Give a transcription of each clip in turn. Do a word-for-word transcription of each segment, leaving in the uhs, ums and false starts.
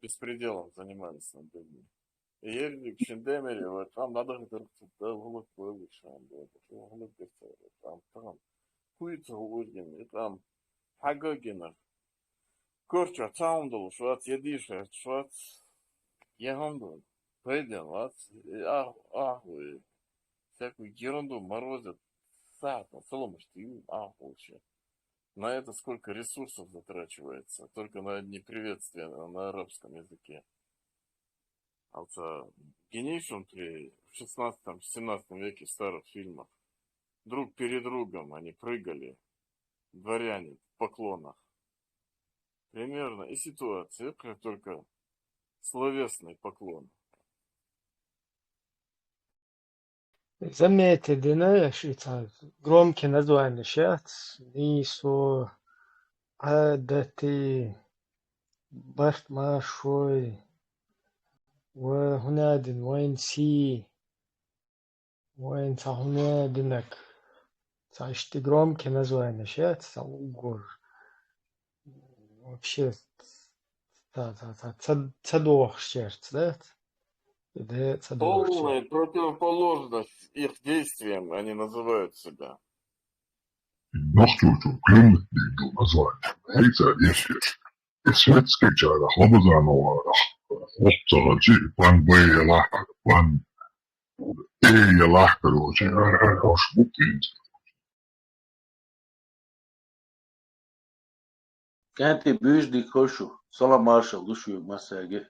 беспределом занимались над людьми. Ерриг шин даймаре вай къам дӀадахийтарца, дӀахӀалакбалар шоана, дӀахӀалакбалар, къам тахана. Кхуьйца хӀу ургина, и къам хьагагина. Корча цхьа хӀума долуш вац, я дийша вац, я хӀума ду, пайден вац, и ах-, ахве. Всякую ерунду морозят, сахьтан саламаш дию, ахве. На это сколько ресурсов затрачивается, только на одни приветствия на, на арабском языке. А вот, а, генейшем при в шестнадцатом, семнадцатом веке в старых фильмах друг перед другом они прыгали, дворяне в поклонах. Примерно и ситуация, только словесный поклон. Заметьте, дина ши ца громкий название шац, нийсо, Ӏадати, барт маршой, ва хӀунадин, вайн си, вайн ца хӀунадинак. Ца ишти громкий название шац, ца угур. Вообще, ца, ца, ца, ца, ца дохуш черц, да? Да, ца дохуш черц. Полная противоположность их действиям, они называют себя. Нохчочо клюнуть бийду название. Хейца дешеш. Светский чара, Хлобозанова, Хлопцова, чи, план Б, я лахар, план Э, я лахар, очень, ар, ар, ар, аш буквин. КӀентий буьйса дика хуьлда шу, салам маршалла ду шуьга массаьрга,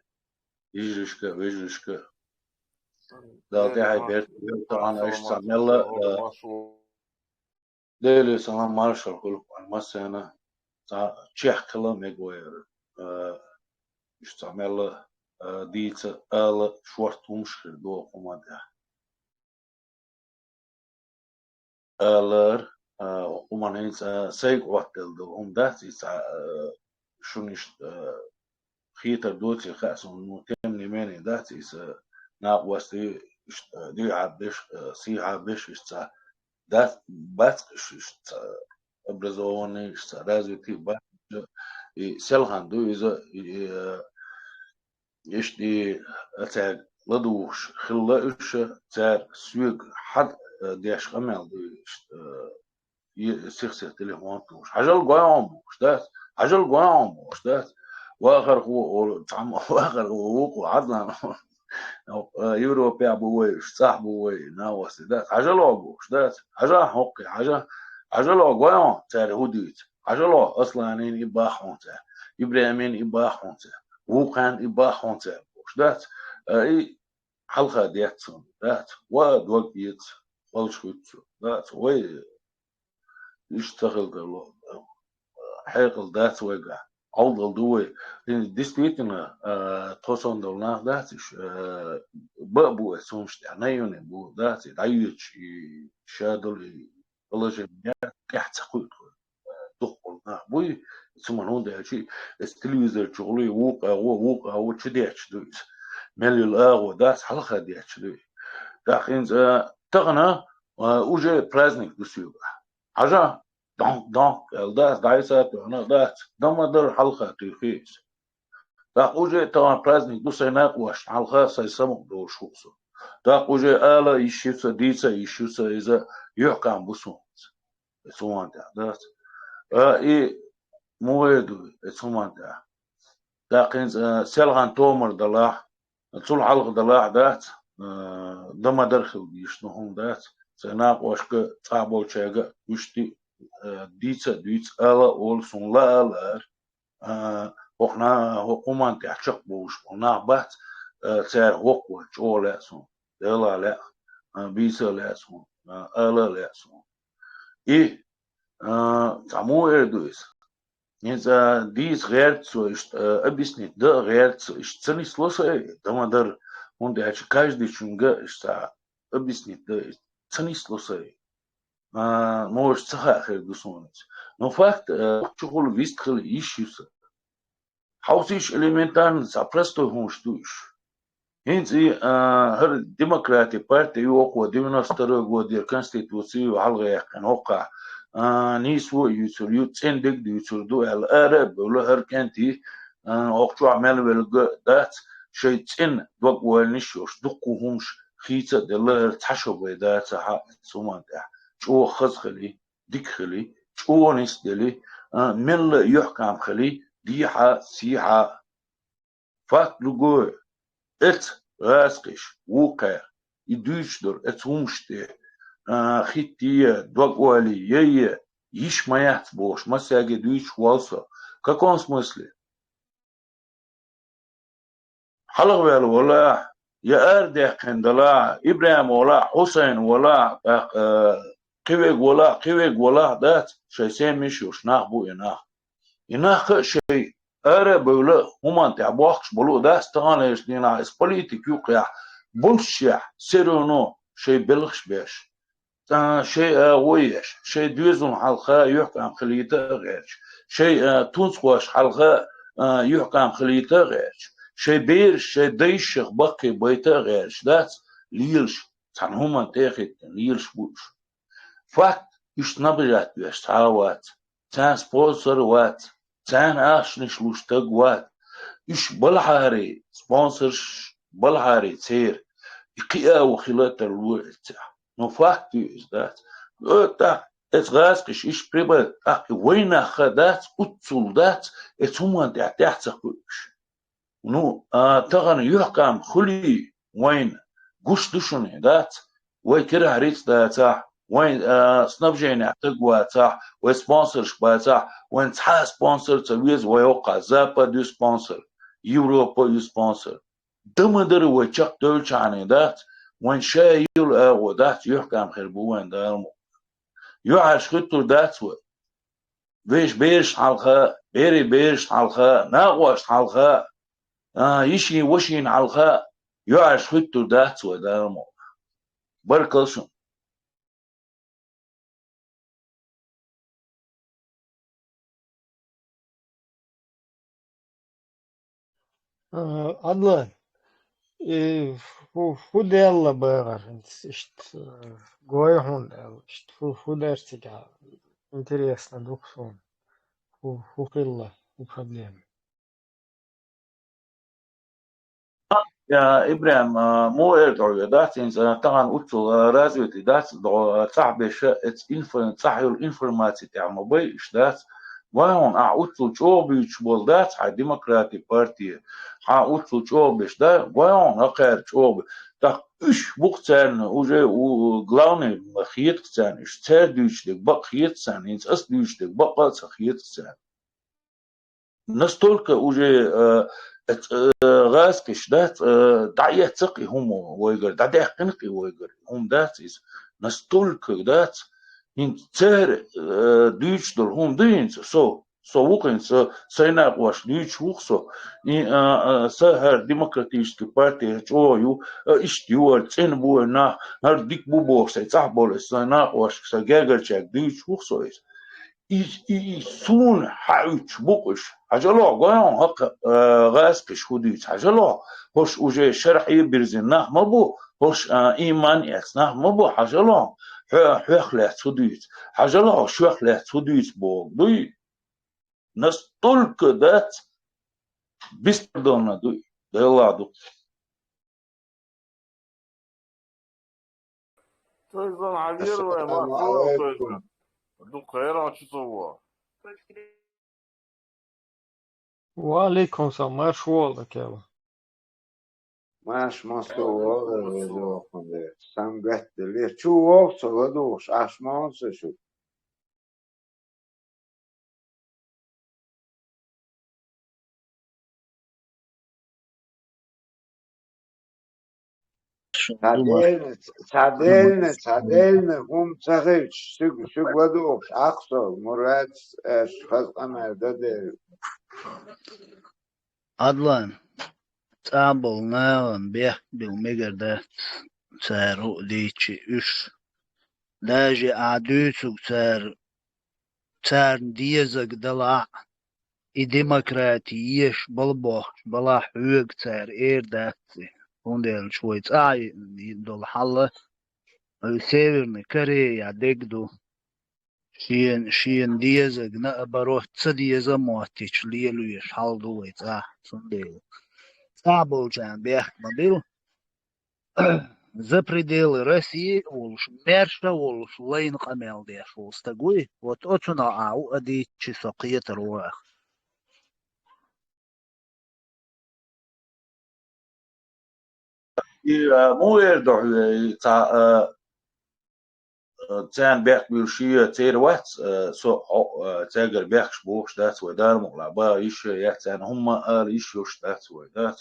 йижаршка, вежаршка. Дала тӀаьхье беркате йойла тахана, иштта цхьа мелла, а, Деле салам маршалла хуьлда массарна, цхьа чехкала мега вайра, а, иштта цхьа мелла, а, дийца ала шорта хӀумаш хир ду хӀуманна тӀехь. Алар, а, хӀуманна хӀинца, а, сайга Ӏоттаделла ду хӀума дац иза, а, шуна иштта, а, хетар доций хаьа суна, ну, тем не менее, дац иза, накъост дуй, иштта, дуьхьа беш, а, сийхьа беш иштта, дац, бац иштта, образованный, иштта, развитый бац, и селхан ду иза, и, а, Иштта и цаьрга ладугӀуш хилла уьш, цара соьга хьан, э, деш къамел ду иштта, э, и сих-сиха телефон тухуш. Хьажал гой хьуна бохуш дац, хьажал гой хьуна бохуш дац. Вахархо олу, цхьамма вахархо вукхо Ӏадлан, э, Европехь бу вай уьш, цӀахь бу вай, накъостий дац. Хьажал хьо бохуш дац, хьажа хьокхе, хьажа, хьажал хьо гой хьуна, цара хӀун дуьйцу. Хьажал хьо, Асланин и бах хьуна цара, ИбрахӀимин и бах хьуна цара, вукхарна и бах хьуна цара бохуш дац. А, и хьалха детташ дац. Ва дог эца, кхоллаш хуьттуш дац. Вай иштта ца хила тарло, хьекъал дац вайгахь. Ӏовдал ду вай. И действительно, а, тхо санна долу нах дац уьш, а, бан а бу аса хӀумаш тӀехь, наивный бу дац, и дӀайоьдуш, и ша долу, и положение тӀехь ца кхуьйту. Дуккха болу нах буй, цу ма хӀунда аьлча, аса телевизор чу гӀулий, вукху агӀо, вукху агӀо чу детташ ду иза. Мел йолу агӀо дац, хьалха детташ ду иза. ТӀаккха хӀинца, а, тахана, а, уже праздник ду соьга. Хьажа, донк, донк, аьлла дац, дӀайса а тоьхна дац, дан ма дара хьалха туьйхи иза. ТӀаккха уже тахана праздник ду сайн накъосташна хьалха сайн самукъа долуш хуу со. ТӀаккха уже ала йиш ю сан, дийца йиш ю сан, иза юьхькӀам бу суна. Оцу хӀуманна тӀехь дац. А, и муха эр ду оцу хӀуманна тӀехь? ТӀаккха хӀинца, а, селхана томар далахь, цул хьалха далахь дац, а, дан ма дара хила дийшна хӀума дац. Сайн накъосташка, цхьаболчаьрга уьш ди-, а, дийца а дуьйцу, ала а олу, суна лаа а лаьара. А, хӀокху на-, хӀокху хӀуманна тӀехь чекхбовлуш болу нах бац, а, цара хӀокхо чӀогӀа лаьа суна, Делахь лаьа, а, бийца а лаьа суна, а, ала а лаьа суна. И, а, цхьа муха эр ду иза? ХӀинца дийца гӀерта со иштта, а, объяснить дан а гӀерта со, иштта ца нисло сайн, дан ма дара, хӀунда аьлча каждыйчуьнга иштта объяснить дан иштта ца нисло сайн. А, можа ца хаьа хир ду суна иза. Но факт, а, чухула вистхила йиш ю сан. Хьовсийша, элементарно, цхьа простой хӀумаш ду уьш. ХӀинца и, а, хӀара демократия парти ю, хӀокхо девяносто второй годера конституци ю хьалхаяьккхина хӀокхахь, а, нийсо а юьйцур ю, цӀена дерг а дуьйцур ду аьлла, ара а бевлла, хӀара кӀентий, а, оха чохь мел велга дац, шайн цӀена дог ойланаш йолуш, дуккха хӀумаш хийца а делла, хӀара цхьа шо бен дацахь а, цу хӀуманна тӀехь чӀогӀа хаза хили, дика хили, чӀогӀа нисдели, а, мелла а юьхькӀам хили, дехьа а, сехьа а. Факт лугой, эца гӀазкхиш вукхаьр, и дуьйцуш дара, эца хӀумаш тӀе, а, хӀиттае, дог ойла е, е, йиш ма яц бохуш, массаьрга дуьйцуш волу со. В каком смысле? Хьалхаваьлла валахь, я арадаьккхина далахь, ИбрахӀим валахь, Хьусайн валахь, тӀаккха, а, кхин верг валахь, кхин верг валахь дац, шайн семьяш йолуш нах бу и нах. И нах а шайн ара а бевлла, хӀуманна тӀехь бохкуш болу а дац, таханлерчу дийнахь иза политика юккъехь, болччехь, все равно шайн белхаш беш, а, шайн агӀо еш, шайн доьзална хьалха юьхькӀам хилийта а гӀерташ, шайн, а, тунцахошна хьалха, а, юьхькӀам хилийта а гӀерташ, шайн бераш, шайн дайшах баккхий байта а гӀерташ дац, лелаш, цхьана хӀуманна тӀе а хӀиттина, лелаш бу уьш. Факт, уьш снабжать веш цхьа а вац, царна спонсор а вац, царна ахчанаш луш стаг вац. Уьш балхьари спонсорш, балхьари церан, и кхиаво хила а тарло эццехь. Но факт ю иза дац. Э, тӀаккха эца гӀазкхиш иштта прибавить, тӀаккха и вайнах а дац, уццул дац, эца хӀуманна тӀехь тӀаьхьа ца кхуьуш. Ну, а, тахана юьхькӀам хуьлий вайна, гуш ду шуна, дац? Вай кирахь рицкъ дацахь, вайн, а, снабженехь стаг вацахь, вай спонсорш бацахь, вайн цхьа а спонсор ца веза, вай хӀокху Запад ю спонсор, Европа ю спонсор. Дан ма дара вай чекхдевлчхьана, дац? Вайн ша йолу агӀо дац, юьхькӀам хир бу вайн, Дала мукъ. ЮьӀаш хӀуьттур дац вай. Вешан берашна хьалха, берийн берашна хьалха, накъошна хьалха, а, йишин, вашина хьалха юьӀаш хӀуьттур дац вай, Дала мукъ. Баркалла шуна. А, Адлан, и фу, фу делла бахара хӀинца иштта, э, гой хьуна аьлла, иштта фу, фу дара цигахь? Интересно ду-кх суна. Фу, фу хилла, фу проблема? Я, ИбрахӀим, а, муха эр дӀо ве дац, хӀинца тахана уццул, а, развитие дац, дӀо, а, цӀахь беша, эца инфо-, цӀахь йолу информаци тӀехь ма бай, иштта дац. Гой хьуна, ахь уццул чӀогӀа буьйцуш болу дац, хьайн демократийн парти, хьан уццул чӀогӀа беш да, гой хьуна, хӀокхара чӀогӀа бе-, тӀаккха уьш бу-кх царна, уже у, главный хета-кх царна, уьш цара дуьйцуш дерг бакъ хета царна, хӀинца ас дуьйцуш дерг бакъ а ца хета царна. Настолько уже, э, э, гӀазкхиш дац, э, дӀаэцна-кх и хӀума вайгара, дӀадаьккхина-кх и вайгара, и хӀума дац иза. Настолько дац, хӀинца цара, э, дуьйцуш долу хӀума ду хӀинца со. Со ву хӀинца, со, сайн накъош дуьйцуш ву-кх со. И, а, а, сан хӀара демократический парти чӀогӀа ю, а, иштта ю хӀара, цӀена бу хӀара нах, хӀара дика бу бохуш, сайн цӀахь болу, сайн накъошка, сайн гергарчаьрга дуьйцуш ву-кх со иза. И, и, и суна хьаьуьттуш бу-кх уьш. Хьажал хьо, гой хьуна хӀокху, а, гӀазкхиш хӀун дуьйцу, хьажал хьо. ХӀорш уже шарахь а бирзина нах ма бу, хӀорш, а, ийман эцна нах ма бу, хьажал хьо. Хьо-, хьоьх лаьцна хӀун дуьйцу, хьажал хьо, шоьх лаьцна хӀун дуьйцу боху дуй. Настолько дац, беспардонно дуй, Делла ду. Тойзан хьан вера вай, ма Ассаламу алайкум. Дукха хьеран чу ца во. Ва алейкум салам, марш вала кела. Марш массо вогӀу, веза вокхун де. Сан гатта ле. Чу вогӀу со ладугӀуш, ахь ма вон со шу. Цхьа дена, цхьа дена, цхьа дена хӀума ца хилча, шуьга, шуьга ладугӀуш, Ахсо, Мурад, аш хаза къамел дан дела. Адлан, цӀа болу нахана бехк билла мегар дац, цара хӀуъа дийцча уьш. Даже ахьа дуьйцург цара, царна дезарг далахь а, и демократи еш бала бохкуш балахь хьоьга цара эр дац и. ХӀунда аьлча вай цӀа йина долу хьал а, вай Северный Корея дерг ду. Шен, шена дезаг наоборот ца деза моттича лелоеш хьал ду вай цӀа. Цундела цӀа болчарна бехк ма бил. За пределы России волуш, маьрша волуш, лайна къамел деш волу стаг вуй. Вот оцунах а ву а дийцчи со кхетар ву ах. И, а, муха эр ду хьоьга, и цхьа, а, а, царна бехк буьйлуш я, церан вац, а, со, хьо, а, цаьргара бехкаш бохуш дац вай, Дала мукъ лахь, бан йиш яц царна, хӀумма а ала йиш йолуш дац вай, дац.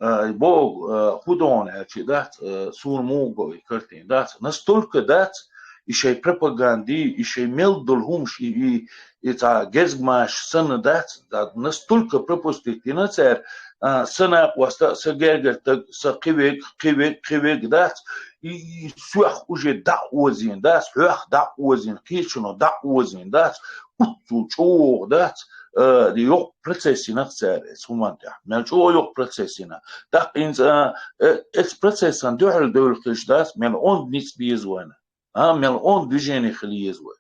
А, и боху, а, хӀун ду хьуна аьлча дац, а, суна муха го и картина дац. Настолько дац, и шайн пропаганди, и шайн мел долу хӀумаш, и, и, и цхьа гезгмаш санна дац, да, настолько пропустить дина цара, а, сан накъост а, сан гергара стаг, сан кхин верг, кхин верг, кхин верг дац, и, и соьх уже дӀа а озийна дац, хьоьх дӀа а озийна, кхечуьнах дӀа а озийна дац, уццул чӀогӀа дац, а, йоккха процесс йина цара эцу хӀуманна тӀехь. Мел чӀогӀа йоккха процесс йина. ТӀаккха хӀинца, а, э, эцу процессана дуьхьал девлла хилча дац, мел онда ницкъ беза вайна. А, мел онда движение хила еза вай.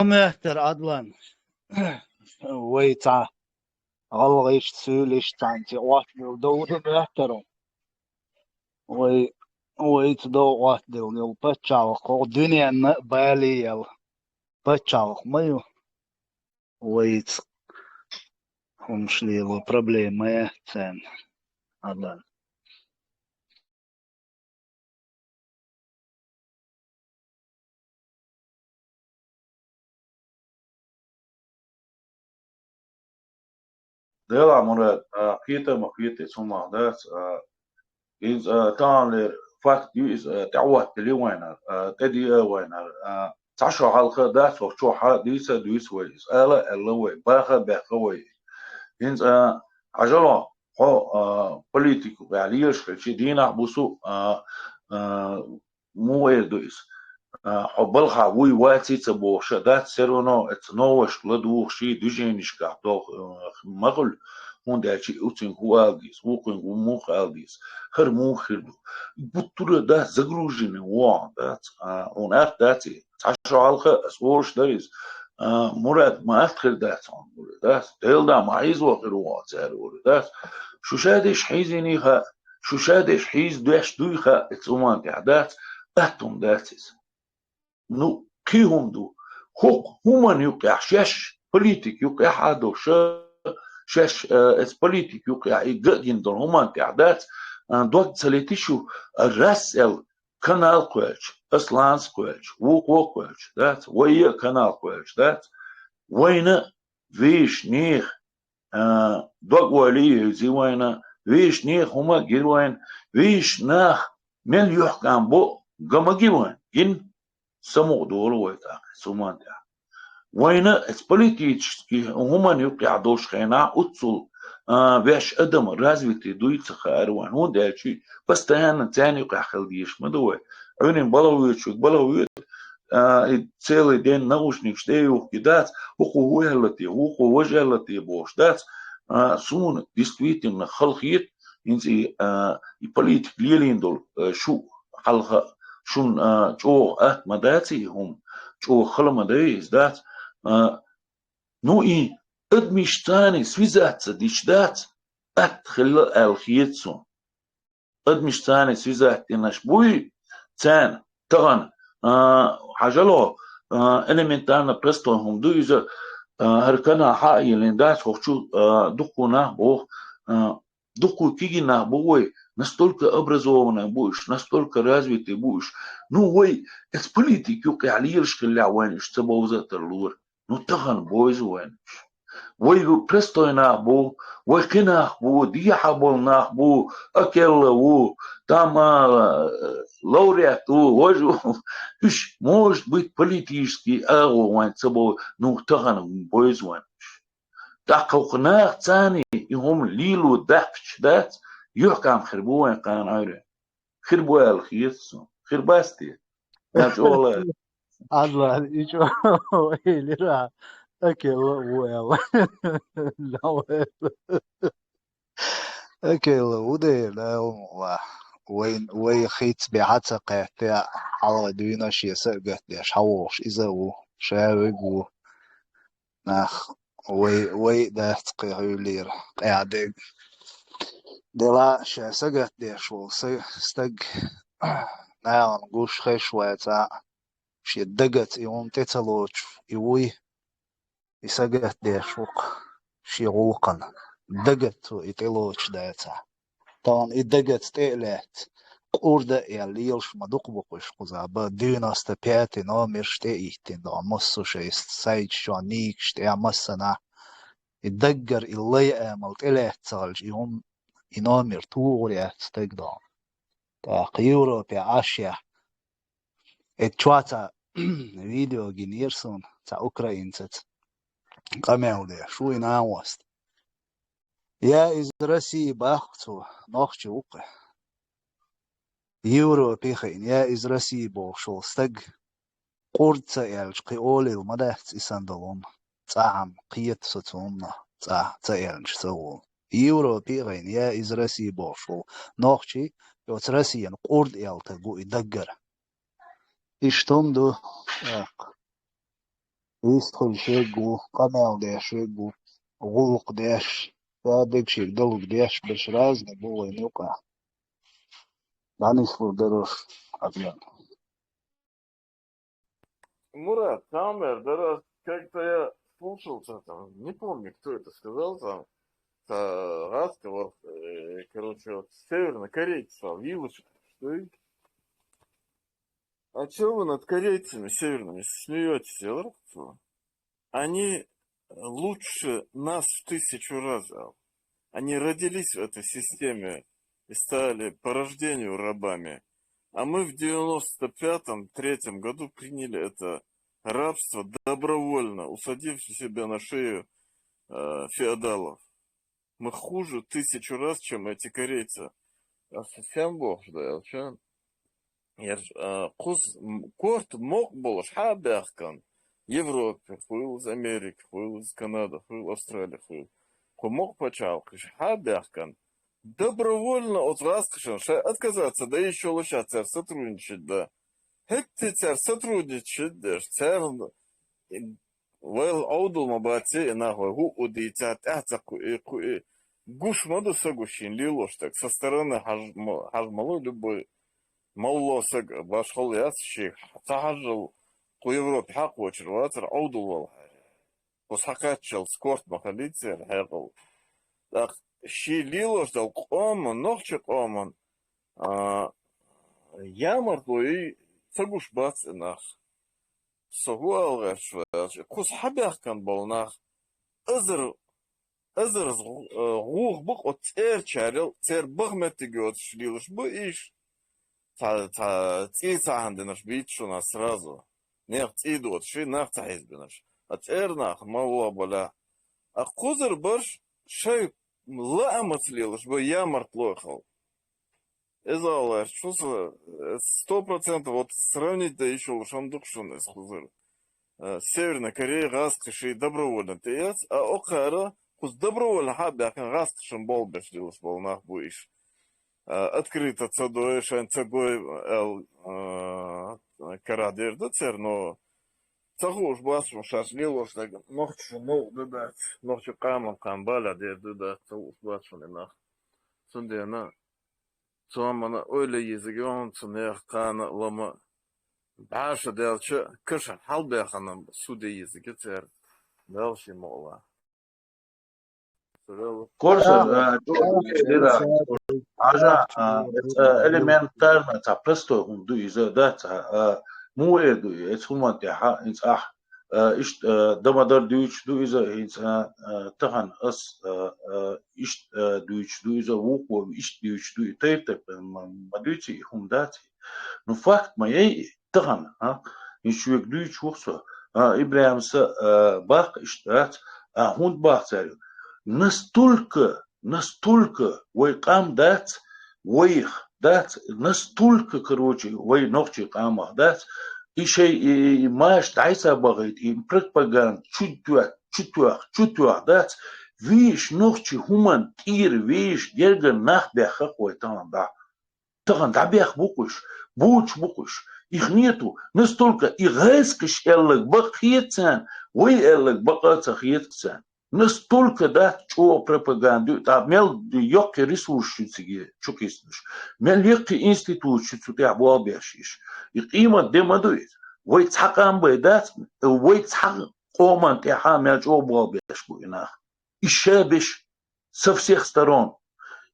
Моьттар, Ӏадлан, вай цхьа гӀалгӀашца, суьйлашца цхьаьнца Ӏоттабелла дов ду моьттар. Вай, вайца дов Ӏоттаделла йолу пачхьалкх кху дуьненна а бале яла пачхьалкх ма ю. Вайца хӀумаш лело проблема ма яц царна, Ӏадлан. Делахь, Мурад, а, кхета а ма кхета, цунах дац, а, иза, а, таханлера факт ю иза, а, тӀехӀоттаделла вайнара, а, тӀедеа вайнара, а, цхьа шо хьалха а дац, хӀокху чохь а дийца а дуьйцу вай иза, ала а аьлла вай, баха а баьккха вай иза. ХӀинца, а, хьажал хьо, хьо, а, политику юкъехь лелаш хилча, дийнахь-буса, а, а, муха эр ду иза? А, хьо балхахь вуй, ваций ца бохуш а дац, все равно эца новашка ладугӀуш и движенишкахь доху, а, ма хуьлу, хӀунда аьлча и уцинга хӀун ала деза, вукхуьнга ву муха ала деза, хӀара муха хир ду. Гуттара а дац, загруженный вогӀу дац, а, хьуна атта дац и. Цхьа шо хьалха ас олуш дара иза. А, Мурад, ма атта хир дац хьуна, Мурад, дац. Делан да, ма хьийзо хир ву хьо цара, Мурад, дац. Шу ша деш хьийзийний хаьа, шу ша деш хьийза деш дуй хаьа, эца хӀуманна тӀехь дац, атта хӀума дац иза. Ну, кхин хӀума ду. ХӀокху хӀуманна юкъехь шаьш, политика юкъехь а долуш, шаьш, э, эца политика юкъехь и ган а гина долу хӀуманна тӀехь дац, а, дог ца летий шу, а, раз аьлла, канал кхоьллича, Асланца кхоьллича, вукхо кхоьллича, дац, вай а канал кхоьллича, дац, вайна вешан нехан, а, дог-ойла а евзий вайна, вешан нехан хӀума а гира вайна, вешан нах мел юьхькӀам бо ган ма ги вайна, гина, самукъадолу вай тӀаккха, цу хӀуманна тӀехь. Вайна эца политически хӀуманна юкъехь долуш хенахь, уццул, а, ваьш адам развитый дуй ца хаьара вайна. ХӀунда аьлча постоянно царна юкъехь хила дезаш ма ду вай. Ӏуьйранна балха воьдучуьнга балха воьду, а, и целый день наушникаш тӀе а юхкий дац, хӀокхо хӀун аьлла те, вукхо важа аьлла те бохуш дац. А, суна действительно халахета, хӀинца и, а, и политика лелийна долу, а, шу хьалха, шуна, а, чӀогӀа атта ма даций хӀума, чӀогӀа хала ма дай иза, дац. А, ну и адамашцаний связаться дича дац, атта хилла аьлла хета суна. Адамашцаний связаться динарш буй царна тахана, а, хьажал хьо, а, элементарно простой хӀума ду иза, а, хӀара канал хьа а йиллина дац, хӀокху чу, а, дуккха нах боху, а, дуккха кегий нах бу вай, настолько образованный бу уьш, настолько развитый бу уьш. Ну, вай, эца политика юкъехь лелаш хиллехь, вайна уьш ца бовза а тарлора. Ну, тахана бовза вайна уьш. Вай простой нах бу, вай кхин нах бу, дехьа болу нах бу, Акелла ву, там, а, Лауреат ву, важа ву. Уьш, может быть, политический агӀо вайна ца бовза, ну, тахана бовза вайна уьш. ТӀаккха хӀокху нахаца и хӀума лело даккхача дац, юьхькӀам хир бу вайн кхана Ӏуьйре. Хир бу аьлла хета суна. Хир бац те? Аьлла чӀогӀа лара. Ӏадлан, и чӀогӀа элира. Окей, ла-, ву аьлла. Ла-, ву аьлла. Окей, ла-, ву дела, ла-, ва. Вай, вай хийц бяхьа ца кхетта, хьалха дуьйна шен са а гатдеш, хьавогӀуш иза а ву, ша а вег ву. Нах, вай, вай дац кхы хьуьллера, къаьхьа дег. Дела ша са гатдеш волу са-, стаг, нахана гуш хеш ваца, шен дагаца и хӀума тӀе ца лоцуш, и вуй, и са гатдеш ву-кх шен гӀуллакхана. Дагаца цо и тӀе лоцуш дацахь. Тахана и дагаца тӀе а лаьцна, къурда а яьлла лелаш ма дукха бу-кх уьш кхузахь, бан девяносто пятый номерш тӀе а йиттина дохьа, массо а шайн сайташ чохь, нийкаш тӀехь массанахь. И даггара и лай амал тӀелаьцна ца хилча, и хӀума, и номер тухур яц стаг дохьа. ТӀаккха Европе Ӏаш яхь. Эцу чохь цхьа видео гинера суна, цхьа украинцаца къамел деш ву и нахост. Я из России боху цо, нохчи ву-кх. Европе хиъна, я из России бохуш волу стаг, къурд ца аьлча, кхин олийла ма дац и санна долу хӀума. ЦӀахь-м кхета со цунна, цӀахь ца аьлча ца волу. Европе а хиъна, я из России бохуш волу нохчи, оцу Россиян къурд аьлла стаг ву и даггара. Иштта хӀума ду, тӀаккха. Вистхуьлуш верг ву, къамел деш верг ву, гӀуллакх деш, ша дегашийга далург деш берш разный бу вайн юкъахь. ДӀанислур дараш хьан. Мурат, цхьа хӀума эр дара, как-то я слушал, цхьа там, не помню, кто это сказал, там, цхьа гӀазкхи вара, э, короче, вот, севернокорейцы, там, вилочка, что и? А чё вы над корейцами северными смеётесь, я говорю, что? Они лучше нас в тысячу раз, а. Они родились в этой системе и стали по рождению рабами. А мы в девяносто пятом, третьем году приняли это рабство добровольно, усадив себе на шею, э, феодалов. Мы хуже тысячу раз, чем эти корейцы. А совсем бохуш да, я чан. Я ж, а, кхуз, м, корта мукъа болуш хьа а баьхкан, Европе хуьлу иза, Америка хуьлу иза, Канада хуьлу, Австралия хуьлу. Кху мукъа пачхьалкхаш хьа а баьхкан, добровольно оцу гӀазкхашна шайн отказаться дан йиш йолуш а цара сотрудничать дан. ХӀетте цара сотрудничать деш, царна вайл Ӏовдал ма бац и нах, вай хӀуъу дийцахь, тӀаьхьа ца кхуьи, кхуьи. Гуш ма ду са гуш шен лелош стаг. Со стороны хьаж-, м-, хьажа ма ло любой малло саг, башхалла яц шех. Ца хьажжал кху Европе хьакхочур вацара Ӏовдал валахьара. Кху схьакхаччалц корта ма хилийцара хьекъал. ТӀаккха шен лелош долу къоман, нохчи къоман, а, ямартло ца гуш бац и нах. Со хӀу ала гӀерташ ваьлча, кхуза хьабаьхкан болу нах, азар, азар гӀу-, э, гӀуха бу-кх оцу цӀерачарел, церан баха меттиг йоцуш лелаш бу иш. Цхьа, цхьа цӀий ца хьандинарш бийца шуна сразу. Нехан цӀий доцуш, нах ца хьийзабинарш. А цӀера нах ма вон баля. А кхузара барш шайн лаамаца лелаш бу ямартло хала. Иза ала гӀерташ ву со, э, сто процентов вот сравнить дан йиш йолуш хӀума ду-кх шуна иза кхузара. Э, Северная Корея гӀазкхаший добровольно тӀеэца, а окхара кхуза добровольно хьа а баьхкина гӀазкхашна болх беш лелаш болу нах бу иш. Э, открыто ца дой, шайн ца гой аьлла, э, карахь дер ду церан, но ца хууш бац шуна шаьш лелош дерг, нохчашна новкъа ду дац, нохчийн къаман кхана балехь дер ду дац, ца хууш бац шуна и нах. Цундела цомана ойла езига йогӀун цу нехан кхана а лама бӀаша даьлча, каша хьалбаьхана суде езига церан. Дала шен мукъалахь. Корсар, а, дира, хьажа, а, э, элементарно, цхьа простой хӀума ду иза, да, цхьа, а, муха эр ду, эцу хӀуманна тӀехьа, хӀинца ахь, а, иштта, а, дамадар дуьйцуш ду иза, хӀинца, а, а, тахана ас, а, а, иштта, а, дуьйцуш ду иза, вукхо иштта дуьйцуш ду, и тайп-тайпана ма, ма дуьйций, и хӀума дац. Ну, факт ма яй, тахана, а? ХӀинца шуьга дуьйцуш ву со. А, ИбрахӀима, а, баккха иштта дац, а, хӀунда баккха цара? Настолько, настолько вай къам дац, вайх дац, настолько, короче, вай нохчийн къамах дац, и шай, и, и маша дӀайса бахийта, и пропаганда чу тоьх-, чу тоьх-, чу тоьхна дац, вешан нохчий хӀуманна тӀера вешан гергара нах баьхна-кх вай тахана дӀа. Тахана дӀабаьхна бу-кх уьш, буьйцуш бу-кх уьш. Их нету, настолько и гӀазкхаша аьлларг бакъ хета царна, вай аьлларг бакъ а ца хета-кх царна. Настолько дац чӀогӀа пропаганда ю, тӀаккха мел йоккхий ресурсаш ю цига чукхийсинараш, мел йоккхий институташ ю цу тӀехь болх беш йиш. И къемат де ма ду иза. Вай цхьа къам бен дац, вай цхьа къоман тӀехь а мел чӀогӀа болх беш бу и нах. И шабаш со всех сторон.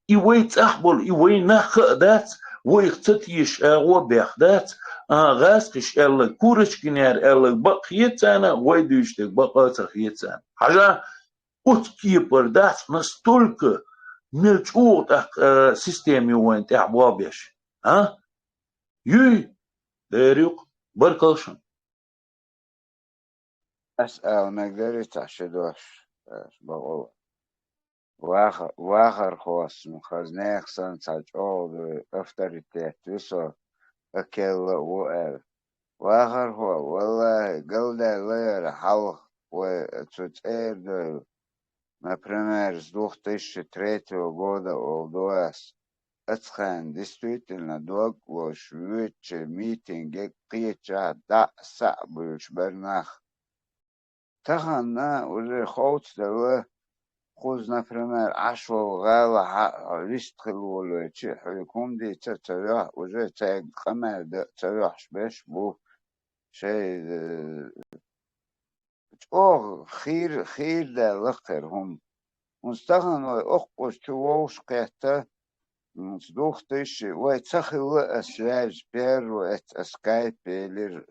И вай цӀахь болу, и вай нах хаа дац, вайх ца тешаш агӀо баьхна дац, а, гӀазкхаша аьлларг, Курочкинера аьлларг бакъ хета царна, вай дуьйцург бакъ а ца хета царна. Хьажа, оцу кепара дац настолько мел чӀогӀа тӀаккха, а, система ю вайна тӀехь болх беш. А? Юй? Дера ю-кх. Баркалла шуна. Ас ала мегар ю цхьа ши дош, ас бакъо. Ваха-, вахархошна хаза нехан санна цхьа чӀогӀа дуй, авторитет ву со, Акелла а ву аьлла. Вахархо, валлахӀи, галдаьлла яра хьалха вай цу цӀера дойла. Например, с двух тысячи третьего года олу ду ас. Оцу хенахь действительно дог лозуш воьдучу митинге кхечахь дӀа а, схьа а буьйлуш бара нах. Тахана уже ховцаделла, кхуза, например, Ӏаш волу гӀалахь а вист хила волавелча, хьоьга хӀума дийца а ца ваьхьа, уже цаьрга къамел дан а ца ваьхьаш беш бу. Шайн, э, чӀогӀа хийра, хийра даьлла-кх хӀара хӀума. ХӀунца тахана вай оккхузчу вовшахкхетта, м, с двух тысяч, вай ца хилла ас связь, первый эцна скайп елира,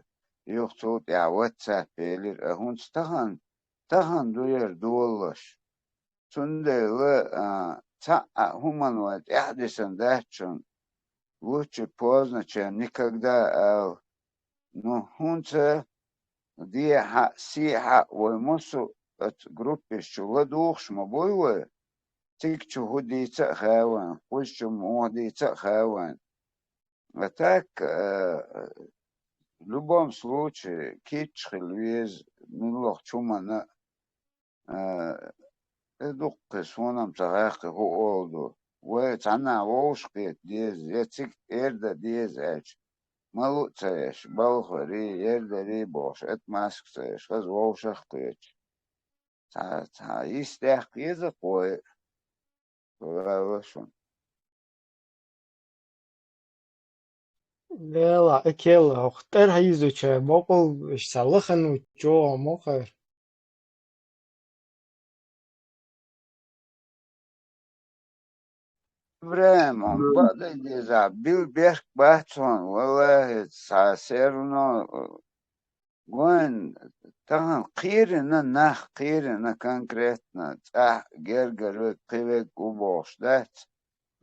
юха цул тӀаьхьа ватсап елира, а хӀунца тахана, тахана ду яра долалуш. Цундела, а, цхьа а хӀуманна вай тӀаьхьадисина дац шуна, лучше поздно, чем никогда, ала. Ну, хӀунца дехьа а, сехьа а вай массо а оцу группаш чу ладугӀуш ма буй вай, цига чу хӀун дийца а хаьа вайна, кхуза чу муха дийца а хаьа вайна. А так, э, в любом случае, кийча хила веза муьлххачу хӀуманна а, э, и дуккха суна-м ца хаьа кхин хӀун олу ду. Вай цхьанхьа вовшахкхета деза, я цига эр дан деза аьлча, малу а ца еш, балхарий, эр дарий бохуш, отмазка ца еш, хаза вовшах а кхеташ. Цхьа, цхьа йистехь кхеза кхой. Вала шуна. Дела, Акелла, хӀокху тӀера хьийзучу боккъал иштта цхьа лахана ву чӀогӀа ма-кх хӀара. Ибрахим, хьуна бакъдерг дезахь, билла бехк бац хьуна, валлахӀи, цхьа серано, вайн тахана кхийрина нах, кхийрина конкретно, цӀахь гергара верг, кхин верг ву бохуш дац.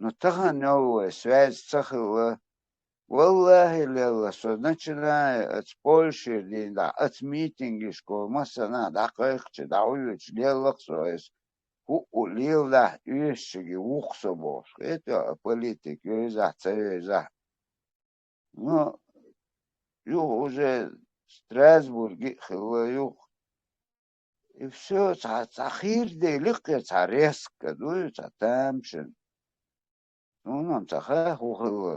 Ну, тахана йолу вай связь ца хилла. ВаллахӀи, лелла, со начиная оцу Польшера дийна дӀа, оцу митингашка массанхьа дӀакхайкхича, дӀахьоьжучу лелла-кх со иза. ХӀуъу леладахь оьшучуьнга ву-кх со бохуш. Хета а политик, йовзахь, ца йовзахь. Ну, юха уже Страсбурге а хилла, юха. И всё, цхьа, цхьа хийра дели-кх, цхьа резко дуй, цхьа тамашийна. Суна-м ца хаьа хӀун хилла.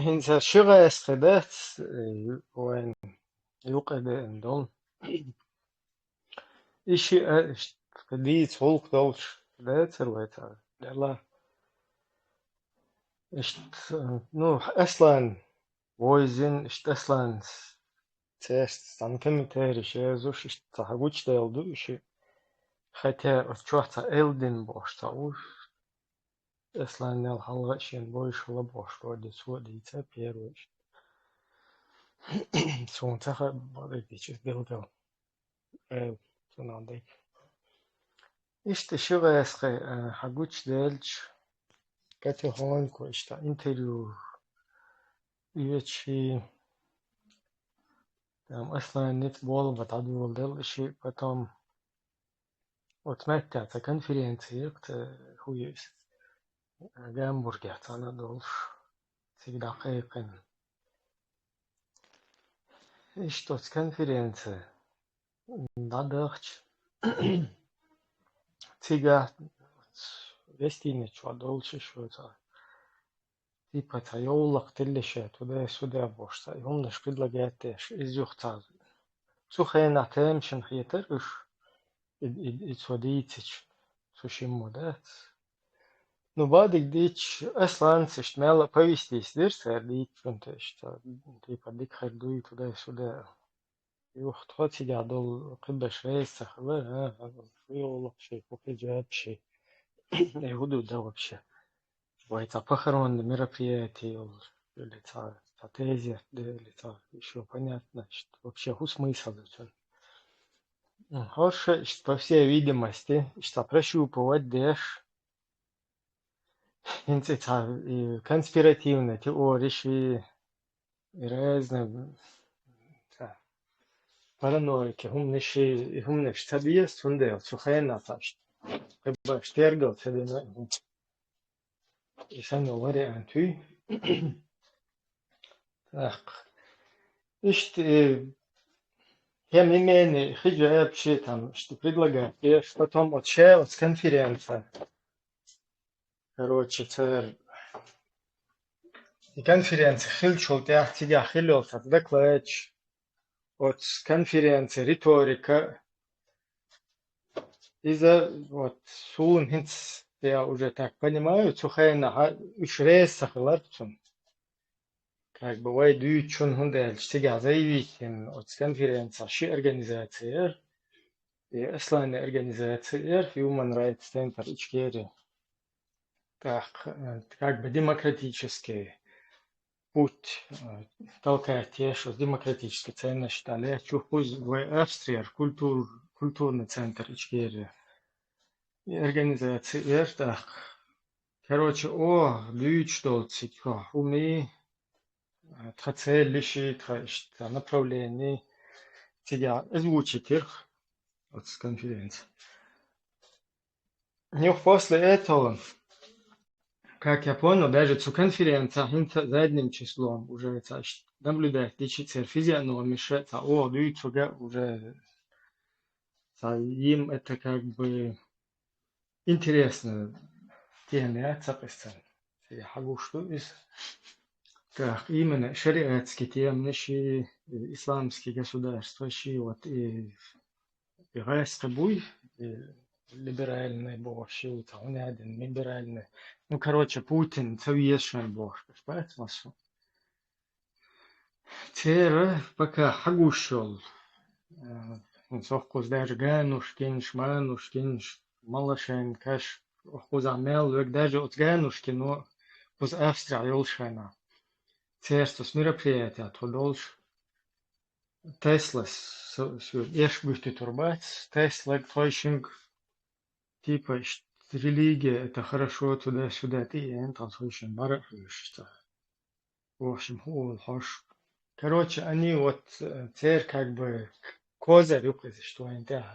ХӀинца ши гӀаьсхи дац, э, вайн юкъа деана долу. И шиъ а иштта дийца гӀуллакх долуш дацара вай цара. Делла. Иштта, ну, Аслан войзина, иштта Аслан церца цхьана комментарий езуш, иштта цхьа гучудаьлла ду и шиъ. Хотя оцу чохь цхьа Элдин бохуш цхьа ву. Аслан мел хьалха а шена вовшахвала бохуш вара, цо а дийца первый. Суна ца хаьа, бакъдерг дийцича билггал. Э, цунах дайта. Иштта ши гӀаьсхи, э, хьан гучудаьлча, потихоньку иштта интервью оьцуш, там Асланница болу бан дӀадоладелла и шиъ, потом Оцу меттехь цхьа конференци йира, ца хӀу ю иза, Гамбургехь цхьаьна долуш, цига дӀакхайкхина. Иштта оцу конференци дӀадахча, цигахь гостиница чохь долуш шу цхьа, типа цхьа йовлакх тиллише, туда-сюда бохуш, цхьа и хӀуманаш предлагать деш, иза юха цхьа. Цу хенахь тема шина хетара уьш, и, и, и цо дийцича, цу шиммо дац. Ну, бадиг дийцича, Асланца иштта мел а повестись дира цара дийцичунна, иштта, типа, дика хир дуй, туда-сюда. Юха тхо цигахь долу кхиберш реза ца хилар, а, а, шу йолу ши, хӀу хиджаб ши. Э, хӀу ду дан вообще? Вай цхьа похоронный мероприятие йолуш, или цхьа, цхьа тезет, да, или цхьа ещё понятно, что вообще хӀу смысл ду цуьнан? М, хӀорш, что, по всей видимости, что прощупывать деш, хӀинца и цхьа, и конспиративная теория ши, и разные, цхьа, параноики хӀуманаш ши, и хӀуманаш ца деза, цундела цу хенахь цхьа, кхиберш тергал ца дина, и хӀума. И санна вариант вуй. Так. Иштта, э, тем не менее, хиджаб ши там, что предлагать деш, потом оцу ше оцу конференция. Короче, цара и конференция хиллачул тӀаьхьа цигахь хилла йолу цхьа докладчик, оцу конференция риторика, иза, вот, суна хӀинца, я уже так понимаю, цу хенахь уьш реза ца хилар цунна. Как бы вай дуьйцучунна, хӀунда аьлча цигахь заявить йина оцу конференцехь ши организаци яра, и Асланан организаци яра, Human Rights Center Ичкери. Так, э, как бы демократический путь, э, толкать еш, оцу демократический ценносташ тӀе лаьтташ, кхуза вай Австрияра культур-, культурный центр Ичкери. И организаци яра, так. Короче, оха дуьйцуш долу цига хӀумий, тхан цель ши, тхан иштта направление, цигахь озвучить йира оцу конференцехь. Юха после этого, как я понял, даже цу конференцехь хӀинца задним числом уже цхьа иштта наблюдать дичи церан физиономиша, цхьа оха дуьйцург уже цхьа им это как бы интересная тема яц цхьа кхин санна. Цига хьагуш ду иза. Так, именно шариатский теманаш и исламский государство ши, вот и, и гӀаскхи буй, и либеральный бохуш ши, цхьа хӀун яьдина либеральный. Ну, короче, Путин ца везаш шайн бохуш, бац массо. Церан пока хьагуш йолу, э, хӀинца кхуза даже Ганушкинаш, Манушкинаш, Малашенкаш, кхузахь мел верг, даже оцу Ганушкино кхуза Австрехь йолуш хенахь. Церан цу мероприятехь тхо долуш, Теслас, с-, с-, эш буьттуьйтур бац, Теслаг, тхойшинг, типа, ш-, религия, это хорошо, туда-сюда, тӀеэна, тхан тхойшинг бара а хьоьжуш цара. В общем, хӀу олу хьожуш. Короче, они вот, э, церан как бы козырь ю-кх иза, что вайн тӀехь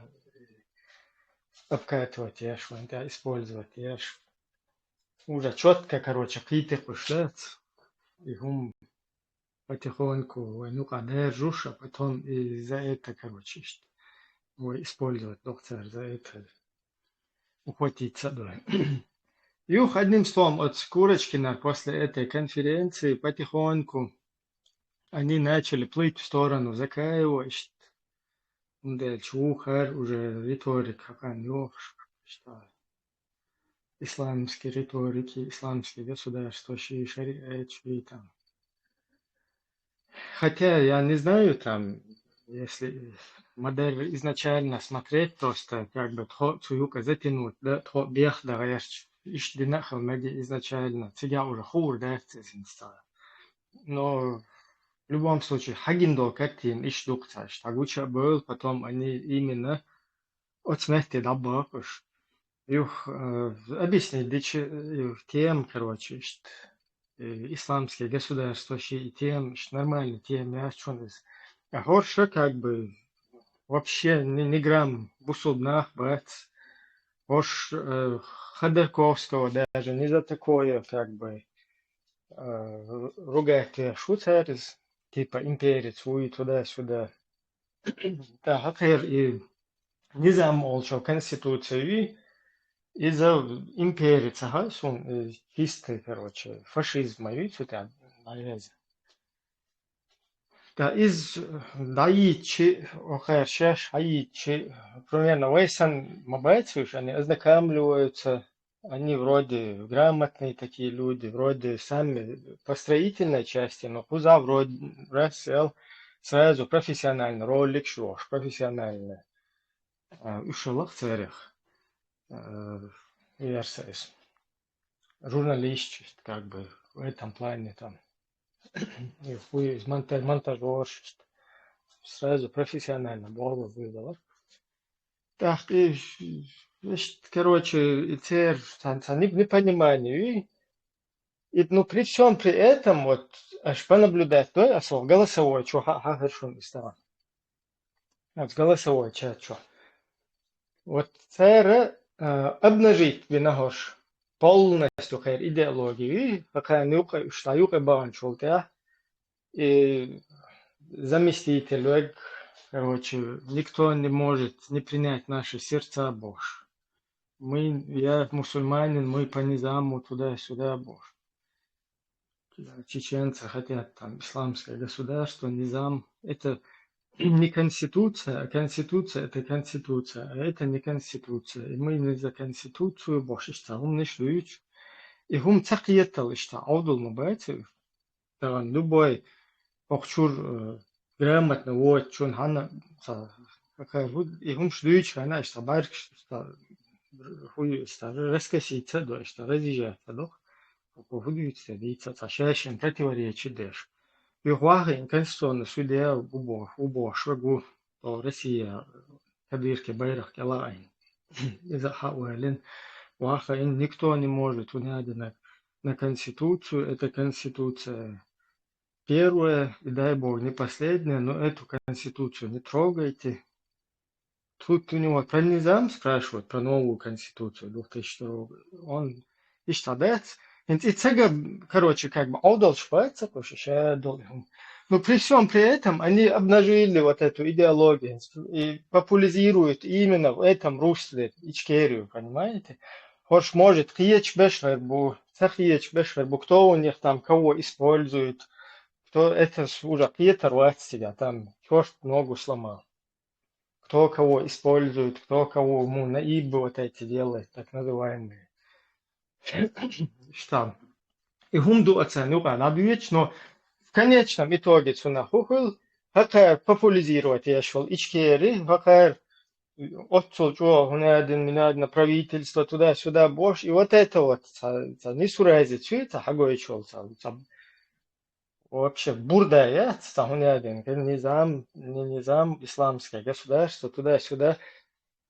обкатывать еш, вайн тӀехь использовать еш. Уже чётко, короче, кхийтира уьш, дац? И хӀума потихоньку вайн юкъахь даьржуш, а потом и за это, короче, иштта вай использовать доху цара, за это ухватиться а дуй. Юха, одним словом, оцу Курочкинера после этой конференции потихоньку они начали плыть в сторону Закаева, иштта, хӀунда аьлча вукхара уже риторика хьакхана йохуш, иштта, исламский риторики, исламский государство ши, шариат ши там. Хотя я не знаю, там, если модель изначально смотреть, просто как бы тхо цу юкъа затянуть, да, тхо бех дан гӀерташ, иштта дина а хила мега изначально, цигахь уже хуур дац иза хӀинца. Но в любом случае, хьагина долу картина иштта ду-кх цхьа, иштта хьагуча а бевлла, потом они именно оцу метте дӀабахуш. Юха, э, объяснить дичи, э, тема, короче, иштта, э, исламские государства ши и тема, иштта нормальная тема яц хьуна иза. А хӀорш как бы вообще ни, ни грамм бусулба нах бац, Хош, э, Ходорковского даже не за такое, как бы, э, ру-, ругать веш ву цар из, типа имперец ву и туда-сюда. ТӀаккха хӀара и низам олучо конституция вий, иза имперец аха, сун, э, чистый, короче, фашизм вий цу тӀа дӀаяьза. ТӀаккха иза дӀайийчи, охар шаьш хьайийчи, примерно, вай санна ма бац уж, они ознакомливаются, они вроде грамотные такие люди, вроде сами по строительной части, но кузов вроде раз сел, сразу профессиональный ролик шло, профессиональный. А, уж шалах царех. Э, версия. Журналистчество, как бы, в этом плане там. И хуй из монта-, монтажёрщество. Сразу профессионально богу выдала. Так, и, значит, короче, и цер, сан, сан, не, непонимание, и, и, ну, при всем при этом, вот, аж понаблюдать, да, а слово голосовой, чё, ха, ха, хорошо, не стало. Аж голосовой чат, чё. Вот цер, э, обнажить бина хош полностью хер идеологию, и какая нюка, что юка баан чултя, и заместитель век, короче, никто не может не принять наши сердца, бож. Мы, я мусульманин, мы по низаму туда-сюда, бож. Чеченцы хотят там исламское государство, низам. Это не конституция, а конституция — это конституция, а это не конституция. И мы не за конституцию, бож, иштта хӀуманаш дуйцуш. И хӀума ца кхетал иштта Ӏовдал ма бац уж. Тахан любой хӀокху чура, э, грамотно воцучунна хьанна ца, какая, и хӀумаш дуйцуш хьанна иштта бӀаьргаш, иштта хуй, иштта раскоситься до, иштта разъезжаться до. ХӀокхо хӀун дуьйцу те дийца, цхьа шайшина противоречи деш. Юха вахийна Конституционный суде ву бо-, ву бохуш вагу, то Россия Кадырки байракх кӀелаайна. Иза хьа а валина, вахийна, никто не может, хӀунда аьлла на, на Конституцию, это Конституция первая, и дай Бог, не последняя, но эту Конституцию не трогайте. Тут у него про низам спрашивают, про новую Конституцию двух тысячи второго года. Он иштта дац. ХӀинца и цага, короче, как бы Ӏовдалш бац, ца кхуша ша долу хӀума. Но при всем при этом они обнажили вот эту идеологию и популяризируют именно в этом русле Ичкерию, понимаете? ХӀорш, может, кхечу беш хир бу, ца кхечу беш хир бу, кто у них там кого использует, кто это с-, уже кхетар вац цига, там чёрт ногу сломал. Кто кого использует, кто кого ему наебывает вот эти делает, так называемые. Что? И хӀума ду ацан юкъа набьёч, но в конечном итоге цунах хӀу хуьлу, хӀокхара популяризировать еш волу Ичкери, хӀокхара оццул чӀогӀа хӀунадина, минадина правительство туда-сюда бохуш, и вот это вот, ца, ца нисурази цуьй, ца хьагойтуш волу, ца, ца вообще бурда яц, ца хӀунадина, низам, не низам, исламское государство, туда-сюда.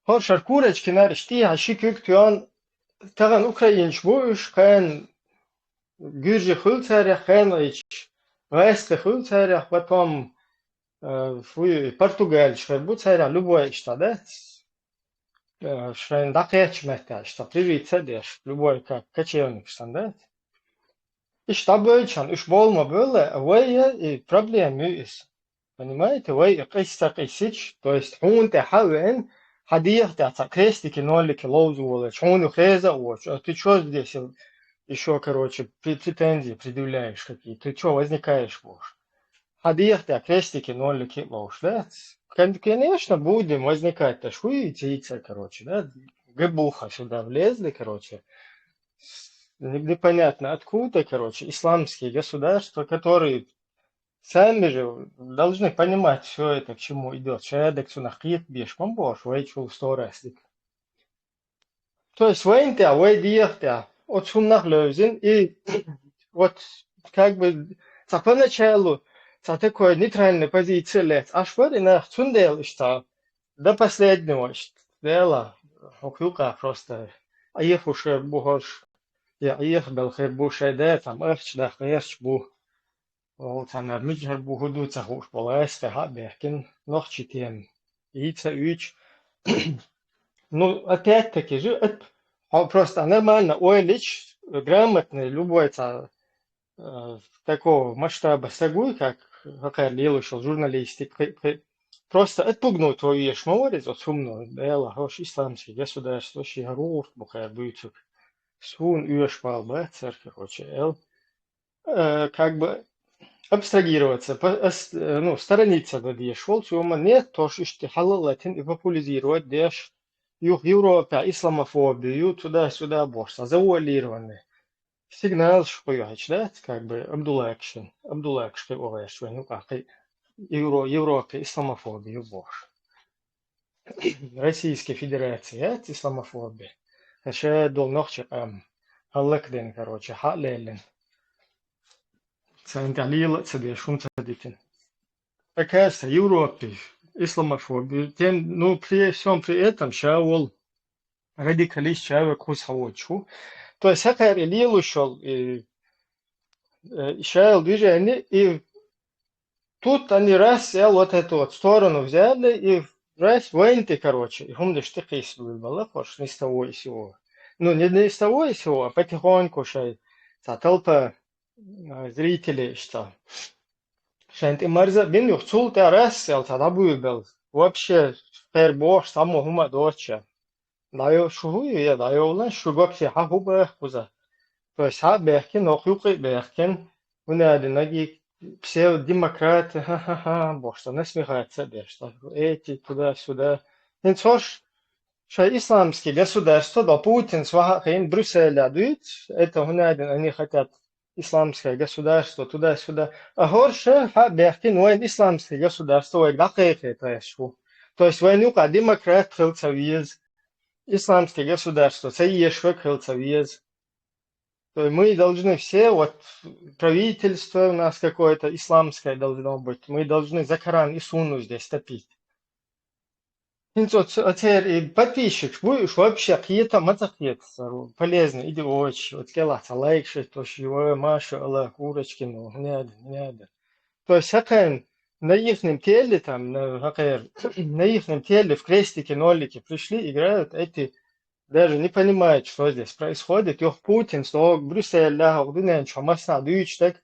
ХӀорш шар курочки нараш тӀехьа ши куьг тоьхна, тахана украинаш бу уьш, кхана гуьржи хуьлу царех, кхана айча гӀайскхи хуьлу царех, потом, э, фу, португалиш хир бу царех, любой иштта, да? Э, шайна дӀакхечча меттехь, иштта прижиться а деш, любой как кочевник санна, да? Иштта дӀабевлчхьана, уьш болу ма бевлла, вай и проблема ю иза. Понимаете? Вай и къийса ца къийсича, то есть хьуна тӀе хьа а веана, хьан дегӀа тӀехь цхьа крестики, нолики ловза волуш, хьуна хеза а воцуш, а ты чё здесь ещё, короче, пре-, претензии предъявляешь какие-то, ты чё возникаешь бохуш? Хьан дегӀа тӀехь крестики, нолики а ловуш, да? Кон-, конечно, будем возникать, аш хуй цица, короче, да? Габуха сюда влезли, короче. Не-, непонятно откуда, короче, исламские государства, которые сами же должны понимать всё это, к чему идёт. Шаьдак цунах кхетабеш ма бохуш, вай чул сто раз дика. То есть вайн тӀехь, вай дегӀа тӀехь оцу хӀуманах левзина, и вот как бы цхьа поначалу, цхьа такой нейтральная позиция лаьцна Ӏаш бара и нах, цундела иштта до последнего иштта, дела, хӀокху юкъа просто Ӏехуш хир бу хӀорш, я Ӏехабелла хир бу шайн да, там ахча даккха гӀерташ бу. Оха цхьаннара муьлххара бу хӀун ду ца хууш болу гӀайскхи хьа а баьхкина, нохчийн тема. И ца уьйцу, Ну, опять-таки же, это хьо-, просто нормально ойлича, грамотный, любой цхьа, э, такого масштаба саг вуй, как хӀокхара лелаш йола журналистика, кхы-, кхы-, просто отпугнуть ву везаш ма вара иза оцу хӀумано, Дала, хӀорш исламский государство ши хӀара гӀурт бу кхара буьйцург. Суна оьшуш бала бац цара, короче, аьлла. Э, как бы абстрагироваться, по-, ас-, э, ну, сторониться дан дезаш волчу хӀуманна, нет, то, что иштта хьала а латийна и популяризировать деш, юха Европехь исламофобия ю, туда-сюда бохуш, цхьа завуалированный сигналаш кхуьйхьича дац, как бы, Абдуллакшин, Абдуллакш кхин вогӀуш вайн юкъахь кхин Евро-, Европе исламофобия ю бохуш. Российский Федерация яц исламофобия. Ткъа ша долу нохчи къам хӀаллакдина, короче, хьа а леллина. Царна тӀехь лела а ца деш, хӀума ца дитина. Оказывается, Европе исламофобия, тем, ну, при всём при этом ша волу радикалист, ша верг кхуза хьан воцуш ву. То есть, хӀокхара и лелаш йолу, и, э, ша йолу движение, и тут они раз, я вот эту вот сторону взяли, и раз, вайна тӀе, короче, и хӀуманаш тӀе кхийса буьйлабелла хӀорш, ни с того ни с сего. Ну, не ни с того ни с сего, а потихоньку шайн цхьа толпа, а, зрителей иштта. Шайн тӀе марза а бина юха, цул тӀаьхьа раз, я цхьа дӀабуьйлабелла. Вообще, кхера бохуш, цхьаммо хӀума а доцуш. ДӀайо-, шу хӀун ю, я дӀайовлан, шу гопсе хьан хӀун баха кхуза? То есть хьа а баьхкина, хӀокху юккъе а баьхкина, хӀунда аьлла нагий псевдодемократы, ха-ха-ха, бохуш, цхьа насмехаться а деш, цхьа эти туда-сюда. ХӀинца хӀорш шайн исламский государство, до Путинс ваха а хиъна, Брюсселе дуьйцу, это хӀунда аьлла они хотят исламское государство, туда-сюда. А хӀорш хьа а баьхкина, вайн исламское государство вайга дӀакхайкхийта гӀерташ ву. То есть вайн юкъахь демократ хила ца веза, исламское государство ца езаш верг хила ца веза. То есть мы должны все, вот правительство у нас какое-то исламское должно быть, мы должны за Коран и Сунну здесь топить. ХӀинца оц-, оцеран и подписчикаш буй, уьш вообще кхета а ма ца кхета, цара полезный идиоташ, оцу кӀелахь цхьа лайк шийтта, уьш ю, маша Аллах, курочки, ну, не надо, не надо. То есть хӀокхарна на ихнем теле там, на, хӀокхеран, на ихнем теле в крестики-нолики пришли, играют эти, даже не понимают, что здесь происходит. Юха Путинс догӀу Брюсселехь, хӀокху дуьнен чохь массанхьа дуьйцуш дерг,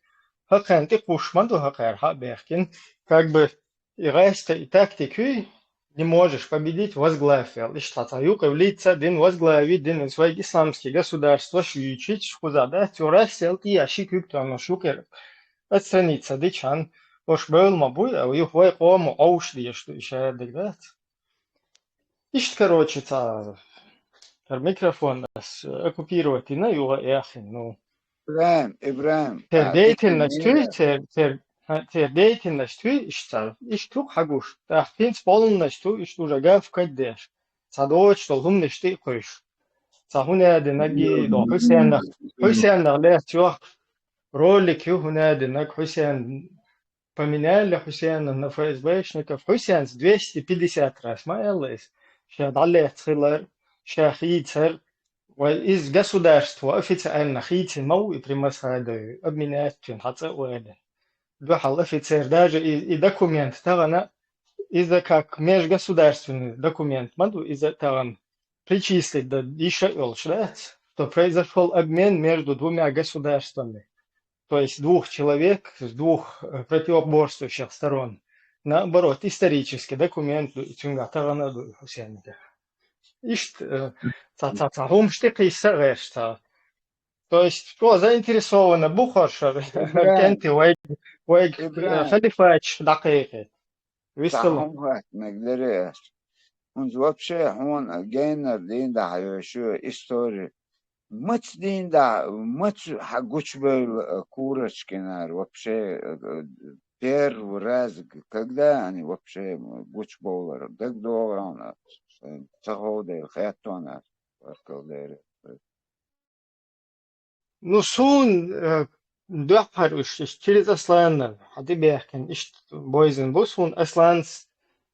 хӀокхарна тӀекхуссуш ма ду, хӀокхара хьа а баьхкина. Как бы и гӀаьста и тактика юй, не можешь победить, возглавь, аьлла. Иштта цхьа юкъа влиться а дина, возглавить дина, иза вайга исламский государствош юьйцуш, кхуза дац, цо Россел тӀе а ши куьг тоннаш юкъера отстраниться дичхьана, уьш бевлла ма буй, а юха вай къомо Ӏовш дезаш ду, и шадерг дац. Иштта, короче, цхьа, хӀара микрофон ас оккупировать дина, юха а яхйина, ну. ИбрахӀим, ИбрахӀим, церан деятельность хуьй, церан, церан, хӀа, церан деятельность хуьй, иштта цхьа, иштта хӀуъа хьагуш, тӀаккха хӀинца полночь ду, иштта уже гавкать деш, цхьа доцуш долу хӀуманаш тӀе а кхуьйсуш. Цхьа хӀун яа динарг и до Хьусенах, Хьусенах лаьцна йохку ролик ю, хӀун яа динарг Хьусен поменяли Хьусенов на ФСБшников. Хьусенца двести пятьдесят раз ма аьлла иза. Ша дӀалаьцна хилар, ша хийцар, вай иза государство официально хийцина ма ву и при Масхадове, обменять вина хьан цӀа а ваьлла. Дуьхьал офицер, даже и, и документ тахана, иза как межгосударственный документ ма ду, иза тахана причислить дан йиш а йолуш дац, что произошёл обмен между двумя государствами. То есть двух человек с двух, э, противоборствующих сторон. Наоборот, исторический документ ду, и цуьнгахь тахана а ду и Хьусенга. Иштта, э, цхьа, цхьа, цхьа хӀумаш тӀе кхийса а гӀерташ цхьа. То есть, кто заинтересован бу хӀорш, ИбрахӀим, кӀентий вайга, вайга, э, ИбрахӀим, халифаташ дӀакхайкхийта. Виссалла. Цхьа хӀума хаттарг дара ас. ХӀунца вообще хьуна геннара дийнахь йолуш ю истори. Маца дийнахь, маца хьан гучубевлла, э, Курочкинара вообще, э, э, первый раз, когда они вообще гучубовлар? ДагадогӀу хьуна, сан ца ховдийла хаьттонаш, баркалла дера. Ну, суна, э, дуьххьара уьш, уьш через Асланна хьан тӀебаьхкина, иштта бойзина бу суна Асланца,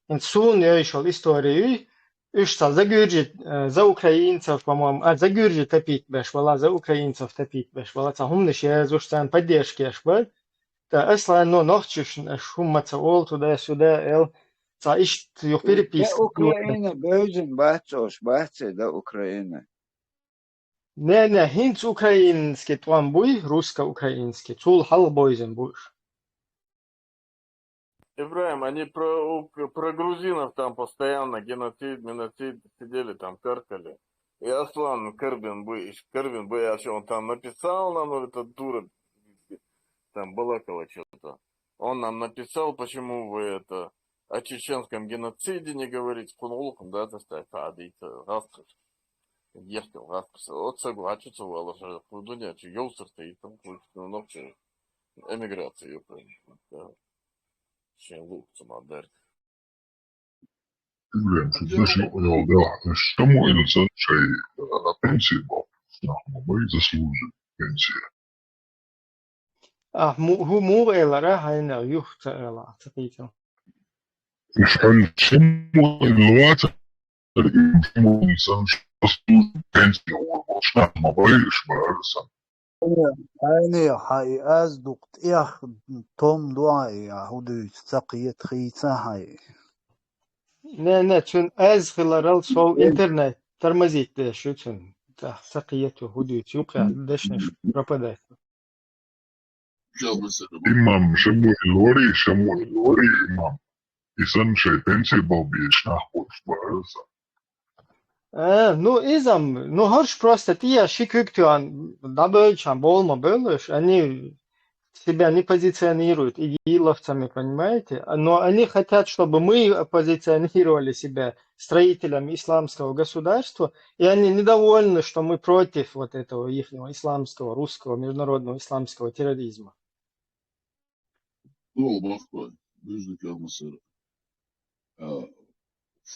хӀинца суна йойшал истори юй, уьш цхьа за гуьржи, э, за украинцев, по-моему, а, за гуьржи топить беш бала, за украинцев топить беш бала, цхьа хӀуманаш язъеш, царна поддержка еш бара. Ткъа Аслан, ну, нохчашна аша хӀумма ца олу туда-сюда, эл, Цхьа иштта юха переписка. Украина бевзина бац ош, бац да Украина. Не, не, хӀинца украинский тӀом буй, русско-украинский, цул хьалха бевзина бу уж. Ибрагим, они про, ук- про грузинов там постоянно геноцид, миноцид сидели там, каркали. И Аслан Карбин бы, Карбин бы, я он там написал нам, этот дура, там Балакова что-то. Он нам написал, почему вы это о чеченском геноциде не говорите, кунголуком, да, это стоит, а, да, это, гавкаш. Ехтел, гавкаш. Вот сагу, а что цо валаш, кудуня, что ёвсар стоит, там, кучу, ну, ногче. Эмиграция, ёпта. Да. Шен лук, цума дерт. Ибрагим, шу дешна йол дела. Шу мо ин сан шай, э, пенсия бал. Нахма бай заслужи пенсия. А, му, ху му элара, хайна, юх, ца эла, ца кийцо. Ишхан шу мо ин луата, шу мо ин сан заслужи пенсия. Нахма бай, ишмарсан. Айни, хай аз дукъ тӀех том дуай, я худуй цакъет хийца хай. Не, не, цун аз хиларал сов интернет тормозить деш шу цун. Та сакъету худуй цюкъя дешнеш пропадать. Имам, шу мо ин лори, шу мо ин лори, имам. Исан шай пенсия бал беш нахма бай, ишмарсан. Э, ну, изам, ну, хӀорш просто тия ши куьг туан дӀабевлчан болма бевлаш, они себя не позиционируют игиловцами, понимаете? Но они хотят, чтобы мы позиционировали себя строителями исламского государства, и они недовольны, что мы против вот этого ихнего исламского, русского, международного исламского терроризма. Дол бахпа, бюздик алмасыр. А,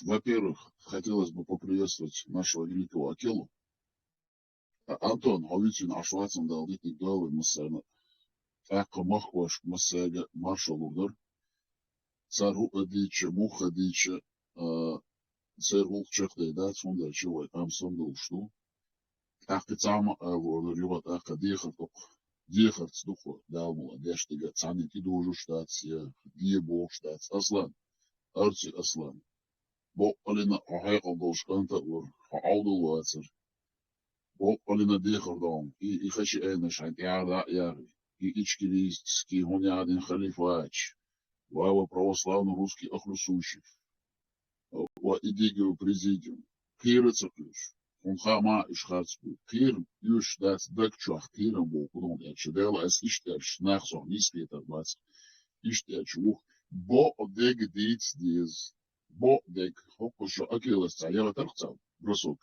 Во-первых, хотелось бы поприветствовать нашего великого Акелу. А, Антон, хьо вицин ашвацан дал дитник дал массарна. Тхакка махваш массага маршал урдар. Цар ху адича, мух адича, а, цар хулк чакхдай дац, хунда чавай, ам сам долуш ду. ТӀаккха цхьамма а лору, юха тӀаккха дехар дукха. Дехарца дукха Дала мула деш дага цхьанна тӀедожуш дац, я де бохуш дац. Аслан, арци Аслан. Боккъалина хьо хьекъал долуш кӀанта а вара, хьо Ӏовдал вацара. Боккъалина дехар догӀу, и, и хачи айнаш хьайн тӀера дӀа а яхи, и ичкерийский хӀун яхадина халифач, ва, ва православный русский ахлу сунши. Ва и дигу президиум. Кхера ца кхуьуш. Хьуна хаа ма уьш харц бу. Кхерам оьшуш дац даг чохь, кхерам боху кхунах аьлча. Дела ас иштта аьлча, нах сох нийса кхетар бац. Иштта аьлча вух. Бо дега дийца деза. Бо дега. ХӀокху шо Акелас цхьа яхатарх цхьа бросок.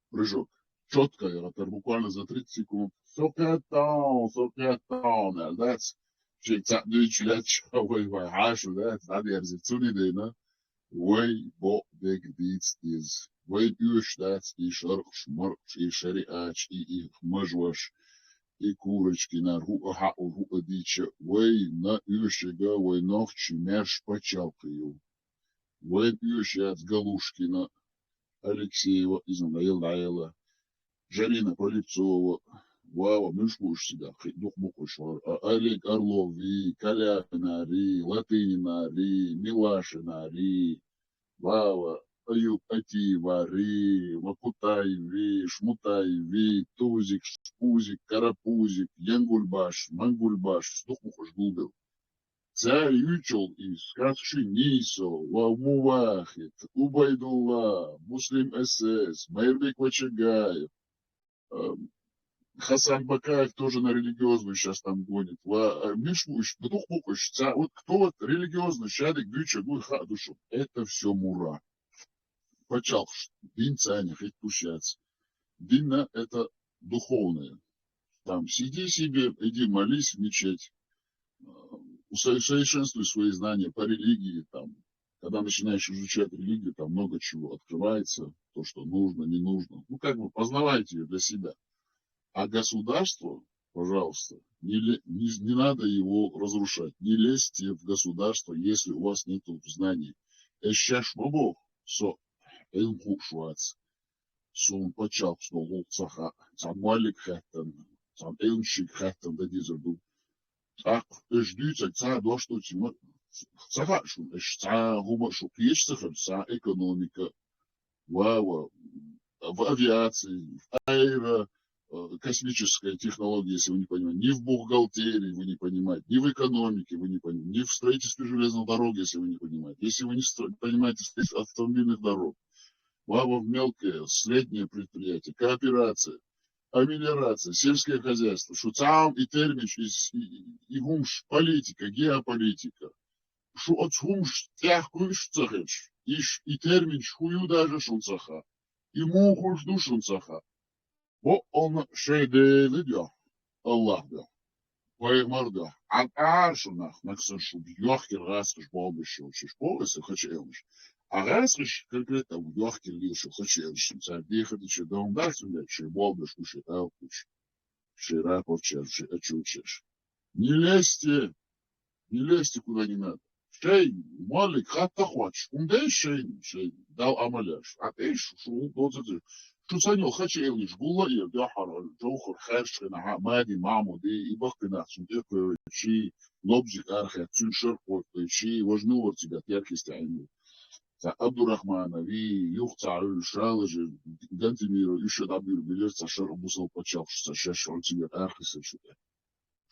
Прыжок. Чётко яхатар, буквально за тридцать секунд. Со кхеттал, со кхеттал, аьлла дац. Шен цхьаъ дуьйцуш лаьтташ, вай, вай, хьаша дац, дӀадерзира цуьнан дайна. Вай бо дега дийца деза. Вайн оьшуш дац и шаркъаш, маркъаш, и шариаташ, и, и мажош, и курочкинар, хӀуъа хьаъур, хӀуъа дийча. Вайна оьшург вай нохчийн маьрша пачхьалкх ю. Вайна оьшуш яц Галушкина, Алексеева, иза дӀаяла, дӀаяла, Жарина Полипцова, ва, ва, муьлш бу уьш цига, кхин дукха бу-кх уьш вара, а, Олег Орлови, Калявинари, Латынинари, Милашинари, ва, ва, Аюб Атиевари, ва, Кутаеви, Шмутаеви, Тузик, Шпузик, Карапузик, Янгульбаш, Мангульбаш, дукха бу-кх уьш гулбелла. Цара юьйцул иза, Кацкъи Нийсо, ва, Мувахид, Убайдулла, Муслим эс эс, Майрбек Вачагаев, эм, Хасан Бакаев тоже на религиозную щас там гонит. Ва, э, муьлш бу уьш, дукха бу-кх уьш, ца, вот кто вот религиозный, шадерг дуьйцург вуй, хаа ду шуна. Это всё мура. Пачхьалкхаш дин царна хӀиттуш яц. Дин это духовное. Там сиди себе, иди молись в мечеть. Э, усо-, совершенствуй свои знания по религии. Там. Когда начинаешь изучать религию, там много чего открывается, то, что нужно, не нужно. Ну, как бы познавайте её для себя. А государство, пожалуйста, не, ле- не, не надо его разрушать. Не лезьте в государство, если у вас нету знаний. Эшшаш ма боху, со Ӏилма хууш вац. Суна пачхьалкхаш долу гӀуллакх ца хаьа. Цхьана моллиг хаьттина, цхьана Ӏилманчиг хаьттина дан дезар ду. ТӀаккха уьш дуьйцург цхьа а дош ду цуьнан, Ца хаьа шуна, аш цхьа хӀума шу кхеча ца хилча, цхьа экономика, ва, ва, в авиации, в аэро, э, космической технологии, если вы не понимаете, ни в бухгалтерии вы не понимаете, ни в экономике вы не понимаете, ни в строительстве железных дорог, если вы не понимаете, если вы не стро- понимаете строительство автомобильных дорог, ва, ва, в мелкие, средние предприятия, кооперация, амелиорация, сельское хозяйство, шу цхьа хӀума и терминаш, и, и, и хӀумаш, политика, геополитика. Шу оцу хӀумаш тӀехкуьйш ца хилча, иш и терминаш хӀун ю даже шуна ца хаьа, и муха хуьлуш ду шуна ца хаьа. Баккъалла шайн Дела дуьхьа, Аллах дуьхьа, пайхамар дуьхьа, Ӏа тӀаьхьара шу нах, нагахь санна шу йохкар гӀазкхаша болх беш йолчуьш, боху аса хача элнаш. А гӀазкхаша конкретно йохкар лела шу хача элнаш, цара дехар дича, даун дац, цундела шайн болх беш бу шайн алапаш, шайн рапорт еш, шайн отчет еш. Не лезьте, не лезьте куда не надо. Шайн, моллиг, хатта хоттуш, хӀума деш шайн, шайн, Далла Ӏамал еш. Ӏа тӀе шу, шу хӀума доцург ца. Шу санна йолу хача элнаш гулла а эр, дуьххьара, жовхар, хаьрчхьана, хьа, Мади, Махьмуди, и баккхий нах цунна тӀе кхоьлличий, лобзиг арахецна, цуьнан шаркъо кхоьлличий, важа нур цигахь теркийста Ӏийна. Цхьа Абдурахмановий, юха цхьа Ӏуьллу Шалажи, Гантемиров, уьш а дӀабуьйлабелира цхьа шарӀ бусалба пачхьалкхаш, цхьа шаьш Ӏуьллу цигара арахиссалаш.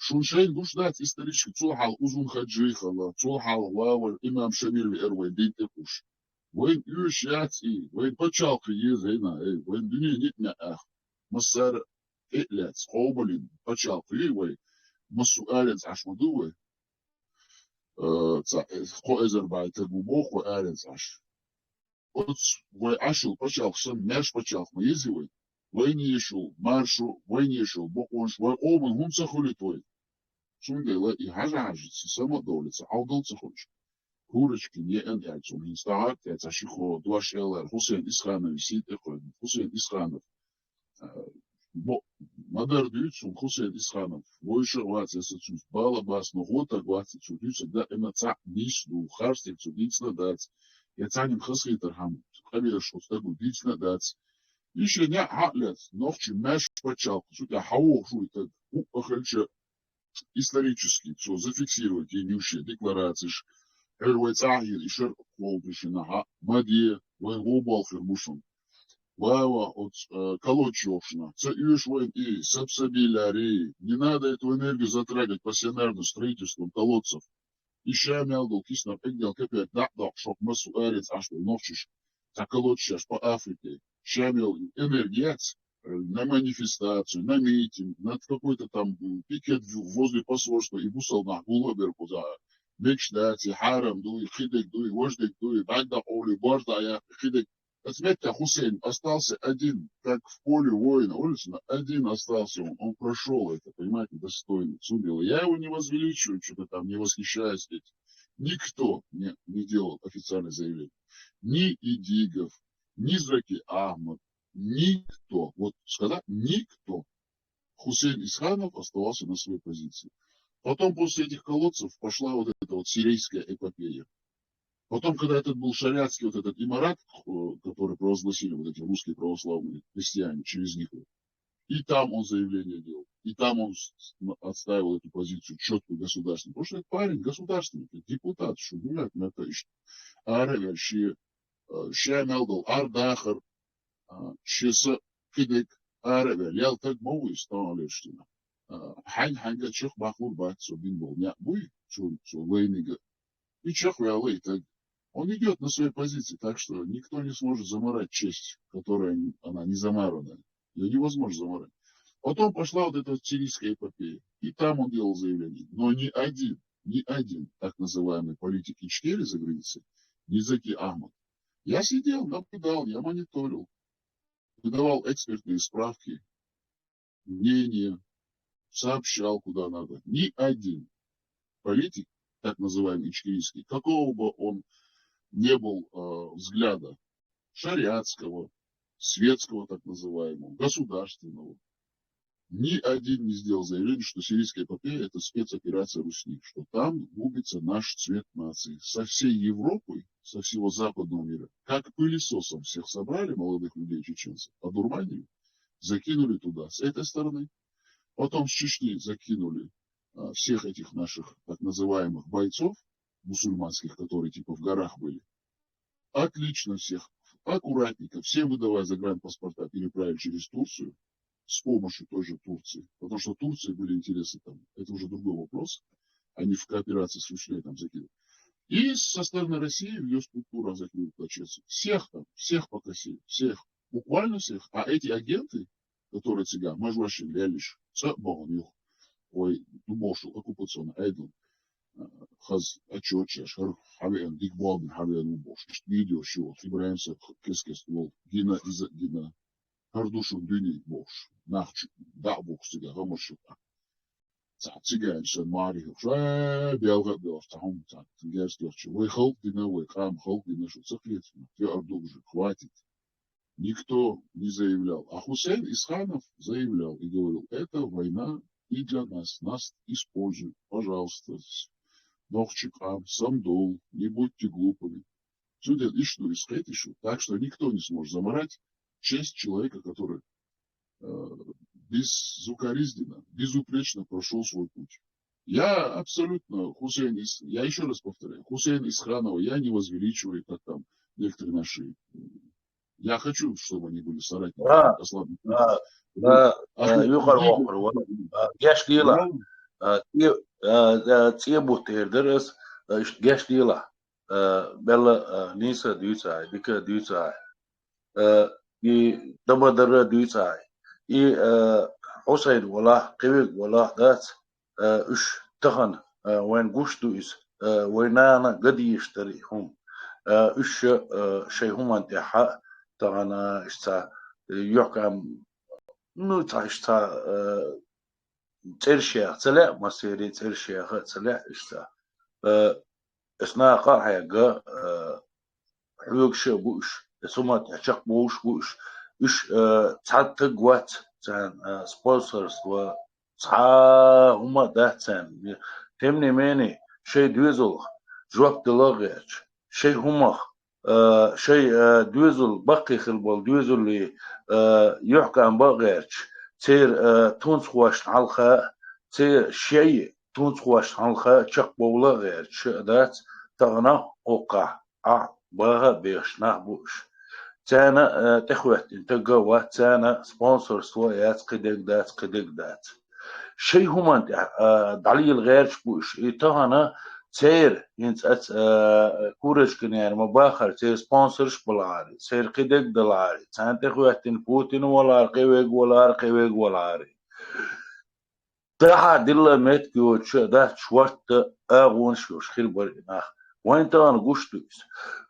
Шуна шайна гуш дац исторически цул хьалха Узун-Хаджи хилла, цул хьалха вавар имам Шамил веара вайн дин тӀе кхуш. Вайна оьшуш яц и, вайн пачхьалкхе еза, хӀейна, эй, вайн дуьне ницкъ меъ аьхна. Массара а тӀе а лаьцна, къобалйина пачхьалкх ю вай, массо а аренца Ӏаш ма ду вай. Э, цхьа, э, кхо эзар бӀе таг ву боху вай аренца Ӏаш. Оцу вай Ӏаш йолу пачхьалкх санна, маьрша пачхьалкх ма еза вай. Вайна езаш йолу маршо, вайна езаш йолу бакъонаш, вайн къоман хӀума ца хуьлуьйту вай. Цундела и хьажа-хьажаца, сама а довлица, Ӏовдал ца хуьлуш. Курочкин, еана аьлла цунна, хӀинца тӀаьхьа а тӀе цхьа ши-кхо дош элира, Хусен Исхановн сий тӀе кхоьллина. Хусен Исханов, а, бо-, ма-дарра дуьйцу суна Хусен Исханов, вовшах а вац аса цуьнца, бала а бац, но гӀо таг вац аса цо дуьйцург, даима цхьаъ нийса ду, харц дерг цо дийцина а дац, я цхьаннан хазахетархьама къамелаш оцу стага дийцина а дац. И шен неӀ хьа а лаьцна, нохчийн маьрша пачхьалкх, цу тӀехь хьан вохуш ву и стаг, хӀуъа хилча, исторически цо зафиксировать йина ю шен декларацеш, хӀара вай цӀахь йина и шарӀ кхоллалуш йина хьа, ма де, вайн гӀо болх хир бу шуна. Ва, ва, оцу, э, колодчохшна, ца оьшу вайна и Сапсапиляри, не надо эту энергию затрагивать пассионарную строительством колодцев. И ша мел долу киснарг эггал капек дӀа а доккхуш, хӀокху массо а аренца Ӏаш болу нохчаша, цхьа колодчеш по Африке, ша мел энергия яц, э, на манифестацию, на митинг, на какой-то там, м, пикет в-, возле посольства и бусалба нах гулла а бер кхузахь. Мегаш дац, и хьарам ду, и кхидерг ду, и важа дерг ду, и бӀаьрг дӀакъовлий, борз дӀаяккха, и кхидерг. Оцу меттехь Хусейн остался один, как в поле воина, улица, но один остался он, он прошёл это, понимаете, достойно. Цундела я его не возвеличиваю, что-то там не восхищаюсь этим. Никто не, не делал официальное заявление. Ни Идигов, ни Заки Ахмад, никто. Вот сказать, никто. Хусейн Исханов оставался на своей позиции. Потом после этих колодцев пошла вот эта вот сирийская эпопея. Потом, когда этот был шариатский, вот этот имарат, э, который провозгласили вот эти русские православные христиане через них, вот, и там он заявление делал, и там он с- с- отстаивал эту позицию четкую государственную. Потому что этот парень государственник, депутат, шу дуьнен меттан иштта. Ара а ваьлла, шен, э, шен мел долу ардахар, а, шен са кхидерг ара а ваьлла, ял таг ма ву иза, товалеш дина. А, хьаьнга-хьаьнга чекхбаккхалур бац цо бина болу неӀ буй, цо, цо лайнига. И чекхваьлла и таг. Он идёт на своей позиции, так что никто не сможет замарать честь, которая не- она не замарана. Её невозможно замарать. Потом пошла вот эта вот сирийская эпопея. И там он делал заявление. Но ни один, ни один так называемый политик Ичкерии за границей, ни Заки Ахмад. Я сидел, наблюдал, я мониторил, выдавал экспертные справки, мнения, сообщал куда надо. Ни один политик, так называемый ичкерийский, какого бы он не был э, взгляда, шариатского, светского так называемого, государственного, ни один не сделал заявление, что сирийская эпопея — это спецоперация русских, что там губится наш цвет нации. Со всей Европы, со всего западного мира, как пылесосом всех собрали молодых людей чеченцев, одурманили, закинули туда с этой стороны, потом с Чечни закинули а, всех этих наших так называемых бойцов, мусульманских, которые типа в горах были. Отлично всех, аккуратненько, всем выдавая загранпаспорта, переправили через Турцию с помощью той же Турции. Потому что в Турции были интересы там. Это уже другой вопрос. Они в кооперации с Швейцарией там закинули. И со стороны России в ее структурах закинули плачевцы. Всех там, всех покосили, всех. Буквально всех. А эти агенты, которые цыган, мажуашин лялиш, цабон юх. Ой, ну, бошел, оккупационный, айдл. Хаз отчёт чеш, хар хавен, дик болбин хавен у бош. Видео шо, Ибраим са кес-кес лол, гина иза гина. Хар душун дуни бош. Нахч, да бокс цига, гамар шо. Ца цига ин сан мари хо. Ша, белга белш, та хум, ца, герс герч. Вой халк дина, вой кам халк дина, шо цакет. Ты ардуг же, хватит. Никто не заявлял. А Хусейн Исханов заявлял и говорил: «Это война и для нас. Нас используют. Пожалуйста, нохчи кам, Самдул, не будьте глупыми». Судя ишну из хэтишу, так что никто не сможет заморать честь человека, который э, безукоризненно, безупречно прошел свой путь. Я абсолютно Хусейн Ис-, я еще раз повторяю, Хусейн Исханова я не возвеличиваю, как там некоторые наши. Я хочу, чтобы они были соратниками А, Аслан. а, а, а, юхар охур, вот. А, геш дила. А, и, а, а, цебут эрдерес, а, иш-, геш дила. А, белла, а, ниса дюцай, дика дюцай. А, и дамадара дюцай. И, а, Хусейн вала, кивик вала, дац. А, уш тахан, а, вайн гуш ду из, а, вайнана гадиш тари хум. А, уш, а, шей хуман тяха, тахан, а, ишца, а, йохкам, ну, ца, ишца, а, цершех, целя, масери цершеха, целя, ишца. А, эсна ка хаяга, а, хьуг ше буш, эсумат чак буш буш. Уш, а, цат таг вац, цан, а, спонсорство, ца, хума да цан. Тем не менее, шей двизул, жоп дила герч, шей хумах, а, шей, а, двизул, бакки хил бол двизул ли, а, йохкам ба герч, цер, а, тунц хуаш халха, цер шей тунц хуаш халха, чак бовла герч, дац, тагна окка. А, бага беш нах буш. Цена, э, техветтин тага ва цена спонсорство яц, кидег дац, кидег дац. Шей хуман тя, э, далил герч буш. И тагана цер, инц ац, э, курочкин яр ма бахар, цер спонсорш балари, цер кидег далари. Цен техветтин Путин валар, кивег валар, кивег валари. Таха дилла мет киоча да шварта агун шуш хил бар нах. Вайн таган гуш дуйс.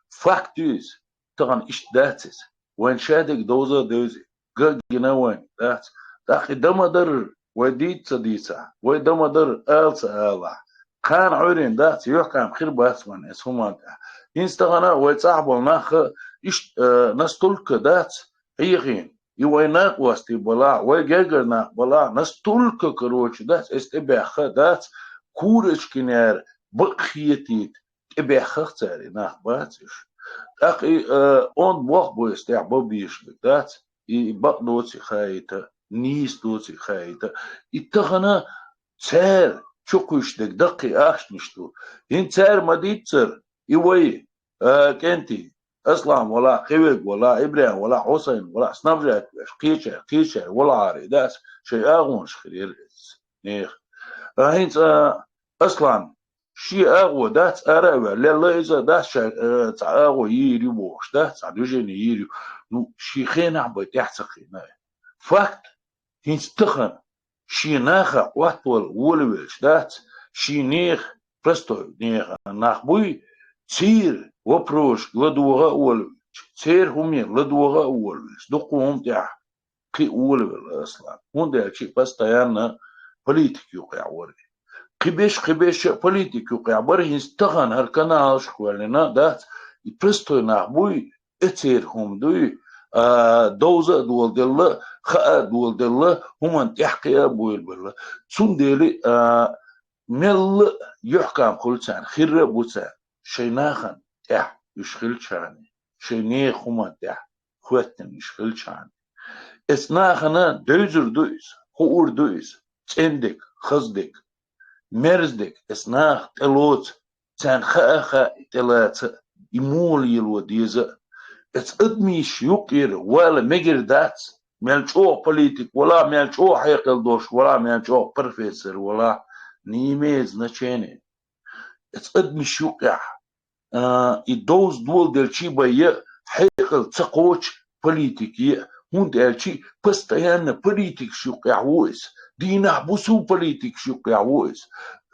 Факт дуйс. Таган ишт дацис. Вайн шадик доза дойзи. Гагина вайн дац. Тахи дамадар вай дица дица. Вай дамадар алца ала. Кан гӀурин дац, йохкам хир бац вайн эс хуманта. Инстагана вай цахбал наха ишт, э, настолько дац. Хьехин, и вай накъвасти бала, вай гергар накъ бала, настолько, короче, дац, эс тӀебяхха, дац, курочкин яр, бакъ хетит, тӀебяххах цари, нах бац иш. ТӀаккха и, э, он бох бу эс тӀехь бабишлик, дац, и бакъ доци хаита, нийс доци хаита. И тахана цар чукхуьш дег даккхи ахчнаш ду. Хин цар ма диццар, и вай, э, кӀентий, Аслан вала, Кивег вала, Ибрахим вала, Хьусайн вала, снабжать веш, кхечар, кхечар, вала ари, дац, шей агӀонаш хир ер эц, нех. А хинца, а, Аслан, ши агӀо дац, ара ве, лелла иза дац, ша, э, ца агӀо йир ю бош, дац, ца движение йир ю. Ну, ши хенах бай тӀехь ца хина. Факт, хинц тахан, ши наха къоттвал волавелч дац, ши нех, простой неха нах буй, цир вопрос ладугӀа волавелч, цер хӀуме ладугӀа волавелч, дукху хӀум тӀехь кхи волавел Аслан. ХӀунда аьлча постоянно политик юкъехь вара. Кхибеш, кхибеш политик юкъехь бара, хинц тахан хӀара каналаш кхоьллина дац, и простой нах буй, эцер хӀума дуй, а, довза а доладелла, хаа а доладелла, хӀуман тӀехь кхиа а буйла белла. Цундели, а, мелла а юьхькам хуьлу царна, хирра а бу царна, шайн нахана тӀехь уьш хилчахьана, шайн нехан хӀуман тӀехь хоьттина уьш хилчахьана. Эс нахана девзар ду иза, хуур ду иза, цӀендиг, хаздиг, мерздиг, эс наха тӀелоцу, царна хаа а хаьа, тӀелаца а, и муха лело деза а. Эца адамаш юкъера вала мегар дац, мел чӀогӀа политик валахь, мел чӀогӀа хьекъал долуш валахь, мел чӀогӀа профессор валахь, не имеет значения. Эца адамаш юкъехь, а, и довза доладелчий бен я хьекъал ца кхочу политик я, хӀунда аьлча постоянно политикаш юкъехь ву иза. Дийнахь бусу политикаш юкъехь ву иза.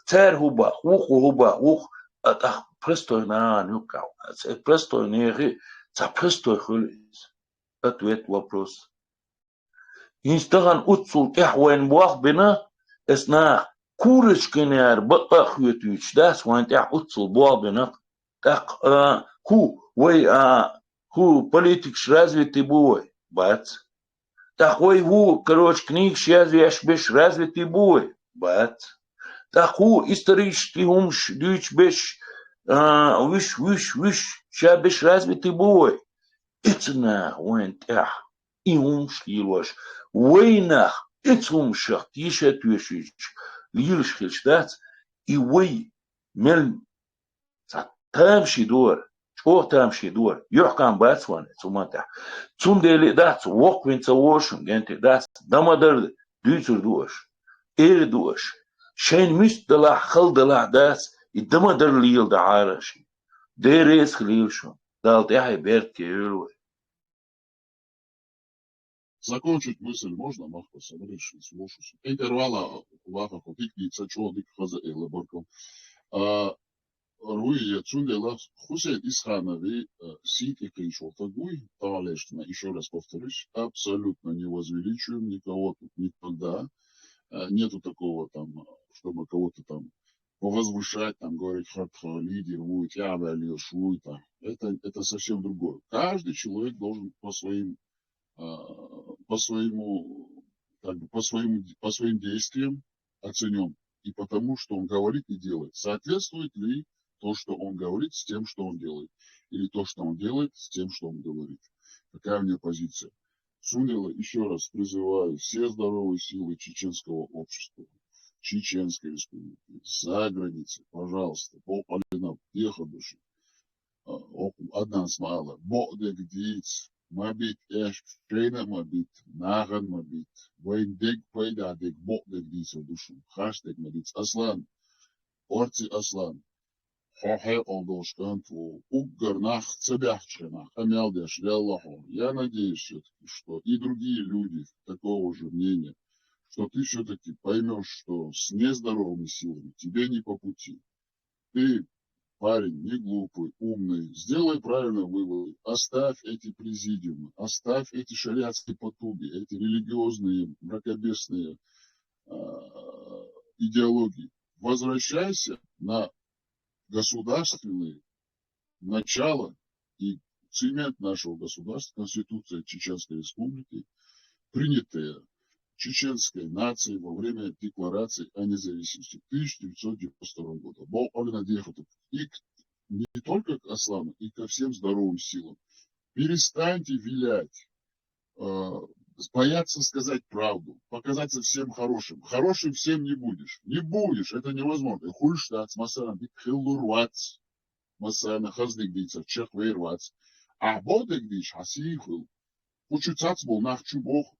Цара хӀу бах, вукху хӀу бах, вукху, а тӀаккха простой нахана юкъехь ву. Ца простой нехан, ца простой хуьлу иза. Ответ вопрос. ХӀинца тахана уццул тӀаьхьа вайна болх бина, эс наха курочкинера бакъа а хоьтуьйтуш дац, вайна тӀаьхьа уццул болх бина. ТӀаккха, а, хӀу, вай, а, хӀу, политикаш развитый бу вай? Бац. ТӀаккха вай хӀу, короче, книгаш язвеш берш развитый бу вай? Бац. ТӀаккха хӀу, исторический хӀумаш дуьйцуш берш, а, вуьш, вуьш, вуьш, ша берш развитый бу вай? Эца наха вайна тӀаьхьа и хӀумаш лелош, вайнах эца хӀумашах теша а тоьшуьйтуш лелаш хилча дац, и вай мел цхьа тамашийна дора, чӀогӀа тамашийна дора, юьхькӀам бац вайн цу маттахь. Цундела и дац, воккхавина ца вожу шуна генти дац, дан ма-дарра дуьйцур ду аша, эр ду аша. Шайна муьста далахь, хала далахь дац, и дан ма-дарра леладахьара аша. Дера эца хилийла шуна, Далла тӀаьхье беркате йойла вай. Закончить мысль можно, Махка, смотришь, слушаешь. Интервала ваха хо дик дица чо дик хаза эла баркал. А, Руи, я цундела Хусейн Исханови, э, сити кийчул тагуй, талешна, ещё раз повторюсь, абсолютно не возвеличиваем никого тут никогда. Э, нету такого там, чтобы кого-то там повозвышать, там, говорить, хатха лидер будет, я валил шуй, там. Это, это совсем другое. Каждый человек должен по своим, а, по своему, как бы, по своему, по своим действиям оценен. И потому, что он говорит и делает. Соответствует ли то, что он говорит, с тем, что он делает? Или то, что он делает, с тем, что он говорит? Какая у меня позиция? Цундела, еще раз призываю все здоровые силы чеченского общества, Чеченской Республики, за границей, пожалуйста, бокъалина, деха души. А, окъу, аднан смала, бокъдег диц, ма бит эш, шейна ма бит, наган ма бит, вайн дег пайда дег бокъдег дица души, хаш дег ма диц. Аслан, Орци Аслан, хьо хьекъал долуш кӀант ву, уггар нах ца баьхча хенахь, къамел деш лелла хьо. Я надеюсь всё-таки, что и другие люди такого же мнения, что ты всё-таки поймёшь, что с нездоровыми силами тебе не по пути. Ты парень не глупый, умный, сделай правильные выводы, оставь эти президиумы, оставь эти шариатские потуги, эти религиозные, мракобесные, а, идеологии. Возвращайся на государственные начала и цемент нашего государства, Конституция Чеченской Республики, принятая чеченской нацией во время декларации о независимости тысяча девятьсот девяносто второго года. Бо-, Олена Дехотов. И к-, не только к Аслану, и ко всем здоровым силам. Перестаньте вилять, э, бояться сказать правду, показаться всем хорошим. Хорошим всем не будешь. Не будешь, это невозможно. И хуьлуш дац, масала, дика хилла вац. Масала, хаза дика дийцар, чекхвер вац. Ахь боху дерг дийча, хьан сий хуьлу. Кху чу цац болу нах чу боху,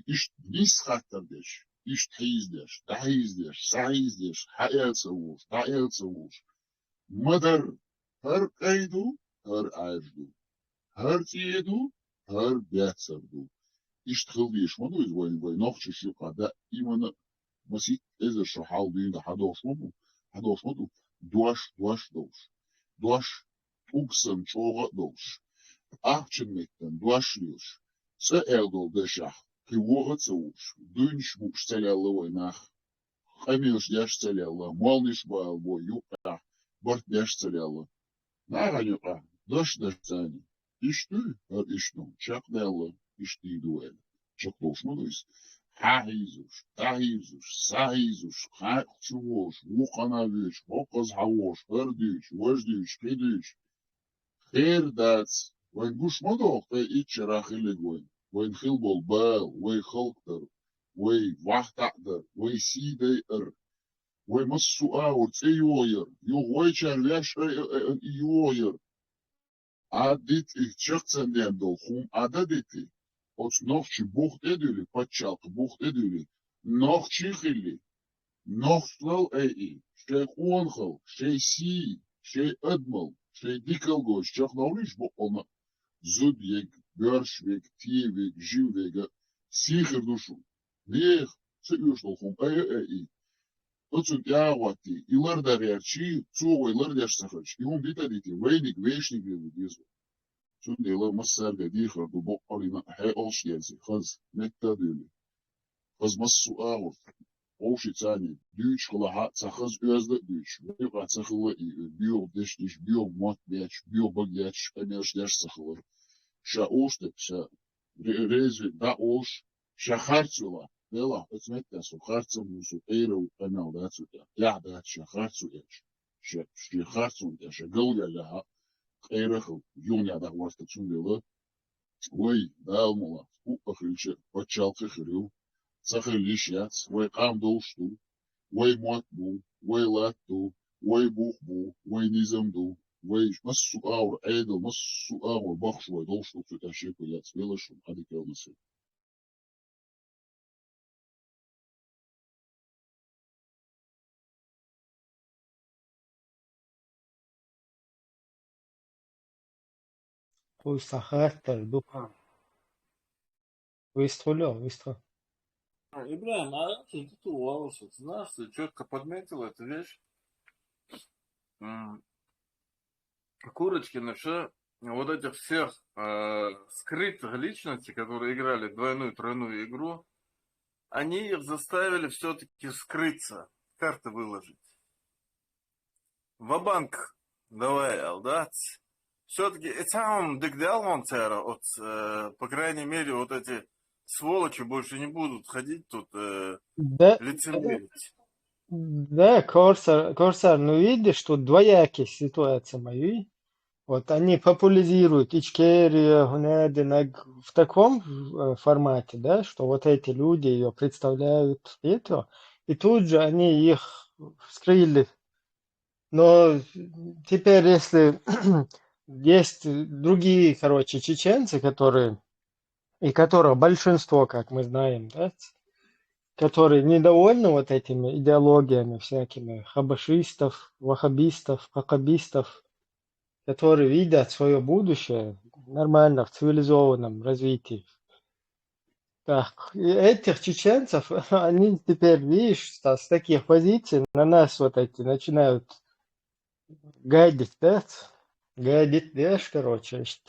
иштта нийса хаттар деш, иштта хьийза деш, дӀахьийза деш, схьахьийза деш, хьаэла ца волуш, дӀаэла ца волуш. Ма-дарра, хӀара къай ду, хӀара Ӏаьржа ду, хӀара цӀе ду, хӀара бецар ду. Иштта хила дезаш ма ду иза вайн, вайн нохчаш юкъа даимана а, масийтта эзар шо хьалха дуьйна хьадогӀуш ма бу, хьадогӀуш ма ду, дош, дош долуш. Дош тӀуг санна чӀогӀа а долуш. Ахчанан меттана дош лелаш. ЦӀа аьлла долу дашехь, кхин вогӀа а ца вуш, дуйнаш бууш ца лелла вайн нах. Къамелаш деш ца лелла, моллиш бала бой юккъехь, барт деш ца лелла. Нахана юкъахь дош даш царна. Иштта дуй, хӀара иштта ду, чекхдаьлла, иштта дийр ду аьлла. Чекхдолуш ма ду иза. Хьахьийзуш, дӀахьийзуш, схьахьийзуш, кхайкха чу волуш, вукхана а воьдуш, хӀокхуза хьан волуш, хӀара дуьйцуш, важа дуьйцуш, кхин дуьйцуш. Хер дац. Вайн гуш ма догӀу, кхин итт шарахь хиллиг вайн. Вайн хила болу бала, вай халкъ дар, вай вахтаӀ дар, вай сий дайар. вай массо а агӀор цӀе йогӀаяр, юха вайчар веш а, а, а, йогӀаяр. Ӏа дити, чакхцанден долу хӀума Ӏа дан дити, оцу нохчийн бух тӀе а дуьллий, пачхьалкхан бух тӀе а дуьллий, нохчий хилли, нохчалла айъий, шайн къонахалла, шайн сий, шайн адамалла, шайн дикалла гойтуш чекхдовлийша боккъалла а, зуда ега, боьрша вега, тен вега, жив вега, сий хир ду шуна. Нехан ца оьшу долу хӀума айа а айъий. Оцунна тӀе а гӀоттий, и лардан гӀертачий, цо вай лардеш ца хилча, и хӀума дита а дитий, вайниг вешниг вевлла деза. Цундела массаьрга дехар ду боккъалла а хьекъалш дерзий, хаза, метта а дуьллий. Хаза массо а агӀор. Вовши царний дуьйцуш хилахь а, цхьа хаза оьзда а дуьйцуш, вай юкъахь ца хилла и, боьха дешнаш, боьха мотт бетташ, боьха бага етташ, къамелаш деш ца хилар. Ша оьшуш дерг, ша ре-, реза вега дӀа а оьшуш, ша харц велахь, велахь, оцу меттехь со харц а ву, со къера а ву, къамел дац ву тӀехь, тӀехь дац ша харц ву аьлча. Ша, шен харц ву тӀехь, ша галвеллехь а, къера а хила, юханехь дӀагӀорта цундела. Вай, Дала мукъ лахь, хӀуъа хилча а пачхьалкх а хир ю, ца хила йиш яц, вай къам долуш ду, вай мотт бу, вай латта ду, вай бух бу, вай низам ду, вай массо а агӀор Ӏедал, массо а агӀор бахаш вай долуш ду, цу тӀехь шеко яц, велаш ву, Ӏадика ялмасийла. Кхузахь хаттар ду. Вистхуьлу, вистху. А, Ибрагим, а ты тут у вас, вот знаешь, ты чётко подметил эту вещь. М, Курочкины же, вот этих всех, э, скрытых личностей, которые играли двойную, тройную игру, они их заставили всё-таки скрыться, карты выложить. Ва-банк давай, алдац. Всё-таки и самым дык дал вон цера, вот, э, по крайней мере, вот эти сволочи больше не будут ходить тут, э, Да, лицемерить. Да, Корсар, Корсар, ну видишь, тут двоякие ситуации мои. Вот они популяризируют Ичкерия, Гунединаг в таком, э, формате, да, что вот эти люди её представляют, это, и тут же они их вскрыли. Но теперь, если есть другие, короче, чеченцы, которые, и которых большинство, как мы знаем, да, которые недовольны вот этими идеологиями всякими хабашистов, ваххабистов, хакабистов, которые видят своё будущее нормально в цивилизованном развитии. Так, и этих чеченцев, они теперь, видишь, с, с таких позиций на нас вот эти начинают гадить, да? Гадить, знаешь, короче, значит,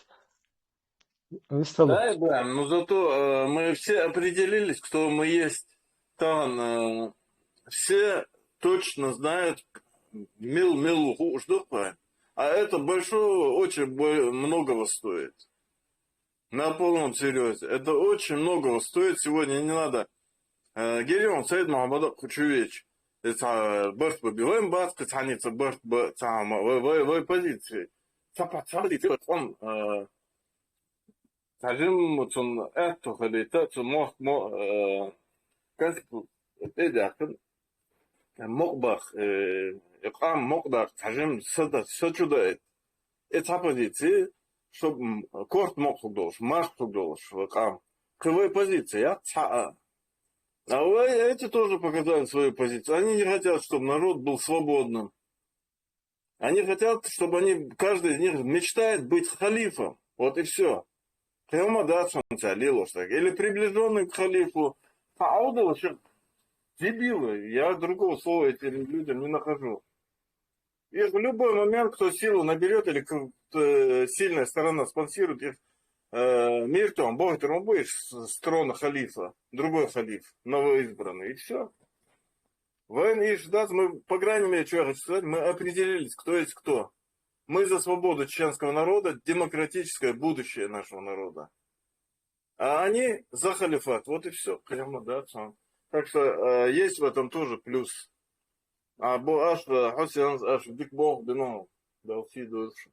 выставлять. Да, да, но зато, э, мы все определились, кто мы есть. Там, э, все точно знают, мил, мил, уж, а это большого, очень бо-, многого стоит. На полном серьёзе. Это очень многого стоит сегодня, не надо. Э, Герион, Саид Мухаммадов Кучевич. Это, э, барт ба, бивен барт, кыцаница барт ба, цама, в, в, в позиции. Цапа, цапа, цапа, он, э, цажим, вот он, это, халита, цу мох, мо-, э, как, э, да, мукъ бах, э, икъам мукъ дакъ, цажим, сада, са чудает. Это позиция, чтоб, м, корт мукъ долуш, март долуш, икъам. Кривой позиция, я, ца, а. А вы эти тоже показали свою позицию. Они не хотят, чтобы народ был свободным. Они хотят, чтобы они, каждый из них мечтает быть халифом. Вот и всё. Хьалма дац цунца лелош так. Или приближённый к халифу. Фаудал, вообще дебилы. Я другого слова этим людям не нахожу. Их в любой момент, кто силу наберёт или кто-то, э, сильная сторона спонсирует их, э, мир там, Бог там будет с, с трона халифа, другой халиф, новоизбранный, и всё. Вайн и ждать, мы, по крайней мере, что я хочу сказать, мы определились, кто есть кто. Мы за свободу чеченского народа, демократическое будущее нашего народа. А они за халифат. Вот и всё. Прямо, да, сам. Так что, э, есть в этом тоже плюс. А бу аш, э, Хусен, аш дик бог, да, ну, да, все души.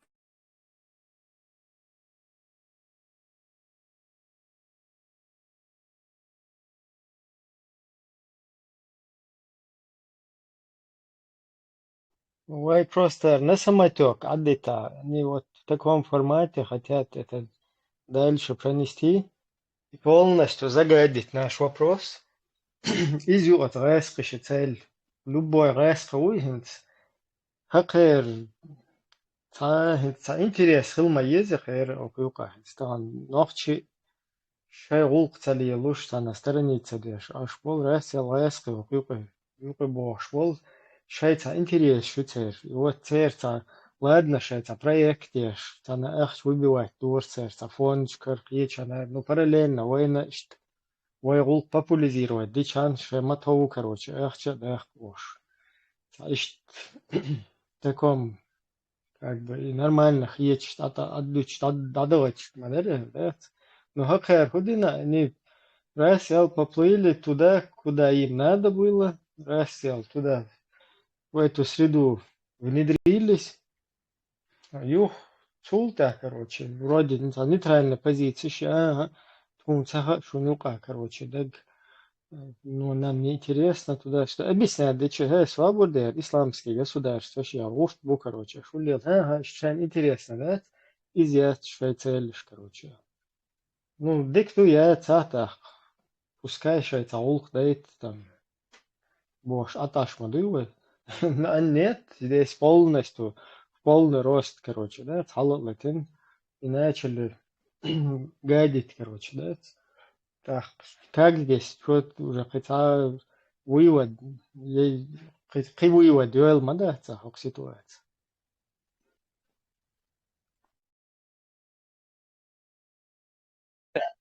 Вай просто на самотёк отдыта. Они вот в таком формате хотят это дальше пронести и полностью загадить наш вопрос. Из юкъа гӀаскхиша цайл. Любой гӀаскхи вуй хӀинца. Хьакхер, ца, ца интерес хила ма еза хер окху юкъа. Стаган нохчи шай гӀуллакх ца лелуш, царна страница деш, аш бол Россел гӀаскхи окху юкъа, юкъа бохуш бол, шай ца интерес шу цер. И вот цер ца, ладно, шай ца проект деш, царна ахча выбивать дора цер, ца фондочкара кхечанара, ну, параллельно вайна иштта вай гӀуллакх популяризировать дичан, шай ма тову, короче, ахча а дахка ош. Ца иштта таком, как бы, и нормально хеташ, тӀа-, тӀа-, отдуча, тӀа-, тӀадагӀача ма дара, да? Ну, хьакхер хӀу дина, они Россел поплыли туда, куда им надо было, Россел туда, в эту среду внедрились. Юх, цул тӀаьхьа, короче, вроде не-, нейтральная позиция ши, ага, тхуна ца хаьа шуна юкъа, короче, даг, ну, нам не интересно туда, что объяснять, да чё, хе, свобода, исламское государство, ши, я, гӀурт бу, короче, шу лел, ага, шайн интересно, да? Изъяст шай целиш, короче. Ну, дика ду, я цатах. Пускай шай ца гӀуллакх дайта там. Бохуш, аташ ма дуй вай. А нет, здесь полностью, в полный рост, короче, да, цхьалла а латин. И начали гадить, короче, да. Так, как здесь, что уже хотя вывод, е-, кхи, кхи вывод, йойл ма да, ца, хӀокху ситуация.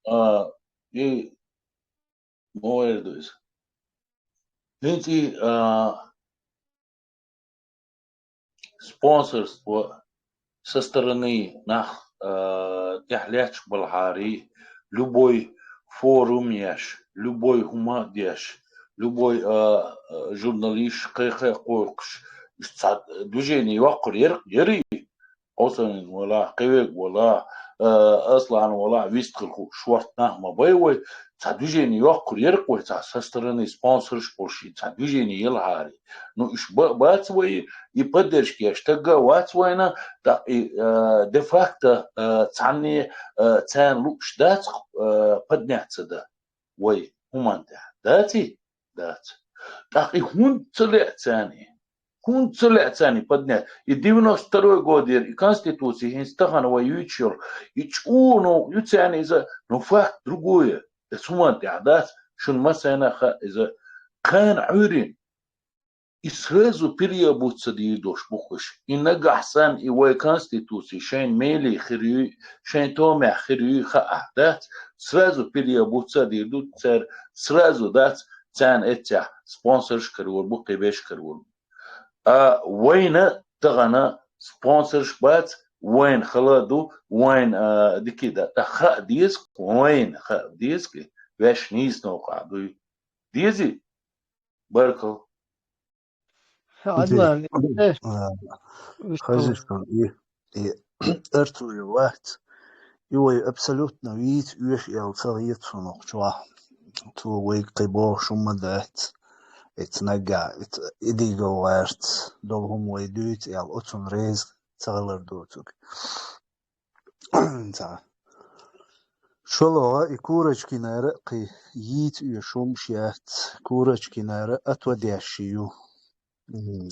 А, и муха эр ду иза. ХӀинца и, а, спонсорство со стороны нах, а, тӀехь лаьтташ балахьарий, любой форум еш, любой хӀума а деш, любой, а, а, журналист кхайкхай кхойкхуш, иштта цхьа движение йоккхур яр-, ярий? Хьусайн вала, кхевег вала, э, Аслан вала, вистхил ху шорт нах ма бай вай, цхьа движение йоккхур яркъ вай, цхьа со стороны спонсорш болуш, цхьа движение елхьари. Ну, уьш ба-, бац вай, и поддержка еш тагга вац вайна, так и, э, де-факто, э, цхьанне, э, царна лууш дац, э, подняться да вай хӀуманна тӀехь. Даций? Дац. ТӀаккха и хӀунда ца леа царна? ХӀунда ца леа царна и поднять? И девяносто второй год яра, и конституция хӀинца тахана вай юьйцуш йолу, и чӀогӀа новкъа ю царна иза, но факт другое. Эс хӀуманна тӀехь дац, шуна массарна а хаьа иза кхана Ӏуьйрина. И сразу переобуться дийр долуш бу уьш. И нагахь санна и вай конституция шайн меле хир юй, шайн томехь хир юй хаа дац, сразу переобуться дийр ду цара, сразу дац царна эццехь спонсорш карор бу, кхиберш карор бу. А вайна тахана спонсорш бац, вайна хала ду, вайна, а, дикий да. ТӀаккха хаа деза, вайна хаа деза, ваьш нийса новкъахь дуй. Дезий? Баркалла. Ди-, Адлан, э, а, виш хазиш хала. Хан, и, и Артур вац. И вай абсолютно вийца оьшу аьлла ца хета суна чохь. Цо вайга кхин бохуш хӀума дац. Эца наггахь, эца идигал гӀарц, долу хӀума вай дуьйцу аьлла, оцунна реза ца хилар доцург. Ца. ШолгӀа и Курочкинара кхин йийца оьшу хӀумаш яц. Курочкинара отводящий ю. М,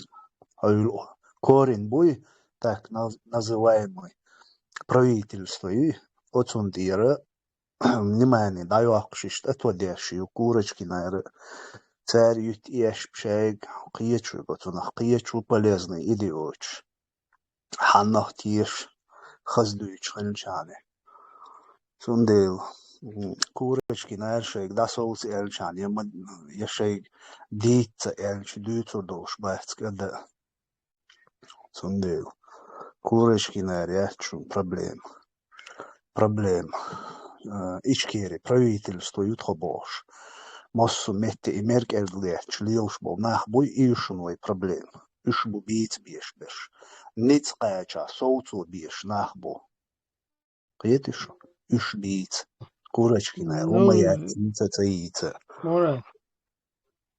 хьуьлу корень буй, так наз-, называемый правительство ю, оцунна тӀера внимание дӀайоккхуш иштта отводящий ю Курочкинара. Цара юьтта эшпа шайга кхечу оцунах, кхечу полезный идиоташ. Хьаннах теша хаза дуьйцуш хилчахьана. Цундела, м, Курочкинара шайга дӀасовца аьлчахьана, я ма, я шайга дийца ца аьлча, дуьйцур долуш бац кӀада. Цундела, Курочкинара яц шун проблема. Проблема. Э, Ичкери правительство ю тхо бохуш. Массо а метте и мер кӀерга летташ лелаш болу нах буй, и ю шуна вай проблема. Уьш бу бийца беш берш. Ницкъ кхачахь совцо беш нах бу. Кхетий шу? Уьш бийца. Курочкинара, ну, хӀума яц, ца, ца йийца. Мурат,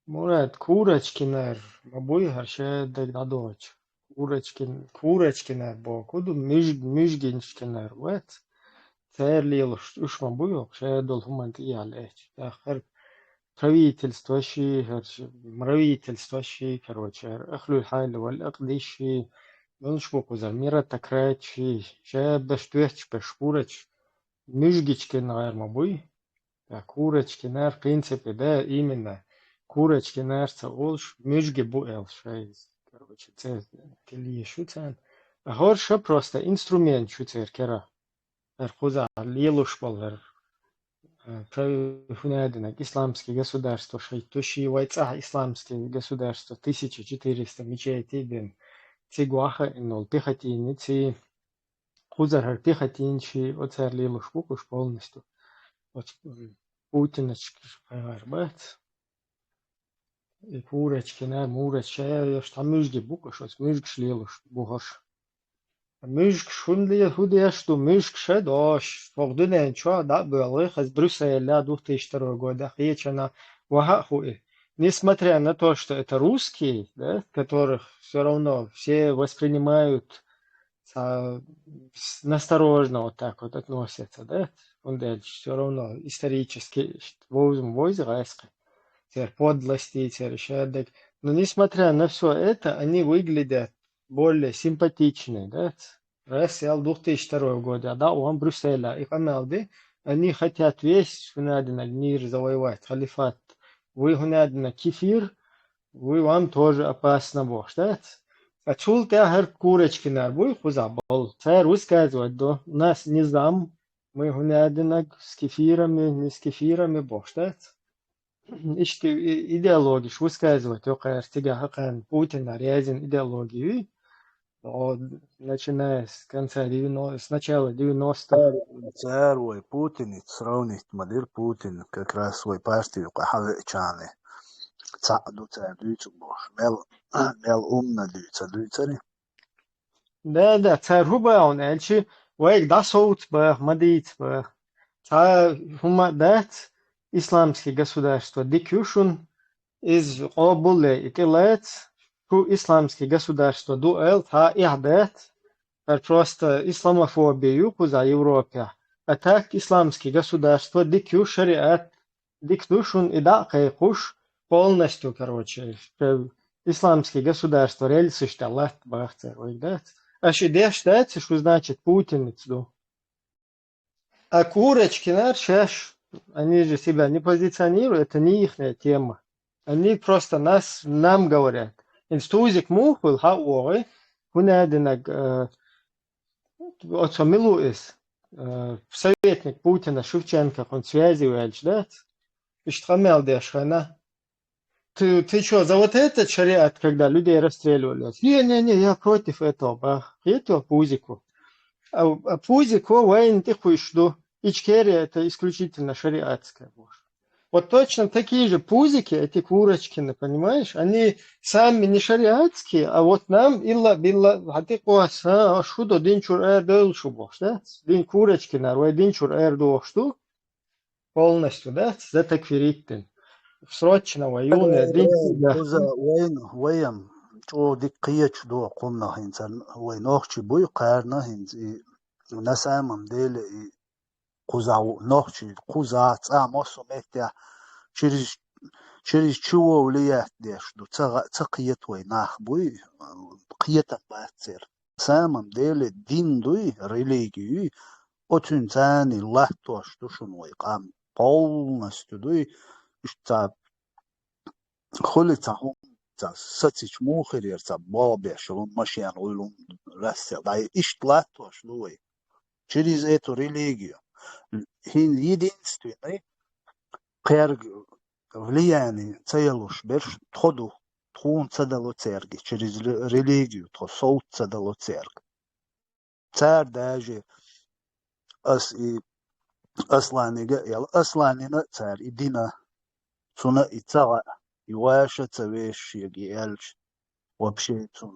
Мурат, Курочкинара ма буй хӀара шадерг дӀадохучу. Курочкин, Курочкинар боху ду, муьж-, Муьжгинчкинар вац. Церан лелош, уьш ма бу йоху, шадолу хӀуманна тӀехьа лаьтташ. ТӀаккха хӀара правительство ши, хӀара ш-, мравительство ши, короче, хӀара ахлуьл хьайла вал акъдиш ши, муьлш бу кхузара миротократ ши, шабаш доьтташ беш Курочкин, Муьжгичкин гӀар ма буй. Да, Курочкинар, в принципе, да, именно. Курочкинар ца олуш, Муьжги бу аьлла шайза. Короче, церан тилла еш ю царна. А хӀорш просто инструмент ю церан кара. ХӀара кхузахь лелош болу хӀара, э, про-, хӀун аьлла динарг, исламский государство шайта ши вай цӀахь исламский государство, тысяча четыреста мечетей бен. Цига ваха иннул пехотинец, кхузара хӀара пехотинций, оцара лелош бу кхуш полностью. Оцу, м, Путиначкаш пхьегӀар бац. И Курочкина, Мурочка, ша йош цхьа Муьжги бу кхуш, оцу Муьжгаш лелош бу хӀорш. Муьжгаш хӀунда ле-, хӀун деш ду, Муьжгаш а дош, хӀокху дуьнен чохь дӀа а боьлхий, хаза Брюсселя две тысячи второй года кхечанна ваха а хуи. Несмотря на то, что это русские, да, которых все равно все воспринимают ца-, с-, насторожно вот так вот относятся, да? ХӀунда аьлча все равно исторически вовзам войзи гӀаскхи. Церан подлости, церан шадерг. Но несмотря на все это, они выглядят более симпатичные, да? Раз я две тысячи второй года, да, он Брюсселя, и Камалды, они хотят весь, надо на мир завоевать, халифат. Вы, надо на кефир, вы, вам тоже опасно бохуш, да? А цул тӀаьхьа Курочкинар буй кхузахь болу. Цара высказывать до. У нас низам, мы, надо на с кефирами, не с кефирами бохуш, да? Иштта и-, идеологиш высказывать йо кхара цигахь а кхарна Путинна резина идеологию. О, начиная с конца девяностых, с начала девяностых. Цара вай Путиница сравнить ма дира, Путин как раз вай партию къахьавеачани. Цхьаъ ду цара дуьйцург бохуш. Мел, мел умна дуьйца дуьйцари. Да, да, цара хӀун баьхна аьлча, вайга дӀасовца баха, ма дийца баха. Цхьа хӀума а дац, исламский государство дика ю шуна, иза къобалле и тӀелаца, шу исламский государство ду аьлла, цхьа а эхь дац, хӀара просто исламофобия ю кхузахь Европехь. А так исламский государство дика ю, шариат дика ду шуна и дӀа а кхайкхуш, полностью, короче, исламский государство рельсаш тӀе латта баха цара вайга дац. Аша и деш дац, шу, значит, Путиница ду. А Курочкинар шаьш, они же себя не позиционируют, это не ихняя тема. Они просто нас, нам говорят. Инстузик муха хуьлу хьан вогӀий, хӀун аьлла динарг, э, оцо мила ву иза? Э, советник Путина Шевченко кхунна связи ваьлча дац? Иштта къамел деш хьайна. Ты, ты чё, за вот этот шариат, когда людей расстреливали? Не, не, не, я против этого, бах. Хето пузику. А, а пузико вайна тӀекхуьйш ду. Ичкерия это исключительно шариатская бохуш. Вот точно такие же пузики, эти Курочкины, понимаешь? Они сами не шариатские, а вот нам илла билла хьатикъос, а, шу до динчур эр дойла шу бохуш, да? Дин Курочкинар, вай динчур эр дохуш ду. Полностью, да? Затакфирить дин. Срочно вай юна дин. Кхуза вайна, вайна, чӀогӀа дика кхеташ ду кхунна хӀинца, вай нохчий буй кхарна хӀинца, и на самом деле, и кхуза ву-, нохчий, кхуза, цӀа массо меттехь, через, через чего влиять деш ду, ца гӀа-, ца кхета вай нах буй, кхетам бац церан. На самом деле, дин дуй, религи юй, оцуьнан царний латтош ду шуна вай къам. Полностью дуй, иштта хуьлу цхьа хӀума, цхьа сацича муха хир яра, цхьа боху беш, машен гӀуьйлу рассе дӀа, иштта латтош ду вай. Через эту религию. ХӀинца единственный кхерга влияние ца ялуш берш тхо ду, тхуна ца дало церга, через ре-, религию тхо совца ца дало церга. Цара даже ас и Асланига а яла, Асланина а цара и дина, цуна и ца гӀа, и ваша ца вешаш шега и аьлча, вообще цун,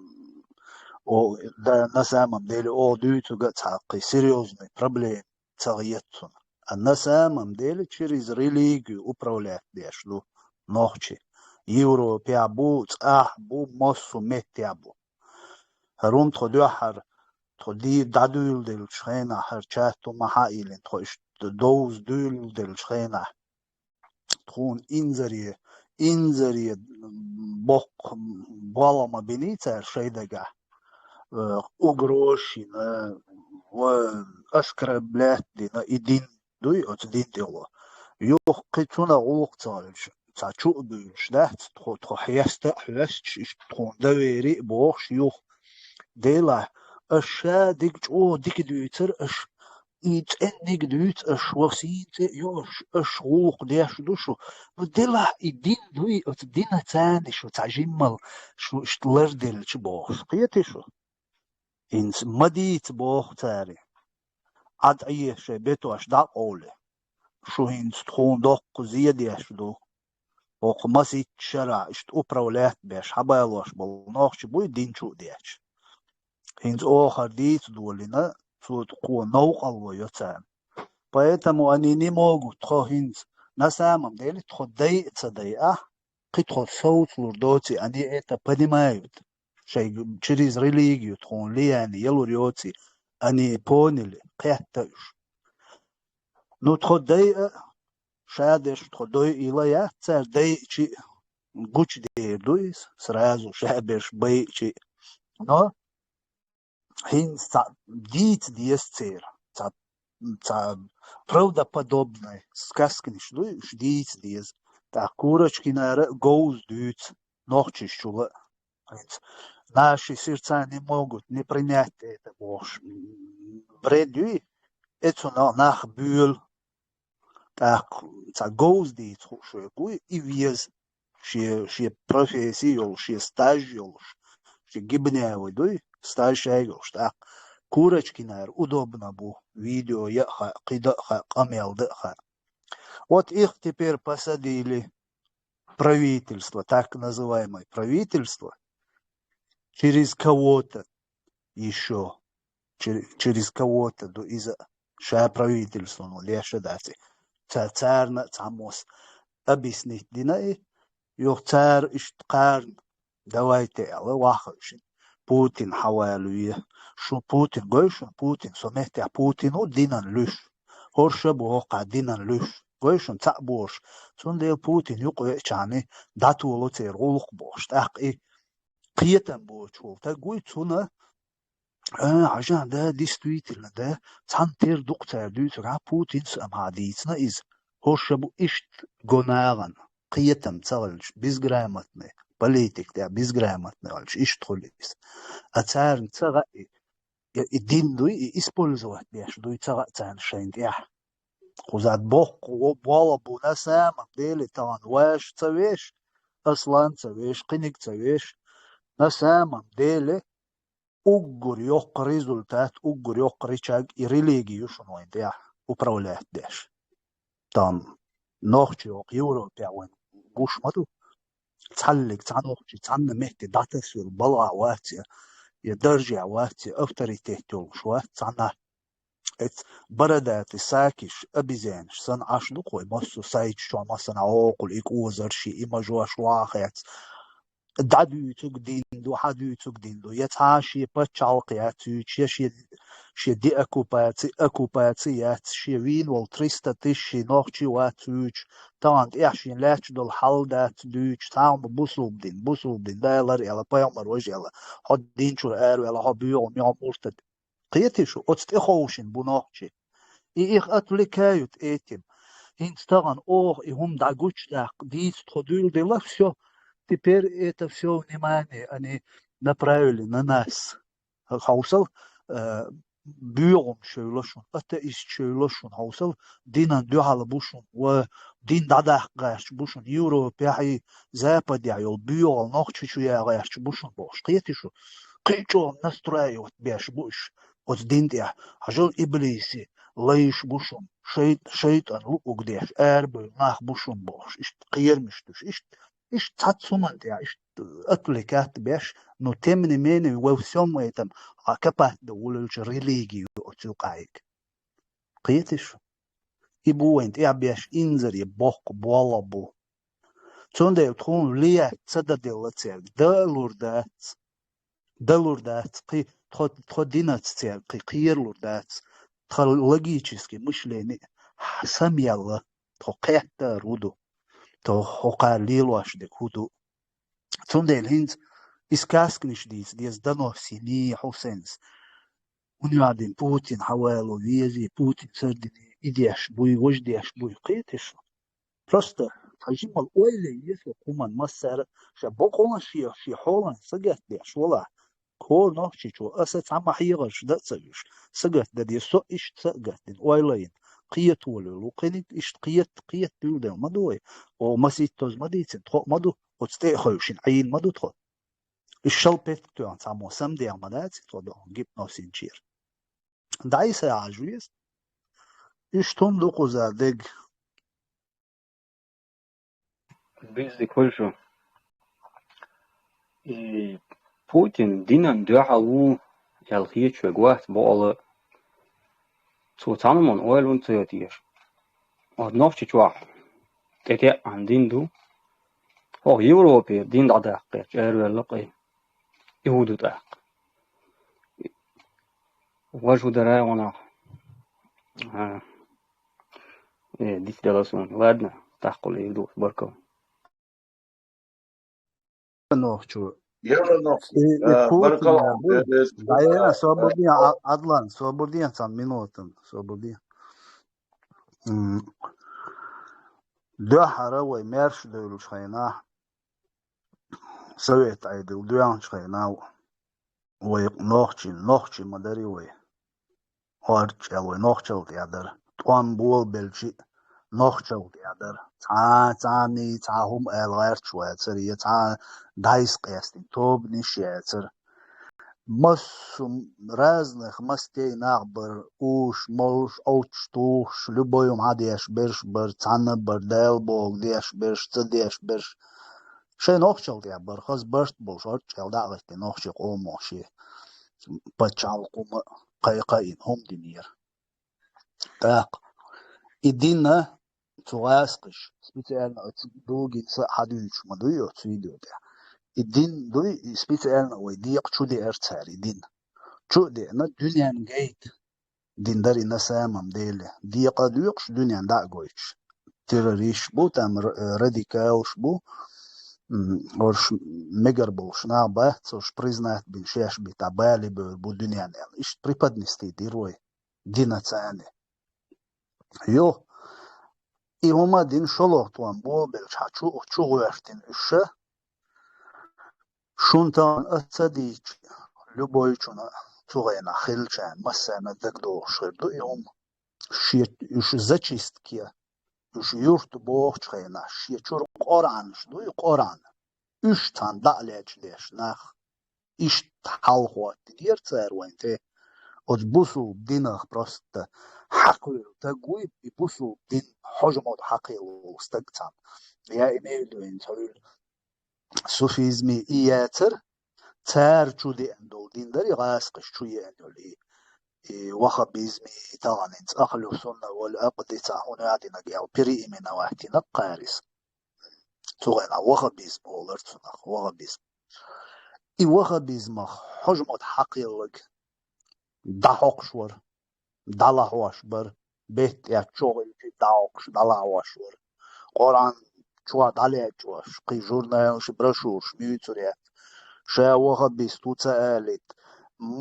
о, да, на самом деле, о, дуьйцург а цхьа кхин серьёзный проблема ца гӀетта цунна. А на самом деле через религию управлять деш ду нохчий. Европехь бу, цӀахь бу, массо меттехь бу. ХӀара хӀума тхо дуьххьара, тхо ди-, дӀадуьйладелча хенахь, хӀара чат хӀума хьаийла, тхо иштта довза дуьйладелча хенахь, тхуна инзаре, инзаре боккха болх ма биний цара шайн дагахь, э, угрозаш йина, ва оскорблять дина и дин дуй, оцу дин тӀехула. Юха кхин цунах гӀуллакх ца хилча, цхьа чу а буьйлуш дац, тхо, тхо хьеста а хьоьстуш, иштта тхуна доверие а бохуш юха. Делахь, аша ша дика чӀогӀа дика дуьйцура, аша и цӀенниг дуьйцу, аша ва сийна цӀе а йо, аша, аша гӀуллакх деш ду шу. Ну, делахь, и дин дуй, оцу дина царна шу цхьа жиммал шу иштта ларделча бохуш. Кхетий шу? ХӀинца ма дийца боху цари. Ӏад Ӏе шайн бетош дӀа а къовле. Шу хӀинца тхуна доккха зе деш ду. ХӀокху масийтта шарахь иштта управлять беш, хьабалош болу нохчий буй дин чу а детташ. ХӀинца оха хӀара дийца долийна, цо тхо новкъарло йо царна. Поэтому они не могут, тхо хӀинца, на самом деле, тхо дайа а ца дайа, кхин тхо совцалур доций, они это понимают. Шайн через религию тхуна влияние ялур йоций, они поняли, кхетта уьш. Ну, тхо дайа а, ша дерш тхо дойийла яц, цара дайчи а гучудер ду иза, сразу ша берш байчи а. Но хӀинца цхьа дийца деза церан, цхьа, цхьа правдоподобный сказканаш ду, уьш дийца деза. ТӀаккха Курочкинара а говза дуьйцу нохчашчула а. ХӀинца наши сердца не могут не принять это бохуш. Бред юй, эцунах нах буьйлу. ТӀаккха цхьа говза дийца хууш верг вуй, и веза. Шен, шен профессия йолуш, шен стаж йолуш, шен гибневый дуй, стаж шайга йолуш. ТӀаккха Курочкинара удобно бу, видео я а хаьа, кхин дан а хаьа, къамел дан а хаьа. Вот их теперь посадили правительство, так называемое правительство, через кого-то ещё, чер-, через кого-то ду иза ша правительствоно леша дац и. Ца-, царна а цхьаммо объяснить дина и, юха цара иштта кхарна, давайте аьлла, ваххавшина. Путин хьавалаве. Шу Путин гой шуна, Путин, со меттехь Путин ву динан луьш. ХӀорша бу хӀокххьа динан луьш. Гой шуна цхьаъ бохуш. Цундела Путин юкъавеачхьана дӀатоло церан гӀуллакх бохуш. ТӀаккха и кхетам боцуш волу таг вуй, цунна, а, хьажа, да, действительно, да, цхьана тера дукха цара дуьйцург, а, Путинс а ма дийцина иза. ХӀорша бу иштта го нахана, кхетам ца хилча, безграмотный, политик тӀехь безграмотный хилча, иштта хуьлу иза. А царна ца хаьа и, и дин дуй, и использовать деш дуй, ца хаьа царна шайна тӀехь. Кхуза боккха во-, болх бу, на самом деле, тахана ваша ца веш, Аслан ца веш, кхиниг ца веш. На самом деле, уггар йоккха результат, уггар йоккха рычаг и религи ю шуна вайн тӀехь управлять деш. Там нохчий оха Европехь вайн гуш ма ду. Цхьаллиг цхьа нохчий цхьанна метте дӀатасвелла балха вац я, я даржехь вац я, авторитет йолуш вац цхьанна. Эц бородатый сакиш, обезьянаш санна Ӏаш ду кхой, массо а сайташ чохь массанхьа хьокхул и кӀозарши, и мажош вахац. ДӀадуьйцург дин ду, хьадуьйцург дин ду. Я цхьа а шен пачхьалкх яц юьйцуш, я шен, шен деоккупаци, оккупаци яц, шен вийна волу триста тысячи нохчи вац юьйцуш, тахана тӀехь шен лаьтташ долу хьал дац дуьйцуш, цхьа а бусулба дин, бусулба дин, Дала лар аьлла, пайхамар важа аьлла, хьо дин чуьра араваьлла, хьо боьгӀу, муьлхха муртад. Кхетий шу, оцу тӀе ховшина бу нохчий. И их отвлекают этим. ХӀинца тахана оха и хӀума дӀагучудаккха дийца тхо дуьйладелла, всё. Теперь это всё внимание они направили на нас. Хьовсал, э, боьгӀум шевло шуна, атеист шевло шуна, хьовсал, динан дуьхьал бу шуна, ва дин дӀадаккха гӀерташ бу шуна, Европехь и Западехь йолу боьгӀал нохчи чу ян гӀерташ бу шуна бохуш. Кхетий шу? Кхин а чӀогӀа настраивать беш бу уьш оцу дин тӀехь. Хьажал, иблиси лайш бу шуна, шайт-, шайтӀан луъуг деш, арабевлла нах бу шуна бохуш, иштта кхерамаш дуьш, иштта, иштта цхьацца хӀуманна тӀехь, иштта отвлекать беш, но тем не менее, во всём этом, а капат дан вуллучу религию оцу юкъахь. Кхетий шу? И бу вайн тӀехь беш инзаре боккха болх бу. Цундела тхуна влиять ца дан делла церга, дан а лур дац. далур дац, кхы тхо, тхо динаца церан кхы кхералур дац, тха логический мышление хьа-, самаялла, тхо кхеттар ву ду, тхо хӀокхара лелош дерг хӀу ду. Цундела хӀинца и сказканаш дийца деза, донос йиний хьусенс. ХӀунда аьлла Путин хьавало везий, Путин сардиний, и деш буй, вож деш буй, кхеташ. Просто тхажимал ойла е со куман массара, ша бокъонаш ши, ши хьолан сагатдеш вала. Кор нохчичо, аса цхьа ма хьегӀарш да а ца вуьш. Сагатда де со ишт сагатдин, ойла йин. Кхетолуьлу, кхиниг ишт кхет, кхет дуьлдел ма дой. О, маситтоз ма дийцин, тхо ма ду, оцу тӀе а хевшина, Ӏийна ма ду тхо. И шал петк тоьхна цхьаммо самдеха ма дац, тхо до, гипносинчера. ДӀайса Ӏаж веза. Иштта хӀума ду кхуза дег. Биззиг хуьлу шу. И Путин динан дуьхьал ву, аьлла хеташ верг вац бакъала. Цо цхьаммо ойла ца йо теша. Оцу Нохчийчохь тӀетеӀан дин ду. ХӀокху Европе дин дӀадаккха гӀерташ араваьлла кхин. И хӀун ду тӀаккха? Важа хӀун дара гӀо нах? А. Э, дицделла суна. Ладно, тахкхула ир ду, баркалла. Нохчо. Евро нохчо. И, и А, Путин баркалла. бу-, Э, э, дайна, а, собур де, а, а, Адлан, собур де цхьана минутан, собур де. М. Дуьххьара вай маьрша девллачу хенахь, Совет Ӏедал доьгӀначу хенахь, вай нохчий, нохчий ма дарий вай. ХӀорда чӀел вай нохчалла тӀе дара. ТӀом болабелча а нохчалла тӀе дара. Цхьа, цхьа мий, цхьа хӀума ала гӀерташ вацара, я цхьа дӀасакъаьстина тобанаш яцара. Массо а разных мастей нах бара, уьш, молуш, овцаш тухуш, любой хӀума хьан деш берш бара, цхьанна бара, Дала бохург деш берш, ца деш берш. Шайн нохчалла тӀе бара, хаза барт болуш, хӀорда чӀел дӀа а гӀеттина, нохчийн къомо шен пачхьалкх хӀума кхайкхийна хӀума динера. ТӀаккха и дин а цу гӀаскхаша специально оцу дугина са а хьадуьйцуш ма дуй оцу видео тӀехь. И дин дуй, и специально вай декъа чу деара цара и дин. Чу а деана, дуьненна гайта дин дара и на самом деле. Декъа а доькъуш, дуьненна дӀа а гойтуш. Террористаш бу, там р-, радикалаш бу, м, уьш мегар болуш нах бац, уьш признать бина шаьш битта бали бевр бу дуьненна аьлла. Иштта преподнести дира вай дина царна. Йо, и хӀума дина шолгӀа тӀом болабелча хьан чу, чу гӀоьртина уьш ша, шуна тахана аса ца дийцча, любойчунна цу хенахь хиллачарна массарна дагадогӀуш хир ду и хӀума. Шен уьш зачистке, уьш юрт бохучу хенахь, шен чуьра Къуръанаш ду и Къуръан. Уьш цхьаьна дӀа а лечдеш нах. Иштта хьалахӀоттинера цара вайн тӀе. Оцу бусулба динах просто хьакхуьйлу стаг вуй, и бусулба дин хьожа мотт хьакхелла волу стаг цхьаьна. Я имею в виду, хьуьйлу суфизми и яцара, цара чу деана долу дин дара и гӀаскхаша чу еана йолу и, и ваххабизми, и тахана ахлу сунна вал акъди цхьа хӀун яа динарг аьлла, переименовать дина кхара иза. Цу хенахь ваххабизм олура цунах, ваххабизм. И ваххабизмах хьожа мотт хьакхелларг дӀахьокхуш вара, дӀалахьош бара, беттан тӀехь чохь хилча дӀахьокхуш, дӀалахьош вара. Къуръан чохь дӀалечкъош, кхин журналаш, брошюраш муьйцур яц. Ша ваххабист ву ца алийта,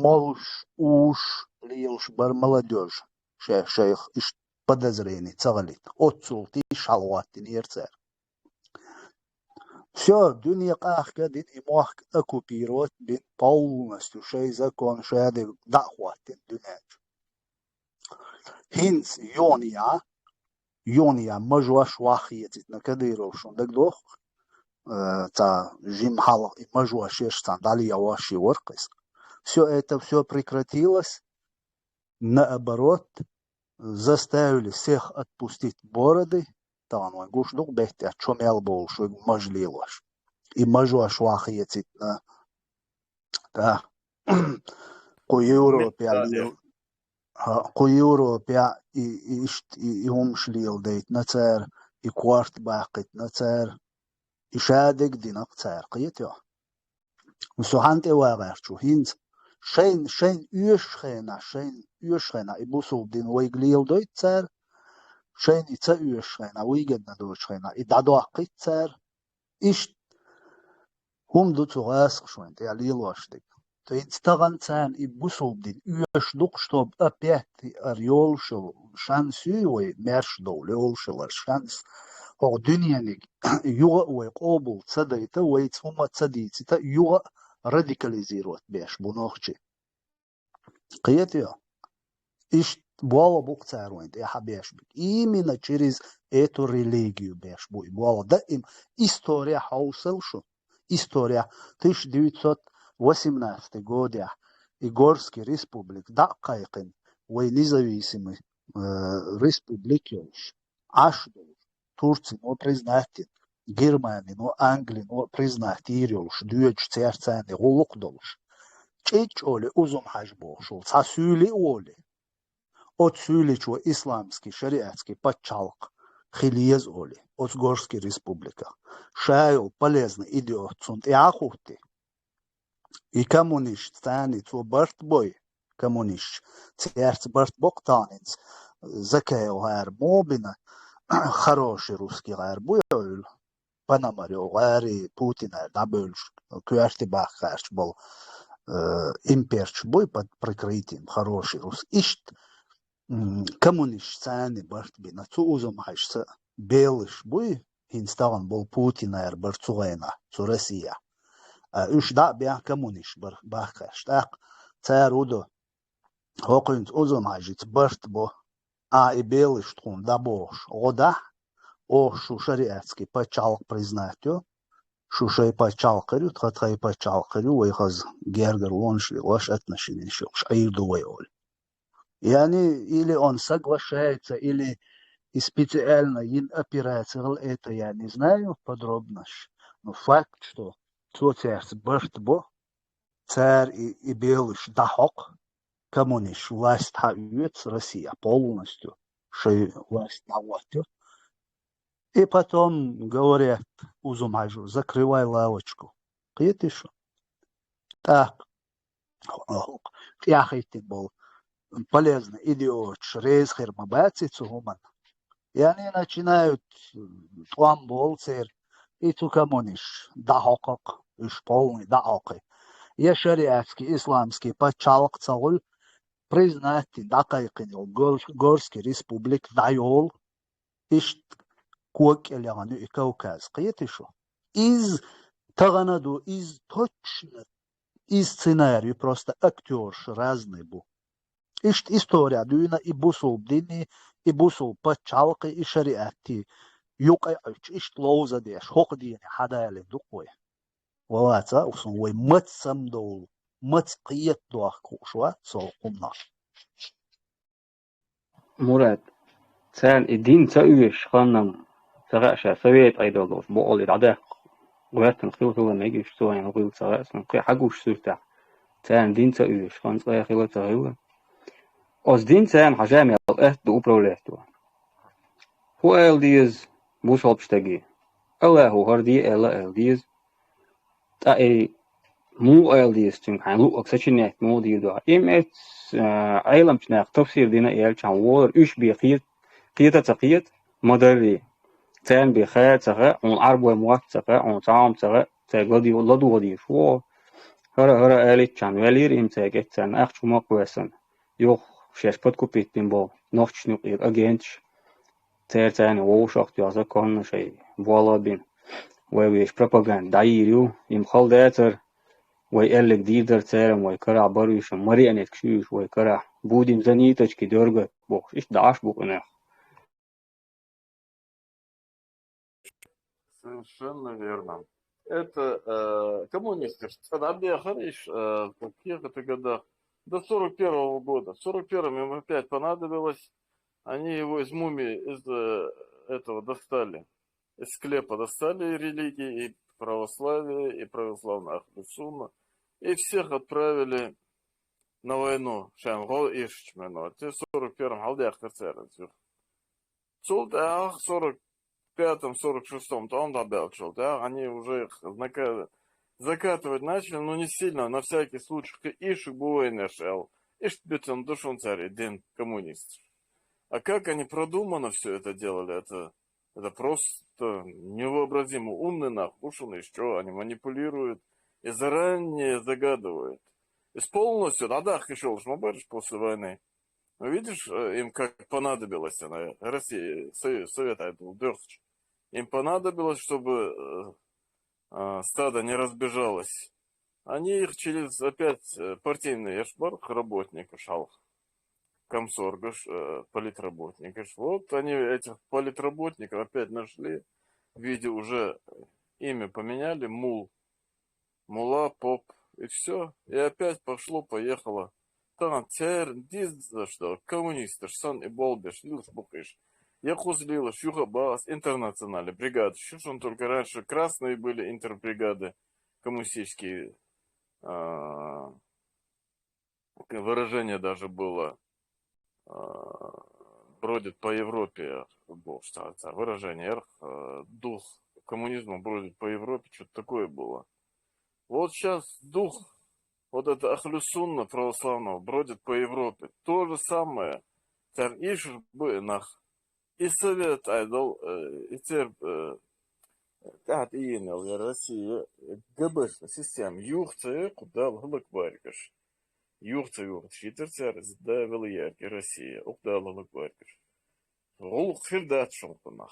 молуш, уьш лелаш бара молодёжь, ша шайх иштта подозрени ца хилийта. Оццул тийша хьалахӀоттинера цара. Всё, дуьне къахка дина, и мохк оккупировать бина полностью, шайн закон, шадерг дӀа а хӀоттина дуьнен чу. ХӀинца юханехьа, юханехьа мажош ваххецитна Кадыров, шуна дагадоху, э, цхьа жимма хьалха и мажош еш цхьаьна дӀалехьош и вара-кх иза. Всё это, всё прекратилось, наоборот, заставили всех отпустить бороды, тахана вайн гуш ду-кх беттан тӀехь чо мел болуш верг мажа лелош. И мажош ваххецитна. ТӀаккха кху Европехь лел-, хьа, кху Европехь и, и иштта и, и хӀумаш леладайтина цара, и корта баккхийтина цара, и шадерг дина-кх цара, кхетий хьо? Со хьан тӀе вагӀарчу хӀинца шайн, шайн оьшуш хенахь, шайн оьшуш хенахь и бусулба дин вайга леладойту цара, шайн и ца оьшуш хенахь, вайгадна доцуш хенахь, и дӀадоккхийта цара. Иштта хӀума ду цу гӀасах шайна тӀехь лелош дерг. ТӀаккха тахана царна и бусулба дин оьшуш ду-кх, чтобы опять ара йолуш йолу шанс юй вай, маьрша довла йолуш йолу шанс. ХӀокху дуьнениг юха а вай къобал ца дайта, вайца хӀума ца дийцита, юха а радикализировать беш бу нохчий. Кхетий? Иштта болх бу-кх цара вайна тӀехь беш биг. Именно через эту религию беш бу и болх. Даим история хьовсал шу. История. Тысяча девятьсот восемнадцатый годехь и Горский республика дӀа а кхайкхина, вай независимый, э, республика йолуш, Ӏаш долуш, Турцино признать дина, Германино, Англино признать йийр йолуш, доьдуш церан царна гӀуллакх долуш. ЧӀичӀ олий, Узум-Хьаьжа бохуш волу, цхьа суьйлий а волий. Оцу суьйличо исламский, шариатский пачхьалкх хила еза олий, оцу Горский республиках. Ша йолу полезный идиот цунна тӀе а хӀуттий. И коммунисташ царний цо барт бой, коммунисташ церца барт бо-кх тахана хӀинца, Закаев гӀара мо бина, хороший русский гӀара бу йо уьлла. Пономарёв гӀари Путинара дӀабевллаш, коьрте бахкарчу болу, э, имперчу буй под прикрытием хороший рус. Иштта, м, коммунисташ царна барт бина, цу Узум-Хьаьжца беллаш буй, хӀинца тахана болу Путинара бара цу гӀайна, цу Россия. А уьш дӀа а бен коммунисташ бара бахкарчу. ТӀаккха цара хӀун до, хӀокхуьнца Узум-Хьаьжица барт бо, а и беллаш тхуна дӀабохуш, гӀо дахь, оха шу шариатский пачхьалкх признать йо, шу шайн пачхьалкх хир ю, тхан тхайн пачхьалкх хир ю, вай хаза гергарлонаш лелош, отношенеш йолуш Ӏийр ду вай олий. Яъни, или он соглашается, или и специально йина операция гӀала это, я не знаю подробно, но факт, что цо цаьрца барт бо, цара и, и беллаш дӀахьокху, коммунисташ власть хьаоьцу Россия полностью, шайн власть дӀахӀоттайо. И потом говорят Узум-Хьаьжо: «Закрывай лавочку». Кхетий шу? ТӀаккха тӀаьхьахӀиттина болу полезный идиоташ реза хир ма бац и цу хӀуманна. И они начинают, тӀом болу церан, и цу коммунисташ дӀахьокху-кх, уьш полный дӀахьокху. Я шариатский, исламский пачхьалкх ца хуьлу, признать дина дӀакхайкхина йолу Гор-, Горский республика дӀайолу, иштта кога кӀел яхана ю и Кавказ, кхетий шу? Иза тахана а ду, иза точно, иза сценарий ю, просто актёраш разный бу. Иштта история дуьйна и бусулба дини, и бусулба пачхьалкхи, и шариатти юкъа а Ӏуьттуш, иштта ловза деш, хӀокху дийне хьадалийна ду-кх вай. Валлахь, ца а, сан вай маца самадовлу, маца кхета дохку хууш вац со хӀуманах. Мурад, царна и дин ца оьшуш ханна-м, ца хаьа, ша совет Ӏедал долуш бакъалла и дӀадаккха гӀоьртина хила хила мегаш, цо хьайна гӀийла ца хаьа, сан кхин хьагуш суьртахь, царна дин ца оьшуш ханна цкъа а хила ца хилла. Оцу дин царна хьажа мел атта ду управлять ван. ХӀун ала деза, бусалба стаге? Аллахо хӀара де аьлла ала деза. Ткъа и муха ала деза цуьнга, хьайна луъург сочинять муха дийр ду? И меца, а, Ӏеламчу наха тафсир дина а яьлча, хьан волар уьш бен кхета, кхета а ца кхета, ма-дарра. Царна бен хаа а ца хаьа, хьуна Ӏарбойн мотт а ца хаьа, хьуна цхьа хӀума ца хаьа, цаьрга ладо-, ладогӀа дезаш ву хьо. ХӀара, хӀара алийтча, ваьллера и цаьрга эццарна ахча хӀума а кхоьссина. Юха шаьш подкупить бина болу нохчашна юкъера агенташ. Церан царна вовшахтоьхна законна шайн болх а бина. Вай вешан пропаганда дӀайийр ю, и ма хала дацара, вай аьлларг дийр дара церан, вай карахь бара уьш, марионеткаш ю уьш вай карахь. Будем за ниточки дёргать бохуш, иштта дӀа Ӏаш бу къинойх. Совершенно верно. Это, э, коммунисты, что дӀабехариш, э, в каких-то годах, до сорок первого года. В сорок первом им опять понадобилось, они его из мумии, из, э, этого достали, из склепа достали и религии, и православие, и православную Ахлу Сунну, и всех отправили на войну, шайн гӀо иршачу мено. Те сорок первом хьалдаьккхира цара иза юха. Цул тӀаьхьа сорок пятом, сорок шестом тӀом дӀабаьллачул тӀаьхьа они уже их нака-, закатывать начали, но не сильно, на всякий случай, кхы ийрча бу вайна аьлла. Иштта битина ду шуна цар и дин, коммунисташ. А как они продуманно все это делали, это, это просто невообразимо. Умный нах, бу шуна, и что, они манипулируют и заранее загадывают. И с полностью, да, да, хишолш, ма бараш после войны. Ну, видишь, э, им как понадобилось она, Россия, Союз, Совет, а это был дёртч. Им понадобилось, чтобы э, э, стадо не разбежалось. Они их через опять э, партийные, я ж бар, работникаш хьалха. Комсоргаш, э, политработникаш. Вот они этих политработников опять нашли в виде уже э, имя поменяли, мул. Мула, поп, и все. И опять пошло-поехало. Тахан цар дизза, что коммунисташ санна и болх беш лелаш бу-кх уж. Я кхуза лелаш, юха багӀаш интернациональная бригада. Шу шуна, только раньше красные были интербригады коммунистические. А, выражение даже было, а, бродит по Европе, бо что это выражение, эрх, э, дух коммунизма бродит по Европе, что-то такое было. Вот сейчас дух вот это ахлю сунна православного бродит по Европе. То же самое. Цар ийрча бу и нах. И Совет Ӏедал, э, и церб, э, тӀехьа тӀаийна йола Россия, э, габешна система юха ца йоаккху, Дала хӀаллакбаргаш. Юха ца йоаккху, шийтар цар, из да вала яьрга Россия, укх Дала хӀаллакбаргаш. ГӀуллакх хир дац шуна, кху нах.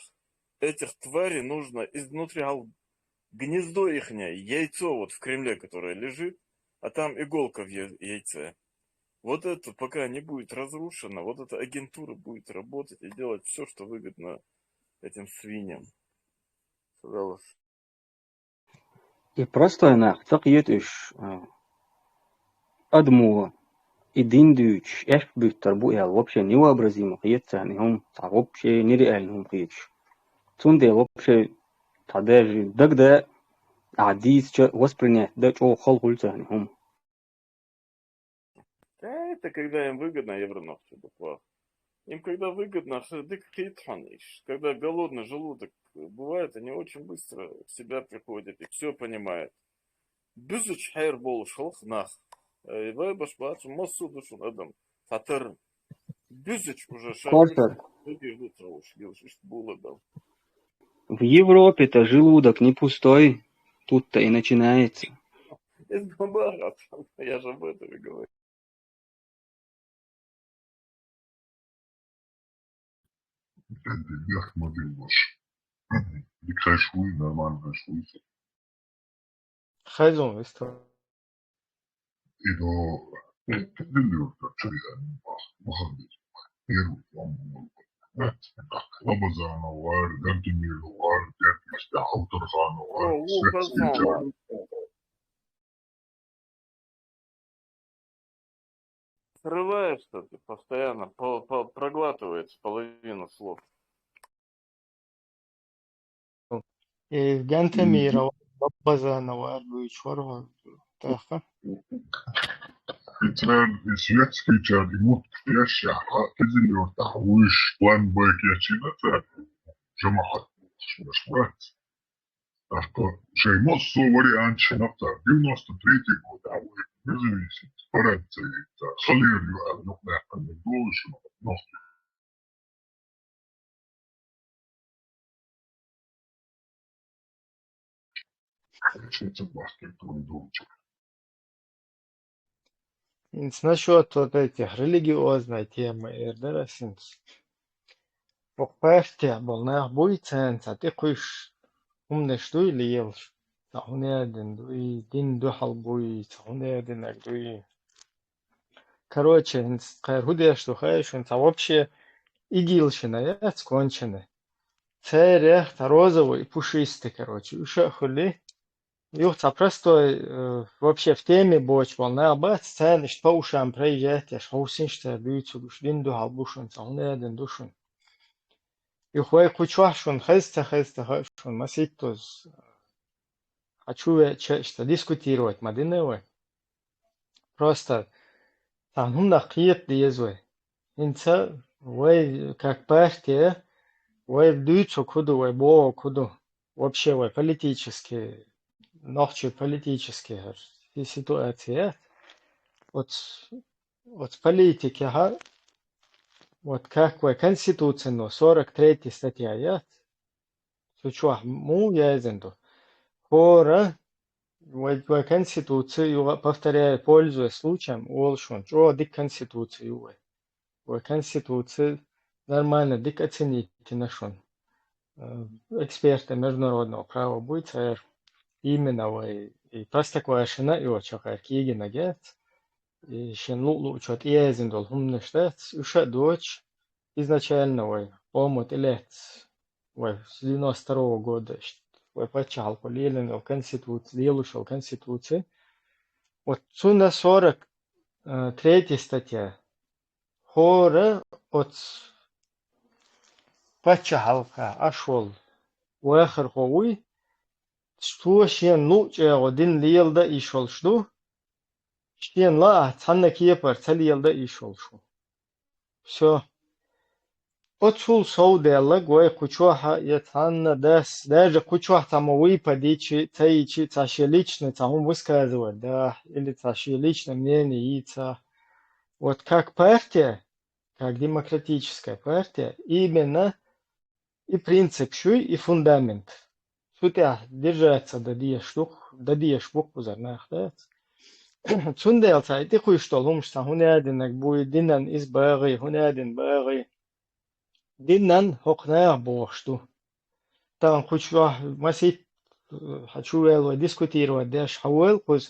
Этих тварей нужно изнутри, гьал гнездо ихнее, яйцо вот в Кремле, которое лежит, а там иголка в я- яйце. Вот это пока не будет разрушено, вот эта агентура будет работать и делать все, что выгодно этим свиньям. Пожалуйста. И простой нах, ца кхета уж, а, адамо и дин дуьйцуш, эшпа буьттур бу аьлла, вообще невообразимо кхета царна и хӀума, цхьа вообще нереально хӀума кхеташ. Цундела вообще цхьа даже дагадаа, ахьа дийцача воспринять даа чӀогӀа хала хуьлу царна и хӀума. Да, это когда им выгодно, евронохчи буква. Им когда выгодно, х- дика кхета хьона уж. Когда голодный желудок бывает, они очень быстро в себя приходят и все понимают. Буьзача хьер болуш хьалха нах. Э, вай баш бац, массо а ду шуна адам. Цхьатарра. Буьзача уже ша Кошер. Дагийр ду ца уш, гилш, иштта була бел. В Европе-то желудок не пустой, тут-то и начинается. Это бабахат, я же об этом и говорю. Дехмадилбаш. Дикхай шуй, нормально шуй. Хайзон висту. Идо билиорта чуя. Махандис. Иру. Лабазановар, Гантимировар, Дербишта, Авторхановар. О, Лукашон. Срываешься ты постоянно, по- по- проглатывается половину слов. Евген Темиров, Базанова, Арбуич Варвар. Таха. Ицар светский чар имут кешаха, кизилёрта хуиш план бекечина та. Жамахат шмашмат. Ахто шеймос со вариант шинапта. Девяносто третий год, а вы независит. Парад царица. Халер ю а нюк на ханна долу шмат. Но Инц насчет вот этих религиозной темы эрдара синц. Букъ партия болнах буй цен ца тикуш умнеш дуй лиелш. Ца хунедин дуй, дин духал буй, ца хунедин ак дуй. Короче, инц кхер худеш ду хай, шун ца вообще игилшина яц кончены. Церех та розовый, пушистый, короче, уша хули. Юх ца простой, э, вообще в теме боч волна бац, цен ишт по ушам проезжать, я шхаусин шта дуйцу гуш дин духал бушун, ца хунедин душун. Юх вай кучвахшун, хезта, хезта, хезта, хезта, маситтуз. Хочу ве чешта дискутировать мадиневе. Просто сан хумнах кхета деза вай. Инца вай как партия, вай дуьйцу куду, вай бо куду. Вообще вай политически нохчий политический хӀара си-, ситуация яц. Оц, оц политикехьа, вот как вай Конституцино сорок третья статья яц. Цу чохь муха яздина ду? ХӀора вай, вай Конституци юха а, повторяю, пользуясь случаем, олу шуна, чӀогӀа дика Конституци ю вай. Вай Конституци нормально, дика оценить йина шуна. Э, эксперты международного права буй цара. Именно вай и простоквашино а йоцуш, кхара кегийнарг яц, и шен луъу-луъучо тӀеяздина долу хӀуманаш дац, уьш а доцуш, изначально вай къомо тӀелаьцна, вай с девяносто второго года, иштта, вай паччахьалкхо лелийна йолу Конституци, лелош йолу Конституци. Вот цунна сорок, э, третья статья. ХӀора оцу паччахьалкхехь Ӏаш волу вахархо вуй, цо шен луъу чӀогӀа дин леладан йиш йолуш ду, шена лаахь цхьанна кепара ца леладан йиш йолуш ву. Всё. Оцул совдаьлларг вай кху чохь а я цхьанна дас, даже кху чохь цхьаммо выпад йичи, ца йичи, цхьа шен личный цхьа хӀума высказывать дахь, или цхьа шен личный мнение йийцахь. Вот как партия, как демократическая партия, именно и принцип шуй, и фундамент. Цу тӀехь держаться дан дезаш ду-кх, дан дезаш бу-кх кхузара нах, дац. Цундела цхьа и тӀекхуьйсуш долу хӀумаш цхьа хӀун аьдинарг буй, динан иза багӀий, хӀун аьдина багӀий. Динан хӀокху наха бохуш ду. Тахана кху чохь масийтта, хьан чу ваьлла вай дискутировать деш, хьан ваьлла кхуза?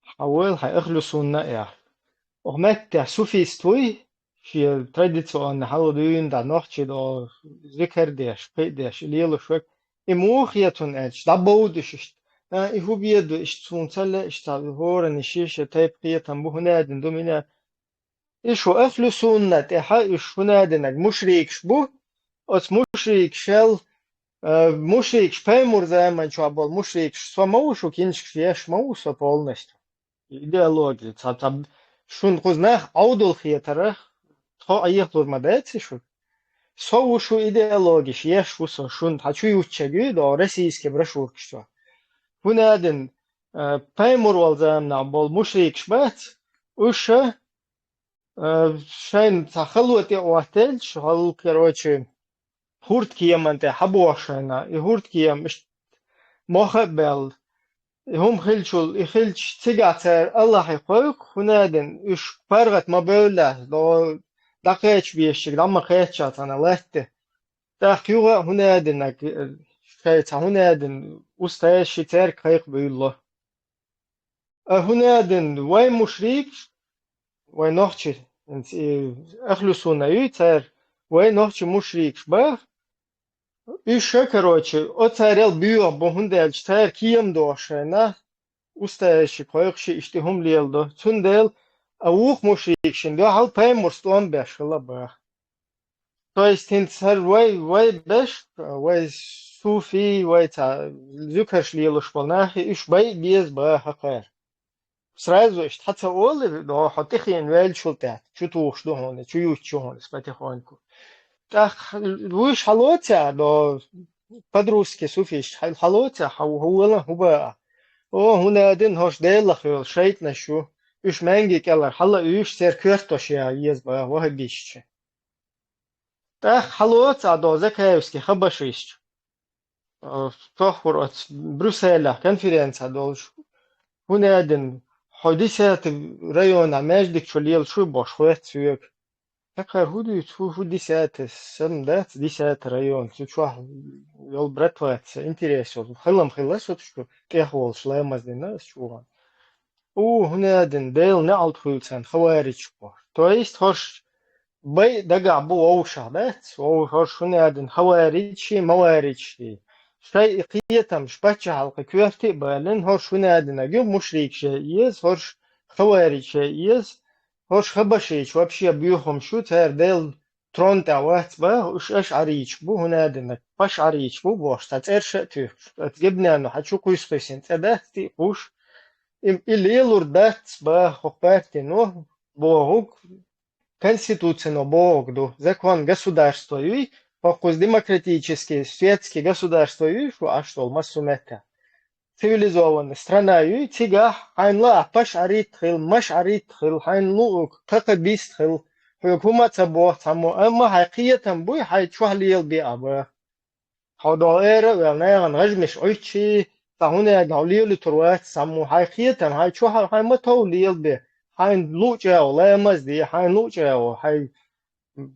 Хьан ваьлла хьан ахлу сунна а яхь? Оха меттехь суфист вуй, шен традиционный хьала дуьйна дӀа нохчий до зикар деш, кхин а деш, и лелош верг. И муха хетун аьлча, дӀабовдуш иштта. А, и хӀун беду, иштта суна ца ле, иштта хӀоранна ши-ши тайпа кхетам бу, хӀун аьдина ду мина. И шу ахлу сунна тӀехьа, уьш хӀун аьдинарг мушрикаш бу, оцу мушрикашел, а, мушрикаш пайхамар заман чохь болу мушрикаш, со ма ву шу киншкаш еш ма ву со полностью. Идеология, цхьа, цхьа, шуна кхуза нах Ӏовдал хетарах, тхо Ӏехалур ма дац и шу. Со ву шу идеологиш еш ву со шуна, хьан чу юттучаьрга ю до российский брошюркаш чохь. ХӀун аьдина, а, пайхамар волу заманахь болу мушрикаш бац, уьш а, а, шайна цхьа хало тӀе а хӀоттаелча, хьал, короче, хӀурдкеман тӀе хьабоху шайна, и хӀурдкема иштта мохь а баьлла, и хӀума хилчул, и хилча цигахь цара Аллахье кхойкху, хӀун аьдина, уьш паргӀат ма бевлла, до дӀакхечбешчиг дӀа ма кхечча цхьана латте. ТӀаккха юха а хӀун аьдинарг, шайца хӀун аьдина, устазаши цаьрга кхайкхабуьйлало. А хӀун аьдина, вай мушрикаш, вай нохчий, хӀинца и ахлу сунна юй цара, вай нохчий мушрикаш баха, уьш а, короче, оцарел боьха бу, хӀунда аьлча цара кема доху шайна, устазаши кхойкхуши иштта хӀума леладо. Цундела а вукху мушрикашна дуьхьал пайхамарс тӀом беш хила баха. То есть хӀинца хӀара вай, вай беш, вай суфий, вай цхьа зуькарш лелош болу нахе, уьш байа беза баха кхара. Сразу иштта хьан ца олу, до хьо тӀехена ваьллачул тӀаьхьа, чу тухуш ду хьуна, чу юттучу хьуна, потихоньку. ТӀаккха вуьш хьалоцахь, до по-русски суфийш хьал-, хьалоцахь, хьо, хьо вала хӀун баа. О, хӀун аьдина хӀорш Делах йолу шайтӀанаш ю, уьш маьнги кӀелара хьала уьш, церан коьртош я еза баха вахабистча. ТӀаккха хьалоцахь до Закаевский хабашистчу. Э, тоххур оцу Брюсселехь конференция долуш. ХӀун аьдина, хьо десятый районехь маьждиг чу лелаш ву бохуш хоьтту соьга. Хьекхара хӀун дуьйцу, хӀун, хӀун десятый, сам дац десятый район, цу чохь йолу братваца интерес йолу. Хилам хилла со цу чу тӀех волуш ламаз дина ас чу ван. У, хӀун аьдина, Делан неӀалт хуьлу царна хаваричаш бохуш. То есть хӀорш байа дагахь бу вовшах, дац? Вов-, хӀорш хӀун аьдина, хаваричаши, маваричаши. Шайн и кхетамаш паччахьалкхе коьрте а балина, хӀорш хӀун аьдинарг ю, мушрикаш ян еза, хӀорш хаваричаш ян еза, хӀорш хабашийча вообще боьхамаш ю, цара Делан трон тӀехь вац баха, уьш ашӀарийчаш бу, хӀун аьдинарг пашӀарийчаш бу бохуш, цхьа цӀерш а туьйхкуш. Оцу гибнено хьан чу кхуьйсу-кхуьйсина цӀе дац тӀе а кхуш, и, и лелур дац баха хӀокху партино бохург, Конституцино бохург ду. Закон государства юй, хӀокхуза демократический, светский государства юй, шу Ӏаш долу массо а меттехь. цивилизованная страна юй, цигахь хьайна лаахь паш Ӏаритта хила, маш Ӏаритта хила, хьайна луъург кхакха бист хила, хьоьга хӀума а ца боху цхьаммо, амма хьайн кхетам буй, хьайн чохь лелабе а бан. Хьо догӀу эра а ваьлла, нагӀана гӀажмаш Ӏуьттуш, цхьа хӀума а догӀу лелуьйтур вац цхьаммо, хьайн кхетам, хьайн чохь, хьайн ма тов лелабе, хьайна луъучу агӀо ламаз де, хьайна луъучу агӀо, хьайн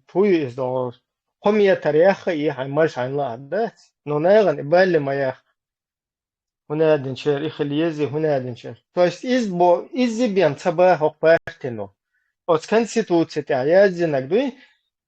хӀу ю иза догӀу, кхо метр яхха а, хьайн маж хьайна лаахь дац, но нагӀана и балле ма яхха. ХӀунда аьлча и хила еза, хӀунда аьлча. То есть иза бо-, иза бен ца бан хӀокху партино. Оцу конституци тӀехь яздинарг дуй,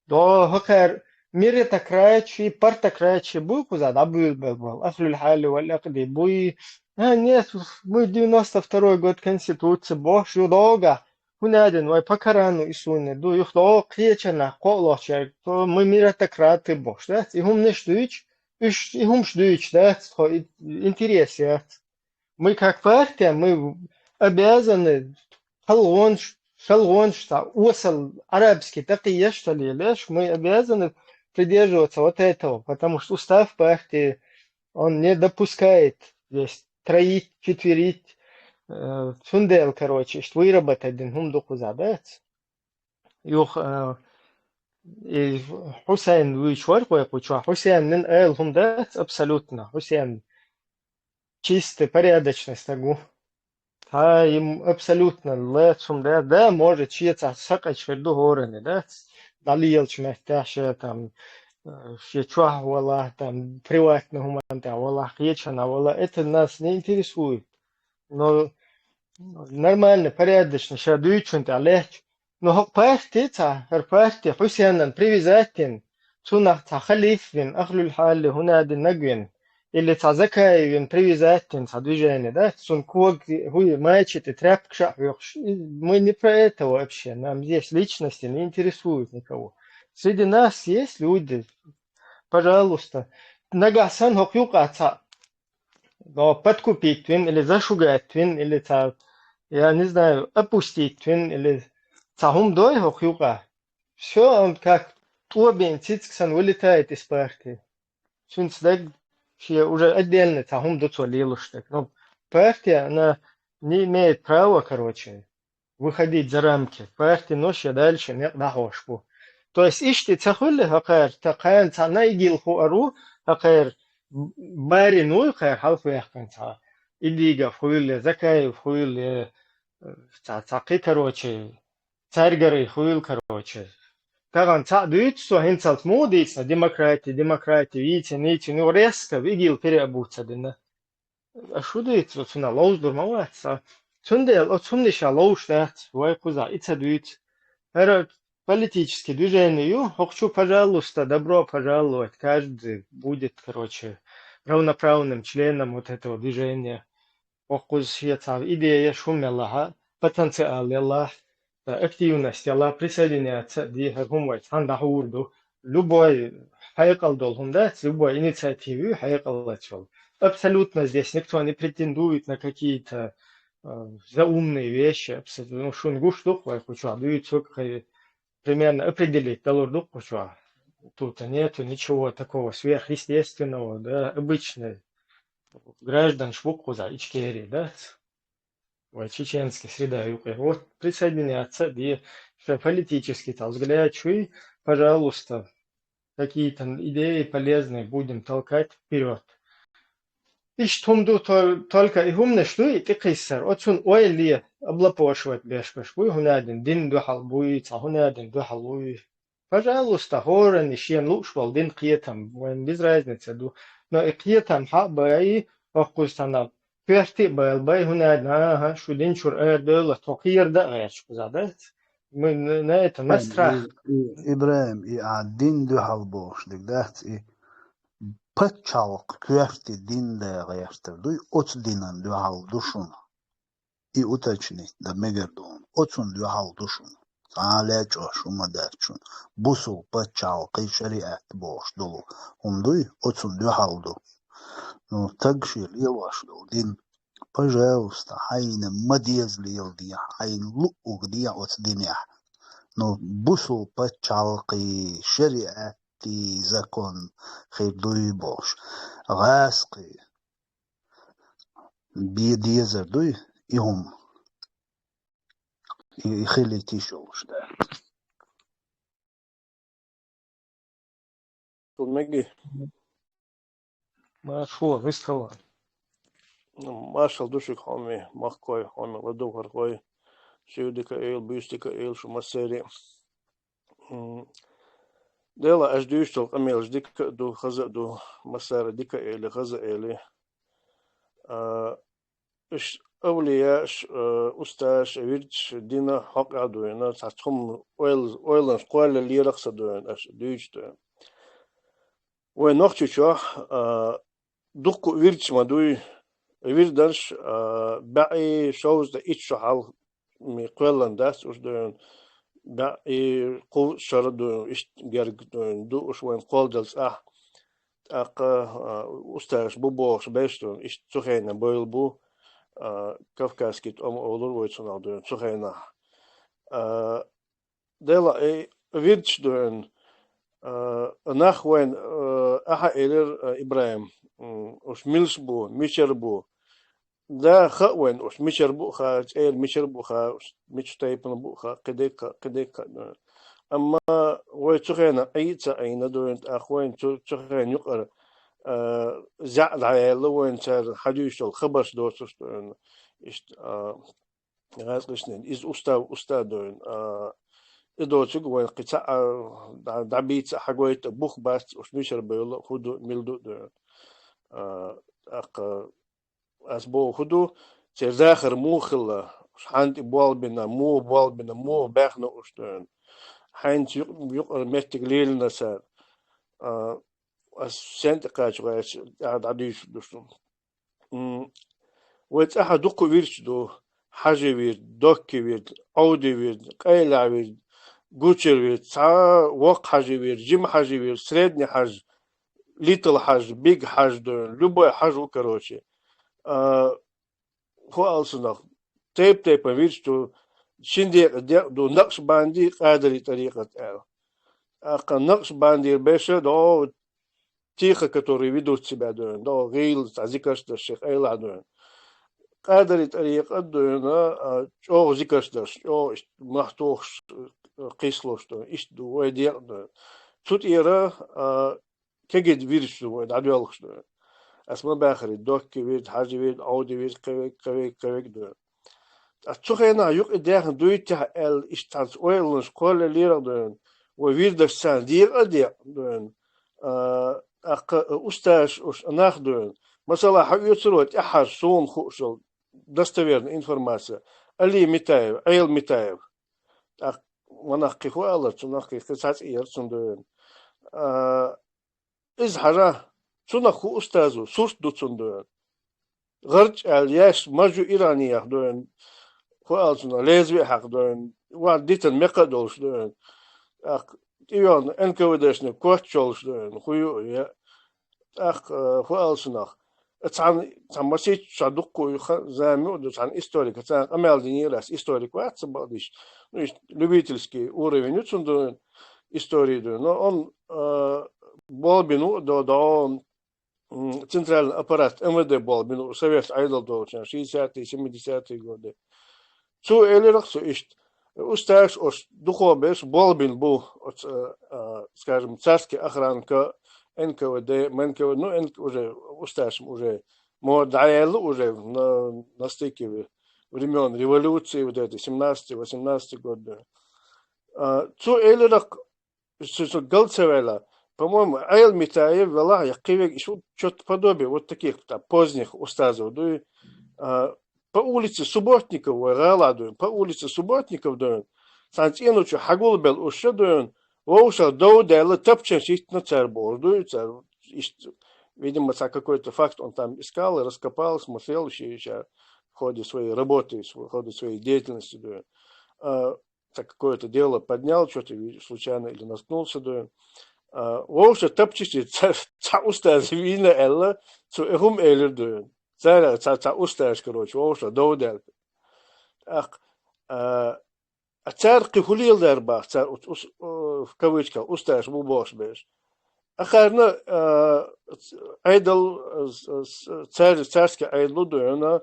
догӀу хӀокхара меритократчий, партократчий буй кхузахь дӀабуьйлабелла болу, ахлул хьали вал акъди буй. А, нет, мы девяносто второй год конституци бохуш ю догӀу, хӀунда аьлча вай по Корану и сунна ду, юха догӀу кхечанах кхоалгӀачаьрга, то мы меритократы бохуш дац. И хӀуманаш дуьйцу, уьш и хӀумаш дуьйцуш дац, тхо и-, интерес яц. Мы как партия, мы обязаны халгӀонаш, шалгӀонаш цхьа осал арабский такхий еш ца лелаш, мы обязаны придерживаться вот этого, потому что устав партии, он не допускает здесь троить, четверить, э, цундела, короче, иштта выработать дина хӀума ду кхузахь дац. Юха, э, и Хьусайн вуьйчу вара вай кху чохь. Хьусайнан ала хӀума дац абсолютно. Хьусайн чистый, порядочный стаг ву. Цхьа и абсолютно лаца хӀума дац. Да, может, шен цхьа сакъачу хир ду хӀоранна, дац? ДӀалелачу меттехь шен там, э, шен чохь валахь, там, приватный хӀуманна тӀехь валахь, кхечанхьа валахь. Это нас не интересует. Но нормально, порядочно, ша дуьйцучунна тӀехь лаьтташ. Но хӀокху парти цхьа, хӀара парти Хьусенан привязать дина, цунах цхьа халиф вина, ахлул хьали хӀунадинаг вина, или цхьа Закаев вина привязать дина цхьа движение, да? Цунна ког, хӀуй, майчи тӀе тряпкаш а хьоькхуш. И мы не про это вообще, нам здесь личности не интересуют никого. Среди нас есть люди, пожалуйста. Нагахь санна хӀокху юкъа цхьа но подкупить вин или зашугать вин, или цхьа, я не знаю, опустить вин, или цхьа хӀума дой хӀокху юкъа. Всё, он как тӀобийна цициг санна вылетает из партии. Цуьнца даг шен уже отдельно цхьа хӀума ду цо лелуш дерг. Ну, партия, она не имеет права, короче, выходить за рамки. Партино шен дальше некъ дӀахьош бу. То есть иштта ца хуьлу хӀокхара, та кхана цхьаъ ИГИЛ хуур ву, хӀокхара барин вуй, кхара хьалхаваьккхина цхьа. Идигов хуьлу, Закаев хуьлу, цхьа, цхьа кхин, короче, цаьргарий хуьлу, короче. Тахана цхьаъ дуьйцу со, хӀинцалц муха дийцина, демократия, демократия, йийцина, йийцина, ну, резко ИГИЛ переобуться дина. А шу дуьйцу, цунах ловзадур ма вац сан. Цундела оцу хӀуманех ша ловш дац, вай кхузахь и ца дуьйцу. ХӀара политический движение ю, хӀокху чу, пожалуйста, добро пожаловать, каждый будет, короче, равноправным членом вот этого движения. Хьо кхуза шен цхьа идея, шун мелахьа, потенциал елахь, активность елахь, присоединяться а де, хӀара хӀума вай цхьаьна дӀахьур ду. Любой хьекъал долу хӀума дац, любой инициатива ю хьекъалца йолу. Абсолютно здесь никто не претендует на какие-то, э, заумные вещи, абсолютно. Ну, шуна гуш ду-кх вай кху чохь дуьйцург, кхин примерно определить далур ду-кх кху чохь. Тут нету ничего такого сверхъестественного, да, обычный гражданаш бу-кх кхузахь Ичкери, да, вай чеченский среда юкъе. Вот присоединяться а де, шайн политический цхьа взгляд шуй, пожалуйста, какие-то идеи полезные будем толкать вперёд. Иштта хӀума ду, тол-, только и хӀуманаш дуй, и тӀекхиссар. Оцунна ойла ле, облапошивать беш берш буй, хӀунадина дин дуьхьал буй, цхьа хӀунадина дуьхьал вуй. Пожалуйста, хӀоранна шена лууш болу дин кхетам, вайн без разница ду. Но и кхетам хьа а бай, хӀокхуза цхьана коьрте а бала бай, хӀунадина, аха, шу динчуьра арадевлла, тхо кхера дан а гӀерташ кхузахь дац. Мы на, на это, на страх. И, и, ИбрахӀим, и ахь дин дуьхьал бохуш дерг дац, и пачхьалкх коьрте дин да гӀертар дуй, оцу динан дуьхьал ду шуна. И уточнить дан мегар ду хьуна. Оцунна дуьхьал ду шуна. Цхьа а лечкъош хӀума дац шуна. Бусул пачхьалкхий шариат бохуш долу хӀума дуй, оцунна дуьхьал ду. Ну, таг шен лелош долу дин, пожалуйста, хьайна ма деза леладехьа, хьайна луъург дехьа оцу динехь. Ну, бусул пачхьалкхий шариатий закон хир дуй бохуш. ГӀаскхий. бе дезар дуй, и хӀума. И, и хилийта йиш йолуш да. Меги. Маршо, вистхала. Маршал ду шуьга, хьоме махкой, хьоме ладугӀархой. Шуьга дика Эла, буьйса дика Эла шу массаьрга. М, Дела, аш дуьйцу долу къамелаш дика а ду, хаза а ду, массара дика а эли, хаза а эли. А, уьш авлияаш, а, устазаш, вирдаш дина хьокъехь дуьйна, цхьа цхьа хӀума ойла-, ойланаш кхоллалера а ца дуьйна, аш дуьйцу дуьйна. Вайн Нохчийчохь, а, дуккха а вирдаш ма дуй, вирдаш, а, бӀе шовзткъа итт шо хьалха м, кхоьллина дац уьш дуьйна, бӀе кхузткъа шо дуьйна, иштта герга дуьйна ду уьш вайн кхолладелла цӀахь. ТӀаккха, а, устазаш бу бохуш берш дуьйна, иштта цу хенахь бевлла бу, а, кавказский тӀом олура вай цунах дуьйна, цу хенахь. А, Дела, э, вирдаш дуьйна, а, нах вайн, а, ахьа элира, а, ИбрахӀим, м, уьш милаш бу, мичара бу, Да, хаьа вайн уьш, мичара бу а хаьа, цӀера мичара бу а хаьа, уьш мичу тайпана бу а хаьа, кхидерг а хаьа, кхидерг а хаьа. Амма вай цу хенахь Ӏийна а ца Ӏийна дуьйна, тӀаккха вайн цу, цу хенахь юкъара, а, зӀе дӀаяьлла вайн цара хьадуьйцуш долу хабарш доцурш дуьйна. Иштта, а, гӀазкхичнийн, иза устав, устав дуьйна. А, и доцург вайн кхин цхьа а дӀа-, дӀабийца а хьагойту, бух бац, уьш мичара бевлла, хӀун ду, мила ду дуьйна. А, тӀаккха Ас боху хӀун ду, церан дахар муха хилла, уьш хьанна тӀе болх бина, муха болх бина, муха баьхна уьш дуьйна. Хьайнца юкъ-, юкъара меттиг лелийна цара. А, ас сен тӀе кхача гӀерташ, а, дӀадуьйцур ду шуна. М, Вай цӀахь дуккха вирдаш ду, Хьажи вирд, Докки вирд, Ӏовди вирд, Къайлахь вирд, Гучар вирд, цхьа воккха Хьажи вирд, жима Хьажи вирд, средний Хьажи, Литл Хьажи, Биг Хьажи дуьйна, любой Хьажи ву, короче. А, хӀун ала цунах? Тайп-тайпана вирдаш ду, шин декъа декъа ду, накъшбанди, къадари тӀарикъат аьлла. ТӀаккха накъшбандера берш а догӀу, тихо, которые ведут себя дуьйна, догӀу гӀийла цхьа зикарш дерш шайн къайлахь дуьйна. Къадари тӀарикъат дуьйна, а, чӀогӀа зикарш дерш, чӀогӀа иштта мохь тухуш, а, кхийсалуш дуьйна, иштта ду вай декъа дуьйна. Цу тӀера, а, кегий вирдаш ду вай дӀадоьлхуш дуьйна. Ас ма баьххара, Докки вирд, Хьажи вирд, Ӏовди вирд, кхевег, кхевег, кхевег дуьйна. Ткъа цу хенахь юкъа даьхна дуй техьа аьлла, иштта цхьацца ойланаш кхоллалера а дуьйна, вай вирдаш царна декъа а декъа дуьйна. А, тӀаккха устазаш уьш нах дуьйна. Масала, хьаоьцур вай тӀаьххьара суна хууш йолу достоверная информация. Али Митаев, Ӏела Митаев. ТӀаккха ванах кхин хӀун алара, цунах кхин кхин цхьа цӀе яра цунна дуьйна. А, Иза хьажа, цунах хӀун устаз ву, сурт ду цунна дуьйна. ГӀарч аьлла, яьш маж ю Иранехь дуьйна. ХӀун ала цунах, лезвие хьакха дуьйна. Ван дитан мекха а долуш дуьйна. ТӀаккха тӀейогӀна Н К В Д-шна коч йолуш дуьйна. ХӀун ю я? ТӀаккха, э, хӀун ала цунах? Цхьана, цхьа масийтта ша дуккха ю ха-, зама ю ду, цхьана историк, цхьана къамел динера ас, историк вац ца бакъдиш. Ну, иштта любительский уровень ю цунна дуьйна, история дуьйна. Но он, э, болх бина ву, до, до, м, центральный аппарат М В Д болх бина ву, советский Ӏедал долчу, шестидесятые, семидесятые годы. Цо элира-кх цо иштта, устазаш оцу дукхо берш болх бина бу, оцу, э, э, скажем, царский охранка, Н К В Д, М Н К В, ну, Н К, уже устазаш уже мо дӀаяьлла уже на, на стыке времён революции, вот это, семнадцатый, восемнадцатый год, да. А, цо элира-кх, цу, цу гал ца ваьлла. По-моему, Ӏела Митаев велахь, я кхин верг, ишта вот чё-то подобие вот таких там поздних устазов дуй. А, по улице Субботников, вай гӀала дуй, по улице Субботников дуй. Цхьана цӀено чу хьагулбелла уьш ша дуй. Вовшах дов даьлла, тапчанаш йиттина цара бохуш дуй, цара иштта, видимо, цхьа какой-то факт он там искал, раскопал, смотрел ещё, ещё в ходе своей работы, в ходе своей деятельности дуй. А, так какое-то дело поднял, что-то ви-, случайно или наткнулся, да. А, вовшах тапчаш ца, ца устаз вийна аьлла, цо и хӀума элира дуьйна. Цара ца, ца устаз, короче, вовшах дов даьлла. Ах, а, а цара кхин хӀун леладара бах, цара ус-, ус-, э, в кавычках, устаз бу бохуш берш. Акхарна, а, Ӏедал, а, с-, с-, цар-, царский Ӏедал ду хьуна,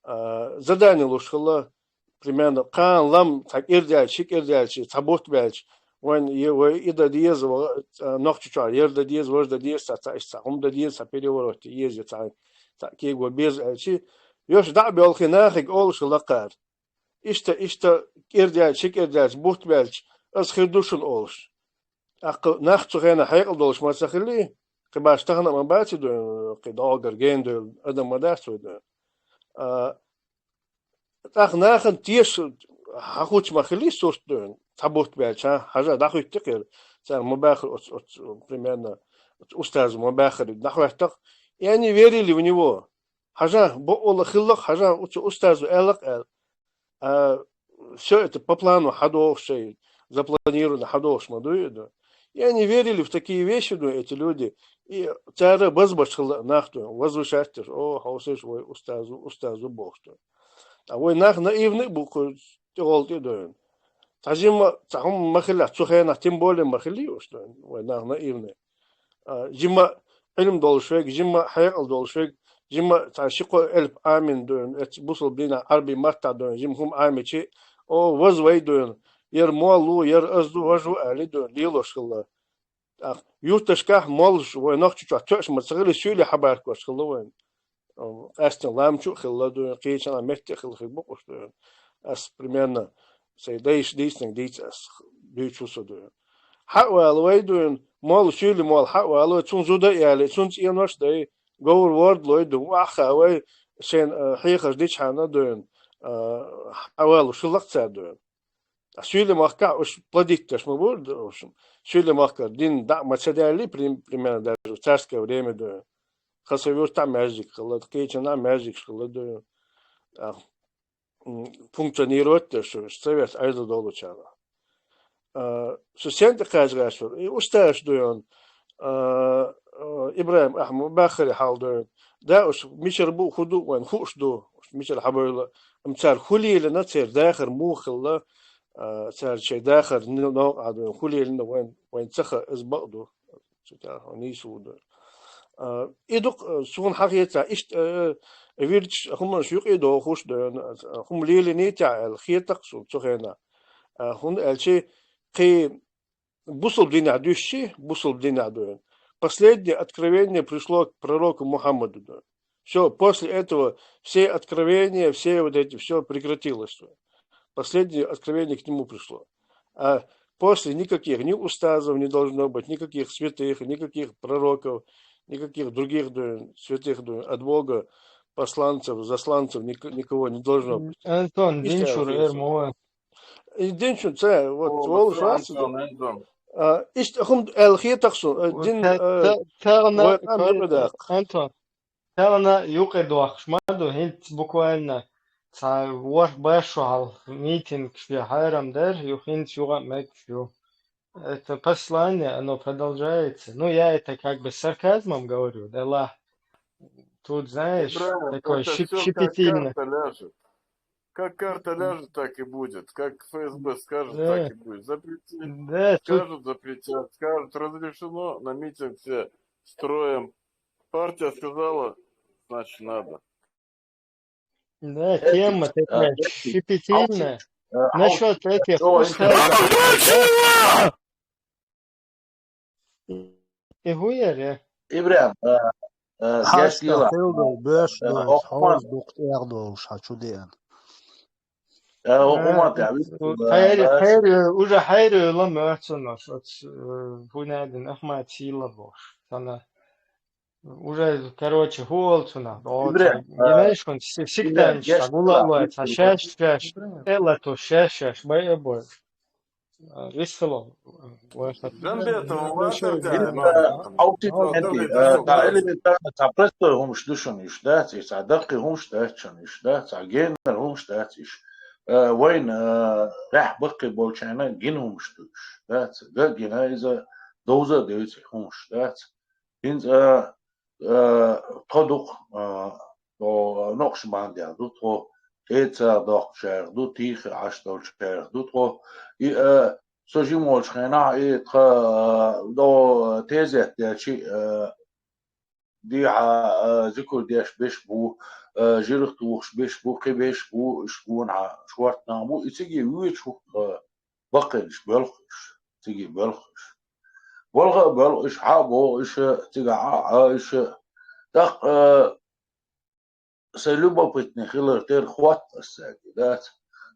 а, задание луш хилла, примерно, кхана лам цхьа кӀирдаьлча, ши кӀирдаьлча, цхьа бутт баьлча, вайн е-, вай и да деза, ва-, а, нохча чура ер да деза, вож да деза, цхьа, цхьа, цхьа хӀума да деза, цхьа переворот еза, цхьа, цхьа кего беза аьлча, йош дӀа а боьлхе нахага олуш хилла кхара. Иштта, иштта кӀирдаьлча, ши кӀирдаьлча, бутт баьлча, аз хир ду шуна олуш. ТӀаккха нах цу хенахь хьекъал долуш ма ца хилий, кхин баш тахана а ма баций ду, кхин догӀугара гена девлла адам ма дац вай ду. А, тӀаккха нахана теша хьахучу ма хилий сурт ду, цхьа бутт баьлча, хьажа, дӀахӀуьтту кхера, цара ма бахара оцу, оцу, примерно, оцу устаза ма бахара, дӀахӀоьтту-кх, и они верили в него. Хьажа, бакъволла хилла-кх, хьажа, оцу устазо аьлла-кх аьлла. А, всё это по плану хьадогӀуш шайн, запланированно хьадогӀуш ма дуй, ду. И они верили в такие вещи, ду, эти люди. И цара базбаш хилла нах ду, возвышать деш, о, хьовсийша вай устазу, устазу бохуш ду. А вай нах наивный а бу, кху тӀегӀолла тӀе ду. Цхьа жимма, цхьа хӀума ма хилла, цу хенахь тем более ма хилий уьш ду, вай нах наивный. А, жимма Ӏилма долуш верг, жимма хьекъал долуш верг, жимма цхьа ши-кхо элп Ӏамийна дуьйна, эцу бусалба дийнахь Ӏарбийн маттахь дуьйна, жимма хӀума Ӏамийча, о, ваз вай дуьйна, яра молла ву, яра аз ду, вож ву, аьлла дуьйна, лелош хилла. ТӀаккха юьрташкахь моллаш вай нохча чохь тоьаш ма ца хилла, суьйле хьабаркош хилла вайн. Къаьсттина лам чу а хилла дуьйна, кхечанхьа метте а хилла хир бу-кх уьш дуьйна. Ас примерно сайн дайша дийцинарг дийца ас, дуьйцу со дуьйна. Хьа а вала вай дуьйна, молла, суьйли молла хьа а вала вай, цунна зуда а ялий, цунна цӀенош а дай, говр ворда лой ду, ваха а вай, шайна, а, хьехаш дичхьана дуьйна, а, хьа а вала шуллакх цара дуьйна. А суьйли махкахь уьш плодить деш ма бу, в общем. Суьйли махкара дин дӀа а ма ца даьлли, прим-, примерно даже в царское время дуьйна. Хасавюртахь а маьждиг хилла, кхечанхьа а маьждигаш хилла дуьйна. А, м, функционировать деш, совет Ӏедал доллучарах. А, со сен тӀе кхача гӀерташ вара? И устазаш дуй хьуна, а, а, ИбрахӀим Ахьмад, Бахари хьал дуй хьуна. Да, уьш мичара бу, хӀун ду, вайна хууш ду, уьш мичара хьабевлла. Амма цара хӀун лелийна, церан дахар муха хилла, а, цара шайн дахар ни-, новкъахь дуй хьуна, хӀун лелийна вайна, вайна ца хаьа, иза бакъ ду. Цу тӀехь нийса ву ду. А, и ду-кх, а, суна хьахеца, иштта, а, вирдаш, хӀуманаш юкъе дохуш ду, а, хӀума лелийнийта аьлла, хета-кх суна цу хенахь. А, хӀунда аьлча кхин бусалба динехь дуьсчи, бусалба динехь дуьйна. Последнее откровение пришло к пророку Мухаммаду дуьйна. Всё, после этого все откровения, все вот эти, всё прекратилось. Последнее откровение к нему пришло. А после никаких ни устазов не должно быть, никаких святых, никаких пророков, никаких других дуьйна, святых дуьйна, от Бога посланцев, засланцев ник-, никого не должно быть. Антон, иштта дин чуьра эр ма вай. И дин чуьра ца, вот, о, волуш вац. Антон, Антон. А, иштта хӀума аьлла хета-кх суна, а, дин, а, тагӀана, вай къам кор-, юкъе даккха. Антон, тагӀана юкъе дохкуш ма ду, хӀинца буквально цхьа ворхӀ-барх шо хьалха митингаш бен хьарам дара, ю хӀинца юха а мегаш ю. Это послание, оно продолжается. Ну, я это как бы с сарказмом говорю, да ладно. Тут, знаешь, такое щепетильное. Как карта ляжет, так и будет. Как ФСБ скажет, так и будет. Запретить, скажут, запретят, скажут, разрешено, на митинг все строим. Партия сказала, значит, надо. Да, тема такая щепетильная. Насчёт этих устазов. И хӀун яра? ИбрахӀим, э, э, хьаста хилла, хилла, э, беш, э, долуш, хьовза дукха тӀех долуш, хьан чу деана. Э, хӀума тӀехь вуьту, хайри, хайри, уже хайри лам оьцунаш, оц, э, хӀун яра дина, Ахмат сийла бохуш. Цана, уже, короче, хӀу олу цунах? О, ИбрахӀим, цхьа, гинайш хӀун, си-, сиктанаш, цхьа гула а лой, цхьа шаьш, шаьш, элла ту шаьш, шаьш, бай а бой. Висхало. Ганбетов, хьовсийта, хьовсийта, э, цхьа элементарно, цхьа простой хӀумаш ду шуна уьш, дац, и цхьа даккхий хӀумаш дац шуна уьш, дац, цхьа генара хӀумаш дац уьш. Э, вайна, э, рехь баккхий болчарна гина хӀумаш ду уьш, дац, га гина иза довза а девза хӀумаш, дац. ХӀинца, а, а, тхо ду-кх, а, тхо нокъуш бандех ду тхо, тӀе ца доккхучарех ду, тийха Ӏаш долчарех ду тхо. И, а, со жима волчу хенахь, и тхан, а, до тезет дечи, а, дехьа, а, зикур деш беш бу, а, жирх тухуш беш бу, кхин беш бу, иш гонахьа шортнах бу, и циге вуьйчу хӀух, а, баккхинаш боьлхуш, циге боьлхуш. Болха а боьлхуш, хьа а бохуш, цига а, а, иш. ТӀаккха, а, Сайн любопытный хилар тера хӀотта ас цаьрга, дац.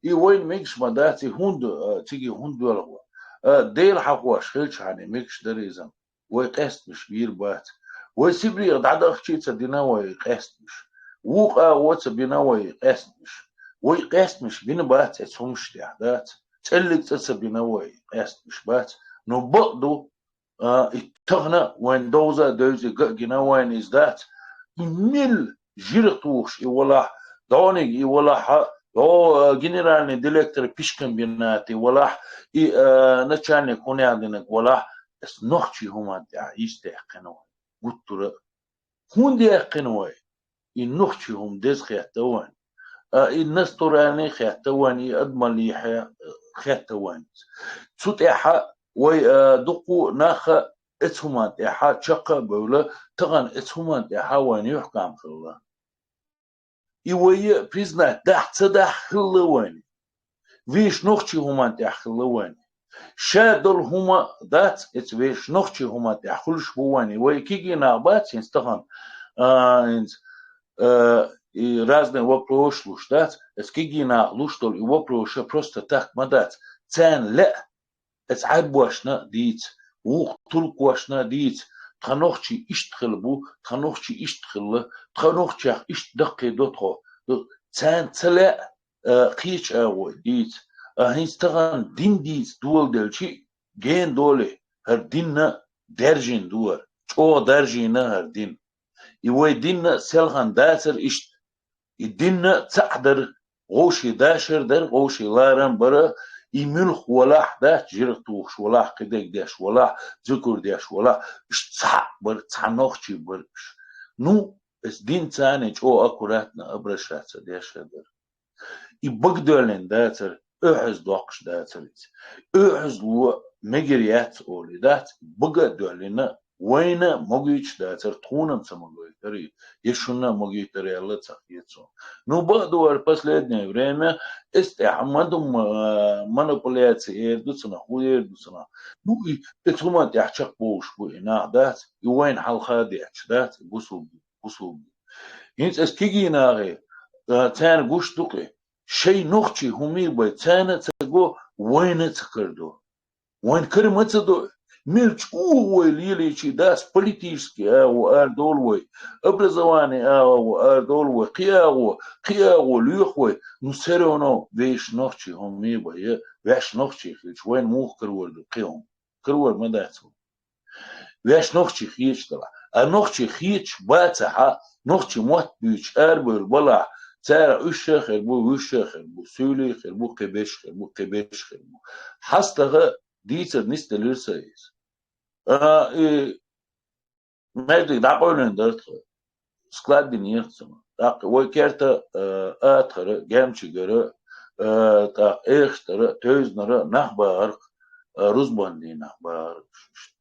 И вайна мегаш ма дац, и хӀунда, а, циге хӀунда доьлху? А, Дела хьахош хилчахьана, и мегаш дара иза. Вай къестамаш бийр бац. Вай Сибрех дӀадахчий ца дина вай къестамаш. Вукху агӀо ца бина вай къестамаш. Вай къестамаш бина бац эцу хӀумаш тӀехь, дац. ЦӀеллиг цӀа ца бина вай къестамаш, бац. Но бакъ ду, а, и тахана вайн довза а девза, и ган а гина вайна иза, дац. И мел жирх тухуш и валахь, дониг и валахь, до, а, генеральный директор пишкан бинат и валахь, и, а, начальник хӀунех динарг валахь, ас нохчий хӀуманна тӀехь йистехкхина вай. Гуттара а. ХӀунда яьккхина вай? И нохчий хӀума деза хетта вайн. А, и настуральный хетта вайн, и адамаллехьа, э, хетта вайн. Цу тӀехьа вай, э, дуккху а наха эцу хӀуманна тӀехьа чаккха а бевлла, тахана эцу хӀуманна тӀехьа вайн юьхькам хилла. И вай признать дахь ца дахь хилла вайн. Вешан нохчий хӀуманна тӀехь хилла вайн. Ша долу хӀума дац, эца вешан нохчий хӀуманна тӀехь хуьлуш бу вайн. И вай кегий нах бац, хӀинца тахана, а, хӀинца, а, и разные вопросаш луш дац, эца кегий нах луш долу и вопросаш просто так ма дац. Царна лаьа, эца Ӏаьрбошна а дийца, вукху туркошна а дийца, тхан нохчий иштта хилла бу, тхан нохчий иштта хилла, тхан нохчех иштта даккхий до тхо. Царна ца лаьа, а, кхечу агӀо дийца. А, хӀинца тахана дин дийца доладелчи а, гена долий, хӀара динна даьржина ду хӀара, чӀогӀа даржийна хӀара дин. И вай динна селхана дацара иштта. И динна цхьаъ дара, вовшийн дашар дара, вовшийн ларам бара, и муьлхха валахь дац, жирх тухуш валахь, кхидерг деш валахь, зикур деш валахь, иштта цхьаъ бара, цхьа нохчий бара уьш. Ну, эс динца а чӀогӀа аккуратно обращаться деш а дара. И бага доьллина дацара, оьхьаз доккхуш дацара иза. Оьхьазло мегар яц олий дац, бага а доьллина, вайна а могуьйтуш дацара, тхуна-м ца могуьйтура, я шуна а могуьйтура аьлла ца хета суна. Ну, бакъ ду хӀара последнее время, эс тӀехь ма ду ма-, манипуляция эр ду цунах, хӀун эр ду цунах. Ну, и, и цу хӀуманна тӀехь чекхбовлуш бу и нах, дац, и вайна хьалха а детташ, дац, и бусулба, бусулба. ХӀинца ас кегий нахе, а, царна гуш ду-кх и. Шайн нохчий хӀума бен, царна а ца го, вайна а ца карадо. Вайна кара ма ца до. Мел чӀогӀа вай лелийчий дац, политический агӀо арадолу вай, образование агӀо арадолу вай, кхин агӀо, кхин агӀо лоьху вай, ну, всё равно вешан нохчий хӀума бен, я ваьш нохчий хилча, вайна муха карор ду кхин хӀума? Карор ма дац вай. Ваьш нохчий хеташ делахь. А нохчий хеташ бацахь а, нохчий мотт буьйцуш арабевлла балахь, цара уьш а хир бу, вуьш а хир бу, суьйлий а хир бу, кхин берш а хир бу, кхин берш а хир бу. ХьастагӀа дийцар нисделира сан иза. А, и маьждиг дӀакъевлина дара тхан. Склад динера цунах. ТӀаккха вай керта, а, атагӀара, Гемчигара, а, тӀаккха Эхаштара, Тевзанара нах бахара-кх, а, рузбан дийнахь бахара-кх уьш.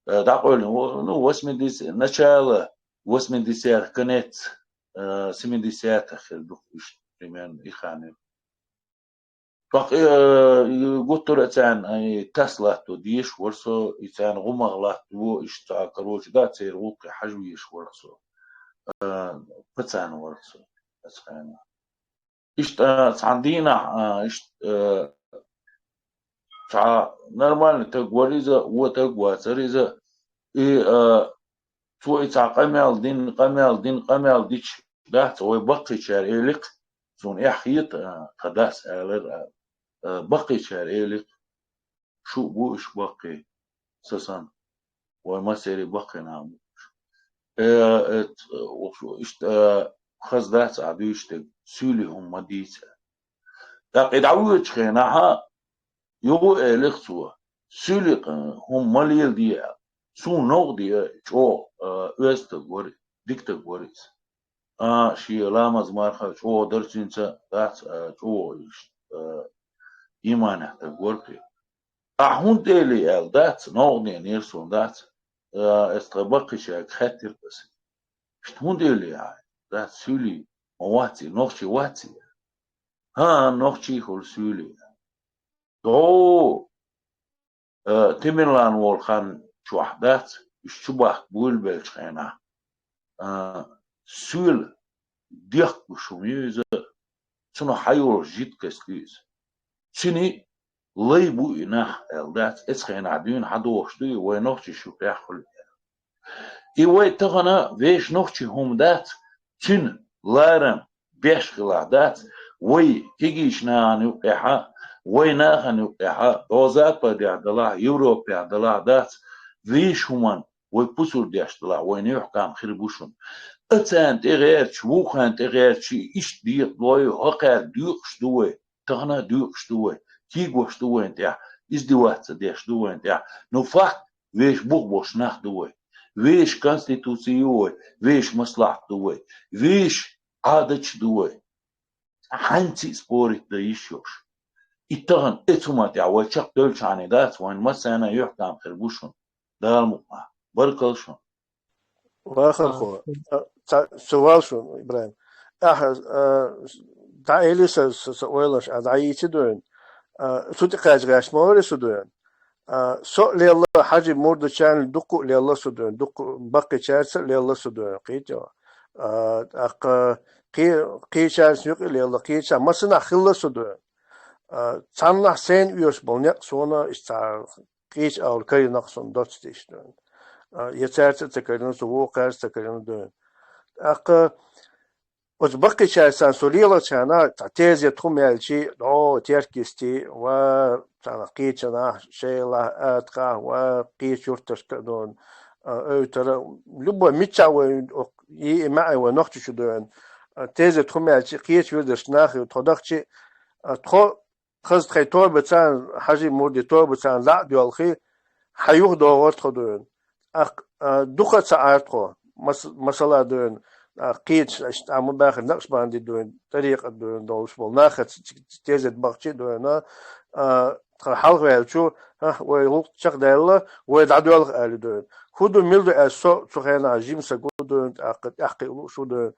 Э, дӀакъевлина, во-, ну, восьмидесятые, начало восьмидесятых, конец, э, семидесятых хир ду-кх уьш, примерно, и хан ю. ТӀаккха, э, гуттара а царна, э, тас латто дезаш вара со, и царна гӀумагӀ латто, иштта цхьа, короче, да, церан гӀуллакхе хьажа везаш вара-кх со. Э, пацан вара-кх со, оцу хенахь. Иштта, а, цхьана дийнахь, а, иштта, а, цхьа нормальный таг вара иза, вон таг вацара иза. И, а, цо и цхьа къамел дина, къамел дина, къамел дича, дац, вай баккхийчара элира-кх, суна эхь хета, а, тхан дас алара, а, а, баккхийчара элира-кх. Шу а бу уьш баккхий, сан санна. Вай массеран а баккхий нах бу уьш. Э, э, ц-, э, иштта, э, хаза дац ахь дуьйцуш дерг, суьйлий хӀума ма дийца. ТӀаккха и дӀавоьдучу хенахь, юха а элира-кх цо, суьйлий, э, хӀума ма леладе, суна новкъа де чӀогӀа, э, оьзда стаг вара, дика стаг вара иза. А, шен ламаз-марха чӀогӀа дара цуьнца, дац, а, чӀогӀа иштта, а, иманехь стаг вара-кх и. Ахьа хӀунда элий аьлла дац, новкъа денера суна дац, э, эс тха баккхийчаьрга хаьттира ас. Иштта хӀунда элий ахьа? Дац, суьйлий ма вац и, нохчий вац и. ХӀаа, нохчий хуьлу суьйлий. ДӀо, э, Тамерлан волу хан чохь дац, уьш чу бахка буьйлаб беллачу хенахь. А, суьйла дехка гуш хӀума ю иза, цунах хьайолуш житкость ю иза. Цуьнан лай бу и нах аьлла дац, эцу хенахь дуьйна хьадогӀуш ду и, вай нохчий шу тӀехь хуьлу. И вай тахана вешан нохчий хӀума дац, цуьнан ларам беш хилахь дац, вай кегийчу нахана юкъехьа, вай нахана юкъехьа, доза а пайдехь далахь, Европехь далахь дац, вешан хӀуманна вай пусар деш далахь, вайна юьхькам хир бу шуна. А царна тӀе гӀерташ, вукхарна тӀе гӀерташ, иштта декъадой, хӀокхаьрга доькъуш ду вай, тахана а доькъуш ду вай, кийгош ду вайна тӀехь, издеваться деш ду вайна тӀехь. Ну, факт, вешан бух болуш нах ду вай. Вешан конституци ю вай, вешан маслахьат ду вай, вешан Ӏадаташ ду вай. Хьаьнца а спорить дан йиш йолуш. И тахана эцу хӀуманна тӀехь вай чекхдевллачхьана дац, вайна массарна а юьхькам хир бу шуна. Дала мукъ лахь. Баркалла шуна. Вахархо, а, ца-, ца вал шуна, ИбрахӀим. Ахьа, а, дӀаэли сан, сан, сан ойланаш, а, дӀайийци дуьйна. А, цу тӀе кхача гӀерташ ма вари со дуьйна. А, со а лелла, Хьажи мурдачарна дуккха а лелла со дуьйна, дуккха а баккхийчаьрца а лелла со дуьйна, кхетий хьо. А, тӀаккха кхе-, кхечаьрца юкъа а лелла, кхеча массанахь хилла со дуьйна. А, цхьаннахь сайна оьшуш болу некъ суна иштта цхьа кхеча агӀор карийнакх суна доццуьйтуш дуьйна. А, я цаьрца а ца карийна, со вукхаьрца а ца карийна дуьйна. ТӀаккха оцу баккхийчаьрца со лелачхьана, цхьа тезет хӀума яьлчи, о, теркйисте, ва, царна кхечанахь, Шелахь, Атахахь, ва, кхечу юьрташка а дуьйна, а, Эвтара, любой миччахь вай, и, и маьӀе вай Нохчийчу дуьйна, а, тезет хӀума яьлчи, кхечу вирдашка нахе тхо дахчи, а, тхо хаза тхайн тобаца, Хьажи мурдийн тобаца дӀа а доьлхий, хьан юха догӀура тхо дуьйна. ТӀаккха, а, дукха а ца Ӏара тхо, мас-, масала дуьйна, а, кхечу, аьшта, а, ма баьхира, накъшбанди дуьйна, тӀарикъат дуьйна долуш болу нах а ц-, ц-, тезет бахчи а дуьйна, а, тхан хьалха ваьллачо, хӀа, вай гӀуллакх чекхдаьлла, вай дӀадоьлху аьлла дуьйна. ХӀун ду, мила ду аьлча, со цу хенахь жима саг ву дуьйна, тӀаккха тӀаккха и лууш ву дуьйна.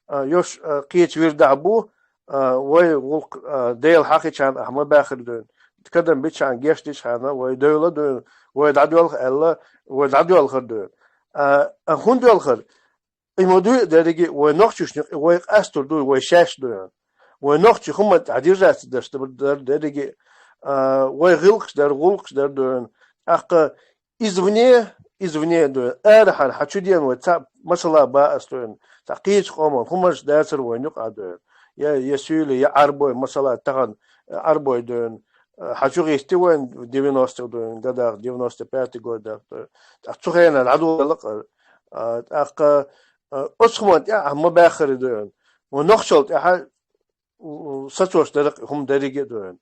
А, йош, а, кхечу вирдахь бу, а, вай гӀуллакх, а, Дела хьахийчхьана ахьа ма баьхира дуьйна. Кадам бичхьана, гечдичхьана, вай девлла дуьйна, вай дӀадоьлху аьлла, вай дӀадоьлхура дуьйна. А, а хӀунда доьлхура? И ма дуй а дерриге а, вай нохчашна юкъа вай къастор ду, вай шаьш дуьйна. Вай нохчий хӀума тӀехь держаться деш дар, дар дерриге а, а, вай гӀиллакхаш дар, гӀуллакхаш дар дуьйна. ТӀаккха извне, извне дуьйна. Арахьара хьан чу дена вай цхьаъ масала бан ас дуьйна. Цхьа кхечу къоман хӀуманаш дацара вайна юкъахь дуьйна. Я, я суьйли, я Ӏарбой, масала, тахана Ӏарбой дуьйна. Хьан чу гӀитти вайна девяностых дуьйна, годах, девяносто пятый годах дуьйна. ТӀаккха цу хенахь дӀадоьлхура, а, тӀаккха, а, оцу хӀуманна тӀехь ахьа ма баьххира дуьйна. Вай нохчалла тӀехь у, сацош дара-кх хӀума дерриге а дуьйна.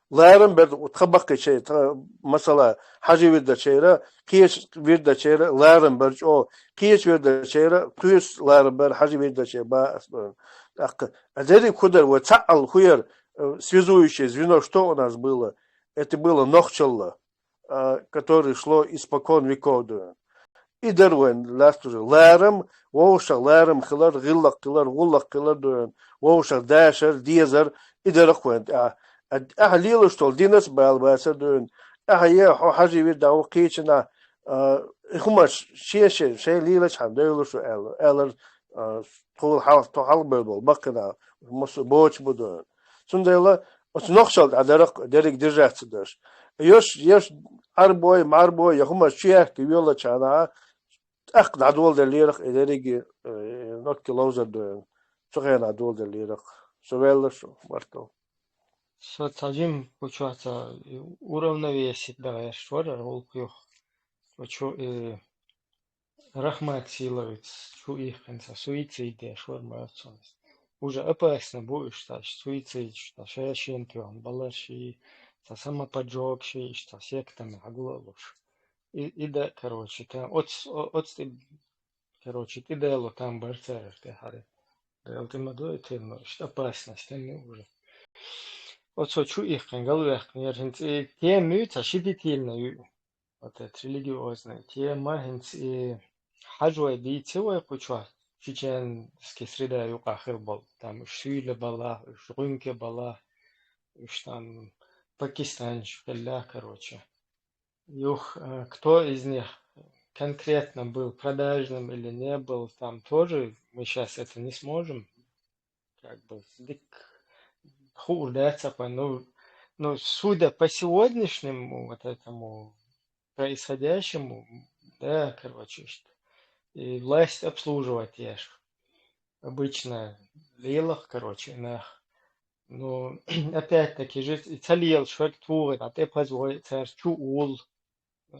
Ларам бер тхан баккхийчеран, тхан, масала, Хьажи вирдачеран, кхечу вирдачеран ларам бер чӀогӀа, кхечу вирдачеран кхуьйсу ларам бер Хьажи вирдачеран бан ас дуьйна. ТӀаккха, а дерриг а хӀун дара, вай цхьаъал хӀун яра, э, связующее звено, что у нас было? Это было нохчалла, а, которое шло испокон веков дуьйна. И дара вайн лаьцна уже ларам, вовшах ларам хилар, гӀиллакх хилар, гӀуллакх хилар дуьйна, вовшах дашар, дезар, и дара-кх вайн тӀехь. А, ахьа лелаш долу динаца бала бацара дуьйна. Ахьа е хьо Хьажи вирдахь ву кхечанахь, а, и хӀумаш шен-шен, шайн лелачхьана девлла шу аьлла, аьллара, а, тхула хьал-, тхо хьалхабевлла болу баккхий нах, мас-, боцуш бу дуьйна. Цундела оцу нохчалла тӀехь дара-кх дерриг держаться деш. Йош, йош Ӏарбой, мӀарбой, я хӀумаш чу яьхка йоьллачхьана, тӀаккха дӀадоладеллера-кх и дерриге, э, нотки ловзар дуьйна. Цу хенахь доладеллера-кх. Со ваьлла шу, баркалла. Со цхьа жима кху чохь цхьа уравновесить дан гӀерташ вара, гӀуллакх юха. Кху чу, э, Рахмат Силовец чу иккхина цхьа суицид деш вара, ма оццунца. Уже опасно бу уьш, цхьа суицид, цхьа ша шена тоьхна балар ши, цхьа самоподжог ши, иштта цхьа сектам хьагулалуш. И, и да, короче, там, оц-, о-, оц тӀе, короче, тӀедало там бар цара тӀехьара. Дела тӀе ма дойти, но иштта опасность там уже. оцо чу иккхина, галваьккхинера, хӀинца и тема ю, цхьа щепетильная ю. Вот эта религиозная тема, хӀинца и хьажой бийци вай кху чохь, чеченский среда юкъахь хилла болу. Там уьш суьйлабала, уьш гӀуьнкабала, уьш там пакистанцаш хилла, короче. Юха, э, кто из них конкретно был продажным или не был, там тоже мы щас это не сможем как бы дика хуур дац, а, ну, ну, судя по сегодняшнему вот этому происходящему, да, короче, что и власть обслуживать еш. Обычно лелах, короче, нах. Ну, опять-таки же, и ца лелаш верг тухий, а тӀе паза вой, цара чу ул, э,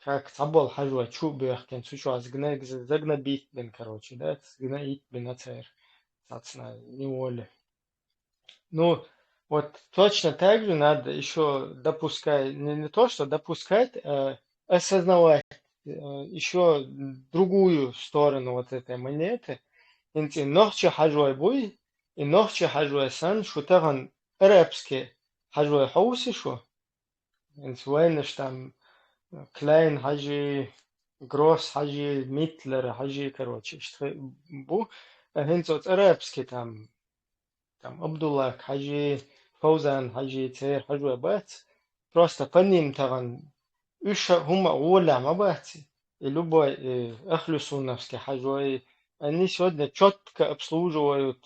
как цхьаболу хьажой чу боьхкина, цу чохь загна-, загнобить бина, короче, да, загноить бина цара, цацна неволе. Ну, вот точно так же надо ещё допускать, не, не то, что допускать, а осознавать, э, ещё другую сторону вот этой монеты. ХӀинца и нохчи хьажой буй, и нохчи хьажой санна, шу тахана арабский хьажой хьовсий шу? ХӀинца вайнаш там Кляйн хьажи, Гросс хьажи, Митлер хьажи, короче, иштта бу. А хӀинца оцу арабский там, там Абдуллах хьажи, Фаузан хьажи, церан хьажой бац. Просто по ним тахана уьш хӀума гӀолехь ма бац. И любой, и ахлюсуновский хьажой, они сегодня чётко обслуживают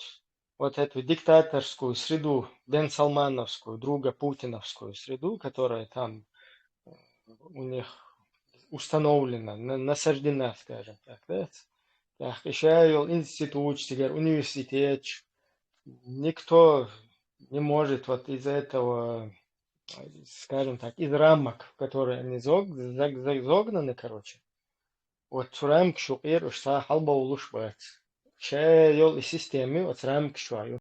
вот эту диктаторскую среду, бен салмановскую, друго путиновскую среду, которая там, э, у них установлена, на-, насаждена, скажем так, да? Так, и ша йолу институташ, цигара университеташ, никто не может вот из этого, скажем так, из рамок, в которые они заг-, заг-, заг-, загнаны, короче, вот цу рамкаш юкъера уьш цхьа хьалабовлуш бац. Ша йолу и система ю, оцу рамкаш чохь ю.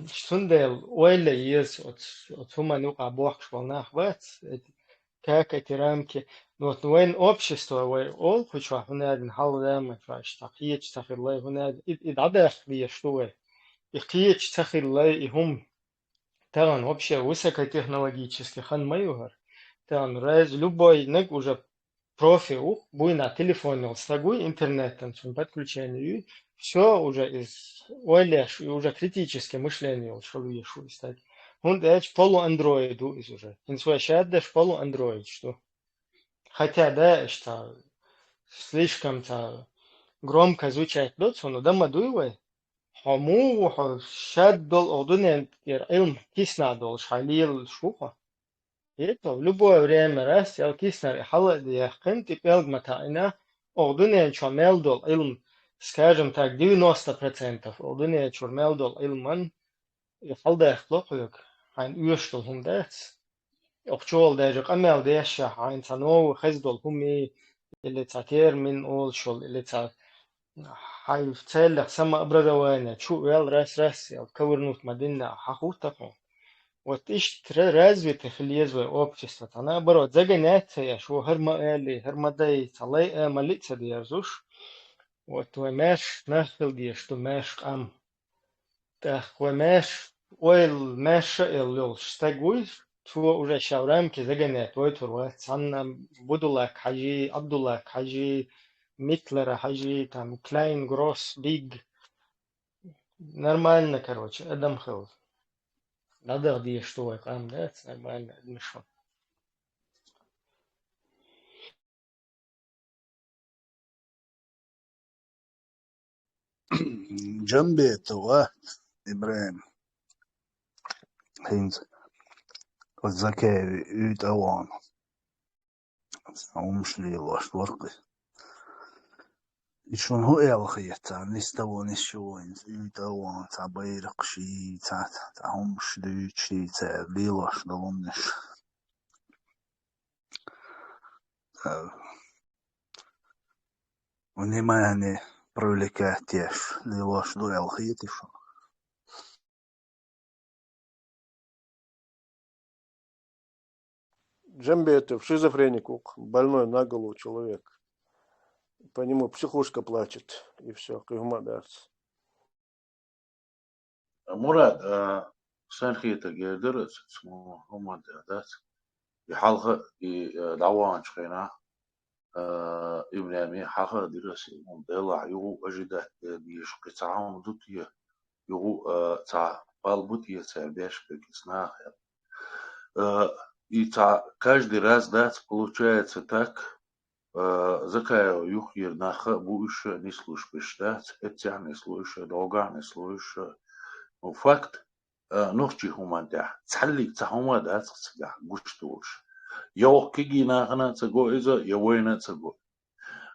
Цундела ойла еза оцу, оцу хӀуманна юкъахь бохкуш болу нах бац, эти, как эти рамки. Ну, вот вайн общество вай олу кху чохь, хӀунда аьлла хьалха заман чохь иштта кхеча ца хилла, хӀунда аьлла и, и дӀадаккха дезаш ду вай. И кхеча ца хилла, и хӀума тахана вообще высокотехнологический хан ма ю хӀара. Тахана раз любой наг уже профи ву, буйна телефон йолу стаг вуй, интернетан цунна подключение юй. Всё, уже иза ойла еш, и уже критическое мышление йолуш хила везаш ву и стаг. ХӀунда аьлча полуандроид ву иза уже. ХӀинца вай шадерш полуандроидаш ду. Хотя, да, иштта слишком-то громко звучать доцу, но дан ма дуй вай. Хьо муха ву, хьо шадолу оха дуьнен тӀера Ӏилма киснахь долуш хьайн лелалуш ву хьо? ХӀета, в любое время раз, ял киснара и хьала а яьккхина, тӀе пӀелг ма таӀийна, оха дуьнен чохь мел долу Ӏилма, скажем так, девяносто процентов оха дуьнен чуьра мел долу Ӏилман и хьаладаьккхало хьоьга, хьайна оьшуш долу хӀума дац. Оха чу волу даже къамел дешшехь, хьайна цхьа новый хеза долу хӀума, или цхьа термин олуш йолу, или цхьа хьайн целях самообразование чу вел раз-раз, ял ковырнуть ма динна, хьан хӀуттахь хьуна. Вот иштта ра-, развитый хила еза вай общество. Цхьа наоборот, загонять ца еш, ву хӀара ма али, хӀара ма дай, цхьа лай а, ма лиъ ца дерзуш. Вот вай маьрша нах хила дезаш ду, маьрша къам. ТӀаккха вай маьрша, ойла маьрша а йолуш стаг вуй, цо уже ша в рамки загонять войтур вац. Цхьанна Будулак хьажи, Абдуллак хьажи, Митлера хьажи, там, Кляйн, Гросс, Биг. Нормально, короче, адам хила. ДӀадаха дезаш ду вай къам, дац, нормально адамаш хила. Джамбетов, а, ИбрахӀим. ХӀинца оцу Закаеви уьйтӀа а вахана, цхьа хӀумаш лелош вара-кх иза. И шуна хӀун аьлла хета, цхьа ни с того ни с сего хӀинца уьйтӀа а вахана, цхьа байракхаш йий, цхьа, цхьа хӀумаш дуьйцуш йий цара лелош долу хӀуманаш. Э, внимание привлекать еш лелош ду аьлла хетий шуна? Джамбетов шизофреник ву-кх, больной на голову человек. По нему психушка плачет, и всё, кхин хӀума а дац. Мурад, а, Сан хетаргера дара ца цу хӀуманна тӀехь дац. И хьалха, и, э, дӀаваханчу хенахь, э, Ибрахьиме хьаха а дира аса, хӀума делахь, юха а ожидать де дезаш кхин цхьа хӀума ду те, юха а, э, цхьа пал бу те цара беш берг иза наха аьлла. Э, и цхьа каждый раз дац, получается так, э, Закаева юххера нах а бу уьш, нислуш берш дац, эццехь нислуш, догахь нислуш. Ну, факт, э, нохчийн хӀуманна тӀехь цхьаллиг цхьа хӀума а дац цигахь гуш долуш. Я воккхачу нахана а ца го иза, я вайна а ца го.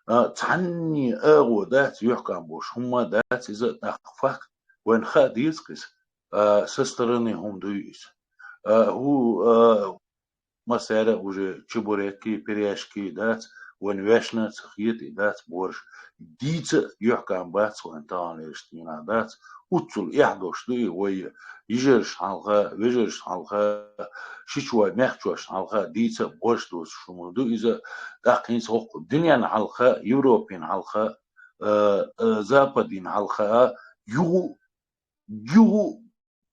А, цхьанне агӀо дац, юьхькӀам болуш хӀума а дац иза, тӀаккха факт, вайна хаа деза-кх иза, а, со стороны хӀума дуй иза. А, хӀу, а, массара а уже чебуреки, пирожки дац, вайна вешна а ца хета и дац борш. Дийца а юьхькӀам бац вайн таханлерчу дийнахь дац. Уццул эхь долуш ду и вай йижаршна хьалха, вежаршна хьалха, шичой мехкачошна хьалха дийца а борш доцуш хӀума ду иза. ТӀаккха хӀинца хӀокху дуьненна хьалха, Европина хьалха, э, э, Западина хьалха, юха, юха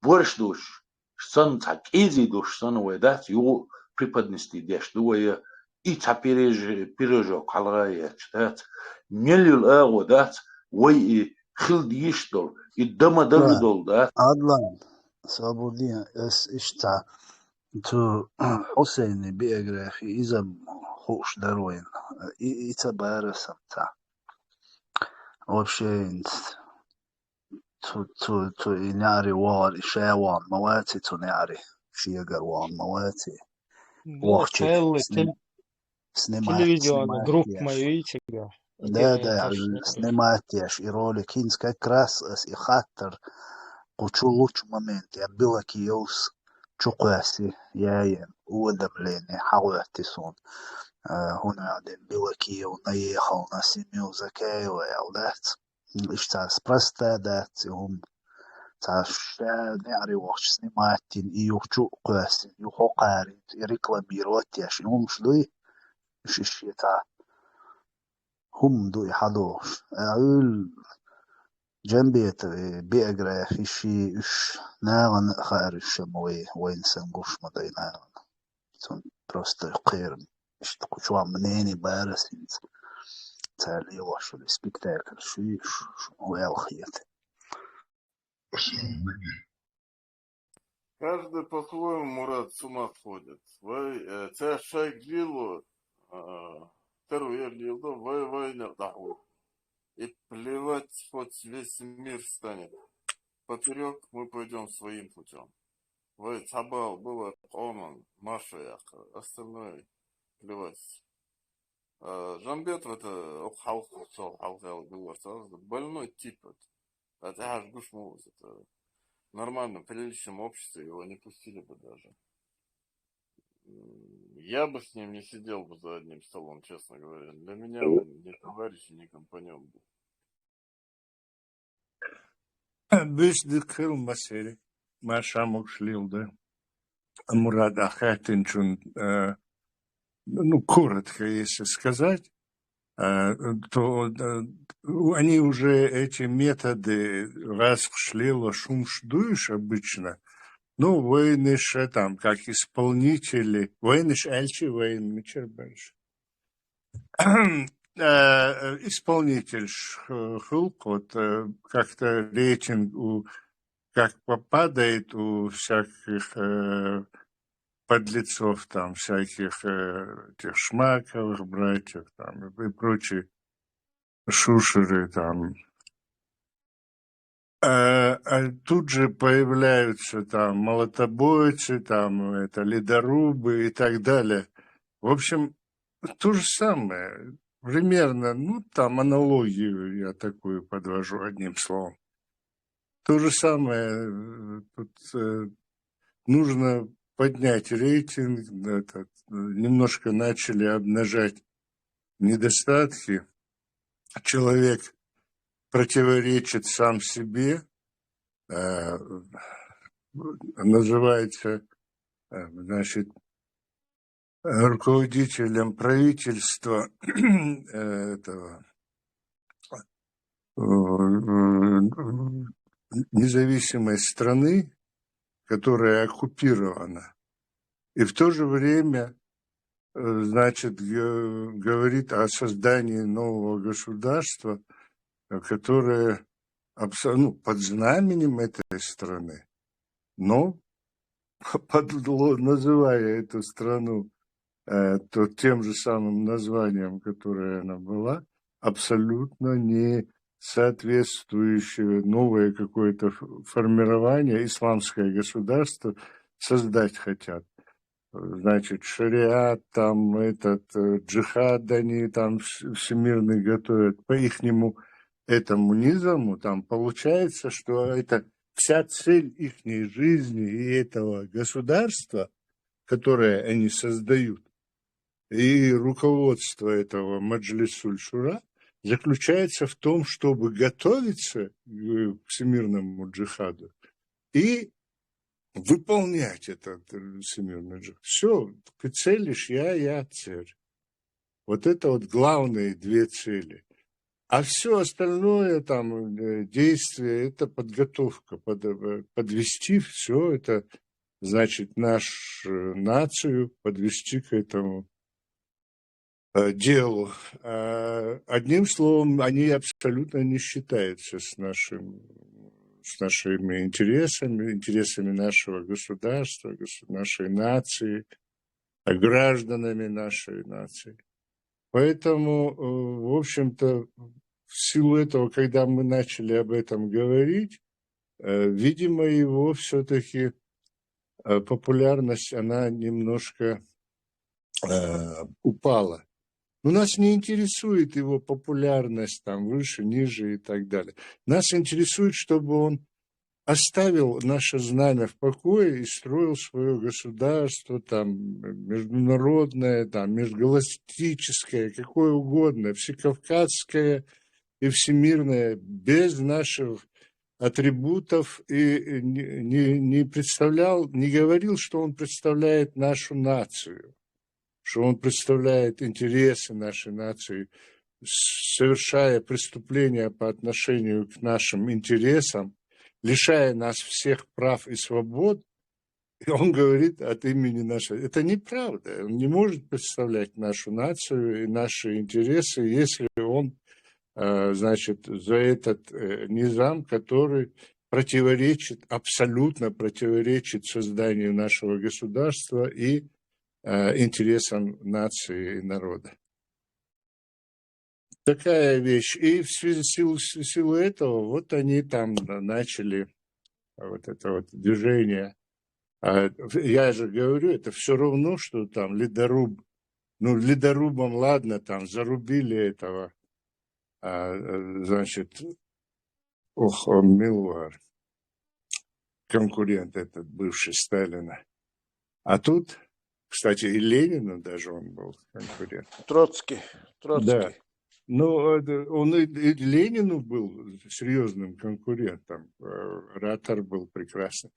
борш доцуш санна, цхьа кӀезиг долуш санна вай дац, юха преподнести деш ду вай, и цхьа пирож-, пирожок хьалха етташ дац. Мел йолу агӀо дац, вай и хила дезаш долу, и дан ма дара долу дац. Адлан, Сабурдин, ас иштта цу Хьусейнан биографи иза хууш дара вайна. И, и ца бара сан цхьа. Вообще, цу, цу, цу и неӀаре вахар, и ша вахана ма ваций цу неӀаре, шегара вахана ма ваций. Да, вахча цхьаьлла сни-, тел-, снимать, телевизионный снимать группа еш. Моя, видите, да? Да, отдельная да, точно. Снимать еш и ролик. ХӀинца как раз ас и хаттар кху чу лучу моменте, я Белокиевс чу кхоьсси, я, я, уведомление хьагӀоьттий суна. Э, хӀунда аьлла Белокиев наехал на семью Закаева аьлла дац. Иштта спроста дац и хӀума. Цхьа ша неӀаре вахча снимать дина, и юха чу а кхоьссина, юха хьо кхарийна, и рекламировать еш, и хӀумаш дуй, уьш иштта цхьа хӀума ду и хьадохуш. Ӏуьллу Джамбетовн биографи ши уьш нахана а хаар уьш ма вай, вайна сан гуш ма дай нахана. Цунна просто кхерам. Иштта кху чохь мнение бара ас хӀинца. Цара лелош йолу спектакль шуьйш, шу ваьлла хета. Каждый по-своему, Мурат, с ума сходит. Вай, э, цара шайга лело, э, тера вер лело, вай вайнах дӀахьо. И плевать, хоть весь мир станет поперёк, мы пойдём своим путём. Вай цхьаболу бала къоман маршо яккха, остальное плевать. А, Джамбетов это, ох, хьалха, со хьалха аьлла, больной тип это. А тӀаьхьа гуш ма ву иза, это в нормальном, приличном обществе его не пустили бы даже. М, я бы с ним не сидел бы за одним столом, честно говоря. Для меня он не товарищ и не компаньон был. Буьйса дика хила, Масери, марша могуш лела дан. Мурад, а хаьттинчун, э, ну, коротко, если сказать, э, то, э, они уже, эти методы, гӀазкхаша лелош хӀумаш дуй уьш обычно. Ну, вайнаш, э, там, как исполнители, вайнаш аьлча вайн мичара баьржа. Э, исполнительш, э, хуьлу-кх, вот, э, как-то рейтинг у, как попадает у всяких, э, подлецов, там, всяких, э, этих Шмаковых братьев, там, и прочие Шушеры, там. А, а тут же появляются там молотобойцы, там, это, ледорубы и так далее. В общем, то же самое. Примерно, ну, там аналогию я такую подвожу, одним словом. То же самое, э, тут, э, нужно поднять рейтинг, этот, э, немножко начали обнажать недостатки. Человек противоречит сам себе, э, называется, э, значит, руководителем правительства, э, этого, э, независимой страны, которая оккупирована, и в то же время, э, значит, г- говорит о создании нового государства, э, которое абсо- ну, под знаменем этой страны, но под, называя эту страну э, то тем же самым названием, которое она была, абсолютно не соответствующее, новое какое-то ф- формирование, исламское государство создать хотят. Значит, шариат, там этот э, джихад они там вс- всемирный готовят по ихнему этому низаму, там получается, что это вся цель ихней жизни и этого государства, которое они создают, и руководство этого Маджлисуль Шура заключается в том, чтобы готовиться к всемирному джихаду и выполнять этот э, всемирный джихад. Все, к цели я, я цель. Вот это вот главные две цели. А все остальное, там, э, действие, это подготовка, под- э, подвести все это, значит, нашу нацию подвести к этому э, делу. А, одним словом, они абсолютно не считаются с нашим с нашими интересами, интересами нашего государства, госу- нашей нации, а гражданами нашей нации. Поэтому, э, в общем-то, в силу этого, когда мы начали об этом говорить, э, видимо, его все-таки э, популярность, она немножко э, упала. Но нас не интересует его популярность там выше, ниже и так далее. Нас интересует, чтобы он оставил наше знамя в покое и строил свое государство там международное, там межгалактическое, какое угодно, всекавказское и всемирное, без наших атрибутов и не, не- не представлял, не говорил, что он представляет нашу нацию, что он представляет интересы нашей нации, совершая преступления по отношению к нашим интересам, лишая нас всех прав и свобод, и он говорит от имени нашей. Это неправда. Он не может представлять нашу нацию и наши интересы, если он, э, значит, за этот э, низам, который противоречит, абсолютно противоречит созданию нашего государства и э, интересам нации и народа. Такая вещь. И в связи с силу, в силу этого вот они там начали вот это вот движение. А я же говорю, это все равно, что там ледоруб, ну, ледорубом, ладно, там зарубили этого, а, э, значит, ох, он Милвар, конкурент этот бывший Сталина. А тут, кстати, и Ленину даже он был конкурент. Троцкий. Троцкий. Да. Ну, это- он и, и Ленину был серьезным конкурентом. э, Оратор был прекрасный.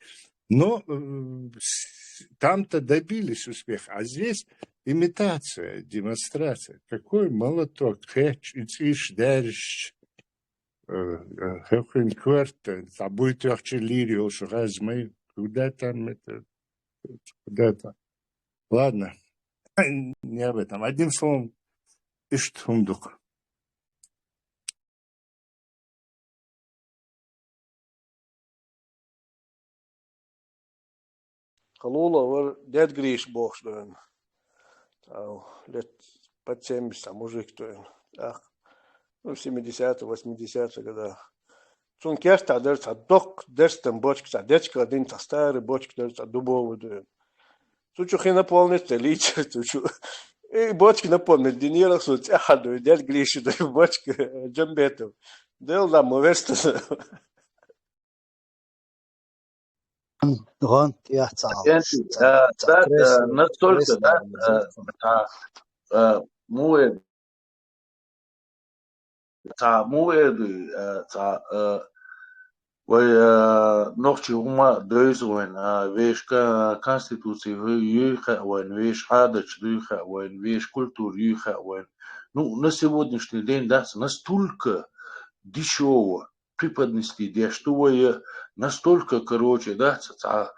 Но э, с- там-то добились успеха. А здесь имитация, демонстрация. Какой молоток, кэч, ициш, дэрш, хехин кварта, забудь ахчи лирио, шугазмы. Куда там это? Куда там? Ладно, не об этом. Одним словом, иштхундук. Халула вар дед Гриш бохш доен. Тау, лет под семьдесят, а мужик доен. Ах, ну, семидесятые, восьмидесятые года. Цун керта дер ца док, дерстен бочка, ца дечка дин, ца старый бочка дер ца дубовый доен. Цу чу хина полный ца литр, цу чу. И бочка наполнит, динирах су цяха доен, дед Гриш доен, бочка, Джамбетов. Дел да муверста. Гонт я цал. Кенти, э, да, э, настолько, да, э, а, э, муэ, та муэ, э, та, э, вай, э, нохчи ума дойз вайн, а, вешка конституции юйха вайн, веш хадачи дуйха вайн, веш культура юйха вайн. Ну, на сегодняшний день, да, настолько дешево преподнести, да, что вай, э, настолько, короче, да, ца, ца,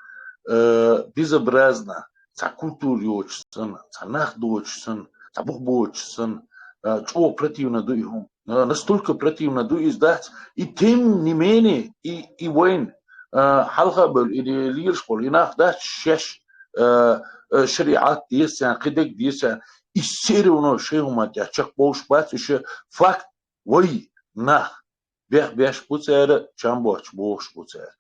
э, безобразно, цхьа культура йоцуш санна, цхьа нах доцуш санна, цхьа бух боцуш санна, э, чӀогӀа противно ду и хӀума. Э, настолько противно ду иза дац, и тем не менее, и, и вайн, э, хьалха а бевлла, и лелаш болу, и нах дац шаьш, э, э, шариӀат деза царна, кхидерг деза царна, и все равно шайн хӀуманна тӀехь чекхбовлуш бац уьш, факт, вай нах. Бехбеш бу цара, чам боцуш бохуш бу цара.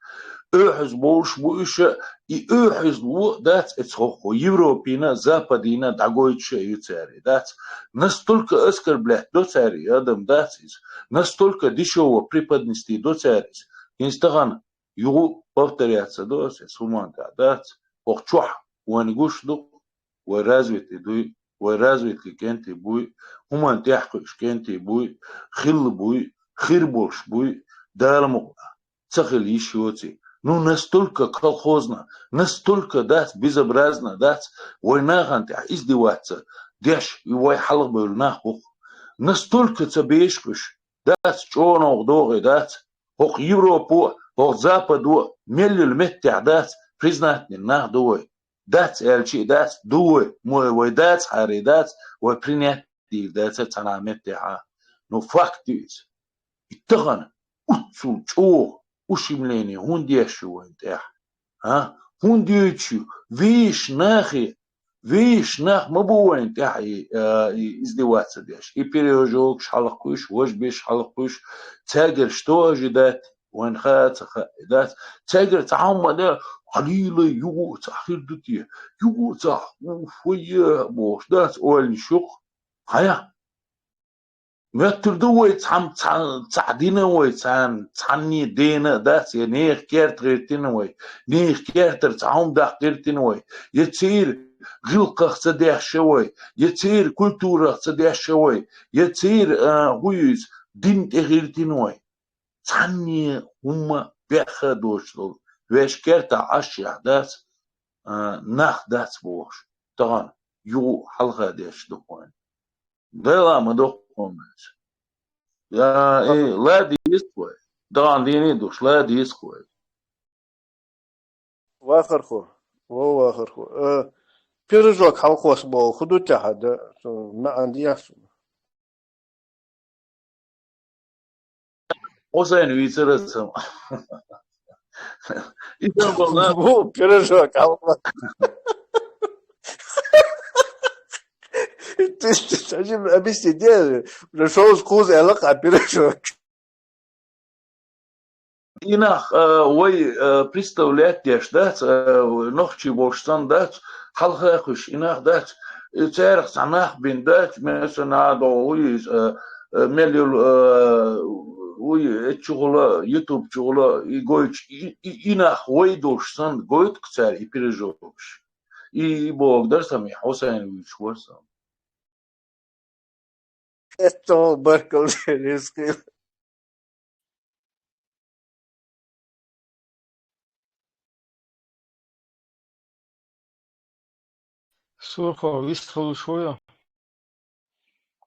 Оьхьаза бовлуш бу уьш, и оьхьазло дац эцхьо хӀокху Европина, Западина дӀагойтуш а ю цара, дац. Настолько оскорблять до цара и адам дац иза, настолько дешево преподнести до цара иза. ХӀинца тахана юха повторяться до аса, эс хӀуманна тӀехь дац. ХӀокху чохь вайна гуш ду, вай развитый дуй, вай развитый кӀентий буй, хӀуманна тӀехь кхуьуш кӀентий буй, хилла буй, хир болуш буй, Дала мукъ лахь, ца хила йиш йоций. Ну, настолько колхозно, настолько дац, безобразно дац, вай нахана тӀехь издеваться деш, и вай хьалха бевлла нах бу-кх. Настолько ца беш кхуьш, дац, чӀогӀа новкъа догӀий дац, хӀокху Европо, хӀокху Западо мел йолу меттехь дац, признательный нах ду вай. Дац аьлча а дац, ду вай, мо вай дацахьара дац, вай принять дийр дацара цхьана а меттехь а. Ну, факт ю иза. И тахана уццул чӀогӀа ущемление хӀунда еш ю вайна тӀехь? А? ХӀунда йойтуш ю? Вешан нахе, вешан нах ма бу вайна тӀехь и, а, и издеваться деш. И пирожокаш хьалха кхуьуш, важбеш хьалха кхуьуш, цаьргара что ожидать, вайна хаа а ца хаьа, дац. Цаьргара цхьа хӀумма а дан, хьалийла юха а цхьа хир ду те, юха а цхьа, уф, вай, бохуш, дац, ойланаш ю-кх. Хьая? Моьттур ду вай цхьа, цхьа, цхьаъ дина вай царна, цхьанне дена а дац, я нехан керта гӀиртина вай, нехан кертара цхьа хӀума даккха гӀиртина вай, я церан гӀиллакхах ца дешша вай, я церан культурах ца дешша вай, я церан, а, хӀун ю иза, дин тӀе гӀиртина вай. Цхьанне хӀумма бехха а доцуш долу, вешан кертахь Ӏаш яхь дац, а, нах дац бохуш, тахана юха хьалха деш ду вайна. Дела ма доккху хӀума иза. Я, и, ладийсхой. Дахан дийне а душ, ладийсхой. Вахархо, во вахархо. Э, пирожок хьалхош боху, хӀун ду тӀехь, да, со маьӀна дехьа суна. Хьусайн вийцара сан. Иза бала. Бу, пирожок, алла. Ты, ты, ты, объясни, где? Пришёл с куза, я лака, пирожок. И нах, а, вай, а, представлять деш дац, а, нохчий болуш санна дац, хьалха а кхуьуш и нах дац, и царах цхьа нах бина дац, месан а догӀу вуй иза, а, а, мел йолу, а, вуй, эцу чухула, YouTube чухула, и гойтуш, и, и, и нах вай долуш санна, гойту-кх цара и пирожокаш. И, и боху дара сан, и Хьусайн вуьйцуш вара сан. Эццо баркалла, ризкъи. Сурхо, вистхуьлуш ву ю?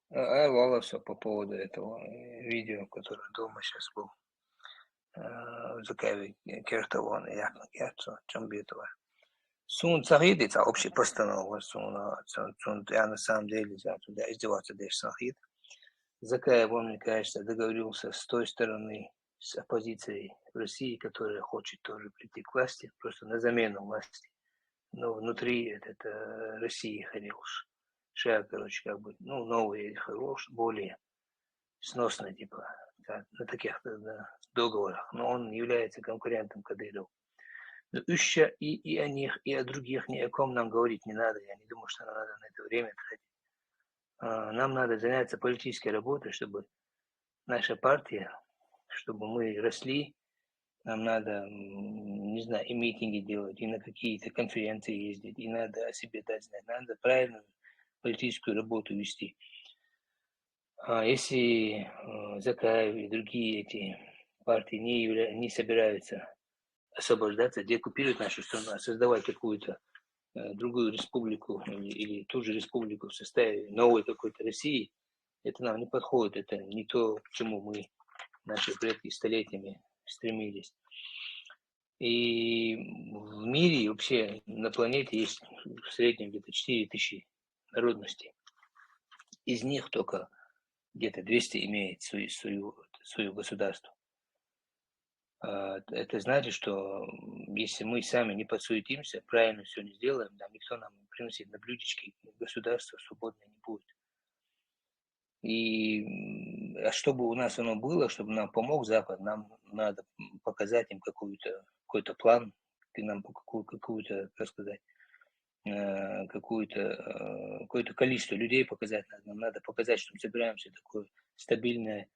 А, а, валла, всё по поводу этого, э, видео, которое дома щас был. Э, Закаевый керта вон, яхна керта, Чамбетова. Суна ца хеди, ца общий постановка, суна, ца, цун, я на самом деле, за туда издеваться дальше ца хеди. Закаев, он, мне кажется, договорился с той стороны, с оппозицией в России, которая хочет тоже прийти к власти, просто на замену власти. Но внутри этот, э, России хорош. Шаг, короче, как бы, ну, новый хорош, более сносно, типа, да, на таких, э, да, договорах. Но он является конкурентом Кадырову. Но ещё и, и о них, и о других, ни о ком нам говорить не надо. Я не думаю, что нам надо на это время тратить. А, нам надо заняться политической работой, чтобы наша партия, чтобы мы росли. Нам надо, м, не знаю, и митинги делать, и на какие-то конференции ездить, и надо о себе дать знать, надо правильную политическую работу вести. А если, э, Закаев и другие эти партии не явля-, не собираются освобождаться, деоккупировать нашу страну, а создавать какую-то, э, другую республику или, или ту же республику в составе новой какой-то России, это нам не подходит, это не то, к чему мы, наши предки, столетиями стремились. И в мире вообще на планете есть в среднем где-то четыре тысячи народностей. Из них только где-то двести имеет свою, свою, свое государство. А, это значит, что если мы сами не подсуетимся, правильно все не сделаем, нам никто нам приносить на блюдечке государство свободное не будет. И а чтобы у нас оно было, чтобы нам помог Запад, нам надо показать им какую-то, какой-то план, и нам какую-то, как сказать, э, какую-то, э, какое-то количество людей показать надо. Нам надо показать, что мы собираемся такое стабильное,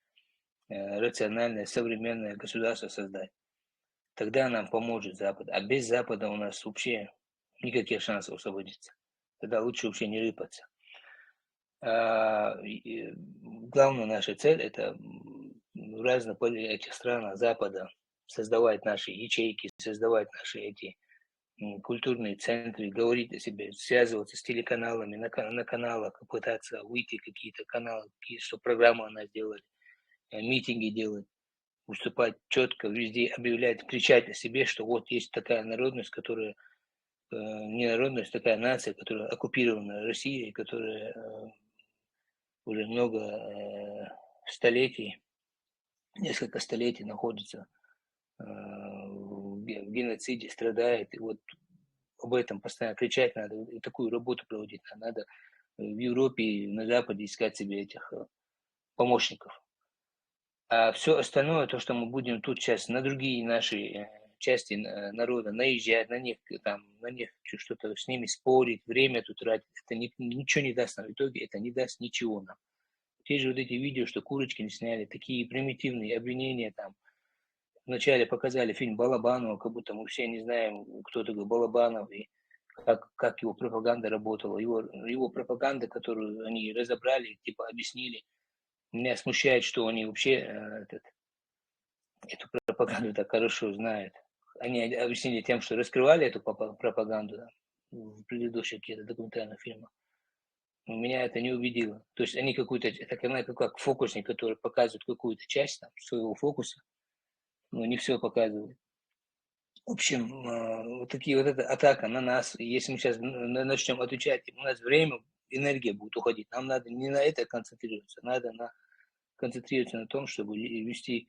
э, рациональное, современное государство создать. Тогда нам поможет Запад. А без Запада у нас вообще никаких шансов освободиться. Тогда лучше вообще не рыпаться. А, и, главная наша цель — это в разных этих странах Запада создавать наши ячейки, создавать наши эти культурные центры, говорить о себе, связываться с телеканалами, на, на каналах, пытаться выйти какие-то каналы, какие, что программы она сделали, э, митинги делать, выступать четко, везде объявлять, кричать о себе, что вот есть такая народность, которая э, не народность, такая нация, которая оккупирована Россией, которая э, уже много э, столетий, несколько столетий находится э, в геноциде, страдает. И вот об этом постоянно кричать надо, и такую работу проводить надо. Надо в Европе и на Западе искать себе этих э, помощников. А все остальное, то, что мы будем тут сейчас на другие наши э, части э, народа наезжать, на них там, на них что-то с ними спорить, время тут тратить, это ни, ничего не даст нам. В итоге это не даст ничего нам. Те же вот эти видео, что Курочкин сняли, такие примитивные обвинения там. Вначале показали фильм Балабанова, как будто мы все не знаем, кто такой Балабанов и как, как его пропаганда работала. Его, его пропаганда, которую они разобрали, типа объяснили. Меня смущает, что они вообще э, этот, эту пропаганду так хорошо знают. Они объяснили тем, что раскрывали эту пропаганду да, в предыдущих каких-то документальных фильмах. Но меня это не убедило. То есть они какую-то, это как, как фокусник, который показывает какую-то часть там, своего фокуса, но не все показывает. В общем, э, вот такие вот эта атака на нас. Если мы сейчас начнем отвечать, у нас время, энергия будет уходить. Нам надо не на это концентрироваться, надо на, концентрироваться на том, чтобы вести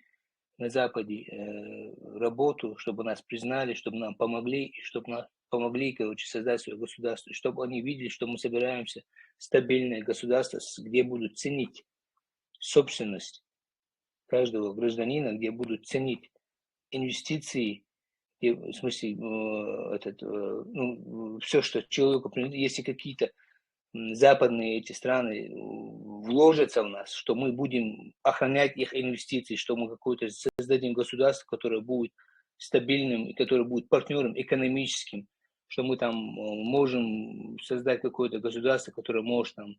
на Западе э, работу, чтобы нас признали, чтобы нам помогли, и чтобы нам помогли, короче, создать свое государство, и чтобы они видели, что мы собираемся стабильное государство, где будут ценить собственность каждого гражданина, где будут ценить инвестиции, где, в смысле, э, этот, э, ну, все, что человеку принадлежит, если какие-то западные эти страны вложатся в нас, что мы будем охранять их инвестиции, что мы какое-то создадим государство, которое будет стабильным и которое будет партнером экономическим, что мы там э, можем создать какое-то государство, которое может там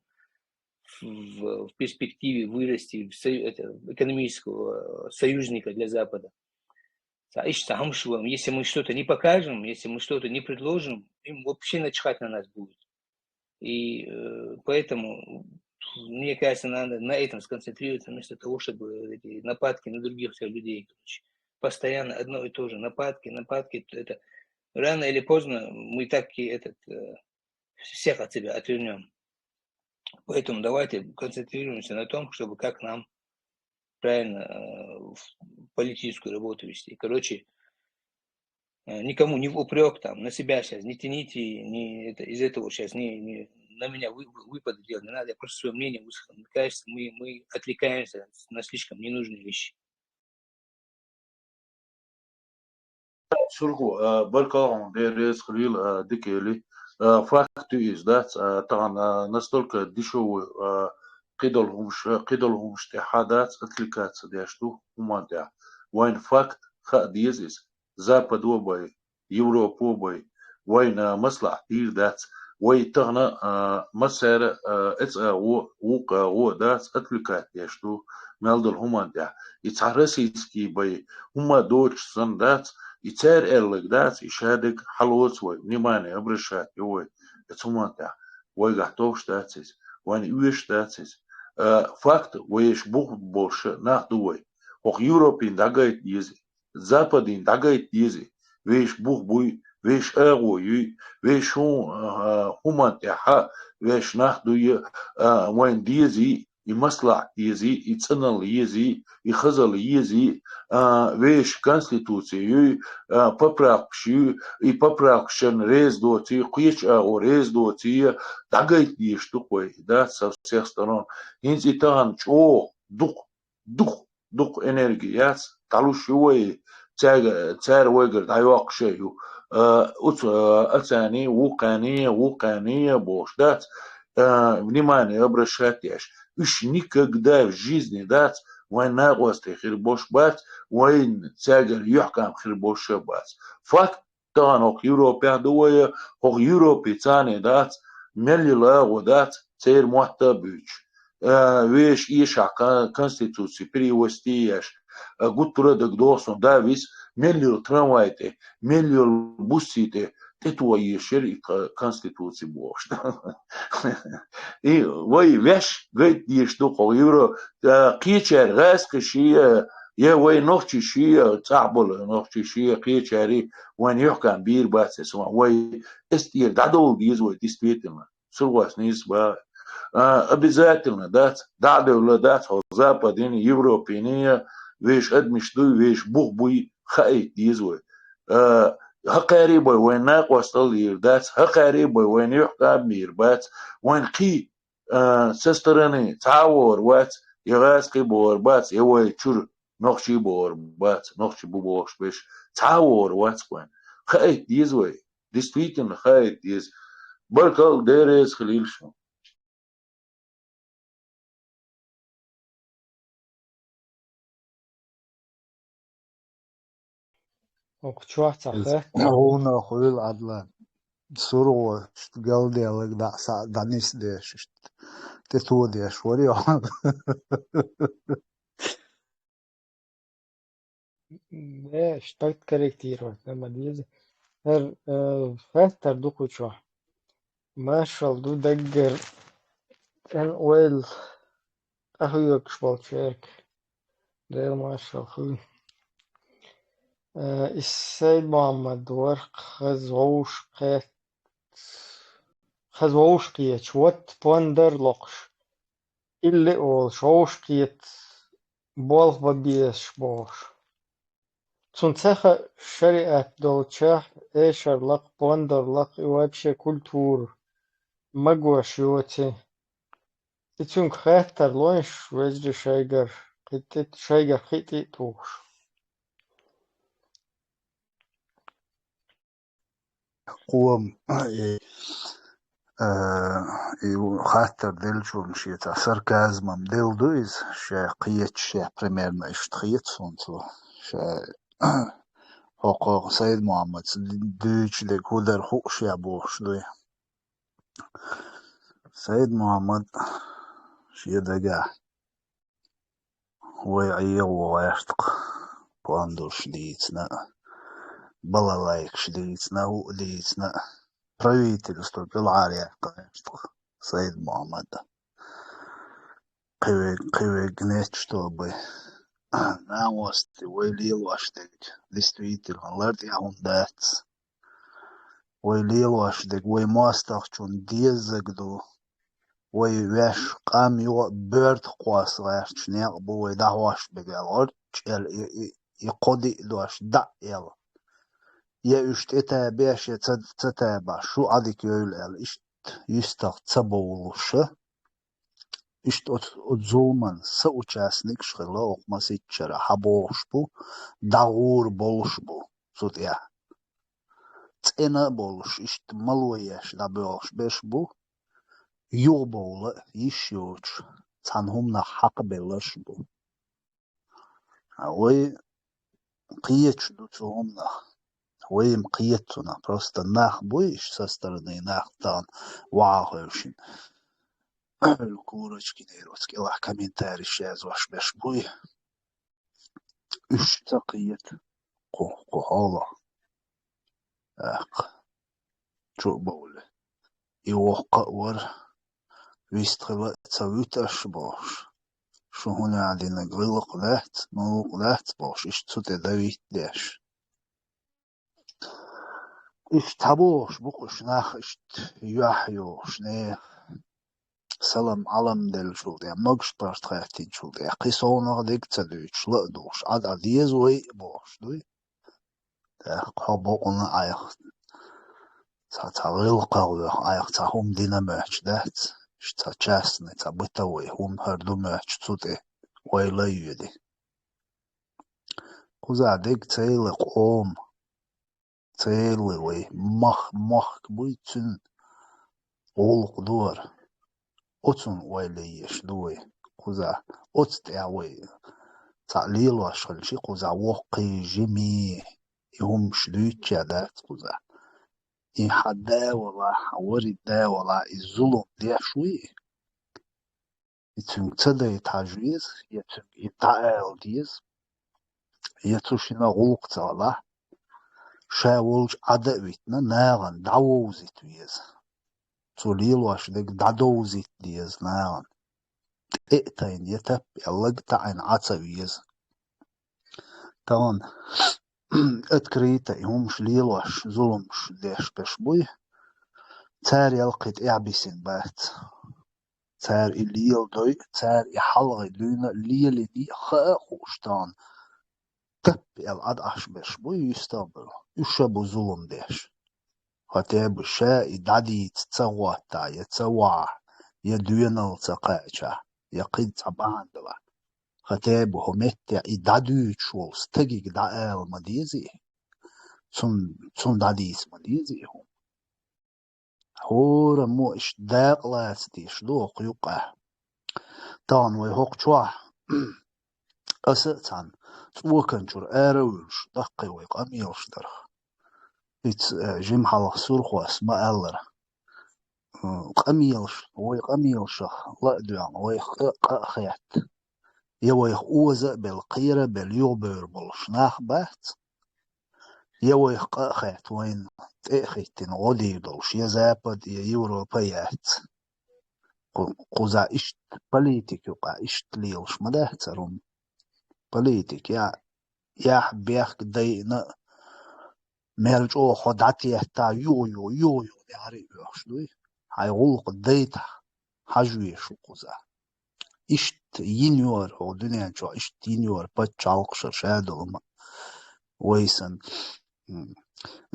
в, в перспективе вырасти в, это, экономического союзника для Запада. Если мы что-то не покажем, если мы что-то не предложим, им вообще начхать на нас будет. И э, поэтому, мне кажется, надо на этом сконцентрироваться, вместо того, чтобы эти нападки на других всех людей, короче, постоянно одно и то же, нападки, нападки, это рано или поздно мы так и этот, э, всех от себя отвернем. Поэтому давайте концентрируемся на том, чтобы как нам правильно э, политическую работу вести. Короче, э, никому не в упрек там, на себя сейчас не тяните, не это, из этого сейчас не, не на меня вы, выпады делать не надо, я просто свое мнение высказал. Мне кажется, мы, мы отвлекаемся на слишком ненужные вещи. Шургу, баркалгъун, Дела реза хилва, дикели. Факт из, дац, тагъан настолько дешёвый, кхыдола хӀумаш, кхыдола хӀумаш тӀехьа дац, отвлекаться деш ду хӀуман тӀехьа. Вайн факт хаа деза из. Западо бай, Европо бай, вайна маслахьат дийр дац, вай тахана массара эцӀа гӀо, вукъа гӀо дац, отвлекать деш ду, мел дола хӀуман тӀехь. И цхьа российский бай, хӀума доцуш санна дац, и цара аьлларг дац, и шадерг хьалоцу вай, внимание обращать ю вай, эцу хӀуман тӀехь. Вайгахь товш дац иза, вайна оьшуш дац иза. Факт, вай еш бух болуш нах ду вай. ХӀокху Европин дӀагайта деза, Западин дӀагайта деза. вешан бух буй, вешан агӀо юй, вешан хӀун, а, хӀуманна тӀехьа вешан нах дуй, а, вайна дезий, и маслахьат езий, и цӀеналла езий, и хазалла езий, а, вешан Конституци юй, а, поправкаш юй, и поправкашна реза доций, кхечу агӀор реза доций, дӀагайта дезаш ду-кх вай, дац со всех сторон. ХӀинца и тахана чӀогӀа дукха, дукха, дукха энерги яц, дӀалуш ю вай, цаьрга-, цара вайгара дӀайоккхуш а ю. А, оцу, а, ацани, вукхани, вукхани бохуш дац, а, внимание обращать еш. Уьш никогда в жизни дац, вайн накъостий хир болуш бац, вайн цаьргара юьхькӀам хир болуш а бац. Факт, тахана хӀокху Европехь ду вай, хӀокху Европе царна дац, мел йолу агӀо дац, церан мотт а буьйцуш. А, вешан эшахь кон-, конституци перевести еш, а, гуттара а дагадогӀу суна, да, виса, мел йолу трамвай тӀе, мел йолу буссий тӀе, тӀетоха езаш яра и кон-, конституци бохуш. И вай ваьш гайта дезаш ду хӀокху Евро-, а, кхечара гӀазкхий шиъ, я вай нохчий шиъ, цӀахь болу нохчий шиъ, кхечаьрий вайн юьхькӀам бийр бац эса ван. Вай эс тӀера дӀадовла деза вай, действительно. Сурхоз нийса бан. А, обязательно дац, дӀа а девлла дац, хьо Западина, Европина, вешан адамаш дуй, вешан бух буй, хаийта деза вай. А, хӀокхаьрий бен вайн накъосталла йийр дац, хӀокхаьрий бен вайн юьхькӀам бийр бац, вайн кхий, а, со стороны цхьа а вогӀур вац, я гӀазкхий богӀур бац, я вай чуьра нохчий богӀур бац, нохчий бу бохуш берш, цхьа а вогӀур вац вайн. Хаийта деза вай, действительно, хаийта деза. Баркалла, Дела реза хуьлийла шуна. ХӀокху чохь ца хетта. Хьуна хуьлу, Ӏадлан. СургӀо, иштта галделлаг дӀа а схьа дӀанисдеш, иштта тӀетоха деш вара йо. Э, штат корректировать ма деза. ХӀара, э, хаттар ду кху чохь. Маршалла ду даггара, эн ойла къахьоьгуш болчаьрга. Дела маршалла хуьлда. Э, и Сайд-Мухьаммад вара хаза вовшах кхет-, хаза вовшахкхеташ, вот пондар локхуш. Илли а волуш, вовшахкхета болх бан безаш бохуш. Цунна ца хаьа шариат долчохь эшар лакха, пондар лакха и вообще культура магош йоций. И цуьнга хаттар лойша вежарий шайгара кхин тӀе, шайгара кхин тӀе а тухуш. Кхо, и, э, и хаттар деллачо шен цхьа сарказмом делла ду иза, ша кхеташ, ша примерно иштта хета суна цо. Ша хӀокху Сайд-Мухьаммаца дуьйцуш дерг хӀун дара хууш я бохуш дуй. Сайд-Мухьаммад шен дагахь вай Ӏехо гӀерта-кх, пондарш дийцина а, балалайкаш дийцина а, хӀуъа дийцина а, правительство кӀелхьара яккха гӀерта-кх Сайд-Мухьаммад. Кхин верг, кхин верг нетта тобой. Накъостий, вай лелош дерг, действительно, лар тӀехь хӀума дац. Вай лелош дерг вай мостагӀчунна деззарг ду. Вай ваьш къам юкъа боьртах кхосса гӀерташ некъ бу вай дӀахьош берг аьлла, гӀорчӀел и, и, и кхо-диъ дош дӀа а аьлла. Я уьш тӀетабеш, я ца, ца табахь, шу Ӏадика йойла аьлла, иштта йистах ца бовлуша. Иштта оцу, оцу зуламан соучастникаш хилла, окху масийтта шарахь хьан бохуш бу, дӀагӀур болуш бу цу тӀехь. ЦӀена а болуш, иштта мало еш дӀабоьлхуш берш бу, юхабовла а йиш йоцуш, цхьана хӀуманах хьакхабелларш а бу. Ткъа вай кхеташ ду цу хӀуманах. Вай-м кхета цунах. Просто нах буй, иштта со стороны нах тахана вахьа хевшина. Курочки, нерваца кӀелахь комментарийш язъеш берш буй. Уьш ца кхета кху, кху хьолах. ТӀаккха чу а бовлий. И воккха а вара, вистхила а ца вуьту аш бохуш. Шу хӀун яа динарг гӀиллакх дац, муьлхха дац бохуш, иштта цу тӀе давитта деш. Иштта цхьабогӀуш бу-кх уьш нах, иштта юьхь йохуш, нехан салам-Ӏалам деллачул тӀе, могуш-паргӀат хаьттинчул тӀе, кхин совнах дерг ца дуьйцуш, ла а дугӀуш, Ӏа дӀа деза вай а бохуш дуй. ТӀаккха хьо бокъонца Ӏайха цхьа, цхьа гӀиллакхах веха, Ӏайха цхьа хӀума дина моьттуш дац, иштта цхьа частный, цхьа бытовой хӀума хӀара ду моьттуш цу тӀе, вай лайоьду. Кхузахь дерг ца елла къоман, ца елла вай мах-, мохк буй, цуьнан гӀуллакх ду хӀара. Оцунна ойла е езаш ду вай кхузахь. Оцу тӀехь вай цхьаъ лелош хилча, кхузахь воккхий, жимий, и хӀумаш дуьйцуш дац кхузахь. И хьан да валахь, хьан варий да валахь, и зулам деш вуй. И цуьнга ца дайта хьажа веза, я цуьнга и дӀаала деза, я цу шинна гӀуллакх ца хилахь, ша волчу Ӏа дан а витина, нахана дӀавовзийта веза. Цо лелош дерг дӀадовзийта деза нахана. ТӀе а тайна, я тап а аьлла, лаг таӀийна Ӏа ца веза. Тахана открыто и хӀумаш лелош, зуламаш деш берш буй. Цара ялкхий тӀаьхьа бисина бац. Цара и леладой а, цара и хьалхе дуьйна а, лелийна а хаа а хууш тахана, тап аьлла Ӏа дӀа Ӏаш берш буй, юьстахбевлла. Уьш а бу зулам деш. Хотя бы ша и дӀадийца ца гӀоттахь, я ца вахь, я доьналла ца кхаьчахь, я кхин цхьа бахьана делахь. Хотя бы хӀокху меттехь и дӀадуьйцуш волу стаге дӀаала ма деза и. Цунна, цунна дӀадийца ма деза и хӀума. ХӀораммо иштта дакъа лаца дезаш ду хӀокху юккъехь. Тахана вай хӀокху чохь, аса а цхьаьна, цӀокан чуьра ара а вуьйлуш, даккхий вай къамелаш дарх. Ица, э, жима хьалха Сурхос ма-аллара. М, къамелаш, вай къамелашах ла а доьгӀна, вайх къа, къа а хетта. Я вайх оза а белла, кхера а белла, юхабевр болуш нах бац. Я вайх къа а хетта, вайна тӀе а хӀиттина гӀо дийр долуш, я Запад, я Европа яц. Кху-, кхузахь иштта политика юкъахь иштта лелаш ма дац хӀара хӀума. Политика я, яхь бехк дайъина а, мел чӀогӀа хьо дӀатеттахь, юха-юха, юха-юха неӀаре а оьхуш дуй. Хьайн гӀуллакх дайтахь, хьажа везаш ву кхузахь. Иштта йина ю хӀара хӀокху дуьнен чохь, иштта йина ю хӀара пачхьалкхаш, хӀара шадолу ма. Вай санна, м,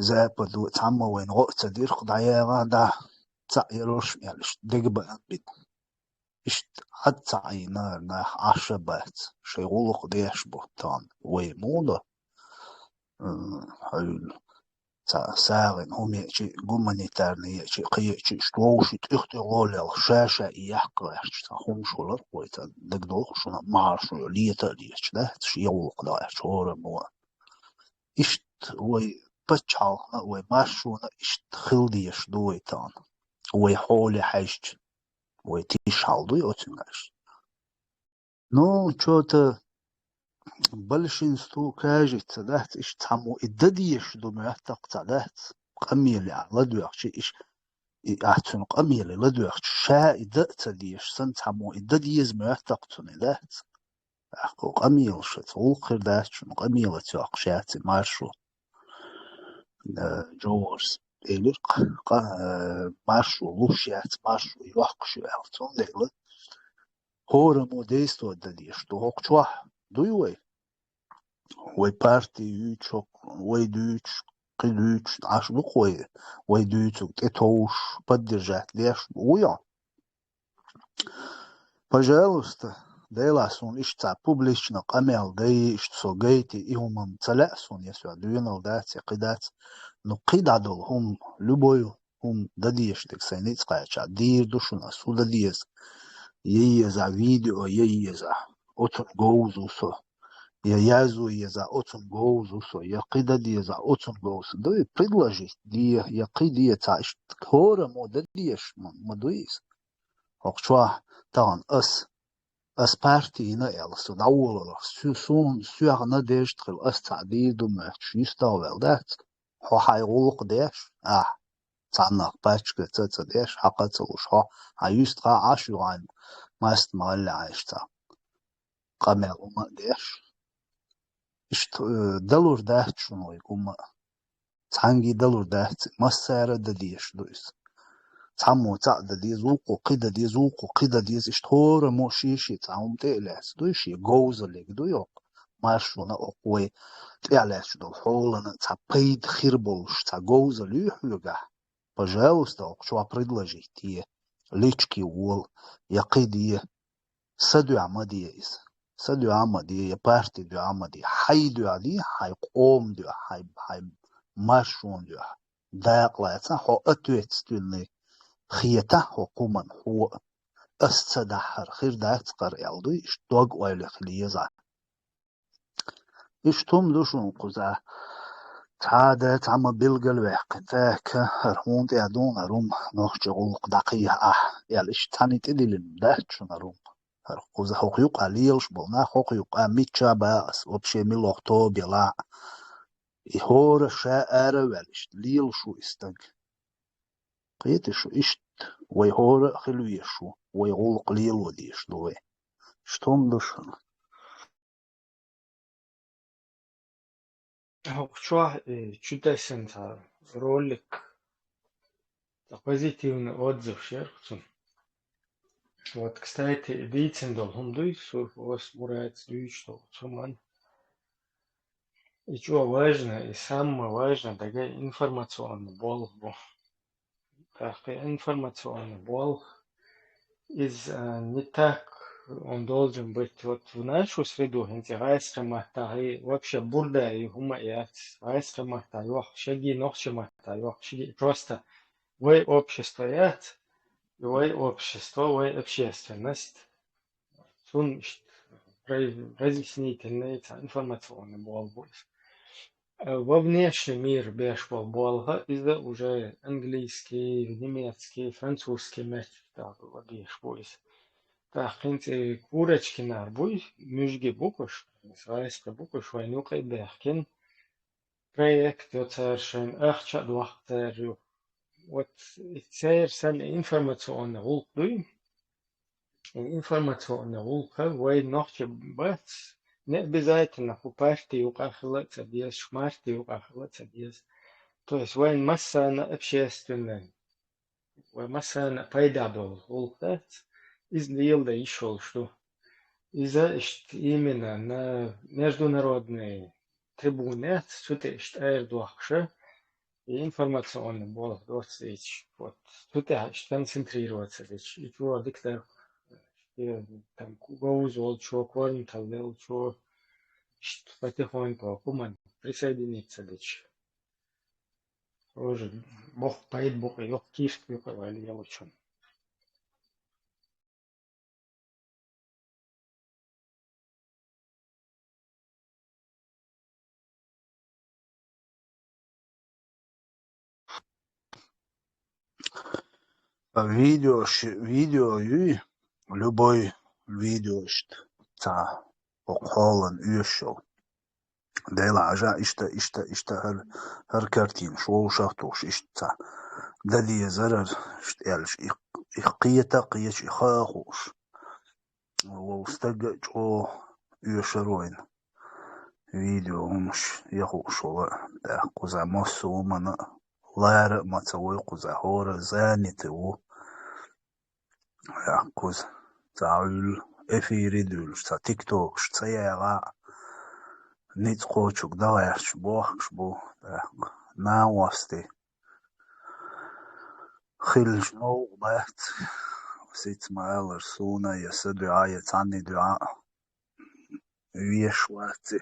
Западо цхьамма вайна гӀо а ца дира-кх, дӀаяхьа, дӀа, цхьаъ ярош а мел иштта дегабаан бина. Иштта хьаца Ӏийна нах Ӏаш а бац, шайн гӀуллакх деш бу тахана. Вай муха до? М, хьуьлла. Цхьа сагӀина хӀума еъча, гуманитарный еъча, кхин еъча, иштта вовшийн тӀуьх-тӀуьхо лелла, ша-ша и яккха гӀерташ цхьа хӀумаш хилар-кх вай, цхьа дагадогӀу шуна, маршо лета а леташ, да, шен гӀуллакх дӀагӀерташ хӀораммо. Иштта вай пачхьалкхана а, вай маршона а иштта хила дезаш ду вай тахана. Вай хьоле хьаьжча, вай тиша хьал дуй оцуьнгаш. Ну, чё-то большинству кажется, дац, иштта цхьаммо и дан дезаш ду моьтту-кх цхьа, дац. Къамеле ахь ладоьгӀча, иш-, и ахь цуьнан къамеле ладоьгӀча, ша и дан а ца дезаш санна, цхьаммо и дан деза моьтту-кх цунна, дац. ТӀаккха къамелаш, оцу гӀуллакх хир дац шуна, къамелаца йоккхуш яц и маршо. Э, Джоурс элира, кха-, кха-, э, маршо луш яц, маршо йоккхуш ю аьлла. Цундела хӀораммо действовать дан дезаш ду хӀокху чохь, дуй вай? Вай парти юьйцуш, вай дуьйцуш, кхин дуьйцуш, Ӏаш ду-кх вай, вай дуьйцург тӀетовжуш, поддержать деш вуй хьо? Пожалуйста, делахь суна иштта цхьа публично къамел дайта, иштта со гайта, и хӀума-м ца лаьа суна, я соьга доьналла дац, я кхин дац. Ну, кхин дӀадолу хӀума, любой хӀума дан дезаш дерг сайн ницкъ кхаьчча, дийр ду шуна ас хӀун дан деза. Я еза видео, я еза, оцунна говза ву со. Я язва еза, оцунна говза ву со. Я кхин дан деза, оцунна говза. Дуй, предложить де, я кхин де, цхьа иштта хӀораммо дан дезаш ма, ма дуй иза. ХӀокху чохь тахана ас, ас парти йина аьлла, со дӀаволалахь, су-, суна, соьгахь надежда хила, ас цхьаъ дийр ду моьттуш, юьстах ваьлла дац? Хьо хьайн гӀуллакх деш, ахь, цхьаннах паччахьца а ца деш, хьакха а ца луш, хьо хьайн юьстахь Ӏаш ю хьайн маст-маллехь Ӏаш цхьа къамел хӀума а деш. Иштта, э, далур дац шуна вай хӀума а. Цхьанги далур дац, массара а дан дезаш ду иза. Цхьаммо цхьаъ дан деза, вукхо кхин дан деза, вукхо кхин дан деза, иштта хӀораммо шен-шен цхьа хӀума тӀе а лаьцна ду, шен говзаллиг ду йоккха, маршонна а, оккха вай тӀе а лаьцна долу хьолана цхьа пайда хир болуш цхьа говзалла ю хьоьгахь. Пожалуйста, оккху чохь предложить е, лички вола, я кхин де. Са дуьхьа ма де иза. Са дуьхьа ма де, я парти дуьхьа ма де. Хьайн дуьхьа де, хьайн къоман дуьхьа, хьайн, хьайн маршонан дуьхьа. Дакъа лаца, хьо ответственный хетахь хӀокху хӀуманна хьо а. Ас ца дахьара хир дац кхара аьлла дуй, иштта дог-ойла хила еза. Иштта хӀума ду шуна кхузахь. Цхьа а дан цхьа ма билгалваьккхина, тӀаккха хӀара хьуна тӀехь дуьйна хӀара хӀума, нохчийн гӀуллакх дӀакхехьа ахь, аьлла, иштта цхьаьна тӀедиллина дац шуна хӀара хӀума. ХӀара кхузахь хӀокху юкъахь лелаш болу нах, хӀокху юкъахь мичча бан ас, вообще мила хӀокху тоба елахь а. И хӀора ша ара а ваьлла, иштта лелаш ву и стаг. Кхетий шу, иштта вай хӀора а хила везаш ву, вай гӀуллакх лело дезаш ду вай. Иштта хӀума ду шуна. ХӀокху чохь, э, чу тесна цхьа ролик, цхьа позитивный отзыв шера цунна. Вот, кстати, и дийцина долу хӀума дуй, Сурхос Мурада дуьйцуш долу цу хӀуманна. И чӀогӀа важно, и самое важное, дагай информационный болх бу. ТӀаккха информационный болх, иза, а, не так он должен быть. Вот в нашу среду, хӀинца гӀайскхийн маттахь, и вообще бурда и хӀума яц, гӀайскхийн маттахь йоху, шаги нохчийн маттахь йоху, шаги просто вай общество яц, и вай общество, вай общественность. Цунна иштта раз-, разъяснительный, цхьа информационный болх бу иза. Э, во внешний мир беш болу болх, иза уже английский, немецкий, французский меттиг тӀехь беш бу иза. ТӀаккха хӀинца и Курочкинера буй, муьжги бу кхуш, гӀайскхи бу кхуш, вайна юкъа а баьхкина. Проект йо цара шайна, ахча а дохку цара ю. Вот и церан санна информационный гӀуллакх дуй, и информационный гӀуллакх вай нохчий бац, не обязательно кху парти юкъахь хила а ца деза, шмарти юкъахь хила а ца деза. То есть вайн массарна общественный, вай массарна пайда долу гӀуллакх дац, иза леладан йиш йолуш ду. Иза иштта именно на международный трибуне, цу тӀе иштта айра дохкуша, и информационный болх доцу дийцаш, вот, цу тӀехь иштта концентрироваться дича, и чо дика дара, и там говза волчо, корматалла деллачо, иштта потихоньку хӀуманна присоединиться дича. Тоже боху пайда бу кху йоккха кийртиг ю кху вай лелочун. А видео, видео юй, любой видео иштта цхьа хӀокху хьолан оьшуш йолу. Делахь а жа иштта, иштта, иштта хӀара, хӀара картина шу вовшах тухуш иштта цхьа. Дан дезара, иштта аьлча, и, и кхета а кхеташ, и хаа а хууш. Вову стаг а чӀогӀа оьшур вайна. Видео хӀумаш я хууш вала, тӀаккха кхуза массо а хӀумана а лара а ма ца вой, кхуза хӀора занятый ву. ТӀаккха кхуза цхьа Ӏуьллу эфире дуьйлуш, цхьа тиктокаш ца ягӀахь а, ницкъ кхочург дан гӀерташ бохкуш бу, тӀаккха накъостий хилча новкъа бац, сица ма-аллара, суна я сан дуьхьа, я цхьанний дуьхьа а веш вац и,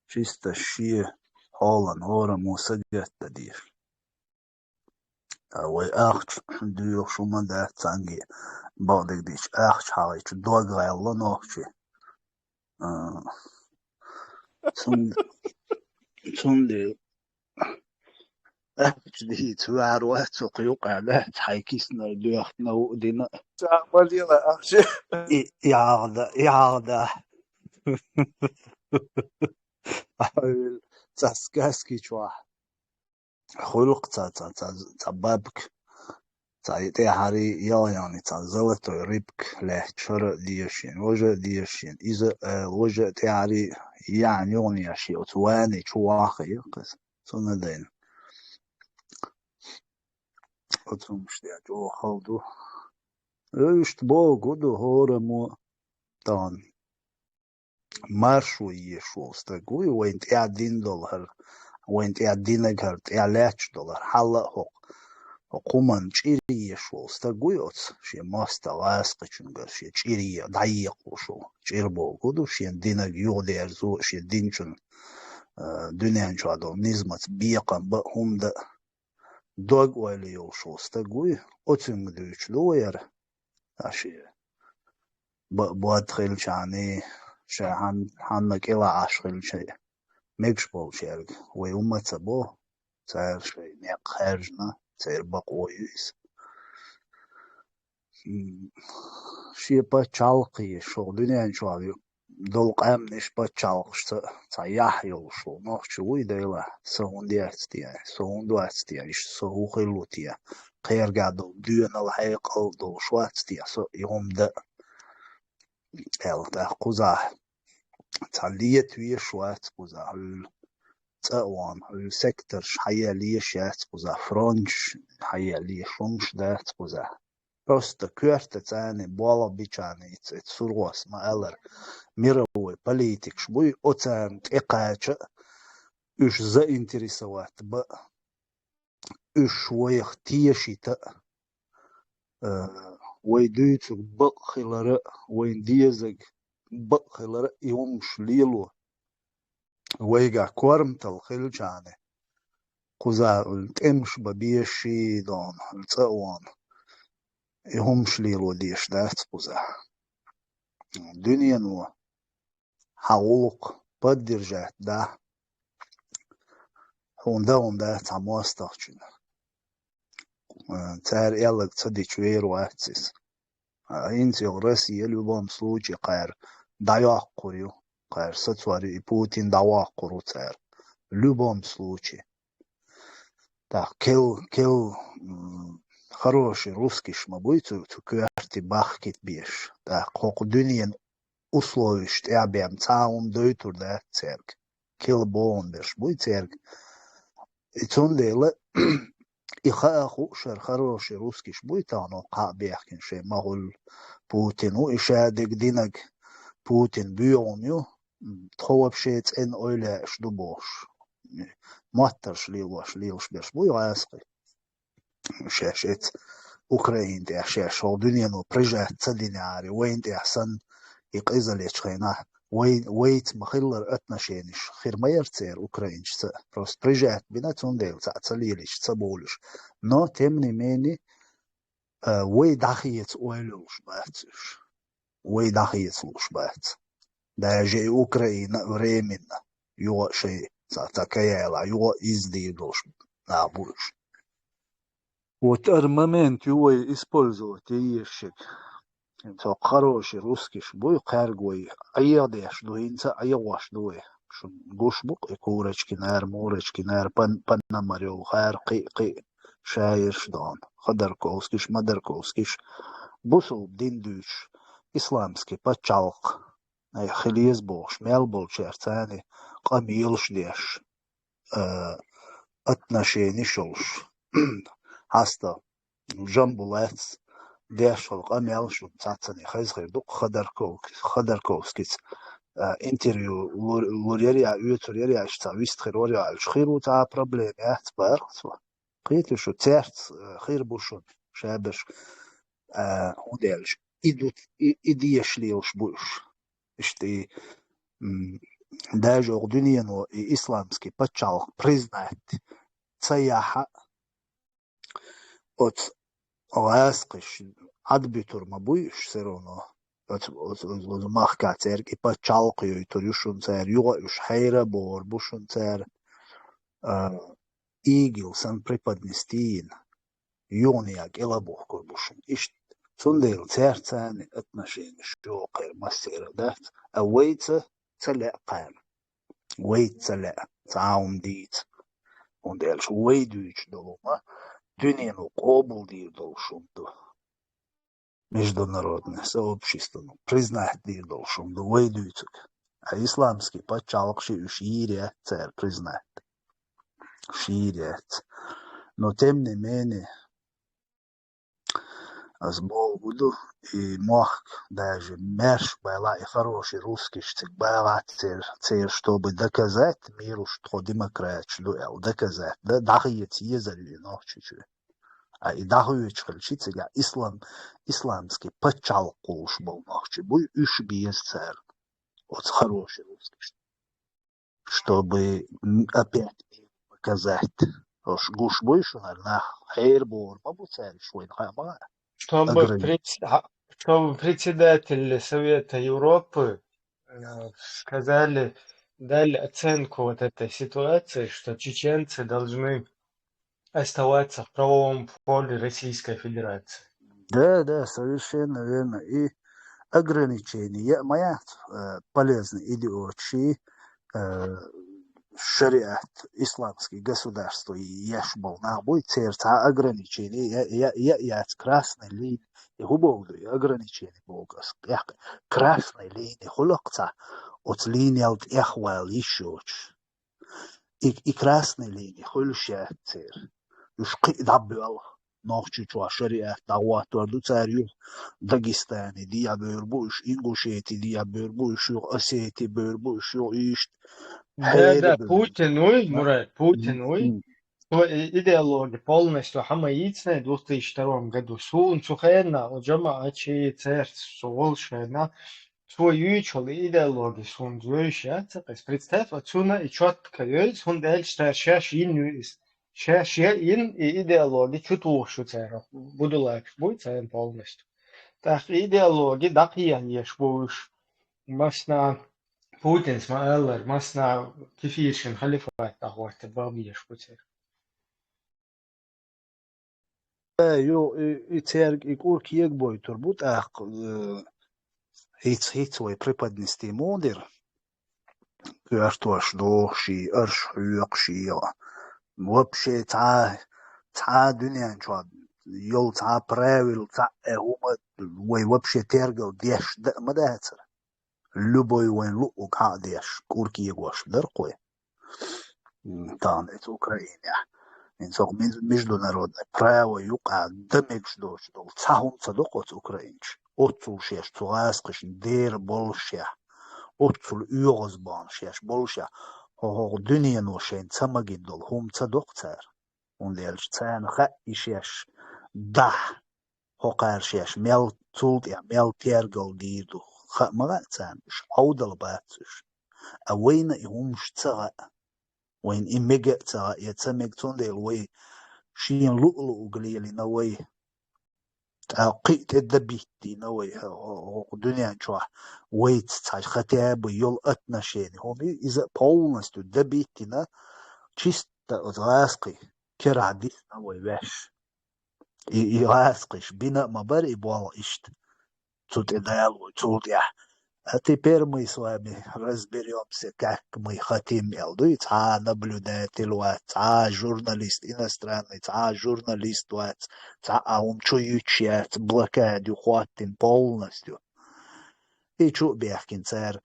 чисто шен хьолан хӀораммо сагатдан дезаш. Ткъа вай ахча доьхуш хӀума дац цхьаьнгге, бакъдерг дийцича, ахча хьалхийча дог гӀелла нохчий. А, цун-, цундела ахча дийца ваьр вац цу кху юкъа дац, хьайн киснара доьхна ву а дина. Ца ма лела ахча. И, яхда, яхда. Ца сказки чохь. Хуьлу-кх цхьа, цхьа, цхьа, цхьа бабка, цхьа и тӀаьхьарий ялхьанний цхьа золотой рыбка лаьтташ, хӀара а дезаш йина, важа а дезаш йина, иза а, э, важа а тӀаьхьарий яьхьна юханехьа шен оцу ванни чу вахийра-кх иза. Цунна а дайна. Оцу хӀумаш деш чӀогӀа хала ду. Иштта бохург ду хӀораммо, тахана маршо еш волу стаг вуй, вайна тӀехь дина долу хӀара, вайна тӀехь динарг хӀара, тӀехь лаьтташ долу хӀара, хьала а хӀокху, хӀокху хӀуманна чӀир еш волу стаг вуй оцу, шен мостагӀа гӀазкхичуьнгара шен чӀир е-, дӀаекхуш волу. ЧӀир бохург ду, шен динарг юхадерзо а, шен динчун, а, дуьнен чохь долу низамца бекхам бан а, хӀума дан а. Дог-ойла йолуш волу стаг вуй, оцуьнга дуьйцуш ду вай хӀара. Ткъа шен б-, бод хилчахьана, ша хьан-, хьанна кӀелахьаш хилча, мегаш болчаьрга вай хӀумма а ца бо, цара шайн некъ хаьржина, церан бакъо ю иза. М, шен пачхьалкхе, шух дуьнен чохь ю-, долу къаьмнаш пачхьалкхашца цхьа яхь йолуш волу нохчо вуй, Дела, со хӀунда яц те, со хӀунда вац те, иштта со хӀун хилла ву те, кхергахь долу доьналла хьекъал долуш вац те, со и хӀума дан, аьлла, тӀаккха кхузахь цхьа лета веш вац кхузахь, хьуьлла цӀа а вон, хьуьлла секторш хьаелла еш яц кхузахь, фронташ хьаелла еш хӀумаш дац кхузахь. Просто коьртаца царна болх бичахьана, эца сургӀос ма-аллара, мировой политикаш буй, оцарна тӀекхача а, уьш заинтересовать бан а, уьш вайх тешийта а, э, вай дуьйцург бакъ хилар а, вайна дезарг бакъ хилар а, и хӀумаш лело. Вайгахь корматалла хилчахьана, кхузахь хьуьлла тӀемаш бан безаш, дона, хьуьлла цӀа а вон, и хӀумаш лело дезаш дац кхузахь. Дуьнено хьан гӀуллакх поддержать дахь, хьуна дан хӀума дац цхьа мостагӀчунна. Цара аьлларг ца дича вер вац иза. ХӀинца йолу Россия в любом случае кхара дӀайоккхур ю, кхара сацор ю, и Путин дӀавоккхур ву цара. В любом случае. Так, кел, кел, м, хороший русскиш ма буй цу, цу коьрте бахкийта безаш. Так, хӀокху дуьненан условиш тӀехь бен цхьа а хӀума дойтур дац цаьрга. Кел бохун берш буй цаьрга. И цундела и хаа хууш хӀара хороший русскиш буй тахана кхаъ бехкина шайн ма хуьллу. Путин ву и ша дерг динарг. Путин боьгӀун ю, тхо вообще цӀена ойла яьаш ду бохуш. Моттарш лелош, лелаш берш буй гӀазкхий. Шаьш эца Украина тӀехь шаьш хӀокху дуьнено прижать ца динехьара, вайна тӀехь санна и къизаллечу хенахь, вай, вайца ма-хиллара отношениш хир ма яра церан украинашца. Просто прижать бина, цундела цхьаъ ца лелийча, ца бовлуш. Но, тем не менее, а, вай дӀахеца ойла йолуш бац уьш. Вай дӀахеца лууш бац. Даже и Украина временно юха а шайн цхьа, цхьа каяла, юха а иза дийр долуш нах бу уьш. Вот ара момент ю вай использовать е езаш ерг. Цо хороший русскиш буй, кхаьрга вай Ӏехадеш ду, хӀинца а Ӏехош ду вай. Шун гуш бу-кх и Курочкинера, Мурочкинера, Пан-, Пономарёвхара, кхин а, кхин а шаерш дона, Ходорковскиш, Модарковскиш, бусулба дин дуьйцуш, исламский пачхьалкх, ай, хила еза бохуш, мел болчаьрца къамелаш деш, а, отношениш йолуш. Хьаста Жамбулатс деш хилла къамел шуна цхьаццанхьа хезна хир ду-кх Ходорков-, Ходорковскица, а, интервью лур-, лур яра, оьцур яра, иштта цхьа вист хир вара аьлча, хир ву цхьа а проблема яц боху цо. Кхетий шу, цаьрца, а, хир бу шуна шаберш, а, хӀунда аьлча и ду, и, и дезаш лелаш бу уьш. Иштта и, м, даже оха дуьнено и исламский пачхьалкх признать ца яхь а, оцу гӀазкхаша Ӏадбуьтур ма буй уьш все равно. Оцу, оцу, оцу, оцу махкахь цаьрга и пачхьалкх йойтур ю шуна цара, юха а уьш хьайра а бохур бу шуна цара. А, игил санна преподнести йина, юханехьа кӀел а бухкур бу шуна. Иштта, цундела цаьрца царна отношениш чӀогӀа кхера массеран дац, а вайца ца лаьа кхарна. Вайца ца лаьа, цхьа а хӀума дийца. ХӀунда аьлча вай дуьйцуш долу хӀума дуьнено къобалдийр долуш хӀума ду. Международное сообществоно признать дийр долуш хӀума ду вай дуьйцург. А исламский пачхьалкх ши уьш йийр яц цара признать. Уьш йийр яц. Но тем не менее, Аз боху ду, и мохк даже мерш байла, и хороший русскиш цига багӀат цер, цер, чтобы доказать миру, что тхо демократиш ду аьл, доказать. Да, дахьеца езар ю и Нохчийчу. А и дахьуьйчу хилчи цига ислам, исламский паччахьалкх кхулуш болу нохчи буй, уьш беза цара. Оцу хороший русскиш. Чтобы м, опять показать. Ош гуш буй шуна нах, хьерабогӀур ма бу цаьрга, вайна хаа ма хаьа. Чтобы, Аграни- предс- а, чтобы председатели Совета Европы э, сказали, дали оценку вот этой ситуации, что чеченцы должны оставаться в правовом поле Российской Федерации. Да, да, совершенно верно. И ограничение я моя э, полезный идиот ши э, шариат, исламский государство еш болу нах буй, церан цхьа ограничение я, я, я, яц красный линия. И хӀун боху ду, и ограничение боху ас тӀехь, красный линия хуьлу-кх цхьа, оцу линиял тӀехвала йиш йоцуш. И, и красный линия хуьлуш яц церан. Уьш кхин а дӀабоьлху. Нохчийчохь шариат дӀахӀоттор ду цара юха. Дагестане дехьабевр бу уьш, Ингушети дехьабевр бу уьш, юха Осети бевр бу уьш, юха иштта. Да, да, хьерабевр. Путин вуй, Мурат, Путин вуй. М. Цо и идеология полностью хьа ма йийцинай две тысячи втором году. Суна цу хенахь, о, жамаӀат ши церца со волуш хенахь, цо юьйцуш йолу идеология суна зоьйш яц, цхьа къес. Представь, вот суна и чётко йоьйзу, хӀунда аьлча цара шаьш йина ю иза. Шаьш яа йина и идеология чу тухуш ю цара. Будулакаш буй царна полностью. ТӀаккха и идеология дӀакхехьеш бу уьш. Массанхьа Путинс ма-аллара, массанхьа кефиршин халифат дӀахӀотта бан безаш бу цара. Э, ю, и, и церга и кӀур кегабойтур бу тӀаккха, э, хӀинца, хӀинца вай преподнести муха дира? Коьртош дохуш и, арш хьоькхуш и, вообще цхьа, цхьа дуьнен чохь йолу цхьа правила, цхьа а хӀума вай вообще тергал деш дан а ма дацара. Любой вайн луъург хьа а деш, кӀур кегош дара-кх вай. М, тахана эца Украинехь. ХӀинца хӀокху мин-, международный право юкъахь дан мегаш доцуш долу цхьа хӀума ца до-кх оцу украинчу. Оццул шаьш цу гӀазкхашна дера боллушехь, оццул оьгӀазбахна шаьш боллушехь, хӀо-, хӀокху дуьнено шайна ца магийна долу хӀума ца до-кх цара. ХӀунда аьлча царна хаьа и шаьш дахь, хӀокхара шаьш мел цул тӀаьхьа мел тергал дийр ду. Хаа ма хаьа царна, уьш хьовдал бац уьш. А вайна и хӀумаш ца хаьа. Вайна и мега а ца хаьа, я ца мега, цундела вай шена луъ-луъург лелийна вай. ТӀаккха кхин а тӀе дан биттина вай, хӀо-, хӀо-, хӀокху дуьнен чохь вайца цхьа хотя бы йолу отношение. ХӀума иза полностью дан биттина, чисто оцу гӀазкхи керахь дисна вай ваьш. И, и гӀазкхиш бина а ма бара и болх иштта. Цу тӀе Дала ву, цул тӀаьхьа. А теперь мы с вами разберёмся, как мы хотим, аьлла ду и цхьа а наблюдатель вац, цхьа а журналист иностранный, цхьа а журналист вац, цхьа а хӀума чу юьтуш яц, блокада ю хӀоттина полностью. И чу а бехкина цара.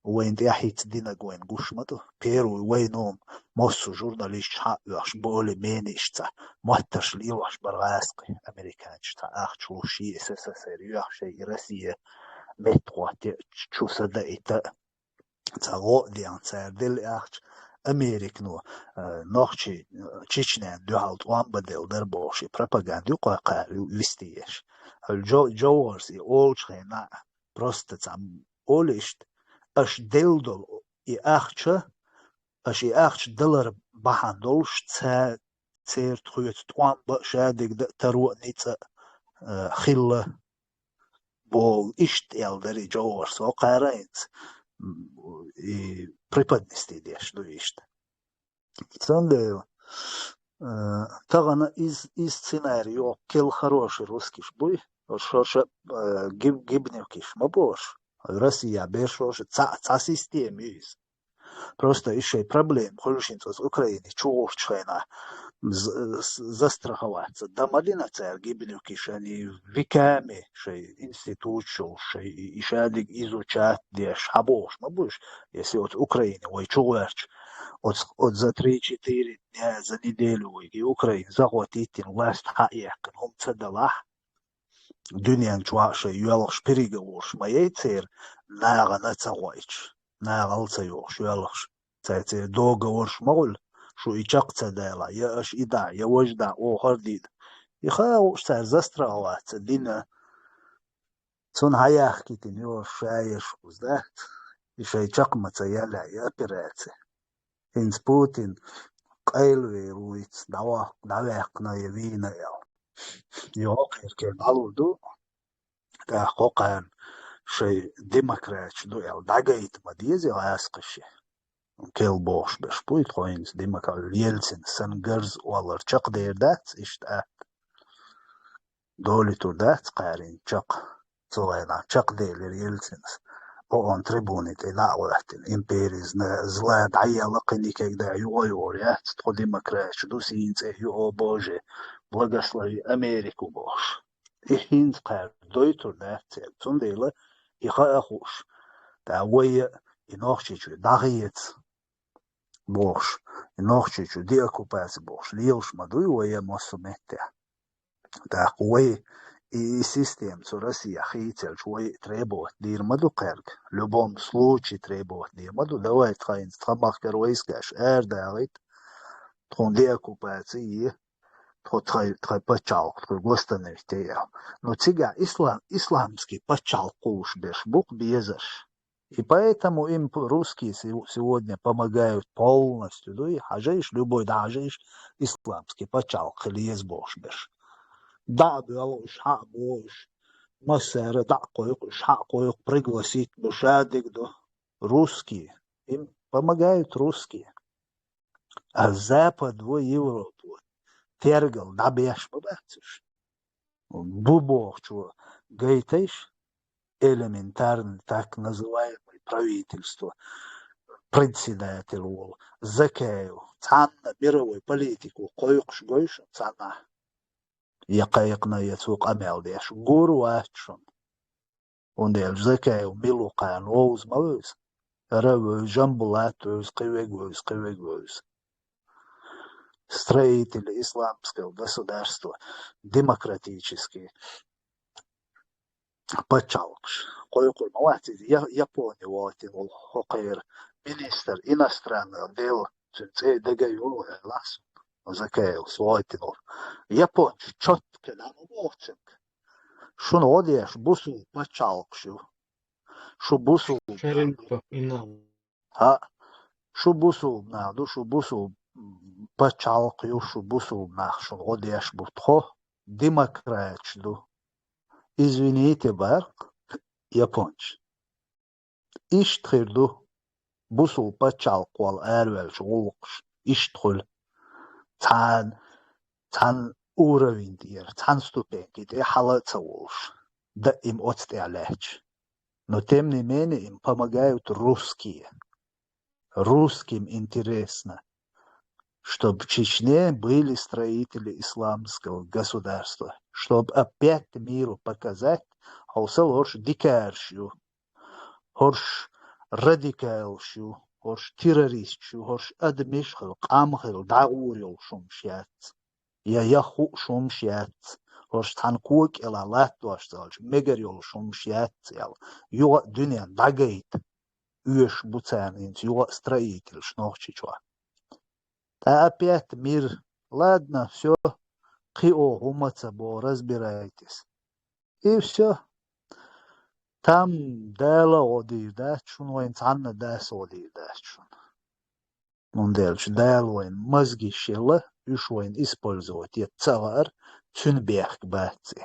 Вайна тӀаьхьа хӀинца динарг вайна гуш ма ду. Первый вайна хӀума массо а журналисташ хьа а оьхуш, более-менее иштта цхьа моттарш лелош бара гӀазкхи, американцаш цхьа ахча луш, ши СССР йоьхуш, и Россия меттахӀотта чу са даита. Цхьа гӀо а деана цара делла ахча, Американо, э, нохчий, э, Чечняна дуьхьал тӀом бан делла дара бохуш, и пропаганда ю кхойкхара, ю вистиеш. Хьуьлла Джо-, Джовхарс и олучу хенахь, просто цхьа олу иштта, аша делла долу и ахча, аша и ахча далар бахьана долуш, ца-, церан тхоьца тӀом бан а, шадерг дан а, таро а, ницкъ а, э, хилла, боху, иштта аьлла дара и Джовхарс, хӀокхара а хӀинца, м, и преподнести деш ду иштта. Цундела, э, тахана из, из сценарий йоху кел хороший русскиш буй, шо-, шо-, э, гиб-, гибнюкиш ма бохуш. Россия бер шоша цхьа, цхьа система ю иза. Просто и шайн проблема хуьлуш хӀинца оцу Украине чу гӀурташ хенахь, з-, з-, застраховаться дан ма дина цара гибнюкиш, они веками шайн институташ йолуш, шайн и, и шадерг изучать деш, хьабохуш ма бу уьш, если оцу Украине вай чу гӀоьрташ, оцу, оцу за три-четыре дня, за неделю вайга и Украина захватить йина, власть хьа а яьккхина, хӀума ца далахь, дуьнен чохь шайн йоьлхуш переговораш ма яй церан, нахана ца гӀойтуш, нахала ца йохуш йоьлхуш. Цаьрца договорш ма хуьлу, шу и чекх ца далахь, я аша и дахь, я важа дахь, оха хӀара дийна. И хаа хууш цара застраховать ца дина. Цунна хьаяхкийтина йош ша еш кхуза дац, и шайн чекх ма ца ялахь, и операци. ХӀинца Путин къайлавер вуйца, дӀаваккха, дӀаваьккхина я вийна аьлла. Йо, кхерке дӀалур ду. ТӀаккха кхарна шайн демократаш ду аьлла, дӀагайта ма деза и гӀаскхи ши. Кел бохуш берш буй тхо хӀинца демократ, Ельцин сан гарз олар чекхдер дац, иштта атта. Долитур дац кхарин чекх, цу вайна чекхделира Ельцинас. ООН трибуни тӀе дӀа а гӀоьттина, империязна зла дӀаелла кхин и кегда юкъа йогӀур яц, тхо демократаш ду, сийна цӀе ю, о Боже, благослови Америку бохуш. И хӀинца кхара дойтур дац церан. Цундела и хаа хууш, тӀаккха вай а и Нохчийчу дӀахеца бохуш, и Нохчийчу деоккупаци бохуш, лелаш ма дуй вай а массо а меттехь. ТӀаккха вай и, и система цу Россия хийцалча вай требовать дийр ма ду кхаьрга. В любом случае требовать дийр ма ду. Давай тхайнца тхан махкара вайскаш арадагӀийта, тхуна деоккупаци е, тхо тхай, тхай пачхьалкх, тхуй восстановить е. Ну, цигахь ислам, исламский пачхьалкх кхулуш берш бу-кх безарш. И поэтому им п-, русские се-, сегодня помогают полностью, дуй, хьажийша, любой дӀахьажийша, исламский пачхьалкх хила еза бохуш берш. ДӀа а боьлху уьш, хьа а боху уьш, массара дӀа а кхойкху уьш, хьа а кхойкху, пригласить ду, шадерг ду. Русские, им помогают русские. А Запад ву, Европа ву, тергал дӀабеш ма бац уьш. Бу бохучо гайтайша, элементарный так называемый правительство, председатель волу Закаев, цхьанна мировой политику кхойкхуш гой шуна цхьаннахь? Я кхайкхина, я цо къамел деш гур вац шуна. ХӀунда аьлча Закаев мила ву кхарна вовза ма вевза. ХӀара а вевза, Жамбулат вевза, кхин верг вевза, кхин верг вевза. Строители исламского государства, демократические пачхьалкхаш. Кхойкхур ма вац иза, Я-, Япони вайтина волу хӀокхеран министр иностранных дел, цуьнан цӀе дага йолу аьлла суна, Закаевс вайтина волу. Япончу чотта кхин а ма боху цуьнга. Шуна гӀо деш бусул пачхьалкхаш ю. Шу бусул Шарипов, Инал. ХӀаъ, шу бусул нах ду, шу бусул пачхьалкх ю, шу бусул нах шуна гӀо деш бу. Тхо демократаш ду. Извините, барх, японча. Иштта хир ду, бусул пачхьалкх волу араваьллачу гӀуллакхаш иштта хуьлу. Цхьана, цхьана уровень тӀера, цхьана ступеньки тӀе хьала а ца волуш, даим оцу тӀехь лаьтташ. Но тем не менее им помогают русские. Русским интересно, чтоб в Чечне были строители исламского государства, чтоб опять миру показать, хьовсал, хӀорш дикарш ю, хӀорш радикалш ю, хӀорш террористш ю, хӀорш адамаш хила, къам хила, дӀагӀур йолуш хӀумаш яц. Я, я хууш хӀумаш яц, хӀорш цхьана кога кӀелахь латтош ца хилча, мегар йолуш хӀумаш яц аьлла, юха а дуьненна дӀагайта оьшуш бу царна хӀинца юха а строительш Нохчийчохь. ТӀаккха опять мир. Ладно, всё, кхин оха хӀумма ца боху, разбирайтесь. И всё. Там Дала гӀо дийр дац шуна, вайн цхьанна дас гӀо дийр дац шуна. ХӀунда аьлча Дала вайн мозги шелла, уьш вайн использовать ца хаар, цуьнан бехк бац и.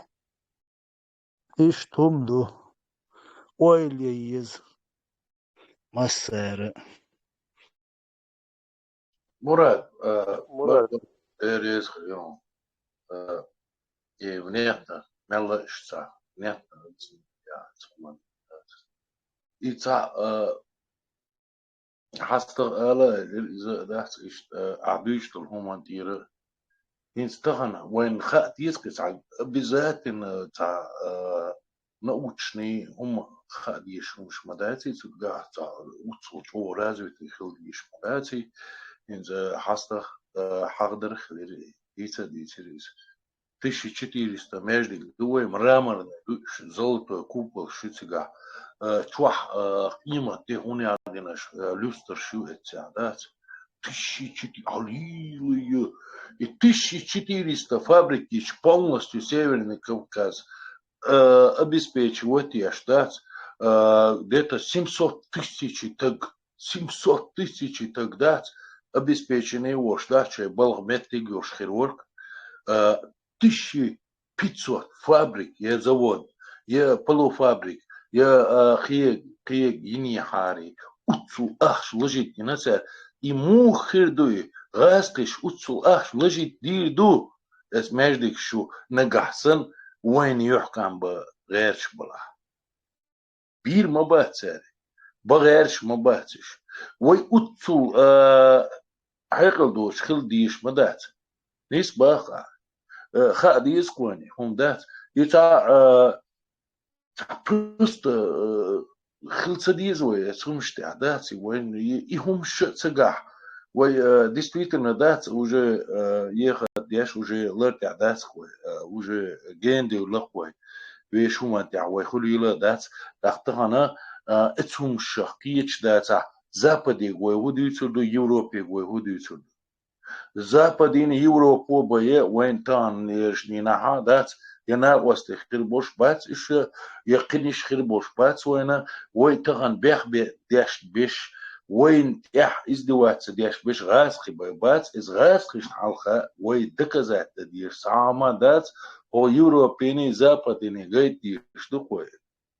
Иштта хӀума ду, ойла е еза массара а. Мурад, а, Мурад. Эр еза хьо, а, и внятно, мелла иштта, внятно, я, цхьа хӀуманна. И цхьа, а, хьастагӀа ала, иза дац иштта, а, ахь буьйцуш долу хӀуманна тӀера. ХӀинца тахана вайна хаа деза кхин цхьа, обязательно цхьа, а, научный хӀума хаа дезаш хӀумаш ма дац и, цу гахь цхьа уццул чӀогӀа развитый хила дезаш ма дац и. ХӀинца хьастагӀа, а, хьахадар хилира, дийца а дийцира иза. тысяча четыреста маьждиг ду вай, мраморный ду уьш, золотой купол ю цигахь, э, чохь, э, къематде хӀун яздинарш, э, люстраш ю эццехь, дац? Тысяча четыре, аллилуйя! И тысяча четыреста фабрик йича полностью Северный Кавказ, э, обеспечивать еш, дац? Э, где-то семьсот тысяч таг, семьсот тысяч таг, дац? Обеспеченный волуш, дац? Шайн балха меттиг йолуш хир вара. Э, тысяча пятьсот фабрик, я завод, я полуфабрик, я, а, кхе-, кхе йинехьарий, уццул ахча лажийта йина цара. И муха хир ду и? ГӀазкхиш уццул ахча лажийта дийр ду? Эс маьждигаш ю нагахь санна вайна юьхькӀам бан гӀерташ балахь. Бийр ма бац цара. Бан гӀерташ ма бац уьш. Вай уццул, а, хьекъал доцуш хила дезаш ма дац. Нийса боху ахь. Э, хаа деза кхуьнан, хӀума дац. И цхьа, э, цхьа просто, э, хила ца деза вай, эцу хӀумаш тӀехь дац, и вайна и, и хӀумаш а ца гахь. Вай, э, действительно дац, уже, э, ехат деш, уже лар тӀехь дац вай, э, уже гена девлла вай. Вешан хӀуманна тӀехь вай хуьлийла а дац, тӀаккха тахана, э, эцу хӀумашах кхеташ дацахь, Западега вай хӀун дуьйцур ду, Европега вай хӀун дуьйцур ду? Западина Европо бан е вайн таханлерчу дийнахьа дац, я накъостий хир болуш бац уьш, я кхиниш хир болуш бац вайна, вай тахана бехбе деш беш, вайна тӀехь издеваться деш беш гӀазкхи бан бац, иза гӀазкхишна хьалха вай доказать дан дезаш цхьа а хӀума дац, хӀо Европиний, Западиний гайта дезаш ду-кх вай.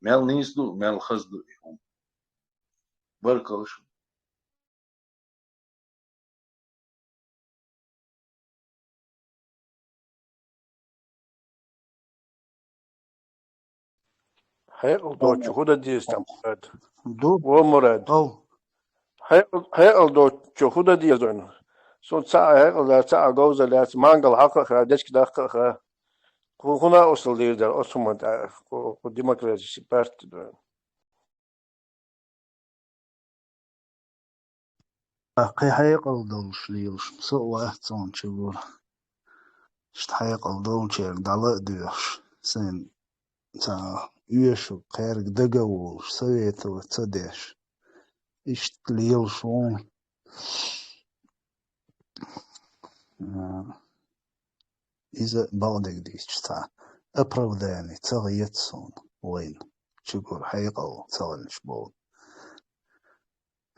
Мел нийса ду, мел хаза ду и хӀума. Баркалла шуна. Хьекъал доцучо хӀун дан деза там, Мурад? Ду? Во, Мурад. Ау. Хьекъал, хьекъал доцучо хӀун дан деза вайна? Суна цхьа а хьекъал дац, цхьа а говзалла яц, мангал хьакха а хаьа, дечка даккха а хаьа. Кху хӀун а усал дийр дара, оцу хӀуманна тӀехь, кху, кху демократический парти ду вайна. Кхин хьекъал долуш лелаш, со а вац цунна чуьра. Иштта хьекъал долчеран дӀала а доьхуш, сайн цхьа оьшург кхаьрга дага а волуш, совето ца деш. Иштта лелаш ву. А, иза бакъдерг дийцича цхьа оправдание ца хета суна вайна, чуьра хьекъал ца хилча боху.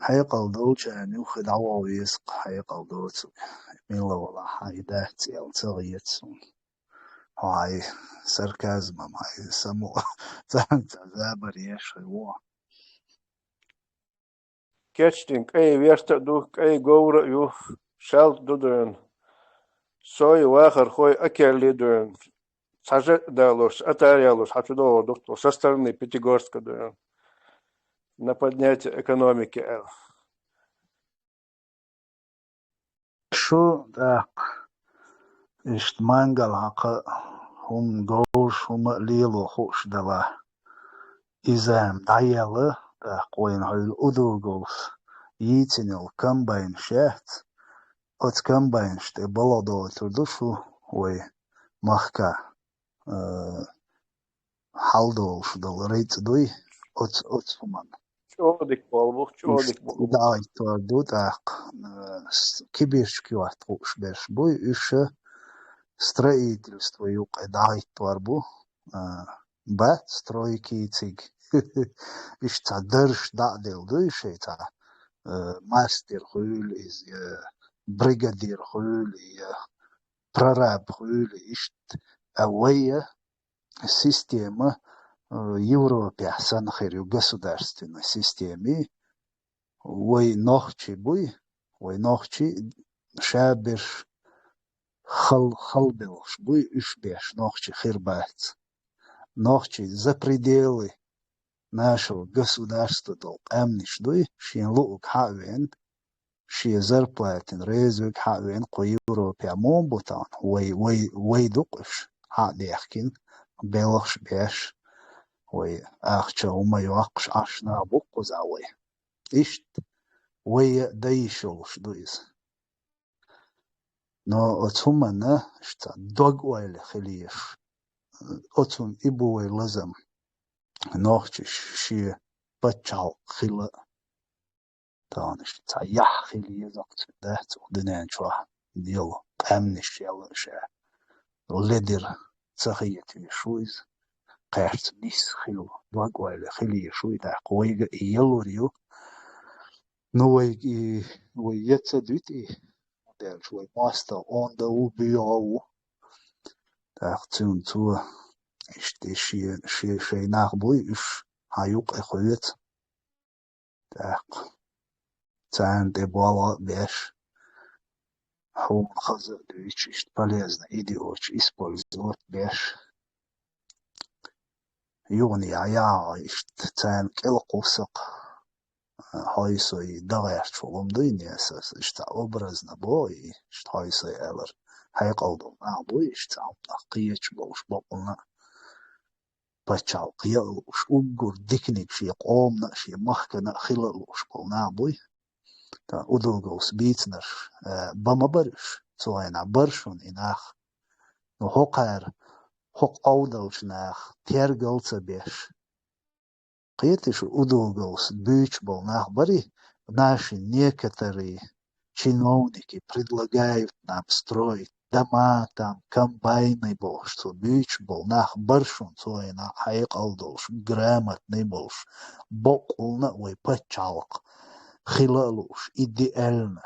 Хьекъал долчарна юххе дӀаваха веза-кх хьекъал доцург. Мила валахь, хьан и дац аьлла ца хета суна. Хьо хьайн сарказмом, хьайн само цхьаьна цхьа забар еш хир ву. Кечдина кӀайн верта а ду, кӀайн говра а ю, шаьлта ду дуьйна. Сой вахархой а керли дуьйна. Цхьа жа а далош, атар ялош, хьан чу догӀур ду-кх со стороны Пятигорска дуьйна. На поднятие экономики аьлла. Шу тӀаккха иштта мангал хьакха хӀума говзуш, хӀума а лело хууш делахь, иза-м дӀаелла, тӀаккха вайна хьуьлла удур голлуш йийцина йолу комбайнаш яц, оцу комбайнаш тӀе балха доцур ду шу вай махкахь. Э, хьалдолуш долу рицкъ дуй, оцу, оцу хӀуманна. ЧӀогӀа дика болу бу, чӀогӀа дика болу бу. ДӀахӀиттор ду тӀаккха, э, с-, кибирчка йотта хууш берш буй, уьш строительство юкъе дӀахӀиттор бу, э, бац стройки цига. Уьш цхьа дарж дӀа а делла дуй шайн цхьа, э, мастер хуьлу иза, я бригадир хуьлу, я прораб хуьлу, иштта. А вай, э, система, э, Европехь санна хир ю государственная система. Вай нохчий буй, вай нохчий ша берш хал-, халбелхаш буй, уьш беш нохчий хир бац. Нохчий за пределы нашего государства долу къаьмнаш дуй, шен луъург хьа а веана, шен зарплатина реза верг хьа а веана, кху Европехь муха бу тахана? Вай, вай, вай ду-кх уьш хьа а дехкина, белхаш а беш, вай ахча хӀума йоккхуш Ӏаш нах бу-кх кхузахь вай. Иштта вай а дан йиш йолуш ду иза. Но оцу хӀуманна иштта дог-ойла хила езаш. Оцунна и бу вай лазам. Нохчаша шен паччахьалкхе хила а, тахана иштта цхьа яхь хила еза-кх цуьнан, дац, цу дуьнен чохь йолу къаьмнаш яла а ша ледара ца хеташ ву иза, кхаьчча нисса хила, дог-ойла хила езаш ву и, тӀаккха вайга и ялур ю. Ну, вайга и, вай я ца дуьту и, хӀунда аьлча вай мостагӀа онда ву, боьха ву. ТӀаккха цуьнан цо иштта шен, шен, шайн нах буй уьш, хьан юккъе хоьцу. ТӀаккха царна тӀе болх а беш, хьуна хаза а дуьйцуш, иштта полезный идеологи использовать беш, юханехьа яхьа иштта царна кӀел кхуссу-кх, хьой-сой дан гӀерташ волу хӀума дуй, несас, иштта образно боху и, иштта хьой-сой алар, хьекъал долу нах буй, иштта цхьа хӀуманах кхеташ болуш бакъонна а. Пачхьалкх яа лууш, уггар диканиг шен къомана а, шен махкана а хила а лууш болу нах буй. Ткъа удалговс бийцинарш, э, бан ма бара уьш, цу хенахь бара шуна и нах. Ну, хӀокхара, хӀокху Ӏовдалчу наха тергал а ца беш. Кхетий шу, удалговс буьйцуш болу нах барий, наши некоторые чиновники предлагают нам строить дома, там, комбайны бохуш, цо буьйцуш болу нах бара шуна, цо хьекъал долуш, грамотный болуш, баккъалла а вай пачхьалкх хила а лууш, идеально,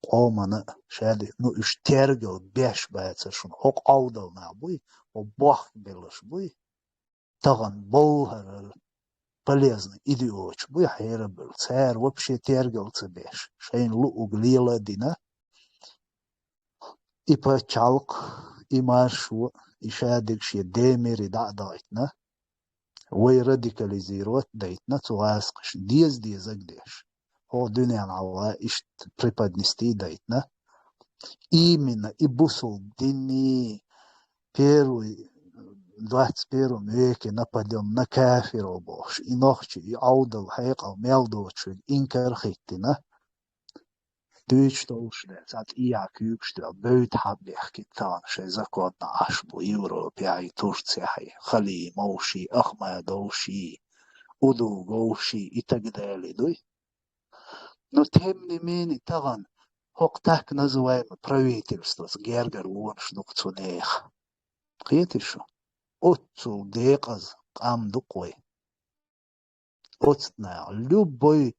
къомана а, шаьш, ну, уьш тергал беш бацара шуна, хӀокху Ӏовдал нах буй, хӀокху бохкабелларш буй. Тахана болу хӀара полезный идеологи буй хьера а бевлла, цара вообще тергал а ца беш, шайна луург лела а дина, и пачхьалкх, и маршо, и шадерг шен Даймире дӀа а дойтина, вай радикализировать а дайтина цу гӀазкхашна, деза-дезарг а деш. ХӀокху дуьненахь вай иштта преподнести а дайтина. Именно и бусулба дин, первый, двадцать первом веке нападён на кафиров бохуш, и нохчий, и Ӏовдал хьекъал мел доцуш верг инкар а хӀиттина, дуьйцуш долуш дара, цхьа тӀехьа куьйгаш тоьхна, бевдда хьа а бехкина тахана шайн законна Ӏаш бу Европехь, и Турцехь, и Халимовший, Ахмадовший, удалговший и так далее дуй. Но тем не менее тахана хӀокху так называемый правительствоца гергарлонаш ду-кх цу нехан. Кхетий шу? Оццул декъаза къам ду-кх вай. Оцу наха любой,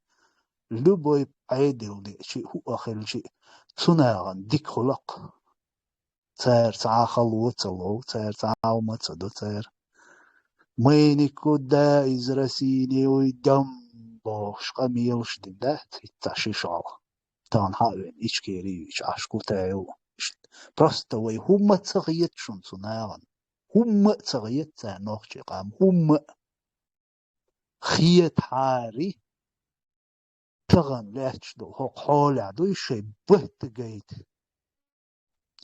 любой Ӏедал деъча а, хӀуъа хилча а, цу нахана дика хуьлу-кх. Цара цхьа а хало ца лов, цара цхьа а хӀума ца до цара. Мы никуда из России не уйдём бохуш къамелаш дина дац хӀинца ши шо хьалха. Тахана хьа а веана, Ичкери йуьйцу Ӏаш Кутаев. Просто вай хӀумма а ца хета шуна цу нахана. ХӀумма а ца хета царна нохчийн къам. ХӀумма а. Хетахьара, тахана лаьтташ долу хӀокху хьолехь дуй шайн батт гайта.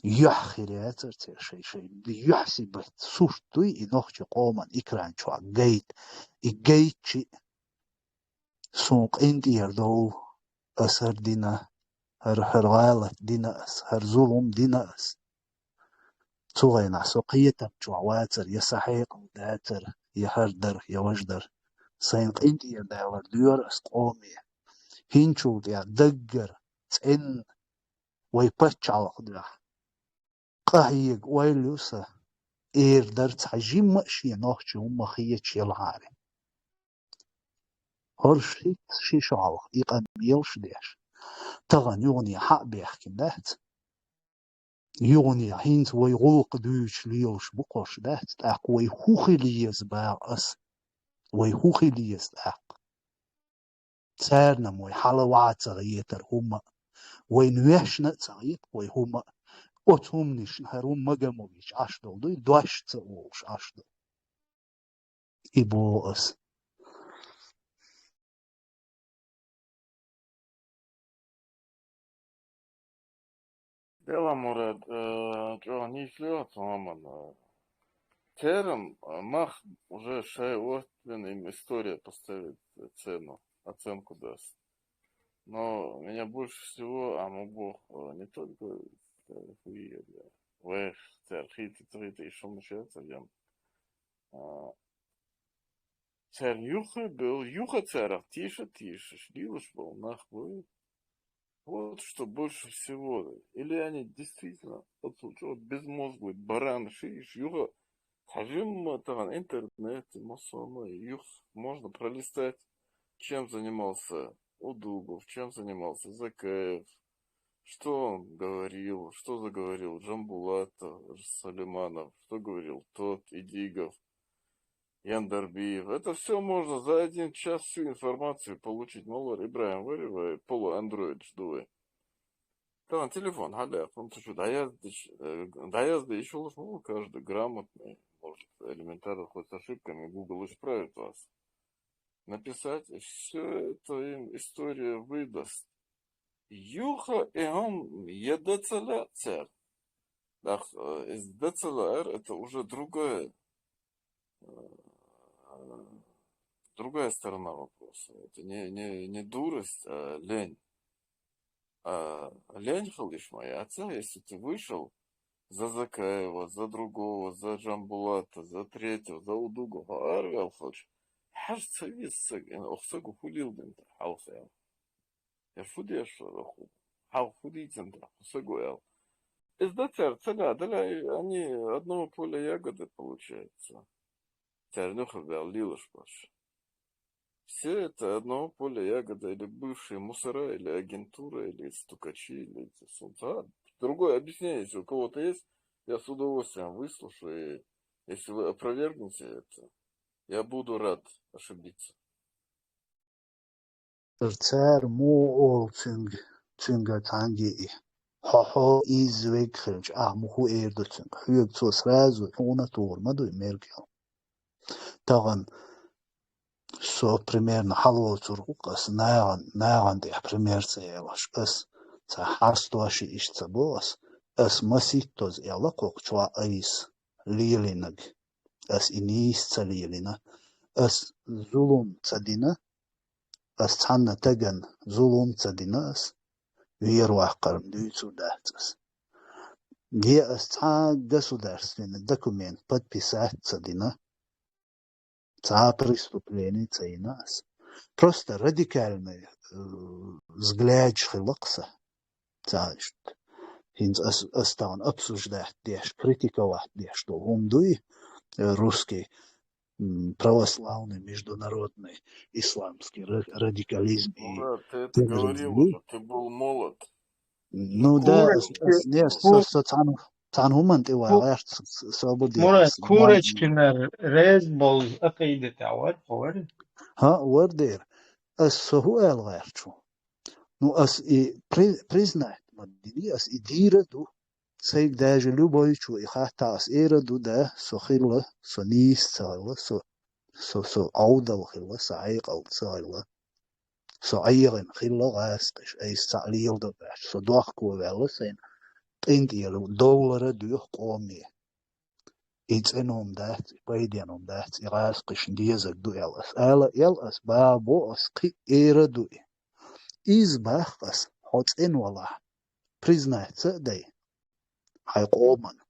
Юьхь хир яцара церан шайн, шайн юьхь сибат сурт дуй и нохчийн къоман экран чохь гайта. И гайтчи а, суна къинтӀера довла, ас хӀара дина, хӀара, хӀара гӀалат дина ас, хӀара зулам дина ас. Цу хенахь со кхетам чохь вацара, я сан хьекъал дацара, я хӀара дара, я важа дара. Сайна къинтӀера далар доьру ас къоме. ХӀинцул тӀехь даггара, цӀенна, вай пачхьалкх дуьхьа къахьега ойла ю сан, эр дара цхьа жимма а шен нохчийн хӀумма хеташ елахьара. ХӀорш хӀинца ши шо хьалха и къамелаш деш, тахана юханехьа хьа а бехкина дац. Юханехьа хӀинца вай гӀуллакх дуьйцуш лелаш бу-кх хӀорш дац, тӀаккха вай хӀун хила еза боху ас? Вай хӀун хила еза тӀаккха? Царна-м вай хьала ваха ца хетара хӀумма а, вайна вешна а ца хета вай хӀумма а, оцу хӀуманашна хӀара хӀума магамовича Ӏаш долу дуй, дош ца олуш Ӏаш долу. И боху ас. Беломурад, э, чӀогӀа нийса лоьху цу хӀуманна. Терам, э, мах уже шайн оттавина, им история поставить цену, оценку даст. Но меня больше всего, а могу, э, не только э, хуй, э, вех, цар хити, цар хити, ишо мушаца, ям. А, цар юха бел, юха царах тиша, тиша, шлилаш бел, нах бой. Вот что больше всего. Или они действительно, вот, вот безмозглый баран шиш, юха, хажим таган интернет, масома, юх, можно пролистать, чем занимался Удугов, чем занимался Закаев, что он говорил, что заговорил Джамбулатов, Сулейманов, что говорил тот, Идигов, Яндарбиев. Это все можно за один час всю информацию получить. Малор Ибраим Варева, полуандроид ждуе. Там телефон, хали, он чуть-чуть даяздыш, э, даязды ещё лучше, ну, каждый грамотный может элементарно хоть с ошибками Google исправит вас. Написать, и все это им история выдаст. Юха и он едацаляцер. Так, э, из ДЦЛР это уже другая, э, другая сторона вопроса. Это не, не, не дурость, а лень. А лень халишма, я отца, если ты вышел за Закаева, за другого, за Джамбулата, за третьего, за Удугова, арвел халш. Хаш цавис саг, эн охсагу хулил дента, халхаял. Я фуди я шо раху. Хал фуди центра, хусагу ял. Из да цар, цаля, даля, они одного поля ягоды получается. Цар нюха бял лилаш баш. Все это одного поля ягода, или бывшие мусора, или агентура, или стукачи, или эти сунца. Другое объяснение, если у кого-то есть, я с удовольствием выслушаю. И если вы опровергнете это, я буду рад ошибиться. Цар му ол цунг, цунга танги и. Хо-хо из век хилч, а му ху эрду цунг. Хуйг цо сразу хуна тур ма дуй мерг ял. Таган со примерно халвоцур хукас наган, наган дэх пример ца ялаш. Ас ца хас туаши иш ца бос. Ас масит тоз яла кок чуа айс лилинаг. Ас и нис ца лилина. Ас зулум ца дина. Ас цанна таган зулум ца дина ас. Вер вахкарм дуйцу дац ас. Ге ас ца государственный документ подписать ца дина. Ца преступление ца инас. Просто радикальный, э, взгляд хилакса. Ца ишт. Хинц ас, ас таун обсуждать деш, критиковать деш, то хум дуй, э, русский, м, православный, международный, исламский ра-, радикализм и Ну да, ты это говорил терроризм. Уже, ты был молод. Ну да, Курочки. Ас, не, со, со цан, цан хуман ты варш, свободы. Мура, курочкина рез бол акайдет авар, авар. Ха, вардер. Ас со ху эл варчу. Ну, ас и при-, признать мадини, ас и дира ду. Сайг даже любой чу и хата ас эра ду да, со хилла, со нис царла, со, со, со аудал хилла, со айкал царла. Со айгын хилла гас кыш, айс ца лил да баш, со дохку вела сайн. Тинт ел доллара дух коми. И ценом дац, и пайденом дац, и гас кыш дезаг ду эл ас. Ала эл ас, бабо ас, ки эра ду. Из бах ас, хо цен вала. Признать ца дай. Хай коман.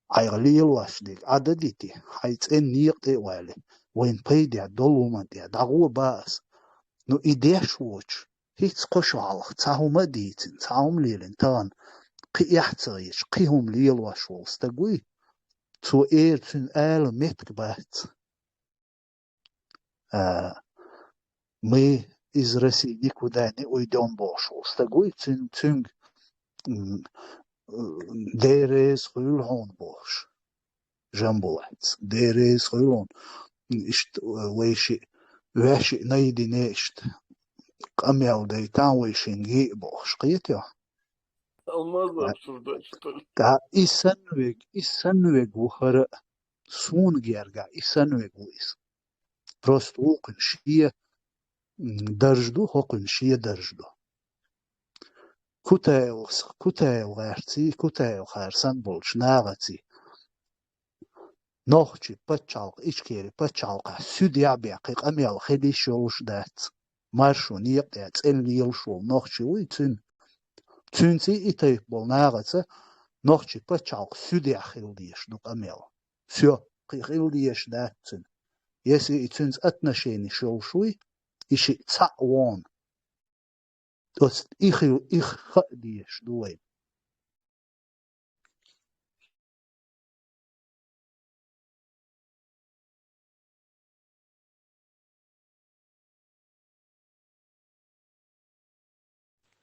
Хай лил ваш диг, ада дити, хай цен ниек те вали. Вайн пайде долуман те, дагу бас. Ну и деш воч. Хиц кош алх, ца хума дицин, ца хум лилин тан. Ки яхцаич, ки хум лил ваш вол стагуй. Цу эр цун ала метк бац. А, мы из России никуда не уйдем больше. Стагуй цин, цин, м, э, дерез хуйлхон больше. Жамбулац. Дерез хуйлхон. Ишт, э, вейши, вейши найдине ишт. Камял дай там вейшин ги больше. Киет я? Алмазы обсуждать, что ли? Да, и санвег, и санвег ухара. Сун герга, и санвег уис. Просто ухын шие, м, даржду, хокын шие даржду. Кутаев, Кутаев гарци, Кутаев харсан болч нагаци. Нохчи пачалк, Ичкери пачалка, сүд ябя, кы камял хедиш йолуш дац. Маршу ниек я, цел лил шул, нохчи уй цин. Цуьнца и тайпа болу нахаца нохчийн пачхьалкх суьдехь хила дезаш ду къамел. Всё, кхин хила дезаш дац цуьнан. Если и цуьнца отношенеш йолуш вуй, и шиъ цхьаъ вон. Оцу и хи-, и хаа дезаш ду вай.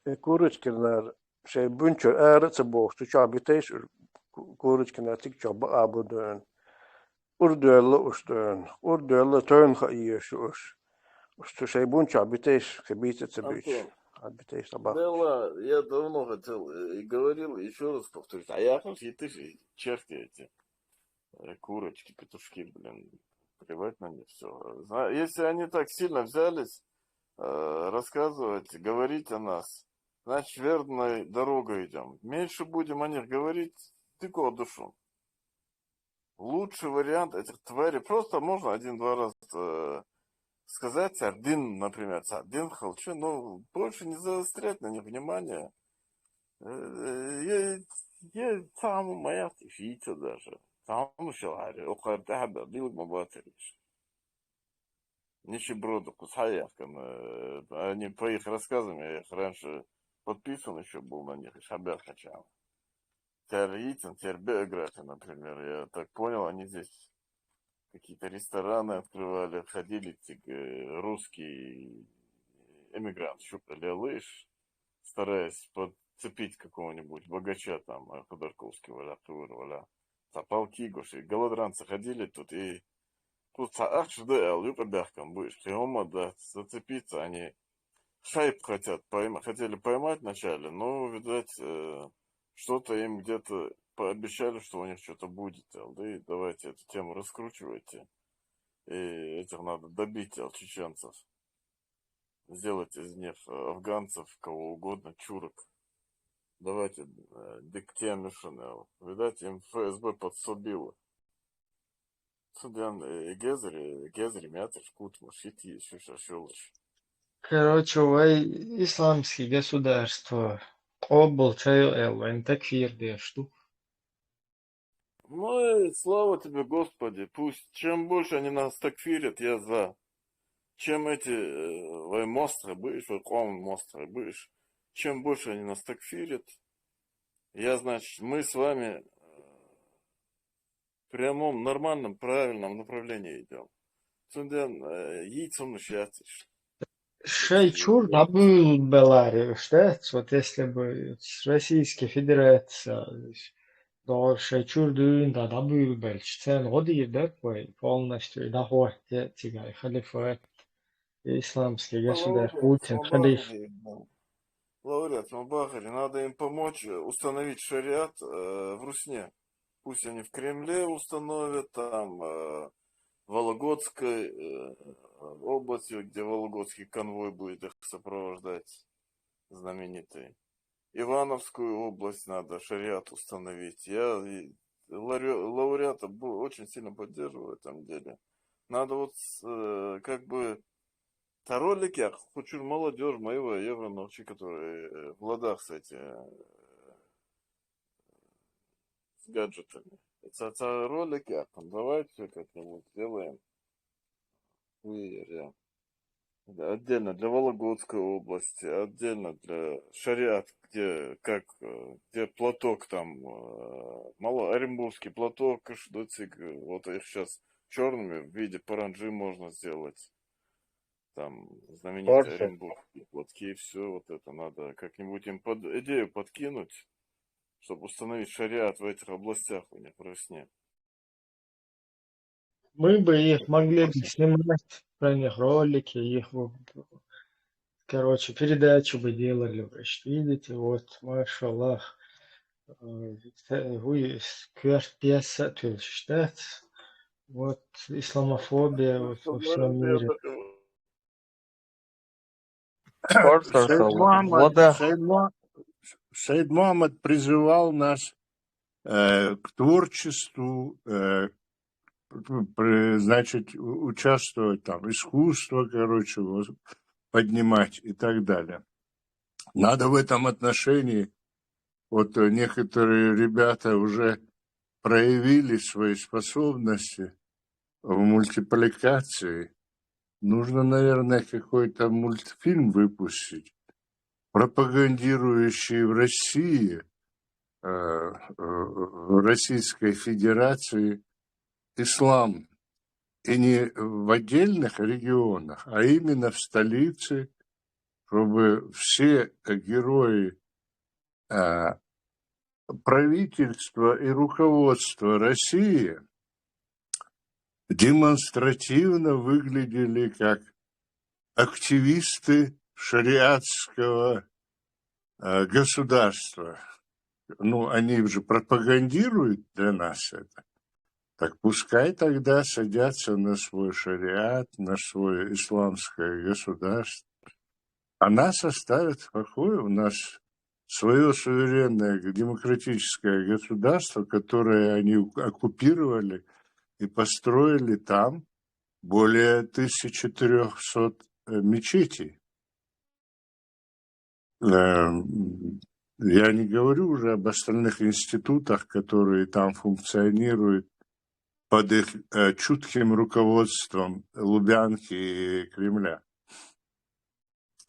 Э, Курочкинара шайн буьнчуьра ара а ца бохуш, цу чохь битайша уьш, Ку-, Курочкинара цига чохь бакъ а бу дуьйна. Ур доьлла уьш дуьйна. Ур доьлла тойна хаа езаш ю уьш. Уьш цу шайн буьнчохь битайша, кхин бийца а ца буьйцуш. Антон, а битайша ца бахча. Да ладно, я давно хотел, э, и говорил, ещё раз повторюсь. А я хочу, и ты же, черти эти. Э, курочки, петушки, блин, плевать на них, все. Если они так сильно взялись, э, рассказывать, говорить о нас, значит, верной дорогой идем. Меньше будем о них говорить, ты кого душу. Лучший вариант этих тварей. Просто можно один-два раза, э, сказать, сардин, например, сардин, халчи, но больше не заострять на них внимание. Э, я, я там моя фича даже. Там еще говорю, о, когда да, бил мабатыриш. Нищеброды, кусаяхкан. Э, они по их рассказам, я их раньше подписан еще был на них, и шабер качал. Церицын, цербе играть, например. Я так понял, они здесь какие-то рестораны открывали, ходили эти, э, русские эмигранты, щупали лыж, стараясь подцепить какого-нибудь богача там, э, Ходорковский валя, Кывыр валя. Цхьа палки гуш, и голодранцы ходили тут, и тут цхьа ахча да аьлла, юкъа баьхкина бу уьш, кхин хӀумма дац, зацепиться они. Шайб хотят пойма-, хотели поймать вначале, но, видать, э, что-то им где-то пообещали, что у них что-то будет, аьлла, да и давайте эту тему раскручивайте. И этих надо добить, аьлла, чеченцев. Сделать из них, э, афганцев, кого угодно, чурок. Давайте, э, диктемишин, аьлла. Видать, им ФСБ подсобило. Цундела, э, гезри, гезри мяташ кутмаш, ити, шу ша шулаш. Короче, вай исламский государство къобал ца йо аьлла, вайн такфир деш ду. Ну и слава тебе, Господи, пусть чем больше они нас такфирят, я за. Чем эти, э, вай мостагӀа бу уьш, вай къоман мостагӀа бу уьш, чем больше они нас такфирят, я, значит, мы с вами, э, в прямом, нормальном, правильном направлении идём. Цундела, э, йийца хӀуманаш яц уьш. Шайн чуьра дӀабуьйлабеларе уьш, да? Вот если бы Российская Федерация, догӀур шайн чуьра дуьйна дӀа-, дӀабуьйлабелча, царна гӀо дийр дара вай полностью, и дӀахӀотта цига и халифат, и исламский государство, Путин, халиф. Лауреат Мабахари, надо им помочь, э, установить шариат, э, в Русне. Пусть они в Кремле установят, там, э, Вологодской, э, области, где Вологодский конвой будет их сопровождать, знаменитый. Ивановскую область надо шариат установить. Я и лауре-, лауреата бу-, очень сильно поддерживаю в этом деле. Надо вот, э, как бы, та ролик я хочу молодёжь моего евро науки, которые, э, в ладах с эти, э, с гаджетами. Ца, ца ролик я, там, давайте как-нибудь сделаем. Хуя, я. Да, отдельно для Вологодской области, отдельно для шариат, где, как, э, где платок там, э, мало, Оренбургский платок, кашдуцик, э, вот их сейчас чёрными в виде паранджи можно сделать. Там знаменитые Оренбургские платки, всё вот это надо как-нибудь им под идею подкинуть, чтобы установить шариат в этих областях у них в Русне. Мы бы их могли бы снимать, про них ролики, их бы, короче, передачу бы делали, значит, видите, вот, машаллах. Э, вуй, коьрта пьеса а туьлуш, да? Вот, исламофобия вот во всём мире. Шейд Мухаммад, Шейд Му-, Шейд Мухаммад призывал нас, э, к творчеству, э, п-, п-, значит, у-, участвовать там, искусство, короче, вот, поднимать и так далее. Надо в этом отношении вот, э, некоторые ребята уже проявили свои способности в мультипликации. Нужно, наверное, какой-то мультфильм выпустить, пропагандирующий в России, э, э, в Российской Федерации ислам. И не в отдельных регионах, а именно в столице, чтобы все, э, герои, э, правительства и руководства России демонстративно выглядели как активисты шариатского, э, государства. Ну, они же пропагандируют для нас это. Так пускай тогда садятся на свой шариат, на свое исламское государство. А нас оставят в покое. У нас свое суверенное г-, демократическое государство, которое они у-, оккупировали и построили там более тысячи трёхсот, э, мечетей. Э, м, я не говорю уже об остальных институтах, которые там функционируют под их, э, чутким руководством Лубянки и Кремля.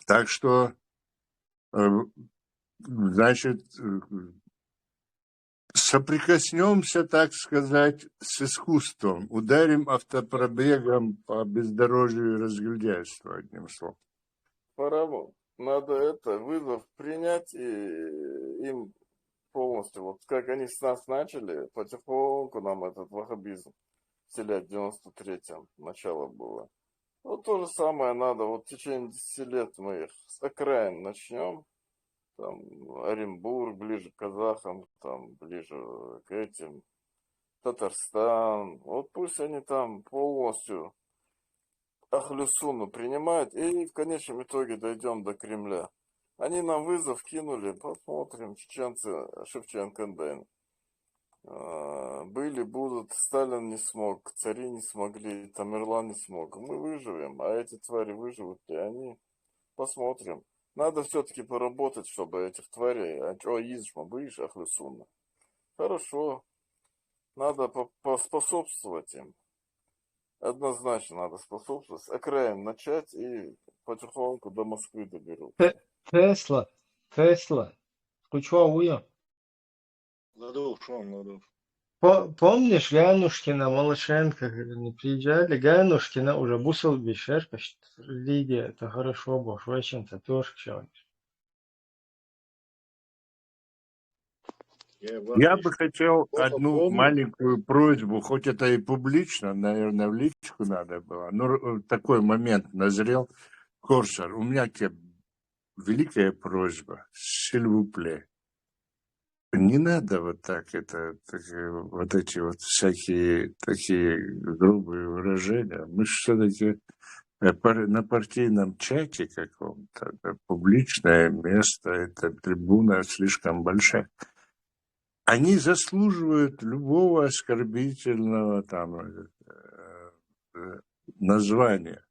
Так что, э, значит, э, соприкоснёмся, так сказать, с искусством. Ударим автопробегом по бездорожью и разгильдяйству, одним словом. По-разному. Надо это, вызов принять и им полностью. Вот как они с нас начали, потихоньку нам этот ваххабизм вселять в девяносто третьем. Начало было. Вот то же самое надо. Вот в течение десяти лет мы их с окраин начнём. Там Оренбург, ближе к казахам, там ближе к этим, Татарстан. Вот пусть они там полностью Ахлю Сунну принимают, и в конечном итоге дойдём до Кремля. Они нам вызов кинули, посмотрим, чеченцы, Шевченко, Энден. А, были, будут, Сталин не смог, цари не смогли, Тамерлан не смог. Мы выживем, а эти твари выживут ли они? Посмотрим. Надо всё-таки поработать, чтобы этих тварей, а чё, изма, будешь, Ахлю Сунна? Хорошо. Надо по-, поспособствовать им. Однозначно надо способствовать. С окраин начать и потихоньку до Москвы доберу. Те-, Тесла, Тесла. Кучуа уя. Ладов, шон, ладов. По-, помнишь, Ганушкина, Малышенко, когда они приезжали, Ганушкина уже бусел бишер, почти Лидия, это хорошо, бо, очень-то тоже всё. Я бы хотел одну маленькую просьбу, хоть это и публично, наверное, в личку надо было. Ну, р-, такой момент назрел. Корсар, у меня к тебе великая просьба, сильвупле. Не надо вот так это, так, э, вот эти вот всякие такие грубые выражения. Мы ж всё-таки, э, пар-, на партийном чате каком-то, это публичное место, эта трибуна слишком большая. Они заслуживают любого оскорбительного там, э, э, названия.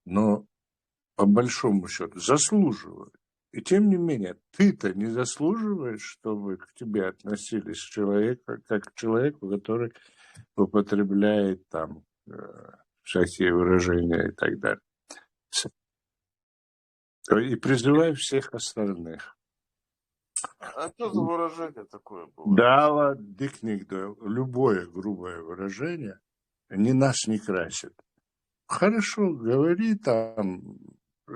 Но по большому счёту заслуживают. И тем не менее, ты-то не заслуживаешь, чтобы к тебе относились человека, как к человеку, который употребляет там, э, всякие выражения и так далее. С-, и призываю всех остальных. А что за выражение такое было? Дала дикнигдо, любое грубое выражение, не нас не красит. Хорошо, говори там, э,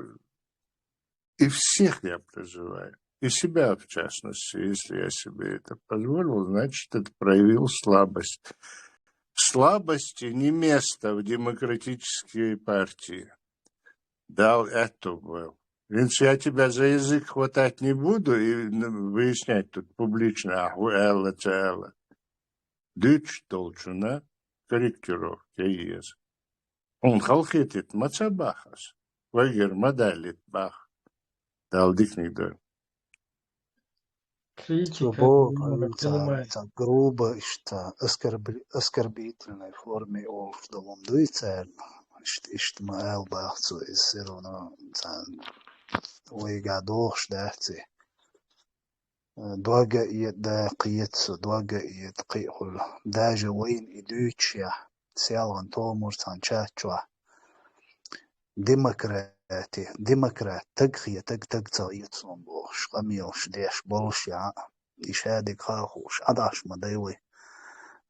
и всех я призываю, и себя в частности, если я себе это позволил, значит, это проявил слабость. Слабости не место в демократической партии. Дал это был. Винс, я тебя за язык хватать не буду и, ну, выяснять тут публично, а, ху-, элла, ца элла. Дыч толчуна корректировка есть. Он халхетит, маца бахас. Вагер мадалит бах. Дал дикнигдо. Критика, Любого которая правильца, принимает. Там, грубо, что оскорбли-, оскорбительной форме, о, что он дуется, что, что мы эл бахцу, и всё равно, там, уйга дохш, да, ци. Дог а эца, да, кхета со, дог а эца, кхы а хуьлу. Даже вайна и дуьйцуш яхь, селхана тохамарца чат чохь. Демократи, демократ, таг хетаг, таг ца хета суна бохуш, къамелаш деш болуш яхь. И шадерг хаа хууш, Ӏадаш ма дай вай.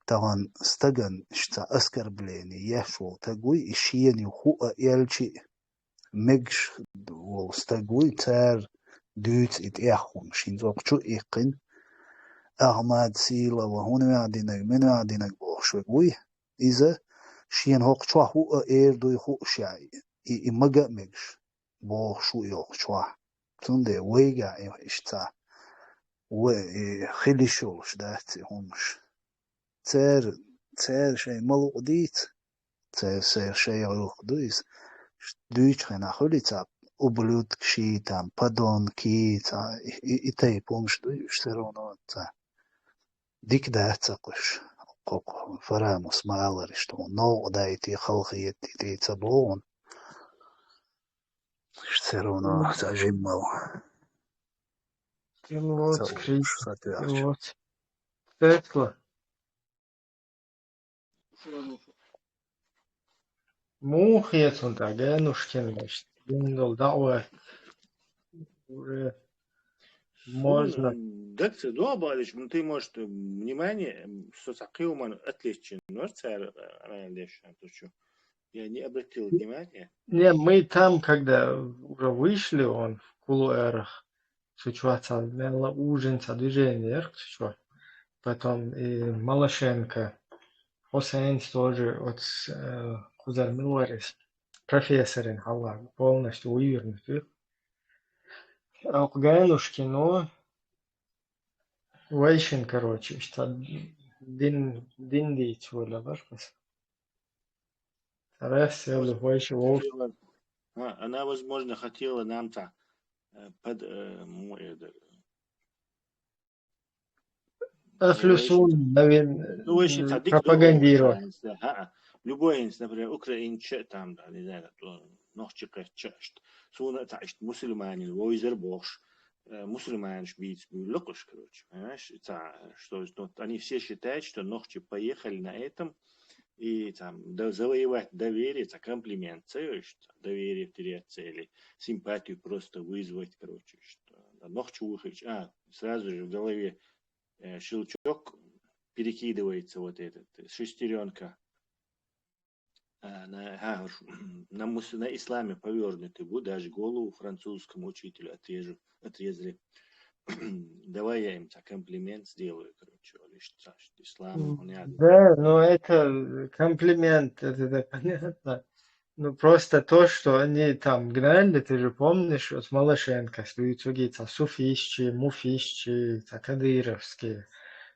Тахана стагана иштта оскорбление еш волу таг вуй, и шена юха хӀуъа элчи а мегаш волу стаг вуй, цара дуьйцу и тӀех хӀума, шин цӀокъ чу а иккхина, Ахмад, Силова, хӀун ваьхьа динарг, мин ваьхьа динарг бохуш верг вуй. Иза шена хӀокху чохь хӀуъа эр дуй хууш яхь, и, и мага а мегаш бохуш ву и хӀокху чохь. Цундела вайгахь и иштта ца, вай, и хила йиш йолуш дац и хӀумаш. Церан, церан шайн ма лукъа дийца, церан, церан шайн гӀуллакх ду иза. Ш-, дуьйцу хенахь хуьлий цхьа ублюдки, там, подонки, цхьа и, и, и тайпа хӀумаш дуй уьш, всё равно цхьа дика дац ца кхуьш. Кху-, кху-, Фарамус ма аллара, иштта хьуна новкъа дайтий, халахетий тӀе ца боху хьуна. Всё равно цхьа жимма ву. Ца лоцу, ца Крис, ца тоьхча. Ца лоцу. Светла. Муха хета хьуна тӀаккха Ганушкин, иштта, дина долу даӀват? Уже можно. М, так, ты долго говоришь, ну, ты, может, внимание, м, что за кхин хӀуманна отвлечь, может, цара, а, раньше, а то чё? Я не обратил внимания. Не, мы там, когда уже вышли, он в кулуарах, цу чохь цхьа мелла ужин цхьа движение яра цу чохь. Потом и Малашенко, Хусейнс тоже вот, э, кхузара мила вара иза, профессоран хьалха полностью вывернутый. А Ганушкин, ну, вайшин, короче, иштта дин, дин дийца волавелла вара. Раз, я Она, вайша вовш. Хотела, а, она, возможно, хотела нам-то, э, под, э, му-, это, Ахлю вайша. Сунна, наверное, Ну, вайша, э, та дик пропагандировать. Любой хӀинца, а, а. Любой хӀинца, например, украинча там, да, не знаю, то нохчи кхетча, что суна, та, иштта мусульманин вовзар бохуш, э, мусульманаш бийца буьйлу кхуш, короче, понимаешь? Ца, что, что они все считают, что нохчи поехали на этом, и там, да, завоевать доверие, это комплимент, ца, доверие теряться или симпатию просто вызвать, короче, что, да, нохчи вухич, а, сразу же в голове, э, щелчок, перекидывается вот этот, э, шестерёнка. А, на, ага, ш-, на мус-, на исламе повёрнутый бу, даже голову французскому учителю отрежу, отрезали. Давай я им так комплимент сделаю, короче, говорю, что, что ислам, он, я Да, ну это, э, комплимент, это, это понятно. Ну, просто то, что они там гнали, ты же помнишь, вот Малашенко, что и другие там суфисты, муфисты, там кадыровские,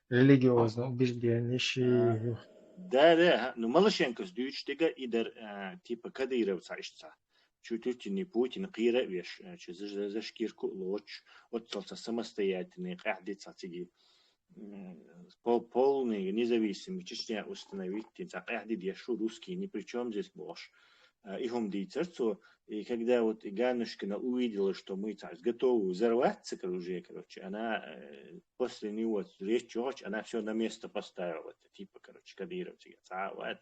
религиозные убеждения, А, ищи. Да, да, ага. Ну, Малашенко сдуьйчу тига и дар, а, типа Кадыров ца ишца. Чуть ли не Путин кхера веш, а, чу за, за, за шкирку лоч, вот цалца самостоятельный, къаьхьди ца циги. М, по-, полный независимый Чечня установить, тин ца къаьхьди дешу, русские ни при чём здесь бохуш. А, и хӀума дийцар цо. И когда вот и Ганнушкина увидела, что мы ца готовы взорваться, короче, уже, короче, она, э, после него речь чогӀач, она всё на место поставила. Это типа, короче, кадыровцы. Ца, вот,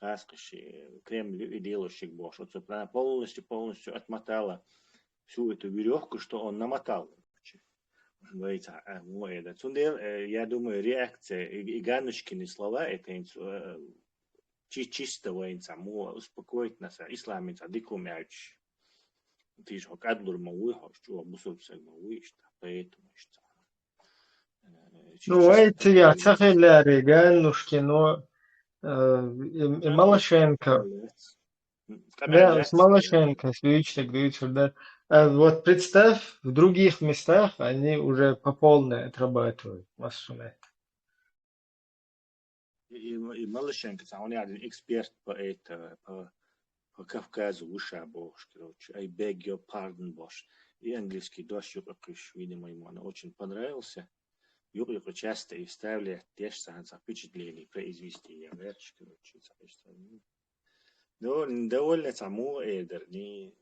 хаскаш, э, Кремль и дело щик бохуш. Вот, собственно, она полностью, полностью отмотала всю эту верёвку, что он намотал, короче. Вай ца, а, му эда. Цундел, э, я думаю, реакция и, и Ганнушкины слова, это инс-, э, чи-, чисто вайн ца, му успокоить нас, а, ислам ца дикум яч. Ты ж хок адлур ма уй, хо, что бусурбсаг ма уй, что, поэтому что. Э, чи-, Ну, чисто вай цига такой ца хиллари, Ганнушкин, но, э, и, и Малашенко. М, Да, с Малашенко, с Вичтик, Вичтик, да. А вот представь, в других местах они уже по полной отрабатывают массунет. И, и, и Малашенко, он один эксперт по это, по, по Кавказу, выше бохуш, короче. I beg your pardon, бохуш. И английский дождь юкъакхуьш, видимо, ему она очень понравился. Юкъа-юкъа часто и вставлять деш, цхьаьна цхьа впечатление произвести, я веришь, короче, цхьа иштта. Ну, довольно цхьа му эдар, ни.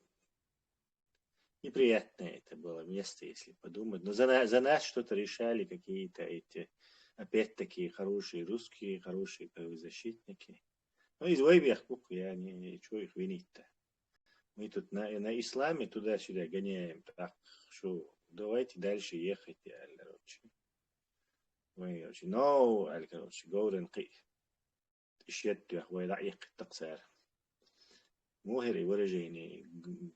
Неприятное это было место, если подумать. Но за, на- за нас что-то решали какие-то эти, опять-таки, хорошие русские, хорошие правозащитники. Ну, из вайбех пух, я не, чё их винить-то? Мы тут на, на исламе туда-сюда гоняем. Так, что, давайте дальше ехать, я, короче. Мы, короче, no, короче, говорим, Ишеттех вай дӀаихъиттакъ цара. Мухь и выражение.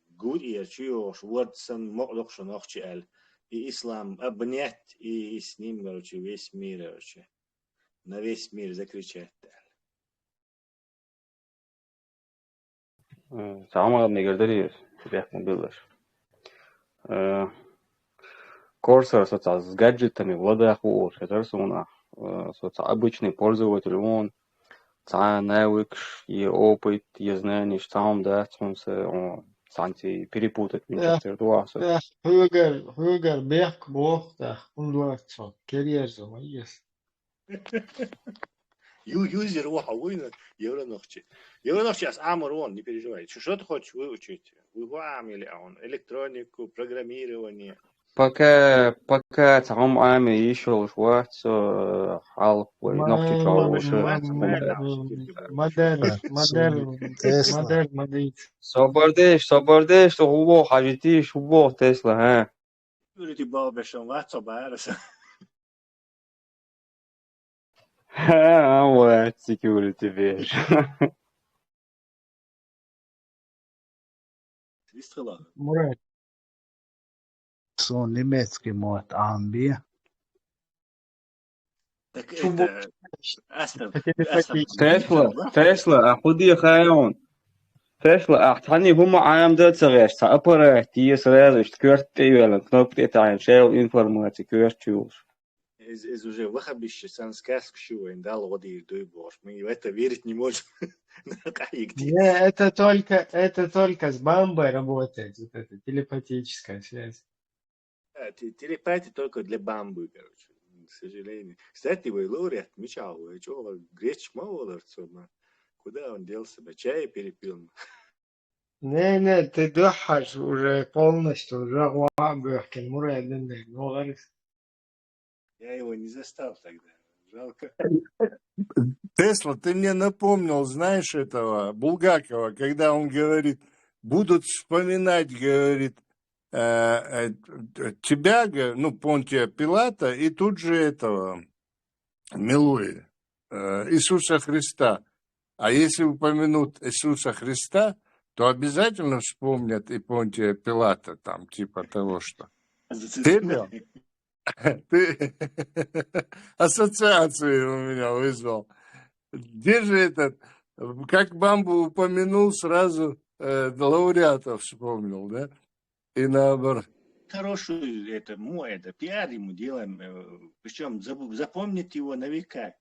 Гуд я чуёш, вот сан мокъ докъ шо нохчи аьлла. И ислам обнять, и с ним, короче, весь мир, короче. На весь мир закричать аьлла. М, Цхьа хӀама мегар дарий, бехк ма биллаш. Э, Корсар со цхьа с гаджетами владах ву, хетар суна. Э, со цхьа обычный пользователь вон, цхьа навыкаш, е опыт, е знаниеш, цхьа хӀама дац хьуна са, о, цхьанций перепутать винчух Эх, тера дуа со. Эх, хьоьгар, хьоьгар бехк боху, эх, хӀунда вац со, керьерза ма ес. Ю-, юзер ву хьо вуйна, евро нохчи. Евро нохчи ас Ӏамар вон, не переживай. Что, что ты хочешь выучить? Вы ху Ӏамили аун, электронику, программирование. Пока, пока цхьа хӀума Ӏаме йиш йолуш вац со, э, хьалха вай нохчи чохь волуш. Ма-, ма-, ма-, модерн, модерн, Тесла. Модерн, модерн. Собар деш, собар деш, со хӀун боху, хьажитийша, хӀун боху Тесла, хӀа? Security бал бешан вац со бара сан. Ха, вац security беш. Мурад. Суна немецкий мотт Ӏамабе. Так Чу это, бу-, астам, это астам. Тесла, Тесла, а хӀун де хаьий хьуна? Тесла, а цхьанне хӀума Ӏамадан ца гӀерташ, цхьа аппарат е сразу иштта коьрта тӀе а йоьллина, кнопка тӀе а таьӀна, шел информаци коьрта чу йолуш. Из, из уже ваххабисташ санна сказка шу вайн Далла гӀо дийр дуй бохуш. Мы в это верить не можем. Къахьегде. Не, это только, это только с бамбой работает, вот эта телепатическая связь. Да, те-, телепатия только для бамбы, короче, к сожалению. Кстати, вай лауреат мичахь ву, вай чӀогӀа греч ма волар цо ма. Куда он делся, ма чай перепил ма. Не, не, ты дуьххьаш уже полностью, уже гӀо а боьхкина, Мурад, не, не, ну, говорит. Я его не застал тогда. Жалко. Тесла, ты мне напомнил, знаешь, этого Булгакова, когда он говорит, будут вспоминать, говорит, э, э, тебя, г-, ну, Понтия Пилата, и тут же этого, милуй, э, Иисуса Христа. А если упомянут Иисуса Христа, то обязательно вспомнят и Понтия Пилата, там, типа того, что. Ты, ты ассоциации у меня вызвал. Где же этот, как бамбу упомянул, сразу, э, лауреата вспомнил, да? И наоборот. Хорошую это, му-, это, пиар ему делаем, э, причём забу-, запомнят его на века.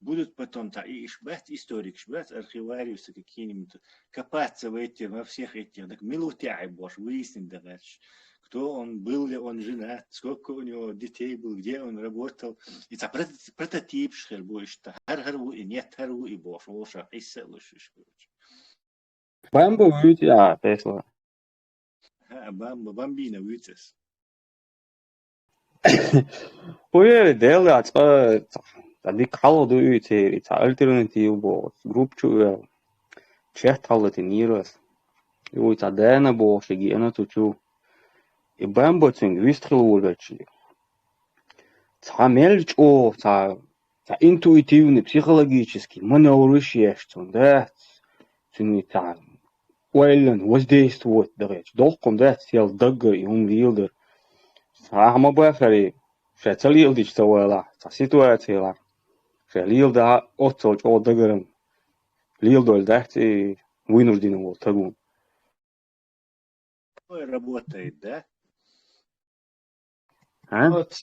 Будут потом та-, и иш бац историк, иш бац архивариусы какие-нибудь копаться в этих, во всех этих, так милуй тяхь бош, выяснить дагадеш, кто он, был ли он женат, сколько у него детей было, где он работал. И ца прот-, прототип шхер бу иштта, хӀара-хӀара ву и нет, хӀара ву и бош, воша, Ӏиса луш иш, короче. Бамбу вуьйцу а, Тесла? ХӀаъ, бамба, бамбина вуьйцу ас. Уйери делла цкъа, цкъа дика хьалха ду уьйцу, цхьа альтернатива боху, группа чу а вел. Чет хьалатинера ас. И вуй цхьа Дана бохуш, и гена цу чу. И бамба цуьнга вист хила волавелча. Цхьа мел чӀогӀа, цхьа, цхьа интуитивный, психологический маневраш еш цунна дац, цуьнан цхьа ойланна воздействовать дахьеча, доккхун дац, сел даггара и хӀума леладар. Цхьа хӀума бахаре, ша ца леладича ца валахь, цхьа ситуациялахь, ша леладахь, оццал чӀогӀа дагаран леладойла дац и вынужденный волу тагун. Ой, работает, да? А? От,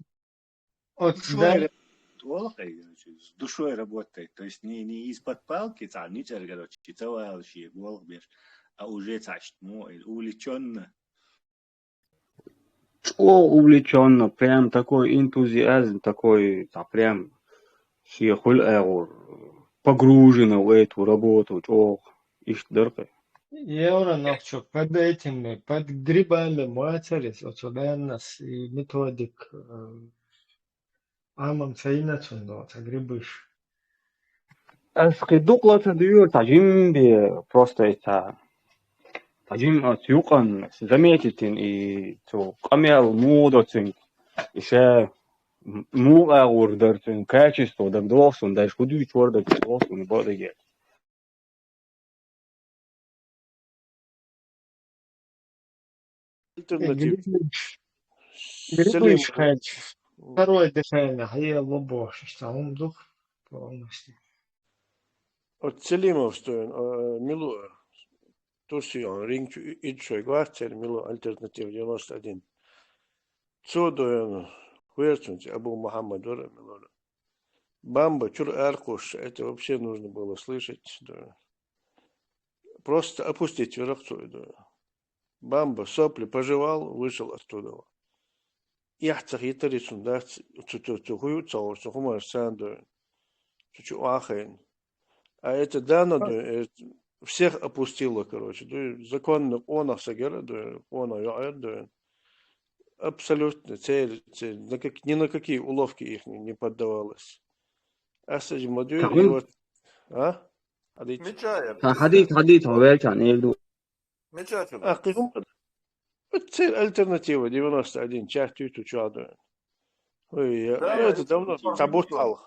от, Душой да. Ра-, олах, короче, с душой работает. То есть не, не из-под палки, цхьа нуьцкъера, короче, ца вала шен болх беш, а уже цхьа иштта мо, увлечённо. ЧӀогӀа увлечённо, прям такой энтузиазм, такой, цхьа прям шен хуьлу агӀор погружено в эту работу, чӀогӀа иштта дара кхин. Евро нохчо под этими, под грибами моацарис, оцо даннас и методик, э, амам сайна цундо, ца грибыш. Ас кхы дукъла ца дуьйра, ца жимби просто это, ца жим ас юкъан заметитин и цу къамел модоцин, и ша м-, мугӀа гӀур дар цун качество даг долсун, даже худуй чор даг долсун, бодагер. Альтернатив. Грибыш, грибыш Селимов. Хач. Второе дыхание, хье лобошишта, ум дух полностью. От Селимов стоин, э, милу, турсион, ринг чу и-, ид шой гвахтер, милу альтернатив девяносто один. Цо доин, хуерцунти Абу Мухаммад вара, милу. Бамба чур аркуш, это вообще нужно было слышать, да. Просто опустить вирах цо, да. Бамба сопли пожевал, вышел оттуда. Яхцах йитари цун дац, цу, цу, цу хую цаур, цу хумар сан доин. Цу чу ахайн. А это Дана доин, э, всех опустила, короче. Да, законно къонах сагера, да, къонах йоэр, да. Абсолютно, цель, цель, на как-, ни на какие уловки их не, не поддавалась. Аса же модуй, и вот, а? Хадид. Мичая, Ха, хадид, хадид, хавел чан, эгду. Мича чу. А, кихум, цель альтернатива девяносто один, часть ту чуадуин. Ой, я, Да, я это давно, это забут тоже хал.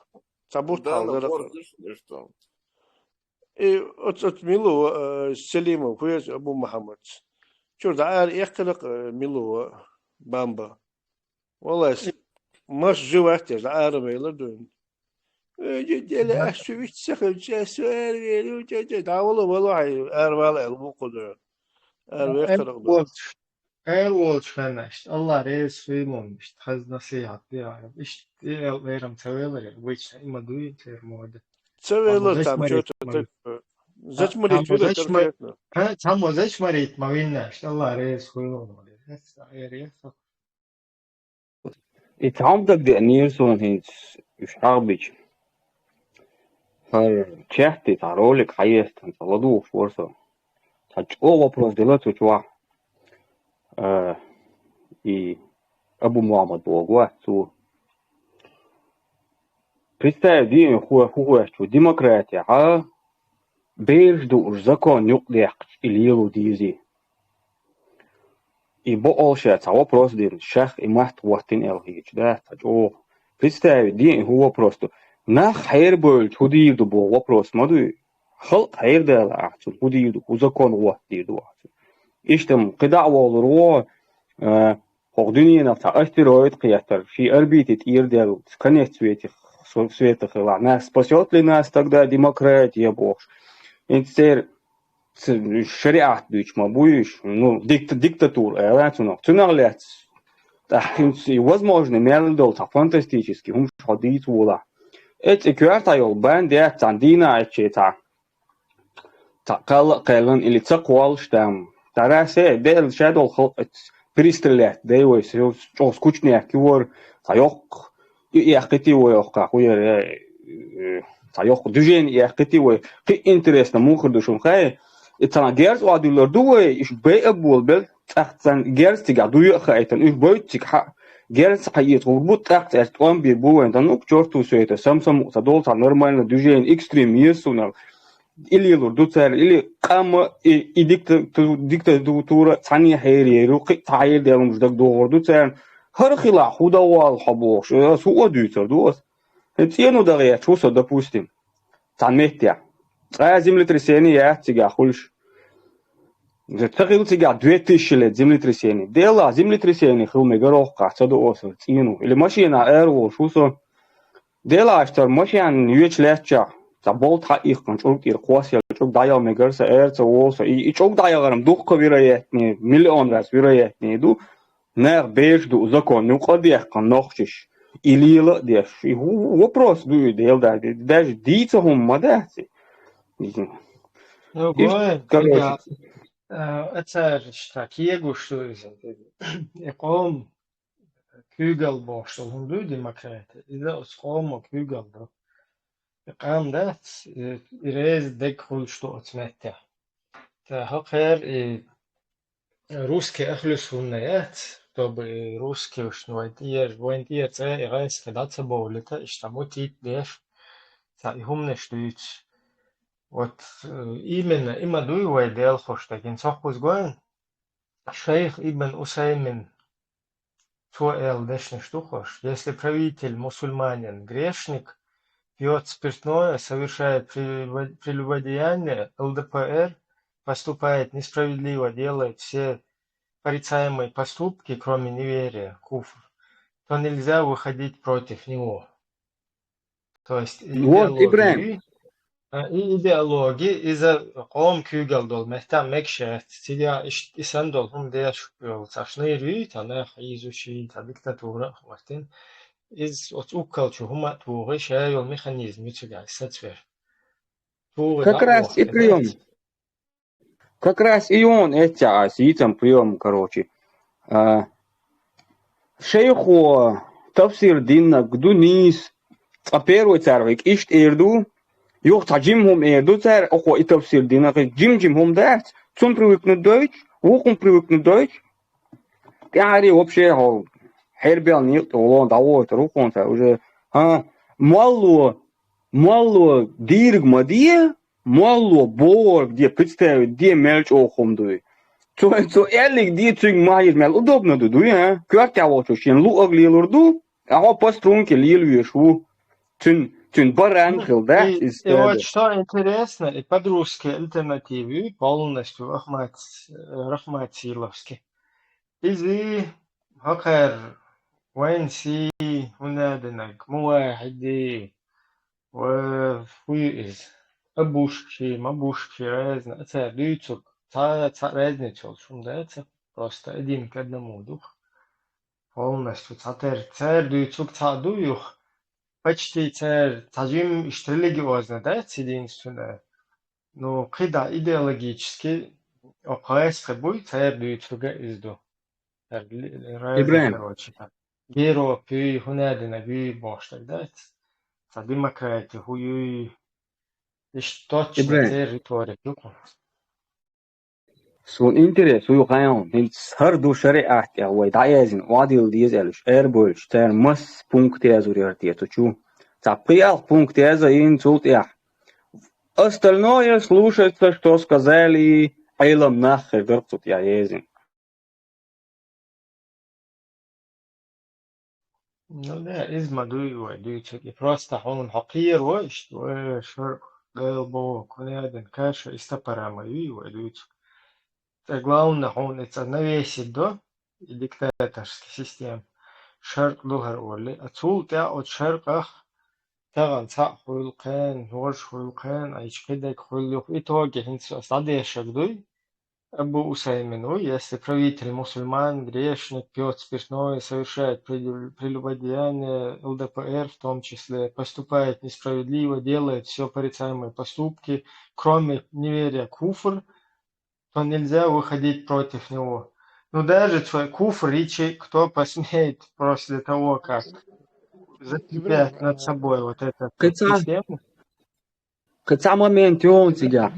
Забут Да, хал, ну, да, вот, да. Видишь, видишь, там. И от, от милу, э, Селимов, хуяс Абу Мухаммад. Чур да ар яхкалак, э, милу, э, Бамба. Валлай, с-, маш живахтер, да ар вейла дуин. Э, же деле Да. Аш вич сахал, че суэр вери, че, че, да, вала, вала, ай, ар вала, эл вукуду. Ар Да, вейхарак эл ду. Волч, эл волч ханашт. Алла рез хуймон, ишт, хаз насихат, я, ишт, эл верам цавелер, обычно, има дуин, цер мода. Цавела Там там зачмарит, чё-то мой. Такое. Та-, Зачмарит там чё-то зачмар-, конкретно. Та-, там зачмарит, мавиннашт, Алла рез хуймон, молодец. Эр, эр, эр. И цхьа хӀума дагадеанера суна хӀинца уьш хьагӀбича. ХӀара чехти цхьа ролик хьаестан, цхьа ладугӀуш вара со. Цхьа чӀогӀа вопрос дела цу чохь. Э, и Абу Мухаммад боху вац цо. Представь, диъна хӀу-, хӀу хоьтту, демократехьа бераш дууш закон юкъадаьккхича и лело дезий? И бокъонца цхьа вопрос дина, шах и матта гӀоттина аьлла хеташ дац цхьа чӀогӀа. Представь, диъна хӀу вопрос ду. Нах хьерабевлча хӀу дийр ду боху вопрос ма дуй. Халкъ хьерадала ахь цунна хӀу дийр ду, хӀу закон гӀоттадийр ду ахь цунна. Иштта-м кхидӀа а волур ву, а, хӀокху дуьненах цхьа астероид кхетар, шен орбите тӀера даьлла, конец свете, со-, света хилахь. Нас спасёт ли нас тогда демократия бохуш? ХӀинца церан ц-, шариат дуьйцуш ма буй уьш, ну, дикта-, диктатура аьлла цунах. Цунах лаьцна, тӀаккха хӀинца и возможно мел долу цхьа фантастический хӀумаш хьо дийца волахь. Эцу коьрта йолу бан дац цхьана дийна а эцче цхьа. Цхьа кхалла а кхаьллан или ца кхоллуш там. Тарасе а, Дела ша долу халкъ эцу перестрелять дай вай, со чӀогӀа скучняк ю вара, цхьа йоккха, и эккхити вай йоккха, хӀу яра, э, цхьа йоккха движение эккхити вай. Кхин интересно мухар ду шуна хай, и цхьана герз а дуьллур ду вай, иш бай а болабелла, цӀахь цхьана герз цигахь дуй а хаийтина, уьш бойту цига хьа, герз хьаэца гӀур бу, тӀаккха цӀаьрца тӀом бийр бу вайн, да ну к чёрту всё это, сам-самукъа ца долу цхьа нормальное движение, экстремизм суна. И лелур ду цара, или къам а, и, и дикта-, ту-, диктатура цхьаьна хьериеру, кхин а цхьа хьерадаьлла хӀумаш дагадогӀур ду царна. ХӀара хилахь хӀу дан валла хьо бохуш, аса хӀу а дуьйцур ду аса. ХӀинца цӀено дан гӀерташ ву со, допустим, цхьана меттехь. Цкъа а землетрясение яц цигахь хуьлуш. Ца хилла цигахь две тысячи лет землетрясение. Делахь, землетрясение хила мегара воккхахь, ца до аса цӀено. Или машенахь ара волуш ву со. Делахь, аша тара машен йоьчу лаьттачохь, цхьа болт хьаиккхина, чӀуг тӀера кхосъелла, чӀуг дӀаяла мегара сан, ара ца волу сан. И, и чӀуг дӀаяхар-м дуккха вероятнее, миллион раз вероятнее ду. Наха бераш ду закон юкъа а даьккхина нохчаш, и лела а деш. И хӀу-, вопрос ду и, Дела даьлла, даже дийца хӀума ма дац и. Ну, Иш-, гой, короче. Цига, а, а цара иштта кегуш ду иза. И къом куьйгалла бохуш долу хӀума дуй демократи? Иза оцу къомо куьйгалла ду. И къам дац, и, и реза дег хуьлуш ду оцу меттехь. Та хӀокхар и русский ахлус хӀунна яц, чтобы и русский уж вайн тӀера, вайн тӀера цӀе и гӀайсхи дӀа ца бовлита, иштта мутит деш, ца и хӀумнаш дуьйцу. Вот, э, именно има дуй вай Дела хушдаг, хӀинца хӀокхуза гойту, шайх Ибн Усаймин Цо аьлла дешнаш ду хӀорш: если правитель мусульманин, грешник, пьёт спиртное, совершает прелюбо-, прелюбодеяние, Л Д П Р, поступает несправедливо, делает все порицаемые поступки, кроме неверия, куфр, то нельзя выходить против него. То есть Вот, идеология, Ибрахим. А, и идеология, иза къоман куьйгалла долу меттан мегаш яц. Цига иш-, и санна долу хӀума деш йолу цхьа шнайр юй, цхьа нах хьийзучий, цхьа диктатура а хӀоттийна. Иза оцу уккалчу хӀума а тухий, ша йолу механизм ю цигахь, сацвер. Как раз и приём. Как раз и он, эццехь ас йийцам приём, короче. А, шайхо тафсир диннарг ду нийса, цкъа первый цара вай кӀишта эр ду, юха цхьа жима хӀума эр ду цара, окхо и тафсир дина, кхин жим-жима хӀума дац, цунна привыкнуть дойтуш, вукхунна привыкнуть дойтуш, тӀаьхьаре вообще хьо хьербел некъа тӀе вало дӀавойтур ву хьуна цара уже, а, молло, молло дийриг ма де, молло бохург де, представить де, мел чӀогӀа хӀума дуй. Цо, цо аьллиг де, цуьнга ма хьийза, мел удобно ду, дуй, а? Коьртехь волчо шен луъург лелур ду, а хьо по струнке лелавеш ву. Цуьнан, цуьнан баран хила дац, и, иза и стада. Вот что интересно, и по-русски альтернатива ю, полностью Ахмат, Рахматсиловский. Иза хӀокхара вайн сий, хӀунда динарг, мувахьиди, ва хӀу ю иза? Абушкхи, мабушкхи, разница, цара дуьйцург, цхьа, цхьа разница йолуш хӀума дац, просто один к одному ду-кх. Полностью цхьатерра, цара дуьйцург цхьаъ ду юха, почти цара цхьа жимма иштта религиозно дац единственное. Ну, кхидӀа идеологически окху гӀайсхи буй, цара дуьйцург а иза ду. Цара ли-, разный, Ибрахим. Короче, там. Европа юй, хӀунда динарг юй бохуш дерг дац. Цхьа демократи хӀу юй. Иштта точно Ибрахим. Церан риторика ю-кх. Суна интерес вуй хьайна, хӀинца хӀара ду шариӀат тӀехь вай дӀаяздина, охьадилла деза аьлла, уьш арабевлча, цара масса пункт язур яра те цу чу. Цхьа пхиалгӀа пункт язйина цул тӀехь. Остальное слушается, что сказали, Ӏелам нах хир дара цу тӀехь езина. Ну да, иза ма дуй вай дуьйцург. И просто хьуна хьо кхеро иштта, вай шаркъ Дела боху, кхунеден каша и стапара ма юй вай дуьйцург. Цкъа главное хьуна и цкъа навесить до, и диктаторский система. Шаркъ ду хӀара олий. А цул тӀаьхьа оцу шаркъах тахана цхьаъ хуьлу кхин, хӀорш хуьлу кхин, айчу кхидерг хуьлу юха. Итоге хӀинца ас дӀадешарг дуй. Абу Усаймин ву, если правитель мусульман, грешник, пьёт спиртное, совершает прелю-, прелюбодеяние, Л Д П Р в том числе, поступает несправедливо, делает все порицаемые поступки, кроме неверия, куфр, то нельзя выходить против него. Ну, даже свой куфр речи, кто посмеет после того, как закрепят над собой вот эту Кхин цхьа систему. Кхин цхьа момент ю хьуна цигахь.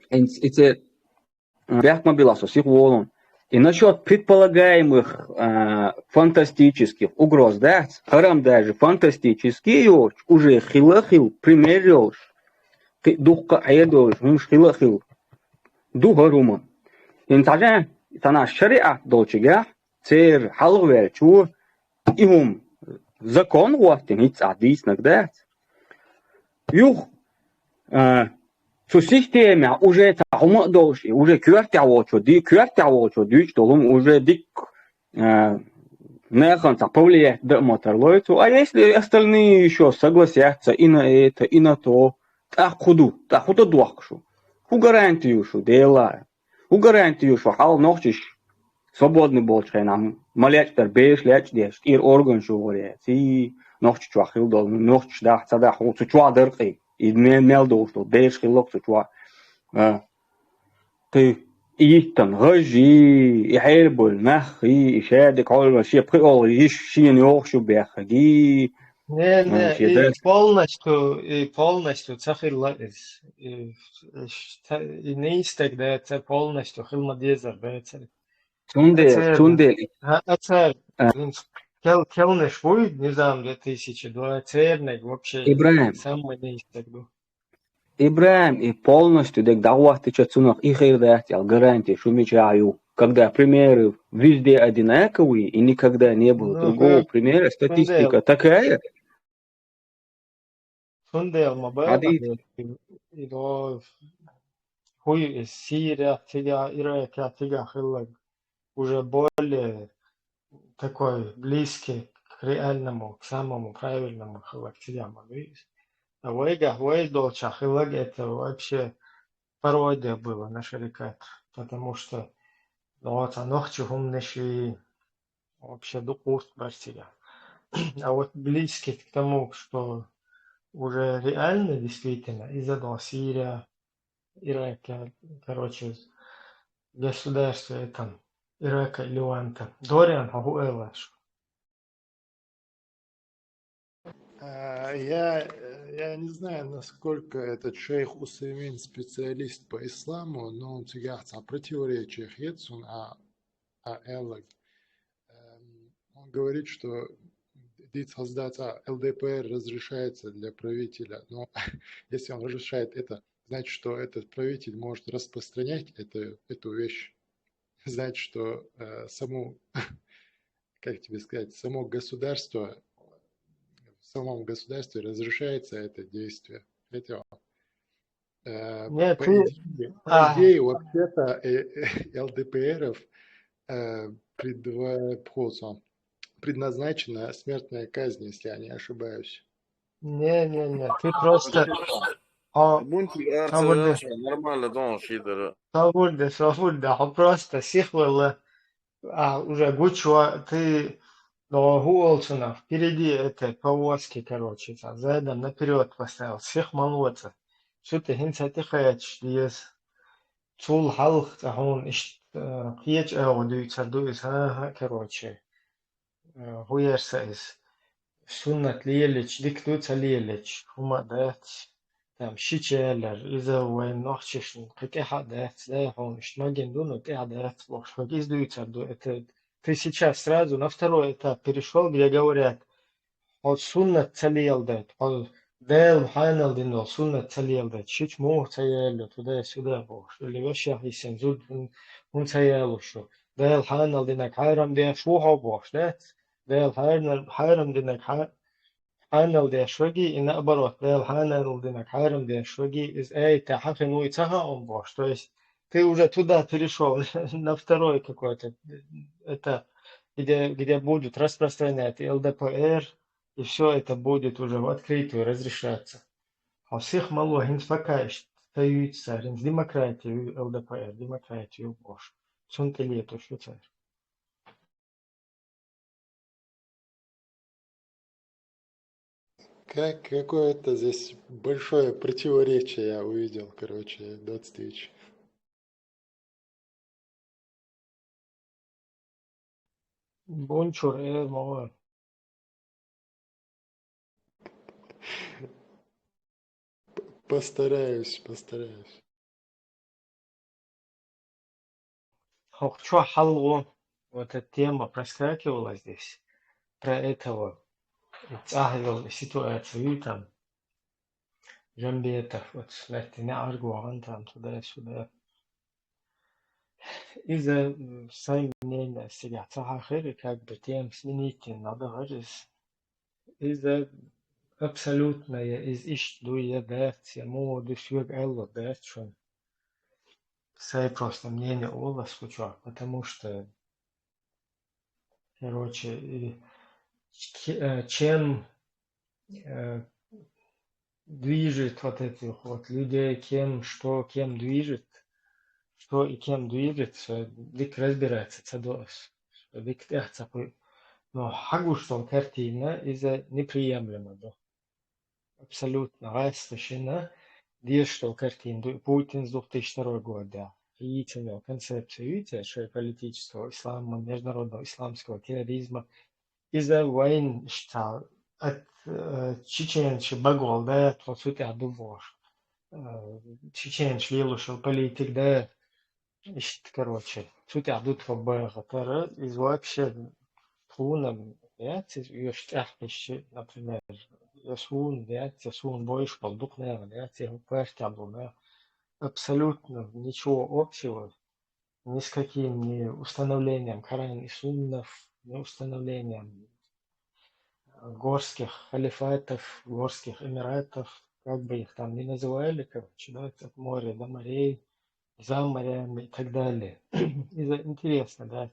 Эц-, эце, а, бехк ма билла со, сиха волун. И насчёт предполагаемых, а, фантастических угроз дац, хӀара-м даже фантастический йоцуш, уже хила а хила, пример йолуш, кхин дуккха а хьедолуш, хӀумаш хила а хила. Ду хӀара хӀума. ХӀинца хьажа, цхьана шариӀат долчигахь, церан хьалхаваьллачо, и хӀума закон хӀоттийна, хӀинца ахь дийцинарг дац. Юха, а, цу системехь уже цхьа хӀума а долуш, и уже коьртехь волчо ди-, коьртехь волчо дуьйцуш долу хӀума уже дикка, а, нахана цхьа повлиять дан а ма тарлой цо. А если остальные ещё согласятся и на это, и на то, тӀаккха хӀун ду? ТӀаккха хӀун дан дохку шу? ХӀун гаранти ю шу, Дела? ХӀун гаранти ю шу хьал нохчаш свободный болчу хенахь, ма лечкъара, бераш лечкъадеш, тӀера органаш юхур яц, и нохча чохь хила долу, нохчаш дахь, ца дахь, хӀу цу чохь даркъий, и ме-, мел долуш долу, бераш хилла-кх цу чохь. А, кхин, и йиттан гӀажжий, и хьерабевлла наххий, и шадерг хьолван шен пхиъалгӀа йиш шена йогӀуш ю беххагий, Не, не, и полностью, и полностью ца хилла из. И, и, ца- и не истаг да, ца полностью хилма дезар да, ца. Цундел, Ацер, цундел. А, ацер, А. Кел, келнеш буй, не знаю, две тысячи два, цернег вообще Ибрагим. Самый не истаг ду. Ибрагим, и полностью дег дагвахтича цунах и хир да, ял гарантия, шу мича ю. Когда примеры везде одинаковые, и никогда не было Ну, другого да. примера, статистика Цундел. Такая. Цундел ма Ади. Бала, и до хуй из Сирия, тига, Ирака, тига хиллаг. Уже более такой близкий к реальному, к самому правильному хиллаг тига ма виз. А вайга, вай долча хиллаг это вообще пародия было на шарикат. Потому что, ну, вот, а нохчи хумнеши вообще дукурт бартига. А вот близкий к тому, что уже реально, действительно, из-за Сирия, Ирака, короче, государство это Ирака и Леванта. Дориан, хагу элаш. А, Я, я не знаю, насколько этот шейх Усаймин специалист по исламу, но он всегда о противоречиях Ецун, а, а Эллаг. Эм, Он говорит, что дит создать, а, Л Д П Р разрешается для правителя, но если он разрешает это, значит, что этот правитель может распространять это, эту вещь. Значит, что э, саму, как тебе сказать, само государство, в самом государстве разрешается это действие. Это э, Нет, по ты- идее, по А. идее, вообще-то э, Л Д П Р-ов э, предва- пхо-, предназначена смертная казнь, если я не ошибаюсь. Не, не, не, ты просто... А, Бунти, а, Сабурде. Нормально, дон, шидер. Сабурде, сабурде, а просто сихвала. А, уже гучва, ты, но гуолсуна, впереди этой повозки, короче, ца, задом наперёд поставил, сих малоца. Что ты хинца ты хач, диес? Цул халх, ца хун, ишт, э, кьеч агъу дуйца дуйс, ха, ха, короче. Э, гуерса из. Суннат лелич, дик дуца лелич, хума дац. Там шичелер, иза вайн нохчишн, кьетеха дац, да, хун, ишт маген дуну, кьетеха дац, бохш, хагиз дуйца ду. Это ты сейчас сразу на второй этап перешёл, где говорят, хьо суннат ца леладайт, хьо Дала хьанал динал суннат ца леладайт, шич мух ца яьлла, туда-сюда бохш. Или вешех йисен зуд хун, хун ца яьлу шу. Дала хьанал динаг хьарам деш ву хьо бохш, да? Дала хьарна-, хьарам динаг хьа-, хьанал деш ваги, и наоборот, Дала хьанал динаг хьарам деш ваги, из айта хьахин вуй ца хаун бохш. То есть ты уже туда перешёл, на второй какой-то этап, где, где будут распространять Л Д П Р, и всё это будет уже в открытую разрешаться. Хьо сих мало хинц пока ишт таюйца, хинц демократию, Л Д П Р, демократию бохш. Цун тилету шуцар. Как, какое-то здесь большое противоречие я увидел, короче, двадцать тысяч. Бунчур, э, мама. П-, Постараюсь, постараюсь. Хохчо халгу, вот эта тема проскакивала здесь, про этого цахил ситуацию там, Жамбетов, вот, смерть не аргуан там, туда-сюда. Из-за, м, своим мнением себя цахахир, как бы тем сменить надо, говорит. Из-за абсолютное, из ишт дуя дать, ему душевек элло дать, что Сай просто мнение у вас хочу, потому что, короче, и ч-, э, чем, э, движет вот этих вот людей, кем, что, кем движет, что и кем движет, всё, дик разбираться, ца доас, всё, дик тяхца пу-, но хагу, что картина из-за неприемлемо, да. Абсолютно гӀайста шина, дешдал картина ду, Путин зух тыш дорогой да. Хьийцина концепция, видите, шоай политического ислама, международного исламского терроризма. Иза вайн шта от, э, чеченцаш багол да, тхо цу тӀехь ду бохуш. Э, чеченцаш лелош йолу политика да, иштта, короче, цу тӀехь ду тхо бахатара, иза вообще тхуна яц иза оьшуш тӀехь хишча, например, я суна яц, я суна бойуш болу дукха нахана яц, я хӀокху коьртехь болу нах. Абсолютно ничего общего ни с каким, ни установлением Корана и Суннов, ни установлением горских халифатов, горских эмиратов, как бы их там ни называли, короче, да, от моря до морей, за морями и так далее. Иза интересно, да.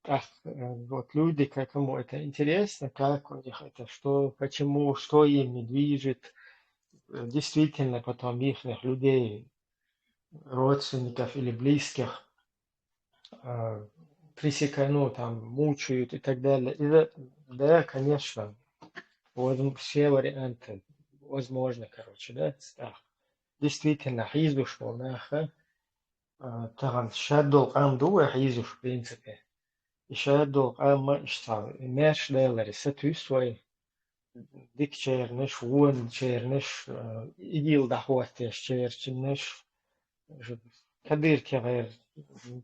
Так, э, вот люди, как, кому это интересно, как у них это, что, почему, что ими движет, э, действительно потом ихних людей, родственников или близких, э, пресекают, ну, там, мучают и так далее. И да, да, конечно, возм-, все варианты возможны, короче, да, так. Действительно, хьийзаш волу нах, а, тахана шадолу къам ду вай хьийзаш, в принципе. И шадолу къам а иштта, и маьрша даларе сатуьйсу вай, дикачарнаш, вончарнаш, а, игил дӀахӀоттеш черчиннаш, кадыр кегӀер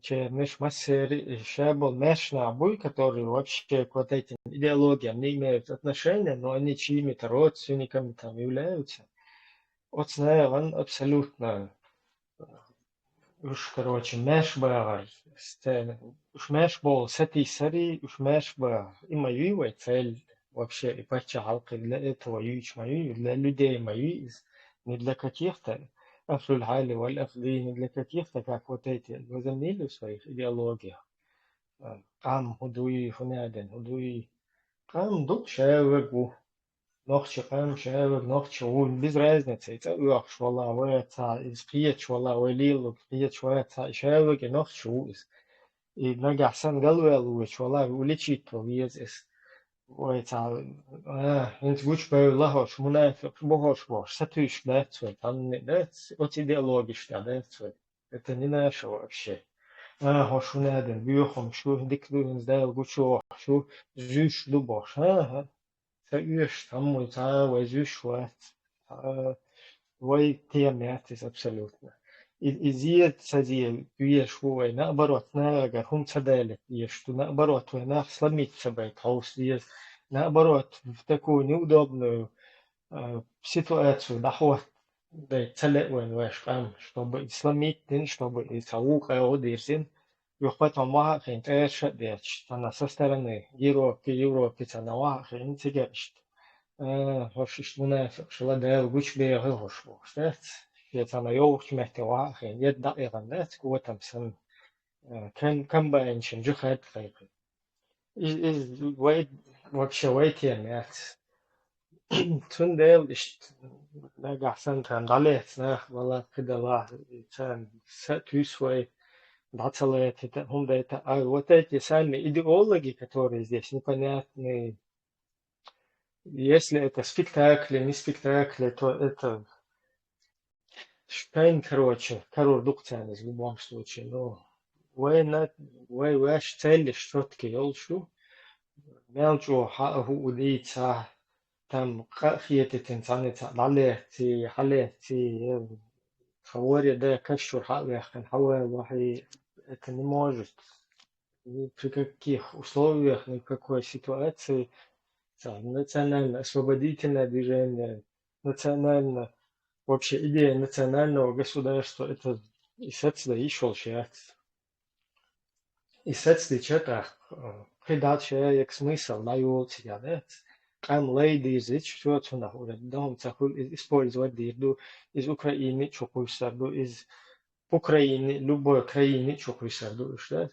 чернаш, массери и шаболу маьрша нах буй, которые вообще к вот этим идеологиям не имеют отношения, но они чьими-то родственниками там являются. Оцу нахана абсолютно, э, уьш, короче, маьрша багӀар, сте-, уьш маьрша бовла сатийсари, уьш маьрша багӀар. И ма юй вай цель вообще, и паччахьалкхе для этого юьйцуш ма юй, для людей ма юй иза, не для каких-то ахлуль хьали валь ахди, не для каких-то, как вот эти возомнили в своих идеологиях. Э, къам хӀун дуй, хӀун яьден хӀун дуй. Къам ду, шаверг ву. Нохчи къам, шаверг нохчи ву. Без разницы, и цӀа оьхуш вала вай цхьа, иза кхеташ вала вай лело, кхеташ вай цхьа, и шаверг и нохчи ву иза. И нагахь санна галваьлла вуьйцуш вала, уличить ван веза иза. Вай цхьа, а, хӀинца гучубевлла хӀорш, мунафикъаш бу хӀорш бохуш, сатуьйсуш дац вай, цхьанне дац, оцу идеологиш тӀехь дац вай. Это не наше вообще. А, хӀорш хӀун яьден, боьхамаш ю, дика ду хӀинца Дала гучувохуш ю, зуьйш ду бохуш. ХӀан-хӀа. Ца оьшу, цхьаммо цхьа а вай зуьйш вац. Цхьа а вай тема яц иза абсолютно. И, и зе ца зе везаш ву вай, наоборот, нагахь хӀума ца далийта дезаш ду, наоборот, вай нах сломить ца байта хьовса деза, наоборот, в такую неудобную, а, ситуацию дӀахӀотта дай ца лаьа вайн вайша къам, чтобы и сломить дина, чтобы и цхьа вукъа а дирзина, юха потом ваха а хиъна, тӀера ша а детташ, цхьана со стороны Европы, Европы цхьана ваха а хиъна, цигара иштта, а, хӀорш иштта мунафикъаш ла, Дала гучубехар хӀорш бохуш дац. Шен цхьана йовхачу метте ваха а хиъна, ед дӀа а яхана дац, котам санна, а, ком-, комбайнашна жихӀад кхайкхина. И-, иза вай, вообще вай тема яц. Цундела иштта нагахь санна тхан дӀалаьцна нах, вала кхидала, царна сатуьйсу вай, дӀа ца латийта, хӀума дайта. А вот эти сами идеологи, которые здесь непонятные, если это спектакли, не спектакли, то это шайн, короче, карор ду-кх царна иза в любом случае. Ну, вай на-, вай ваьш целлиш чоттаге йолуш ю. Мел чӀогӀа хьаа хӀуъу дийца, там къа а хетийтина цхьаьнца дӀалецций, хьалецций, я тхан варе да каш чуьра хьа а ваьккхина, хьавалахь, это не может. Ни при каких условиях, ни в какой ситуации. Цхьа национально-освободительное движение, национально, вообще идея национального государства, это и сацда йиш йолуш яц. И сацдича тӀаккха, э, кхидӀа ша як смысл дӀайолу цигахь дац. Къам лай дийзича, всё, цунах уже дохум ца хуьлу, иза использовать дийр ду, иза Украине а чу кхуьссур ду, иза Украине, любой краине а чу кхуьссур ду уьш, да?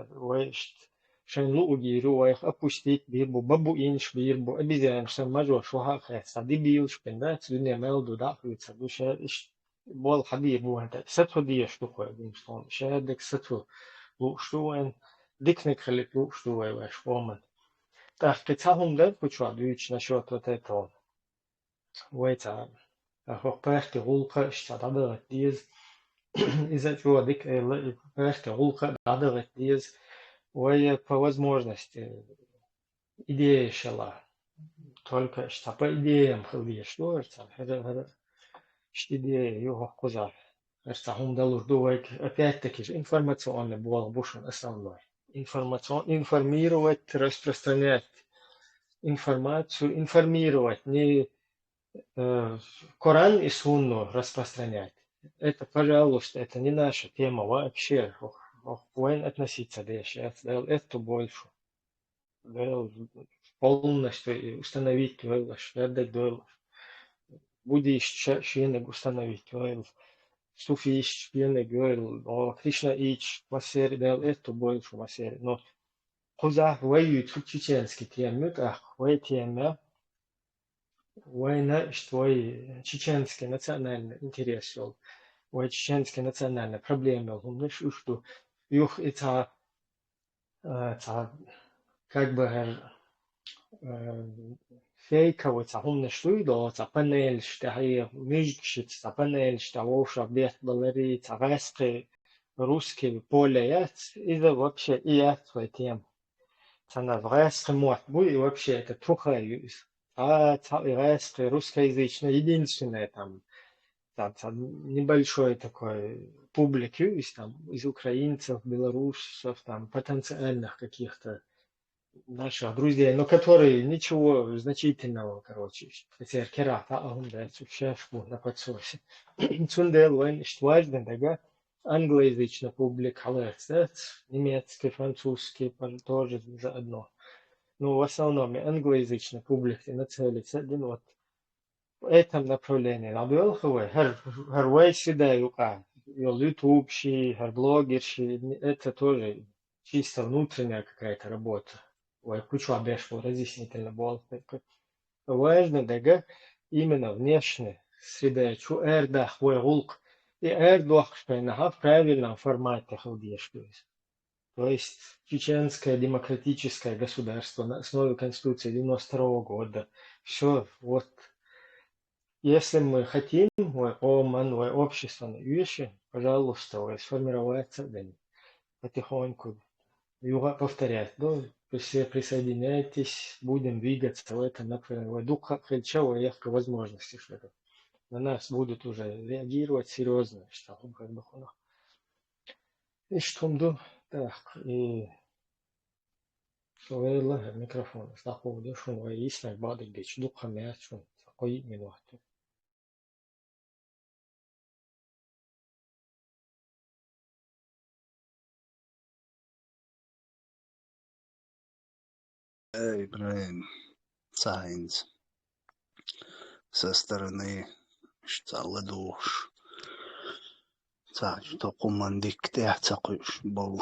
Вай иштта шайн луъу гийр ю, вайх опустить бийр бу, бабуинаш бийр бу, обезьянаш санна мажош ваха а хецна, дебилаш бен дац, дуьне мел ду, дӀа а хуьйцур ду, ша иштта болу хьан бийр бу вайн тӀе. Сацо дезаш ду кхой, гуш тхуна, шадерг сацо лууш ду вайн, диканиг хилийта лууш ду вай вайш къоман. ТӀаккха кхин цхьа хӀума дара кху чохь дуьйцуш насчёт вот этого. Вай цхьа, а, хӀокху парти гӀуллакха а иштта дӀадахийта деза. Иза чӀогӀа дика элла, и парти гӀуллакха а дӀадахийта деза. Вай по возможности идеяш яла. Только иштта по идеям хила дезаш ду хӀара цхьа, хӀара, хӀара иштта идея ю хӀокхузахь. ХӀара цхьа хӀума далур ду вайга, опять-таки же информационный болх бу шуна основной. Информацион-, информировать, распространять информацию, информировать, не, э, Коран и Сунну распространять. Это, пожалуйста, это не наша тема вообще. Ох, ох, вайн относиться дальше, это, это больше. Вел полностью и установить вел, швердать вел. Буддист ше-, шенег установить вел. Суфист шенег вел. О, Кришнаитш массери дел эту больше массери. Но куза вай ю чеченский тема, так, вай тема. Вайна иштта вай чеченский национальный интерес йол, вай чеченский национальный проблема йол хӀуманаш уьш ду. Юха и цхьа, э, цхьа, как бы, хӀара, э, фейковый цхьа хӀуманаш дуй до, цхьа панелаш тӀехье, мижгашца цхьа панелаш тӀехь вовшах бетта балари, цхьа гӀаьскхи русский поле яц, иза вообще и яц вай тема. Цхьана гӀаьскхи мотт буй, и вообще это тухай ю иза. Цхьа, цхьа и гӀаьскхи, русскоязычная, единственная там, цхьа, цхьа небольшой такой публик ю иза там, из украинцев, белорусов, там, потенциальных каких-то наших друзей, но которые ничего значительного, короче, хотя керата а он дает, вообще на подсосе. Цундел вайн, что важно, дага, англоязычная публика хьалаьццац, немецкий, французский пар-, тоже заодно. Ну, в основном и англоязычная публика нацелится, блин, вот в этом направлении. Набёлха вай, хӀар, хӀар вай среда юкъа, йол YouTube ши, хӀар блогер ши, это тоже чисто внутренняя какая-то работа. Вай кучу беш разъяснительно болх. Важно дага именно внешне среда чу эрдах вай гӀулк. И эрдох шайнахьа в правильном формате хила деш. То есть чеченское демократическое государство на основе Конституции девяносто второго года. Все, вот. Если мы хотим, вай къоман, вай общество на юеше, пожалуйста, вай сформироваться, да, потихоньку. Юга повторять, да, вы все присоединяйтесь, будем двигаться в этом направлении. Вай дукха хилча, вай яхка возможности, что это. На нас будут уже реагировать серьезно, что как бы хунах. Иштта хӀума ду, так, и шо вела микрофон, ас дӀакховда шуна, вай йиснарг бакъдерг дечу, дукха ма яц шуна, цхьа кхо-йиъ минот ю. Э, Ибрахим, ца хӀинца со стороны, иштта ца ладугӀуш, ца иштта къоман дикка тӀехь ца кхуьуш болу,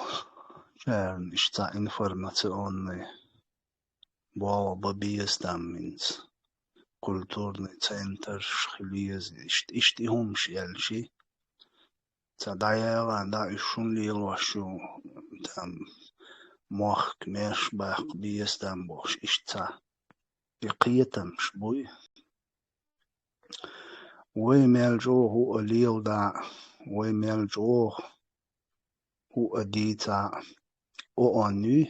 чарна иштта ца информационный болх бан беза там хӀинца, культурный центраш хила еза, иштта, иштта и хӀумаш аьлчи. Ца дӀаяла, дӀа уьш шун лелош ю, там, мохк, меш баккха беза там бохуш, иштта ца. И кхетамаш буй. Вай мел чӀогӀа хӀуъа леладахь, вай мел чӀогӀа хӀуъа дийцахь, оон юй,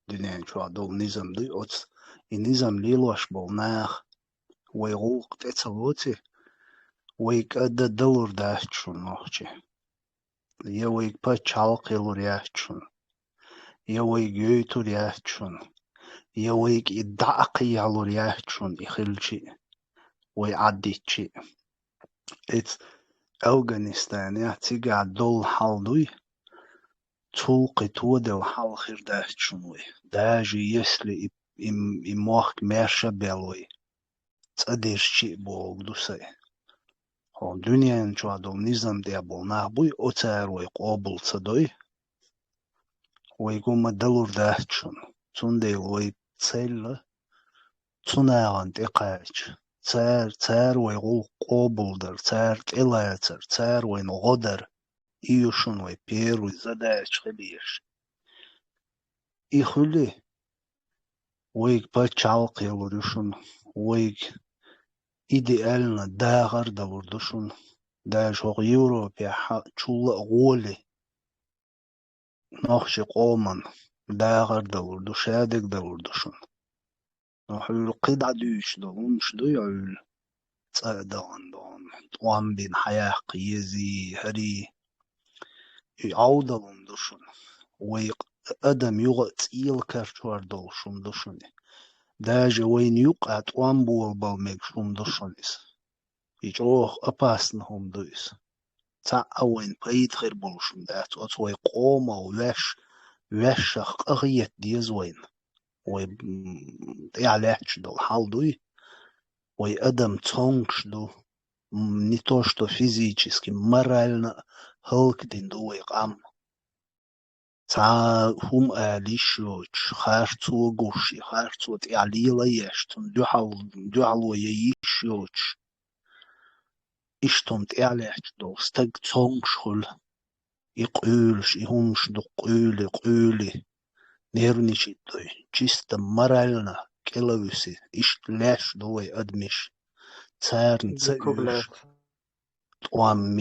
дуьнен чохь долу низам дуй оцу, и низам лелош болу наха, вай гӀуллакх тӀе ца лоций, вай кӀа дан далур дац шуна нохчий. Я вайга пачхьалкх ялур яц шуна, я вайга йойтур яц шуна, я вайга и дӀа а кхиялур яц шуна и хилчи а, вай Ӏаддитчи а. Эца Афганистанехь цигахь долу хьал дуй, цул кхин тоделла хьал хир дац шуна вай. Даже если и, и, и мохк маьрша а бел вай, цӀа дерш чиъ бохург ду сайн. Хьо дуьнен чохь долу низам тӀехь болу нах буй, оцара вай къобал ца дой, вай гума далур дац шуна. Цундела вай целла цу нахана тӀекхача, цара, цара вай гӀуллакх къобалдар, цара тӀелацар, цара вайна гӀо дар, и ю шуна вай первый задача хила езаш. И хуьлий, вайга пачхьалкх ялур ю шуна, вайга идеально дахар далур ду шуна, даже хӀокху Европехь чулла а гӀоле, нохчи къоман дахар далур ду, шадерг далур ду шуна. Хьуьлла кхидӀа дуьйцуш долу хӀумаш дуй хьуьлла? ЦӀа а дахана дохуна, тӀом бина хьаяккха езий, хӀарий. И Ӏовдалун ду шуна. Вай адам юха а цӀела карчор долуш хӀума ду шуна. Даже вайна юккъа тӀом болабала мегаш хӀума ду шуна иза. И чӀогӀа опасна хӀума ду иза. Цхьаъ а вайна пайда хир болуш хӀума дац. Оцу вай къомах ваьш-, ваьшшах къахета деза вайна. Вай, м, тӀехь лаьтташ долу хьал дуй. Вай адам цомгуш ду. М, не то что физически, морально а хӀаллакдина ду вай къам. Цхьа хӀума ала йиш йоцуш, харцо гуш, и харцо тӀехь лела а еш, цунна дуьхьал-, дуьхьало ян йиш йоцуш. Иштта хӀума тӀехь лаьтташ долу стаг цомгуш хуьлу. И къуьйлуш, и хӀумаш ду къуьйли, къуьйли, нервничать дуй. Чисто морально кӀела а вуьсу. Иштта леш ду вай адамаш. Царна ца оьшу тӀом,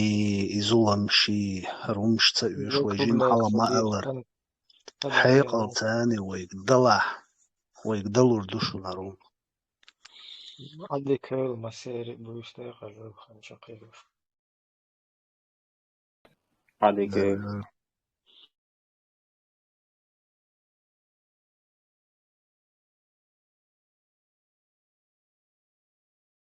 и зуламаш, хӀара хӀумаш ца оьшу вай жима хьала ма аллара. Хьекъал царна вайга далахь, вайга далур ду шуна хӀара хӀума. Ӏадика хила, массеран а буьйса декъала хан чаккхе. Ӏадика.